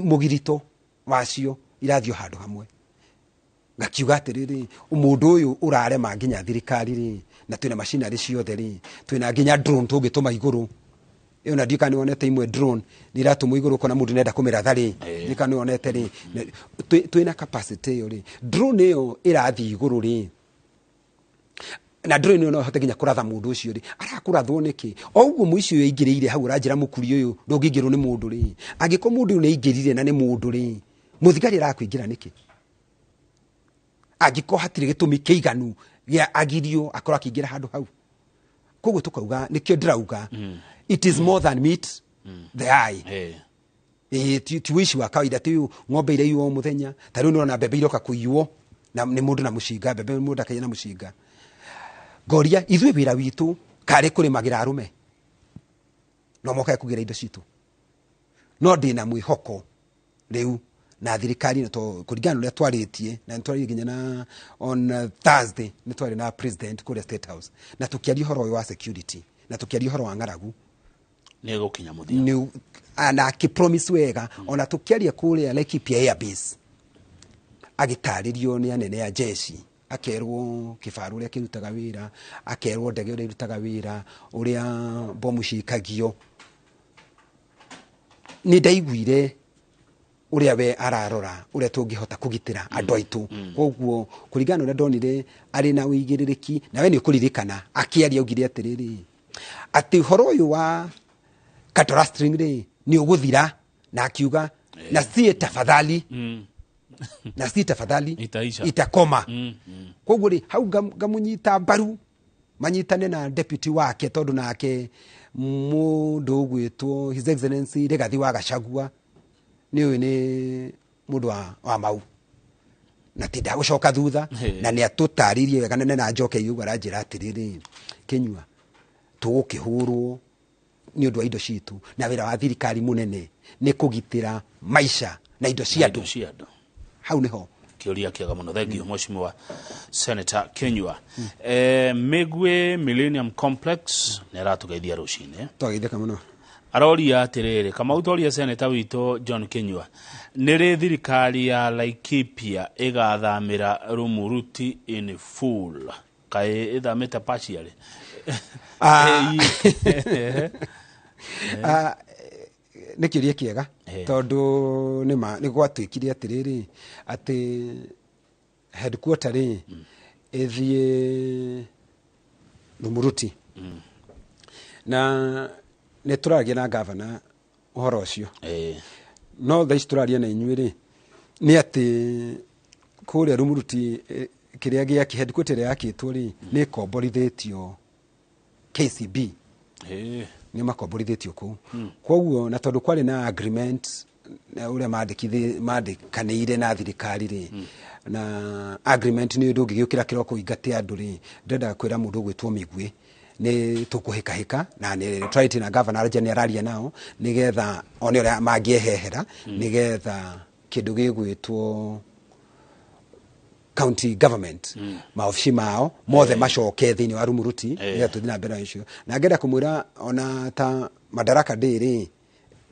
mũgirito wacio irathiĩ o handũ hamwe. Ngakiuga atĩrĩrĩ, mũndũ ũyũ ũrarema nginya thirikari rĩ, na twĩna machinery ciothe rĩ, twĩna nginya drone tũngĩtũma igũrũ. Ĩyo na ndiũĩ kana nĩwonete imwe drone nĩ iratũmwo igũrũ ũkona mũndũ nĩarenda kũmĩratha rĩ, ndiũĩ kana nĩwonete rĩ, twĩna capacity ĩyo rĩ, drone ĩyo ĩrathiĩ igũrũ rĩ, na drone ĩyo no ĩhote nginya kũratha mũndũ ũcio rĩ, arakũrathwo nĩkĩ? O ũguo mũici ũyũ aingĩrĩire hau ũranjĩra mũkuri ũyũ ndũngĩingĩrwo nĩ mũndũ rĩ, angĩkorwo mũndũ ũyũ nĩaingĩrire na nĩ mũndũ rĩ, mũthigari arakũingĩra nĩkĩ? Angĩkorwo hatirĩ gĩtũmi kĩiganu gĩa agirio akorwo akĩingĩra handũ hau. Koguo tũkauga, nĩkĩo ndĩrauga, it is more than meet the eye. Ti ũici wa kawaida, ti ũyũ ng'ombe iraiywo o mũthenya. Ta rĩu nĩũrona mbembe iroka kũiywo na nĩ mũndũ na mũcinga, mbembe mũndũ akaiya na mũcinga. Ngoria ithuĩ wĩra witũ karĩ kũrĩmagĩra arũme, no mokae kũgĩra indo citũ. No ndĩna mwĩhoko rĩu na thirikari, to kũringana na ũrĩa twarĩtie, na nĩ twarĩtie nginya na on Thursday nĩ twarĩ na president kũrĩa State House, na tũkĩaria ũhoro ũyũ wa security, na tũkĩaria ũhoro wa ng'aragu. Nĩ gũkinya mũthia. Nĩ, na akĩ-promise wega, ona tũkĩaria kũrĩa Laikipia Air Base, agĩtarĩrio nĩ anene a jeshi, akerwo kĩbaru ũrĩa kĩrutaga wĩra, akerwo ndege ũrĩa irutaga wĩra, ũrĩa bomu cikagio. Nĩ ndaiguire ũrĩa we ararora ũrĩa tũngĩhota kũgitĩra andũ aitũ. Koguo kũringana na ũrĩa ndonire arĩ na ũigĩrĩrĩki, na we nĩ ũkũririkana akĩaria augire atĩrĩrĩ, atĩ ũhoro ũyũ wa cattle rustling rĩ nĩ ũgũthira, na akiuga na sie tafadhali, na si tafadhali Itaisha. itakoma. Koguo rĩ hau ngamunyita mbaru manyitane na deputy wake, tondu nake mundu ugwitwo His Excellency Rigathi wa Gachagua ni uyu ni mundu wa mau na ti ndagucoka thutha, na ni atutaririe wega nene na njoke yugo aranjira atiriri, Kinyua tugukihurwo Nĩ ũndũ wa indo citũ, na wĩra wa thirikari mũnene nĩ kũgitĩra maica na indo cia indo andũ. Cia andũ. Hau nĩho. Kĩũria kĩega mũno, thank you, Mheshimiwa Senator Kinyua. Mĩgwĩ Millennium Complex nĩ aratũgeithia rũcinĩ. Twageithĩka mũno. Aroria atĩrĩrĩ, Kamau, toria seneta witũ John Kinyua, nĩ rĩ thirikari ya Laikipia ĩgathamĩra Rumuruti in full? Kaĩ ĩthamĩte partially? Ah. Ah, nĩ kĩũria kĩega, tondũ nĩma nĩ gwatuĩkire atĩrĩrĩ, atĩ headquarter rĩ ĩthiĩ Rumuruti, na nĩ tũraria na gavana ũhoro ũcio. No thaa ici tũraria na inyuĩ rĩ, nĩ atĩ kũrĩa Rumuruti, kĩrĩa gĩaki headquarter ĩrĩa yakĩtwo rĩ, nĩ ĩkomborithĩtio KCB. Nĩ makomborithĩtio kũu. Koguo na tondũ kwarĩ na agreement na ũrĩa mandĩkanĩire na thirikari rĩ, na agreement nĩ ũndũ ũngĩgĩũkĩra kĩroko ingate andũ rĩ, ndĩrenda kwĩra mũndũ ũgwĩtwo Mĩgwĩ nĩ tũkũhĩkahĩka na nĩ twarĩtie na governor Aranja, nĩ araria nao nĩgetha one ũrĩa mangĩehehera, nĩgetha kĩndũ gĩgwĩtwo county government, maobici mao mothe macoke thĩinĩ wa Rumuruti, nĩgetha tũthiĩ na mbere na icio. Na ngenda kũmwĩra ona ta Madaraka Day rĩ,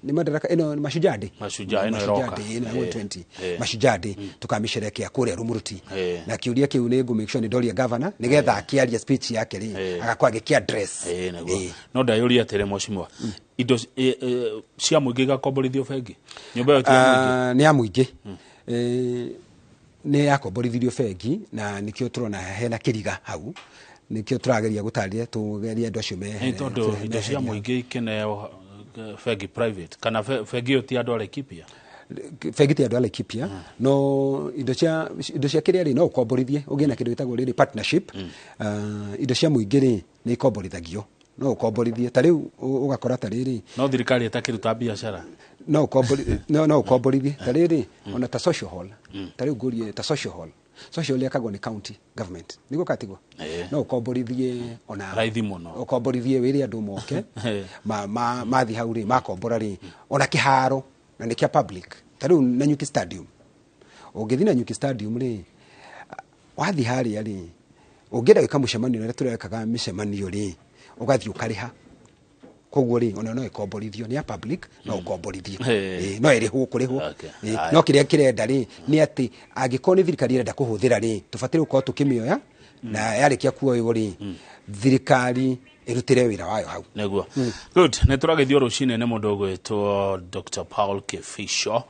nĩ Madaraka ĩno nĩ Mashujaa Day. Mashujaa ĩno Mashujaa ĩroka. Day ĩno ya 120. Mashujaa Day tukamĩcerekea kũrĩa Rumuruti. Na kĩũria kĩu nĩ ngũ make sure nĩ ndoria governor nĩgetha akĩaria speech yake rĩ, agakorwo agĩkĩ address. Nĩguo. No ndayũria atĩrĩ, mheshimiwa, indo cia mũingĩ igakomborithio bengi, nyũmba ĩyo ti ya mũingĩ? Ah, nĩ ya mũingĩ. Nĩ yakomborithirio bengi, na nĩkĩo tũrona hena kĩriga hau, nĩkĩo tũrageria gũtarĩria, tũgerie andũ acio Nĩ tondũ indo cia mũingĩ ikeneo bengi private, kana bengi ĩyo ti andũ a Laikipia? Bengi ti andũ a Laikipia, no indo cia kĩrĩa rĩ, no ũkomborithie ũgĩe na kĩndũ gĩtagwo rĩrĩ partnership. Ah, indo cia mũingĩ rĩ, nĩ ikomborithagio, no ũkomborithie ta rĩu ũgakora ta rĩrĩ. No thirikari ĩtakĩruta biacara. No ũkomborithie ta rĩrĩ, ona ta social hall. Ta rĩu ngũrie ta social hall, social hall yakagwo nĩ county government, nĩguo katigwo? No ũkomborithie ona Raithi mũno. Ũkomborithie wĩre andũ moke mathiĩ hau rĩ, makombora rĩ, ona kĩharo na nĩ kĩa public. Ta rĩu Nanyuki Stadium, ũngĩthiĩ Nanyuki Stadium rĩ, wathiĩ harĩa rĩ, ũngĩenda gwĩka mũcemanio ũrĩa tũrekaga mĩcemanio rĩ, ũgathiĩ ũkarĩha. Koguo rĩ, ona no ĩkomborithio, nĩ ya public, no ũkomborithie. No ĩrĩhwo kũrĩhwo. No kĩrĩa kĩrenda rĩ, nĩ atĩ angĩkorwo nĩ thirikari ĩrenda kũhũthĩra rĩ, tũbataire gũkorwo tũkĩmĩoya, na yarĩkia kuoywo rĩ, thirikari ĩrutĩre wĩra wayo hau. Nĩguo. Good, nĩ tũragĩthio rũcinĩ nĩ mũndũ ũgwĩtwo Dr. Paul Kefisho.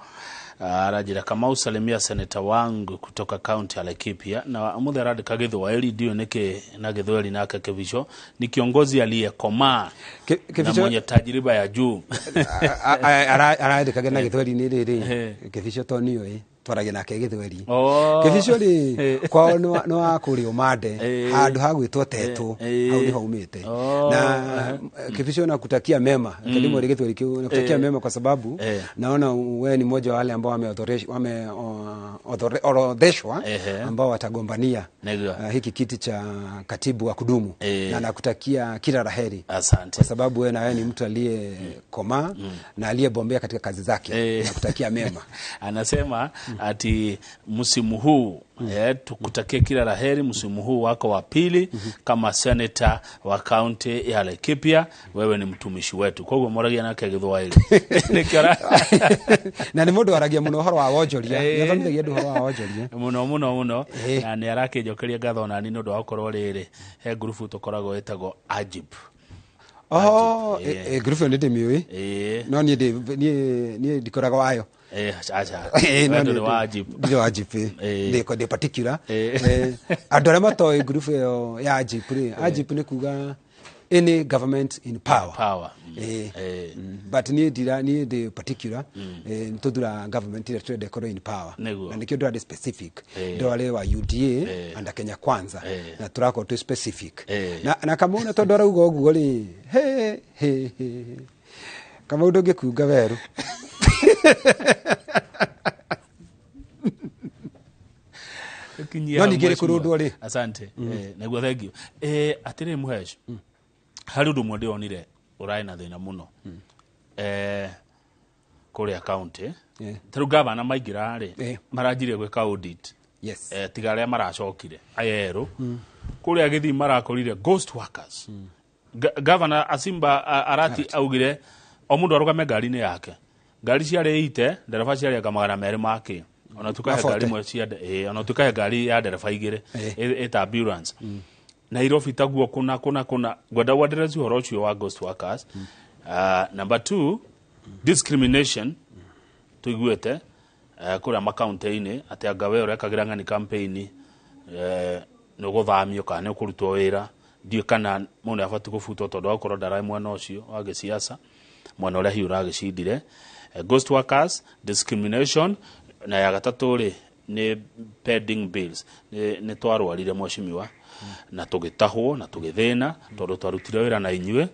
Aranjĩra, "Kamau, salimia seneta wangu kutoka kaunti ya Laikipia." Na mũthĩ arandĩka Gĩthwaĩri, ndiũĩ nĩkĩ na Gĩthwaĩri. Nake Kefisho ni kiongozi aliyekomaa na Kefisho- mwenye tajriba ya juu. Arandĩkaga na Gĩthweri nĩ rĩrĩ, Kĩbico to niũĩ twaragia nake Gĩthweri. Oh. Kĩbico rĩ, kwao nĩ wa kũrĩa ũmande, handũ ha gwĩtwo Tetũ. Hau nĩho umĩte. Na Kĩbico, nakutakia mema. Kalimo Gĩthweri kĩu, nakutakia mema kwa sababu naona wewe ni mmoja wa wale ambao wameorodheshwa ambao watagombania hiki kiti cha katibu wa kudumu, na nakutakia kila la heri. Asante. Kwa sababu wewe na wewe ni mtu aliyekomaa na aliyebombea katika kazi zake. Nakutakia mema. Anasema ati msimu huu, tukutakie kila la heri msimu huu wako wa pili kama seneta wa kaunti ya Laikipia. Wewe ni mtumishi wetu. Koguo moragia nake Gĩthwaĩri. Nĩkĩo Na nĩ mũndũ waragia mũno ũhoro wa wonjoria, nĩ athomithagia andũ ũhoro wa wonjoria. Mũno mũno mũno, na nĩ arakĩnjokeria ngatho nani nĩ ũndũ wa gũkorwo rĩrĩ he ngurubu tũkoragwo ĩtagwo Ajib. Oh, ngurubu ĩyo nĩ ndĩmĩũĩ, no niĩ niĩ ndikoragwo wayo. Aca. No We ndũrĩ niĩ wa Ajib. Ndirĩ wa Ajib, ndĩ particular. Andũ arĩa matoĩ ngurubu ĩyo ya Ajib rĩ, Ajib nĩ kuga any government in power. Power. But niĩ ndira, niĩ ndĩ particular. Nĩ tũthuraga government ĩrĩa tũrenda ĩkorwo in power. Na nĩkĩo ndĩrarĩ specific, ndĩrarĩ wa UDA and Kenya Kwanza, na tũrakorwo twĩ specific. Na Kamau, na tondũ arauga ũguo rĩ, he he he, Kamau, ndũngĩkunga werũ. Kinyia No hau, ningĩ rĩ mheshimiwa. kũrũndwo rĩ. Asante. Nĩguo, thank you. Atĩrĩrĩ mũhesh, harĩ ũndũ ũmwe ndĩronire. Ũrarĩ na thĩna mũno kũrĩa county. Ta rĩu gavana maingĩra rĩ, maranjirie gwĩka audit. Tiga arĩa maracokire aya erũ kũrĩa gĩthii marakorire ghost workers. Gavana Asimba Arati augire o mũndũ arũgame ngari-inĩ yake. Ngari ciarĩ ite, ndereba ciarĩ anga 200 make. Ona tukahe ngari imwe cia ona tukahe ngari ya ndereba igĩrĩ ĩta ambulance. Nairobi taguo kuna kuna kuna ngwenda gwendereza ũhoro ũcio wa ghost workers. Number 2, discrimination tuiguĩte kũrĩa makaunti-inĩ atĩ anga we ũrekagĩra ng'ani campaign nĩ ũgũthamio kana nĩ ũkũrutwo wĩra. Ndiũĩ kana mũndũ nĩ abatiĩ gũbutwo tondũ wa gũkorwo ndararĩ mwena ũcio wa gĩciaca, mwena ũrĩa hihi ũragĩcindire. Ghost workers, discrimination, na ya gatatũ rĩ nĩ pending bills. Nĩ twarwarire mheshimiwa na tũgĩtahwo na tũgĩthĩna tondũ twarutire wĩra na inyuĩ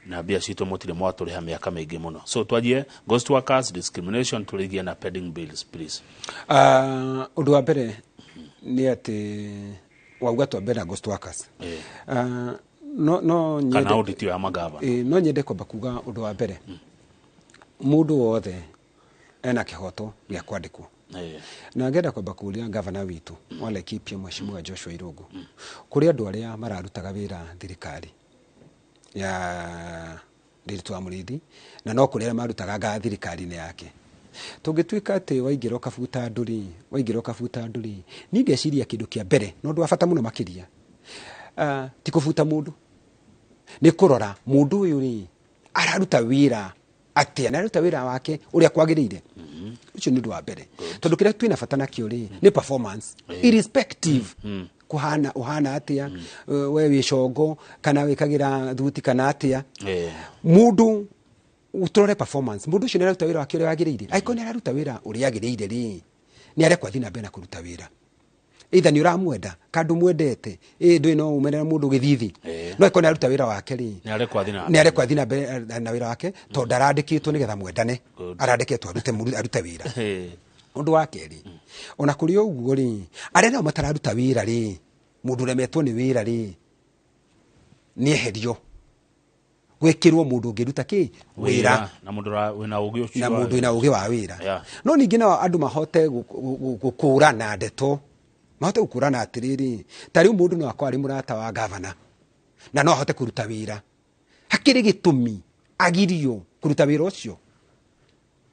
na mbia citũ mũtirĩ mwatũrĩha mĩaka mĩingĩ mũno. So twanjie ghost workers, discrimination, tũrĩgie na pending bills please. Ũndũ wa mbere nĩ atĩ wauga twambe na ghost workers. No nyende, kana audit ya magava. No nyende kwamba kuga ũndũ wa mbere. Mũndũ wothe ena kĩhoto gĩa kwandĩkwo. Na ngenda kwamba kũria gavana witũ wa Laikipia Mheshimiwa Joshua Irungu. Kũrĩ andũ arĩa mararutaga wĩra thirikari ya Ndiritu wa Mũrĩithi na no kũrĩ arĩa marutaga nga thirikari-inĩ yake. Tũngĩtuĩka atĩ waingĩra ũkabuta andũ rĩ, waingĩra ũkabuta andũ rĩ, niĩ ngeciria kĩndũ kĩa mbere na ũndũ wa bata mũno makĩria ti kũbuta mũndũ, nĩ kũrora mũndũ ũyũ rĩ araruta wĩra atĩa na araruta wĩra wake ũrĩa kwagĩrĩire. Ũcio nĩ ũndũ wa mbere, tondũ kĩrĩa twĩna bata nakĩo rĩ nĩ performance irrespective kuhana uhana atia, we wĩ congo kana wĩkagĩra thuti kana atia. Mũndũ ũtũrore performance, mũndũ ũcio nĩ araruta wĩra wake ũrĩa wagĩrĩire. Angĩkorwo nĩ araruta wĩra ũrĩa agĩrĩire rĩ, nĩ arekwo athiĩ na mbere na kũruta wĩra. Either nĩ ũramwenda kana ndũmwendete, ndũĩ no umenere mũndũ gĩthithi, no angĩkorwo nĩ araruta wĩra wake rĩ, nĩ arekwo athiĩ na mbere na wĩra wake tondũ ndarandĩkĩtwo nĩgetha mwendane, arandĩkĩtwo arute wĩra. Ũndũ wa kerĩ, ona kũrĩ ũguo rĩ, arĩa nao matararuta wĩra rĩ, mũndũ ũremetwo nĩ wĩra rĩ, nĩ eherio gwĩkĩrwo mũndũ ũngĩruta kĩ wĩra na mũndũ wĩna ũgĩ ũcio na mũndũ wĩna ũgĩ wa wĩra. No ningĩ nao andũ mahote gũkũrana ndeto, mahote gũkũrana atĩrĩrĩ, ta rĩu mũndũ no akorwo arĩ mũrata wa gavana na no ahote kũruta wĩra, hakĩrĩ gĩtũmi agirio kũruta wĩra ũcio.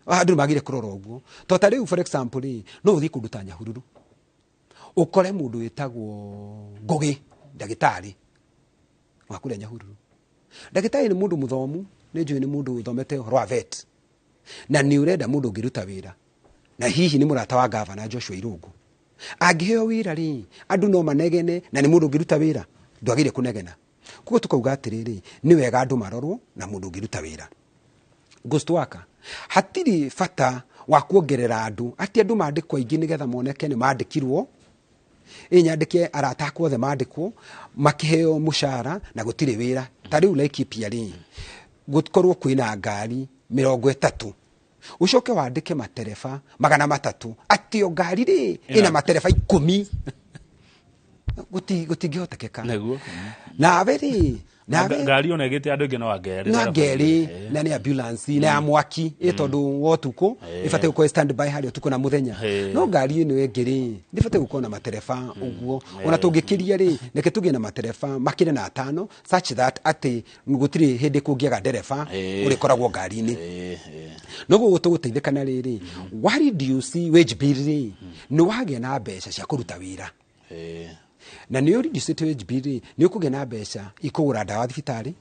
Andũ nĩmagire kũrora ũguo, to ta rĩu for example rĩ, no ũthiĩ kũndũ ta Nyahururu ũkore mũndũ wĩtagwo Ngũgĩ, ndagĩtarĩ wa kũrĩa Nyahururu. Ndagĩtarĩ nĩ mũndũ mũthomu, nĩ njũĩ nĩ mũndũ ũthomete ũhoro wa vet, na nĩ ũrenda mũndũ ũngĩruta wĩra, na hihi nĩ mũrata wa gavana Joshua Irungu. Angĩheo wĩra rĩ, andũ no manegene, na nĩ mũndũ ũngĩruta wĩra, ndwagĩrĩire kũnegena. Koguo tũkauga atĩrĩrĩ, nĩ wega andũ marorwo na mũndũ ũngĩruta wĩra. Ghost worker, hatirĩ bata wa kuongerera andũ, atĩ andũ mandĩkwo aingĩ nĩgetha moneke nĩ mandĩkirwo, nyandĩke arata akwa othe mandĩkwo, makĩheo mũcara na gũtirĩ wĩra. Ta rĩu Laikipia rĩ, gũkorwo kwĩna ngari 30, ũcoke wandĩke matereba 300, atĩ o ngari rĩ ĩna matereba 10, gũtingĩhotekeka. Nawe rĩ, ngari ona ĩgĩte andũ aingĩ no angerĩ, no angerĩ, na nĩ ambulance na ya mwaki ĩ tondũ wa ũtukũ ĩbatiĩ gũkorwo stand by harĩa ũtukũ na mũthenya. No ngari ĩno ĩngĩ rĩ, ndĩbatiĩ gũkorwo na matereba ũguo. Ona tũngĩkĩria rĩ, reke tũgĩe na matereba makĩre na 5, such that atĩ gũtirĩ hĩndĩ kũngĩaga ndereba ũrĩkoragwo ngari-inĩ. Noguo tũgũteithĩka na rĩrĩ, wa reduce wage bill rĩ, nĩ wagĩa na mbeca cia kũruta wĩra. Na nĩ ũreduce wage bill rĩ, nĩ ũkũgĩa na mbeca ikũgũra ndawa thibitarĩ,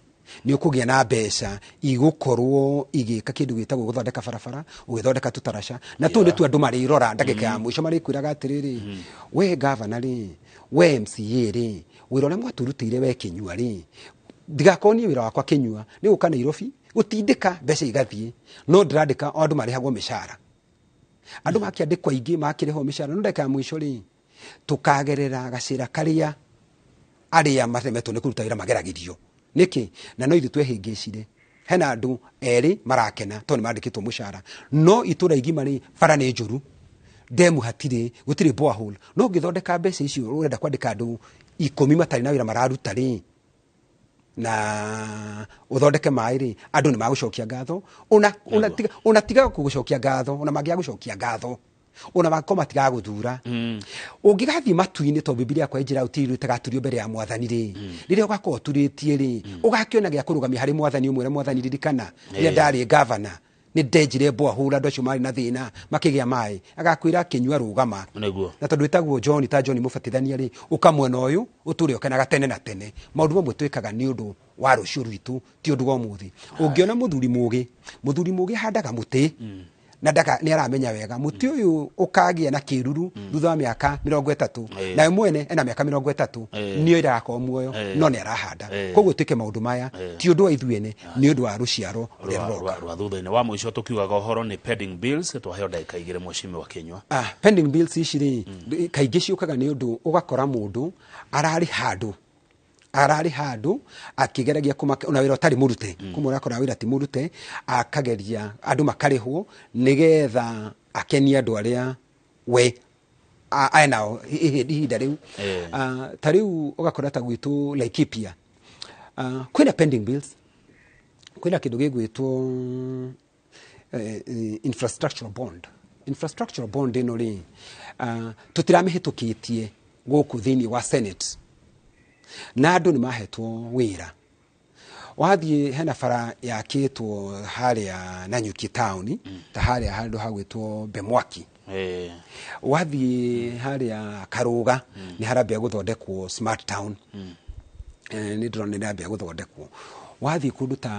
nĩ ũkũgĩa na mbeca igũkorwo igĩka kĩndũ gĩtagwo gũthondeka barabara, ũgĩthondeka tũtaraca, na tũu nĩtuo andũ marĩrora ndagĩka ya mũico marĩkwĩraga atĩrĩrĩ, we gavana rĩ, we MCA rĩ, wĩra ũrĩa mwatũrutĩire we Kĩnyua rĩ, ndigakorwo niĩ wĩra wakwa Kĩnyua nĩ gũka Nairobi gũtindĩka mbeca igathiĩ, no ndĩrandĩka o andũ marĩhagwo mĩcara. Andũ makĩandĩkwo aingĩ makĩrĩhwo mĩcara, no ndagĩka ya mũico rĩ, tũkagerera gacĩra karĩa arĩa maremetwo nĩ kũruta wĩra mageragĩrio. Nĩkĩ? Na no ithuĩ twehĩngĩcire. Hena andũ erĩ marakena tondũ nĩ mandĩkĩtwo mũcara, no itũra igima rĩ, bara nĩ njũru, ndemu hatirĩ, gũtirĩ borehole. No ũngĩthondeka mbeca icio ũrenda kwandĩka andũ 10 matarĩ na wĩra mararuta rĩ, Na uthondeke maĩ rĩ, andũ nĩ magũcokia ngatho. Ona ona tiga ona tiga gũcokia ngatho, ona mangĩaga gũcokia ngatho, ona mangĩkorwo matigagũthura, ũngĩgathiĩ matu-inĩ, tondũ Bibilia yakwa ĩnjĩra ũtirĩ ũtagaturio mbere ya mwathani rĩ, rĩrĩa ũgakorwo ũturĩtie rĩ, ũgakĩona gĩa kũrũgamia harĩ mwathani, ũmwĩre mwathani, ririkana rĩrĩa ndarĩ gavana nĩ ndenjire borehole, andũ acio marĩ na thĩna makĩgĩa maĩ. Agakwĩra, "Kĩnyua, rũgama." Na tondũ ĩtagwo John, ta John mũbatithania rĩ, ũka mwena ũyũ ũtũre ũkenaga tene na tene. Maũndũ mamwe twĩkaga nĩ ũndũ wa rũciũ rwitũ, ti ũndũ wa ũmũthĩ. Ũngĩona mũthuri mũgĩ, mũthuri mũgĩ ahandaga mũtĩ na ndaka nĩ aramenya wega mũtĩ ũyũ ũkagĩa na kĩruru thutha wa mĩaka 30. Nawe mwene ena mĩaka 30 nĩyo ĩragakorwo muoyo, no nĩ arahanda. Koguo twĩke maũndũ maya ti ũndũ wa ithuĩ ene, nĩ ũndũ wa rũciaro rũrĩa rũroka. Rwa thutha-inĩ. Wa mũico tũkiugaga ũhoro nĩ pending bills, twaheo ndagĩka 2, mheshimiwa Kinyua. Ah, pending bills ici rĩ, kaingĩ ciũkaga nĩ ũndũ ũgakora mũndũ ararĩ handũ akĩgeragia ona wĩra ũtarĩ mũrute. Kumwe ũrakora wĩra ti mũrute, akageria andũ makarĩhwo nĩgetha akenie andũ arĩa we enao ihinda rĩu. Ah, ta rĩu ũgakora ta gwitũ Laikipia, ah, kwĩna pending bills, kwĩna kĩndũ gĩgwĩtwo infrastructural bond. Infrastructural bond ĩno rĩ, tũtiramĩhĩtũkĩtie gũkũ thĩinĩ wa Senate, na andũ nĩ mahetwo wĩra. Wathiĩ hena bara yakĩtwo harĩa Nanyuki town, ta harĩa handũ hagwĩtwo Bemwaki. Wathiĩ harĩa Karũga nĩ harambia gũthondekwo smart town. Nĩ ndĩrona nĩ irambia gũthondekwo. Wathiĩ kũndũ ta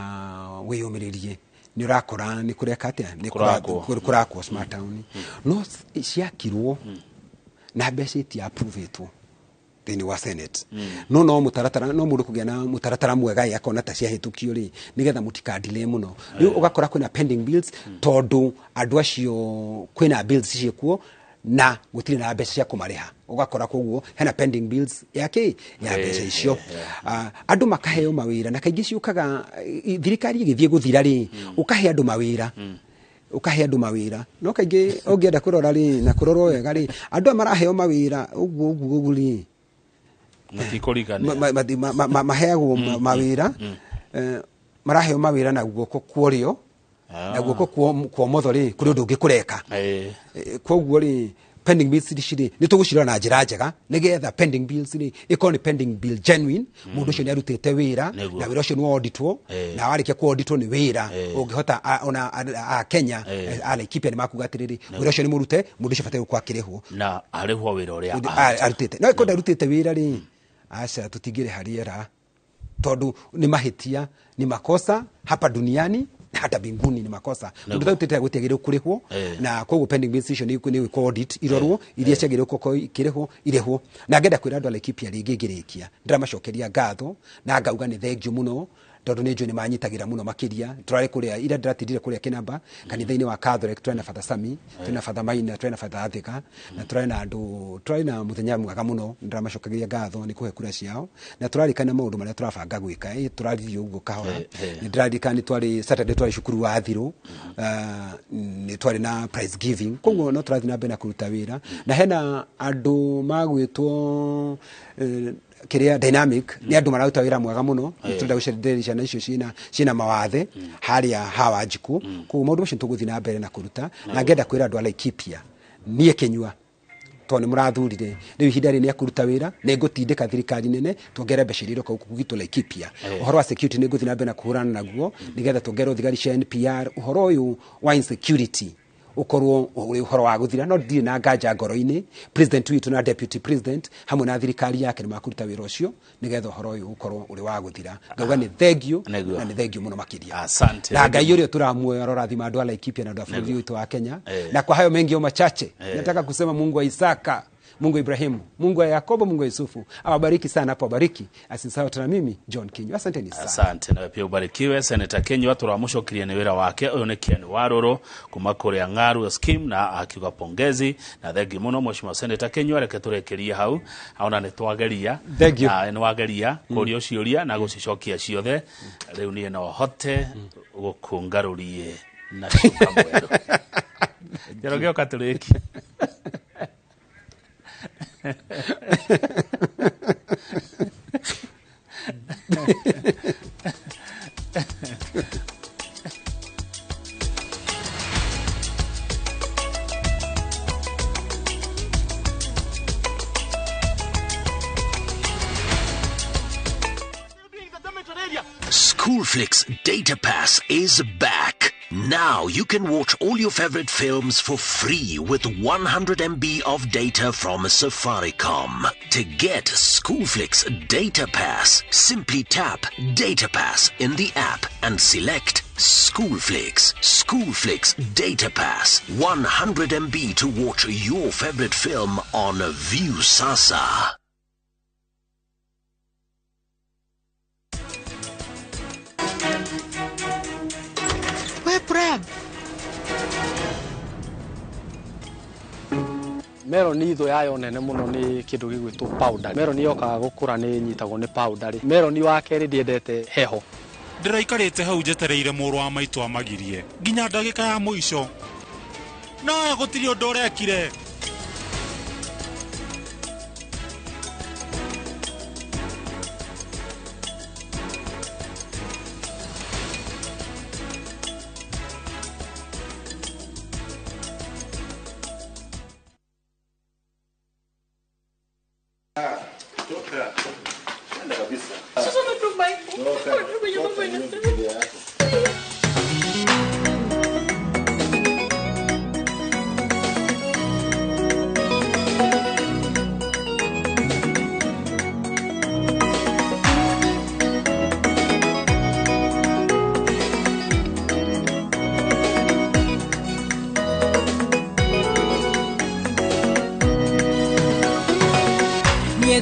wĩyũmĩrĩrie, nĩ ũrakora nĩ kũreka atĩa? Nĩ Kũrakwo. Kũrakwo smart town, no ciakirwo na mbeca itia approve-ĩtwo thĩinĩ wa Senate. No mũtaratara, no mũndũ kũgĩa na mũtaratara mwega ĩ, akona ta ciahĩtũkio rĩ, nĩgetha mũtikadile mũno. Rĩu ũgakora kwĩna pending bills tondũ andũ acio kwĩna bills ciĩkuo na gũtirĩ na mbeca cia kũmarĩha. Ũgakora koguo hena pending bills ya kĩ ya mbeca icio. Ah, andũ makaheo mawĩra, na kaingĩ ciũkaga thirikari ĩgĩthiĩ gũthira rĩ, ũkahe andũ mawĩra, ũkahe andũ mawĩra, no kaingĩ ũngĩenda kũrora rĩ, na kũrorwo wega rĩ, andũ aya maraheo mawĩra ũguo ũguo ũguo rĩ, matikũrigania. Maheagwo mawĩra, maraheo mawĩra na guoko kwa ũrĩo na guoko kwa ũmotho rĩ, kũrĩ ũndũ ũngĩ kũreka. Koguo rĩ, pending bills ici rĩ, nĩ tũgũcirora na njĩra njega nĩgetha pending bills rĩ, ĩkorwo nĩ pending bill genuine, mũndũ ũcio nĩ arutĩte wĩra na wĩra ũcio nĩ woditwo, na warĩkia kuoditwo nĩ wĩra ũngĩhota ona a Kenya a Laikipia nĩ makuga atĩrĩrĩ, wĩra ũcio nĩ mũrute, mũndũ ũcio bataire gũkorwo akĩrĩhwo na arĩhwo wĩra ũrĩa arutĩte. No ĩkorwo ndarutĩte wĩra rĩ, aca, tũtingĩrĩha rĩera tondũ nĩ mahĩtia, ni makosa hapa duniani na hata mbinguni ni makosa. Mũndũ ũtarutĩte gũtiagĩrĩirwo kũrĩhwo. Na koguo pending bills icio nĩ gwĩkwo audit, irorwo iria ciagĩrĩirwo gũkorwo ikĩrĩhwo irĩhwo. Na ngenda kwĩra andũ a Laikipia rĩngĩ ngĩrĩkia, ndĩramacokeria ngatho na ngauga nĩ thengiũ mũno tondũ nĩ njũĩ nĩ manyitagĩra mũno makĩria. Tũrarĩ kũrĩa ira, ndĩratindire kũrĩa Kĩnamba kanitha-inĩ wa Catholic, tũrarĩ na Father Sami, tũrarĩ na Father Maina, tũrarĩ na Father Athika, na tũrarĩ na andũ, tũrarĩ na mũthenya mwega mũno. Ndĩramacokeria ngatho nĩ kũhe kura ciao, na tũrarikana maũndũ marĩa tũrabanga gwĩka. Tũraririe ũguo kahora. Nĩ ndĩraririkana nĩ twarĩ Saturday, twarĩ cukuru wa Thirũ, nĩ twarĩ na prize giving. Koguo no tũrathiĩ na mbere na kũruta wĩra, na hena andũ magwĩtwo kĩrĩa dynamic, nĩ andũ mararuta wĩra mwega mũno. Nĩ tũrenda gũcenjeria ciana icio ciĩna mawathe harĩa hawa Njikũ. Koguo maũndũ macio nĩ tũgũthiĩ na mbere na kũruta, na ngenda kwĩra andũ a Laikipia, niĩ Kĩnyua, tondũ nĩ mũrathurire, rĩu ihinda rĩrĩ nĩ kũruta wĩra, nĩ ngũtindĩka thirikari nene tuongerere mbeca iria iroka gũkũ gwitũ Laikipia. Ũhoro wa security nĩ ngũthiĩ na mbere na kũhũrana naguo nĩgetha tuongererwo thigari cia NPR, ũhoro ũyũ wa insecurity ũkorwo ũrĩ ũhoro wa gũthira. No ndirĩ na nganja ngoro-inĩ, president witũ na deputy president hamwe na thirikari yake nĩ makũruta wĩra ũcio nĩgetha ũhoro ũyũ ũkorwo ũrĩ wa gũthira. Ngauga nĩ thengio na nĩ thengio mũno makĩria. Asante. Na Ngai ũrĩa tũramuoya arorathima andũ a Laikipia na andũ a bũrũri witũ wa Kenya. Na kwa hayo mengi au machache, nataka kusema Mungu wa Isaka, Mungu wa Ibrahimu, Mungu wa Yakobo, Mungu wa Yusufu awabariki sana hapo, awabariki, asisahau tena mimi John Kinyua. Asanteni sana. Asante, nawe pia ubarikiwe. Senator Kinyua tũramũcokirie nĩ wĩra wake. Ũyũ nĩ Ken Warũrũ kuma kũrĩa Ng'aru scheme, na akiuga pongezi na thengi mũno mheshimiwa Senator Kinyua. Reke tũrĩkĩrie hau, ona nĩ twageria. Thank you. Na nĩ wageria kũrio ciũria na gũcicokia ciothe. Rĩu niĩ no hote gũkũngarũrie na cuka mwerũ. Njoroge, ũka tũrĩkie. Schoolflix Data Pass is back. Now you can watch all your favorite films for free with 100 MB of data from Safaricom. To get Schoolflix Data Pass, simply tap Data Pass in the app and select Schoolflix. Schoolflix Data Pass. 100 MB to watch your favorite film on Viusasa. We Brian. Meroni thũ yayo nene mũno nĩ kĩndũ gĩgwĩtwo powder. Meroni yokaga gũkũra nĩ nyitagwo nĩ powder. Meroni wa kerĩ ndĩendete heho. Ndĩraikarĩte hau njetereire mũrũ wa maitũ amagirie nginya ndagĩka ya mũico. Nowe gũtirĩ ũndũ ũrekire.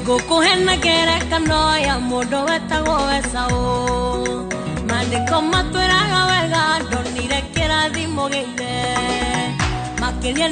Ngũkũhe ngerekano ya mũndũ wetagwo Esaũ. Maandĩko matwĩraga wega ndonire kĩrathimo gĩa ithe. Makĩria